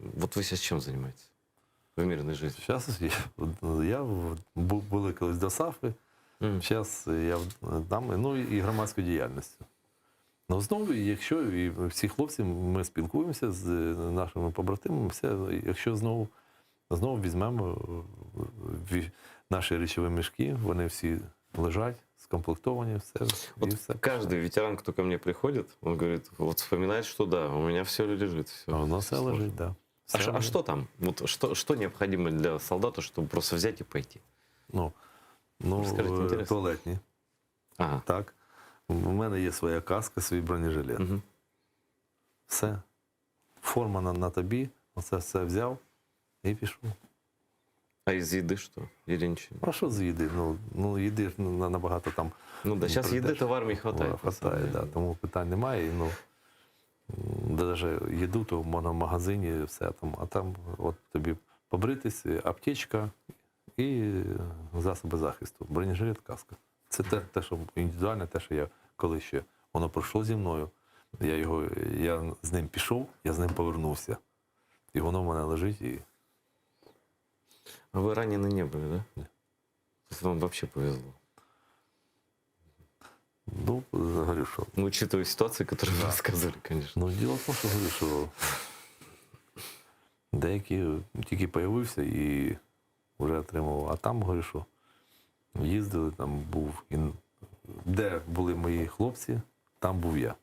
вот вы сейчас чем занимаетесь в мирной жизни? Зараз я, я в- бу- були колись до Сафи, зараз я в- там, ну і громадською діяльністю. Ну, знову, якщо і всі хлопці, ми спілкуємося з нашими побратимами, все, якщо знову, знову візьмемо е, ві- наші речові мішки, вони всі лежать, скомплектовані, все. Вот і все. каждый ветеран, кто ко мне приходит, он говорит, вот вспоминает, что да, у меня все лежит. Все, А воно все лежить, да. А, Все ш- а лежить. что там? Вот что, что необходимо для солдата, чтобы просто взять и пойти? Ну, ну Розкажіть, е, інтересно. туалетні. Ага. Так. У мене є своя каска, свій бронежилет. Все. Форма на, на тобі, оце все взяв і пішов. А из еды что? Или ничего? А що з їди? Ну, ну їди ж на- набагато там. Ну да, не сейчас пройдеш. еды-то в армии хватает. Да, хватає, да, тому питань немає. І, ну, навіть їду, то можна в магазині, все там, а там от тобі побритись, аптечка і засоби захисту. Бронежилет, каска. Це те, те, що індивідуальне, те, що я коли ще воно пройшло зі мною. Я, його, я з ним пішов, я з ним повернувся. І воно в мене лежить і А вы ранены не были, да? То есть вам вообще повезло. Ну, говорю, що. Ну, учитывая ситуацию, которую вы рассказывали, конечно. Ну, діло в тому, що говорю, що деякі тільки появився і вже отримав. А там, говорю, що їздили, там був і де були мої хлопці, там був я.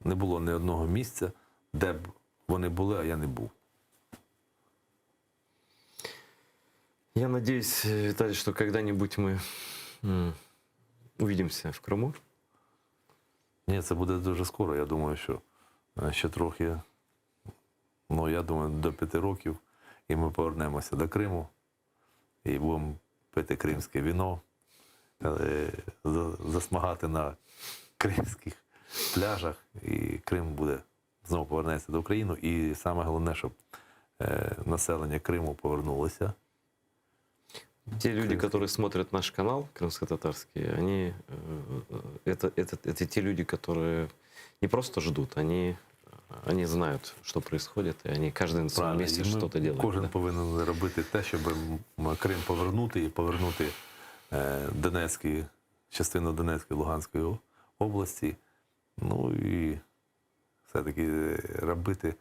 Не було ні одного місця, де б вони були, а я не був. Я надеюсь, э, Виталий, что когда-нибудь мы м, увидимся в Крыму. Ні, це буде дуже скоро. Я думаю, що е, ще трохи, ну, я думаю, до п'яти років, і ми повернемося до Криму і будемо пити кримське віно, е, за- засмагати на кримських пляжах, і Крим буде. знову повернеться до України. І саме головне, щоб е, населення Криму повернулося. Те люди, которые смотрят наш канал крымско-татарский, они э, это, это, это те люди, которые не просто ждут, они, они знают, что происходит, и они каждый на своем Правильно, месте і ми- что-то делает. Кожен да. повинен робити те, щоб м- Крим повернути і повернути е, Донецькі, частину Донецької Луганської області. Ну і все-таки е, робити,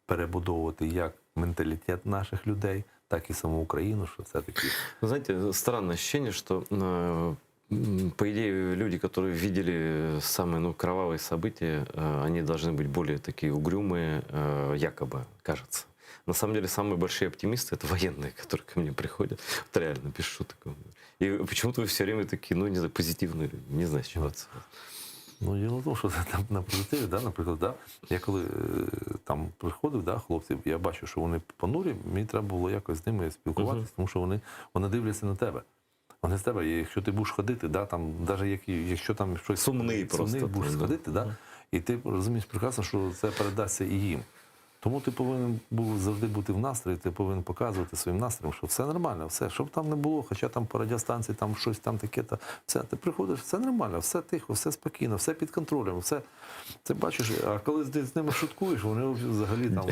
перебудовувати як менталітет наших людей, так і саму Україну, що все-таки Вы Знаете, странное ощущение, что, э, м, по идее, люди, которые видели самые ну, кровавые события, э, они должны быть более такие угрюмые, э, якобы, кажется. На самом деле, самые большие оптимисты — это военные, которые ко мне приходят. Вот реально, без шуток. И почему-то вы все время такие, ну, не знаю, позитивные люди. Не знаю, с чего это. Ну, діло в тому, що там на позитиві, да, наприклад, да, я коли е, там приходив, да, хлопці, я бачу, що вони понурі, мені треба було якось з ними спілкуватися, тому що вони, вони дивляться на тебе. Вони з тебе, і якщо ти будеш ходити, да, там, навіть як, якщо там щось Сумний просто будеш там, да. ходити, да, і ти розумієш прекрасно, що це передасться і їм. Тому ти повинен був завжди бути в настрої, ти повинен показувати своїм настроєм, що все нормально, все, щоб там не було, хоча там по радіостанції там щось там таке, та все, ти приходиш, все нормально, все тихо, все спокійно, все під контролем, все ти бачиш, а коли ти з ними шуткуєш, вони взагалі там.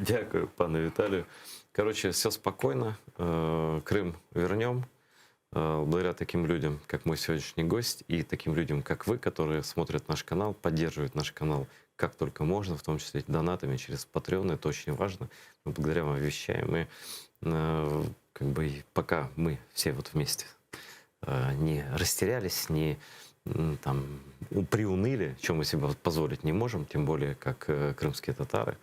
Дякую, пане Віталію. Короче, все спокойно. Э, Крым вернем. Э, Благодаря таким людям, как мой сегодняшний гость, и таким людям, как вы, которые смотрят наш канал, поддерживают наш канал как только можно, в том числе донатами через Patreon, это очень важно. Мы благодаря вам вещаем. И э, как бы и пока мы все вот вместе э, не растерялись, не м, там у- приуныли, чем мы себе позволить не можем, тем более как э, крымские татары,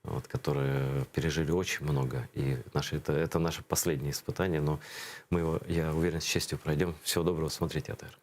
вот, которые пережили очень много. И наши, это, это наше последнее испытание, но мы его, я уверен, с честью пройдем. Всего доброго, смотрите АТР.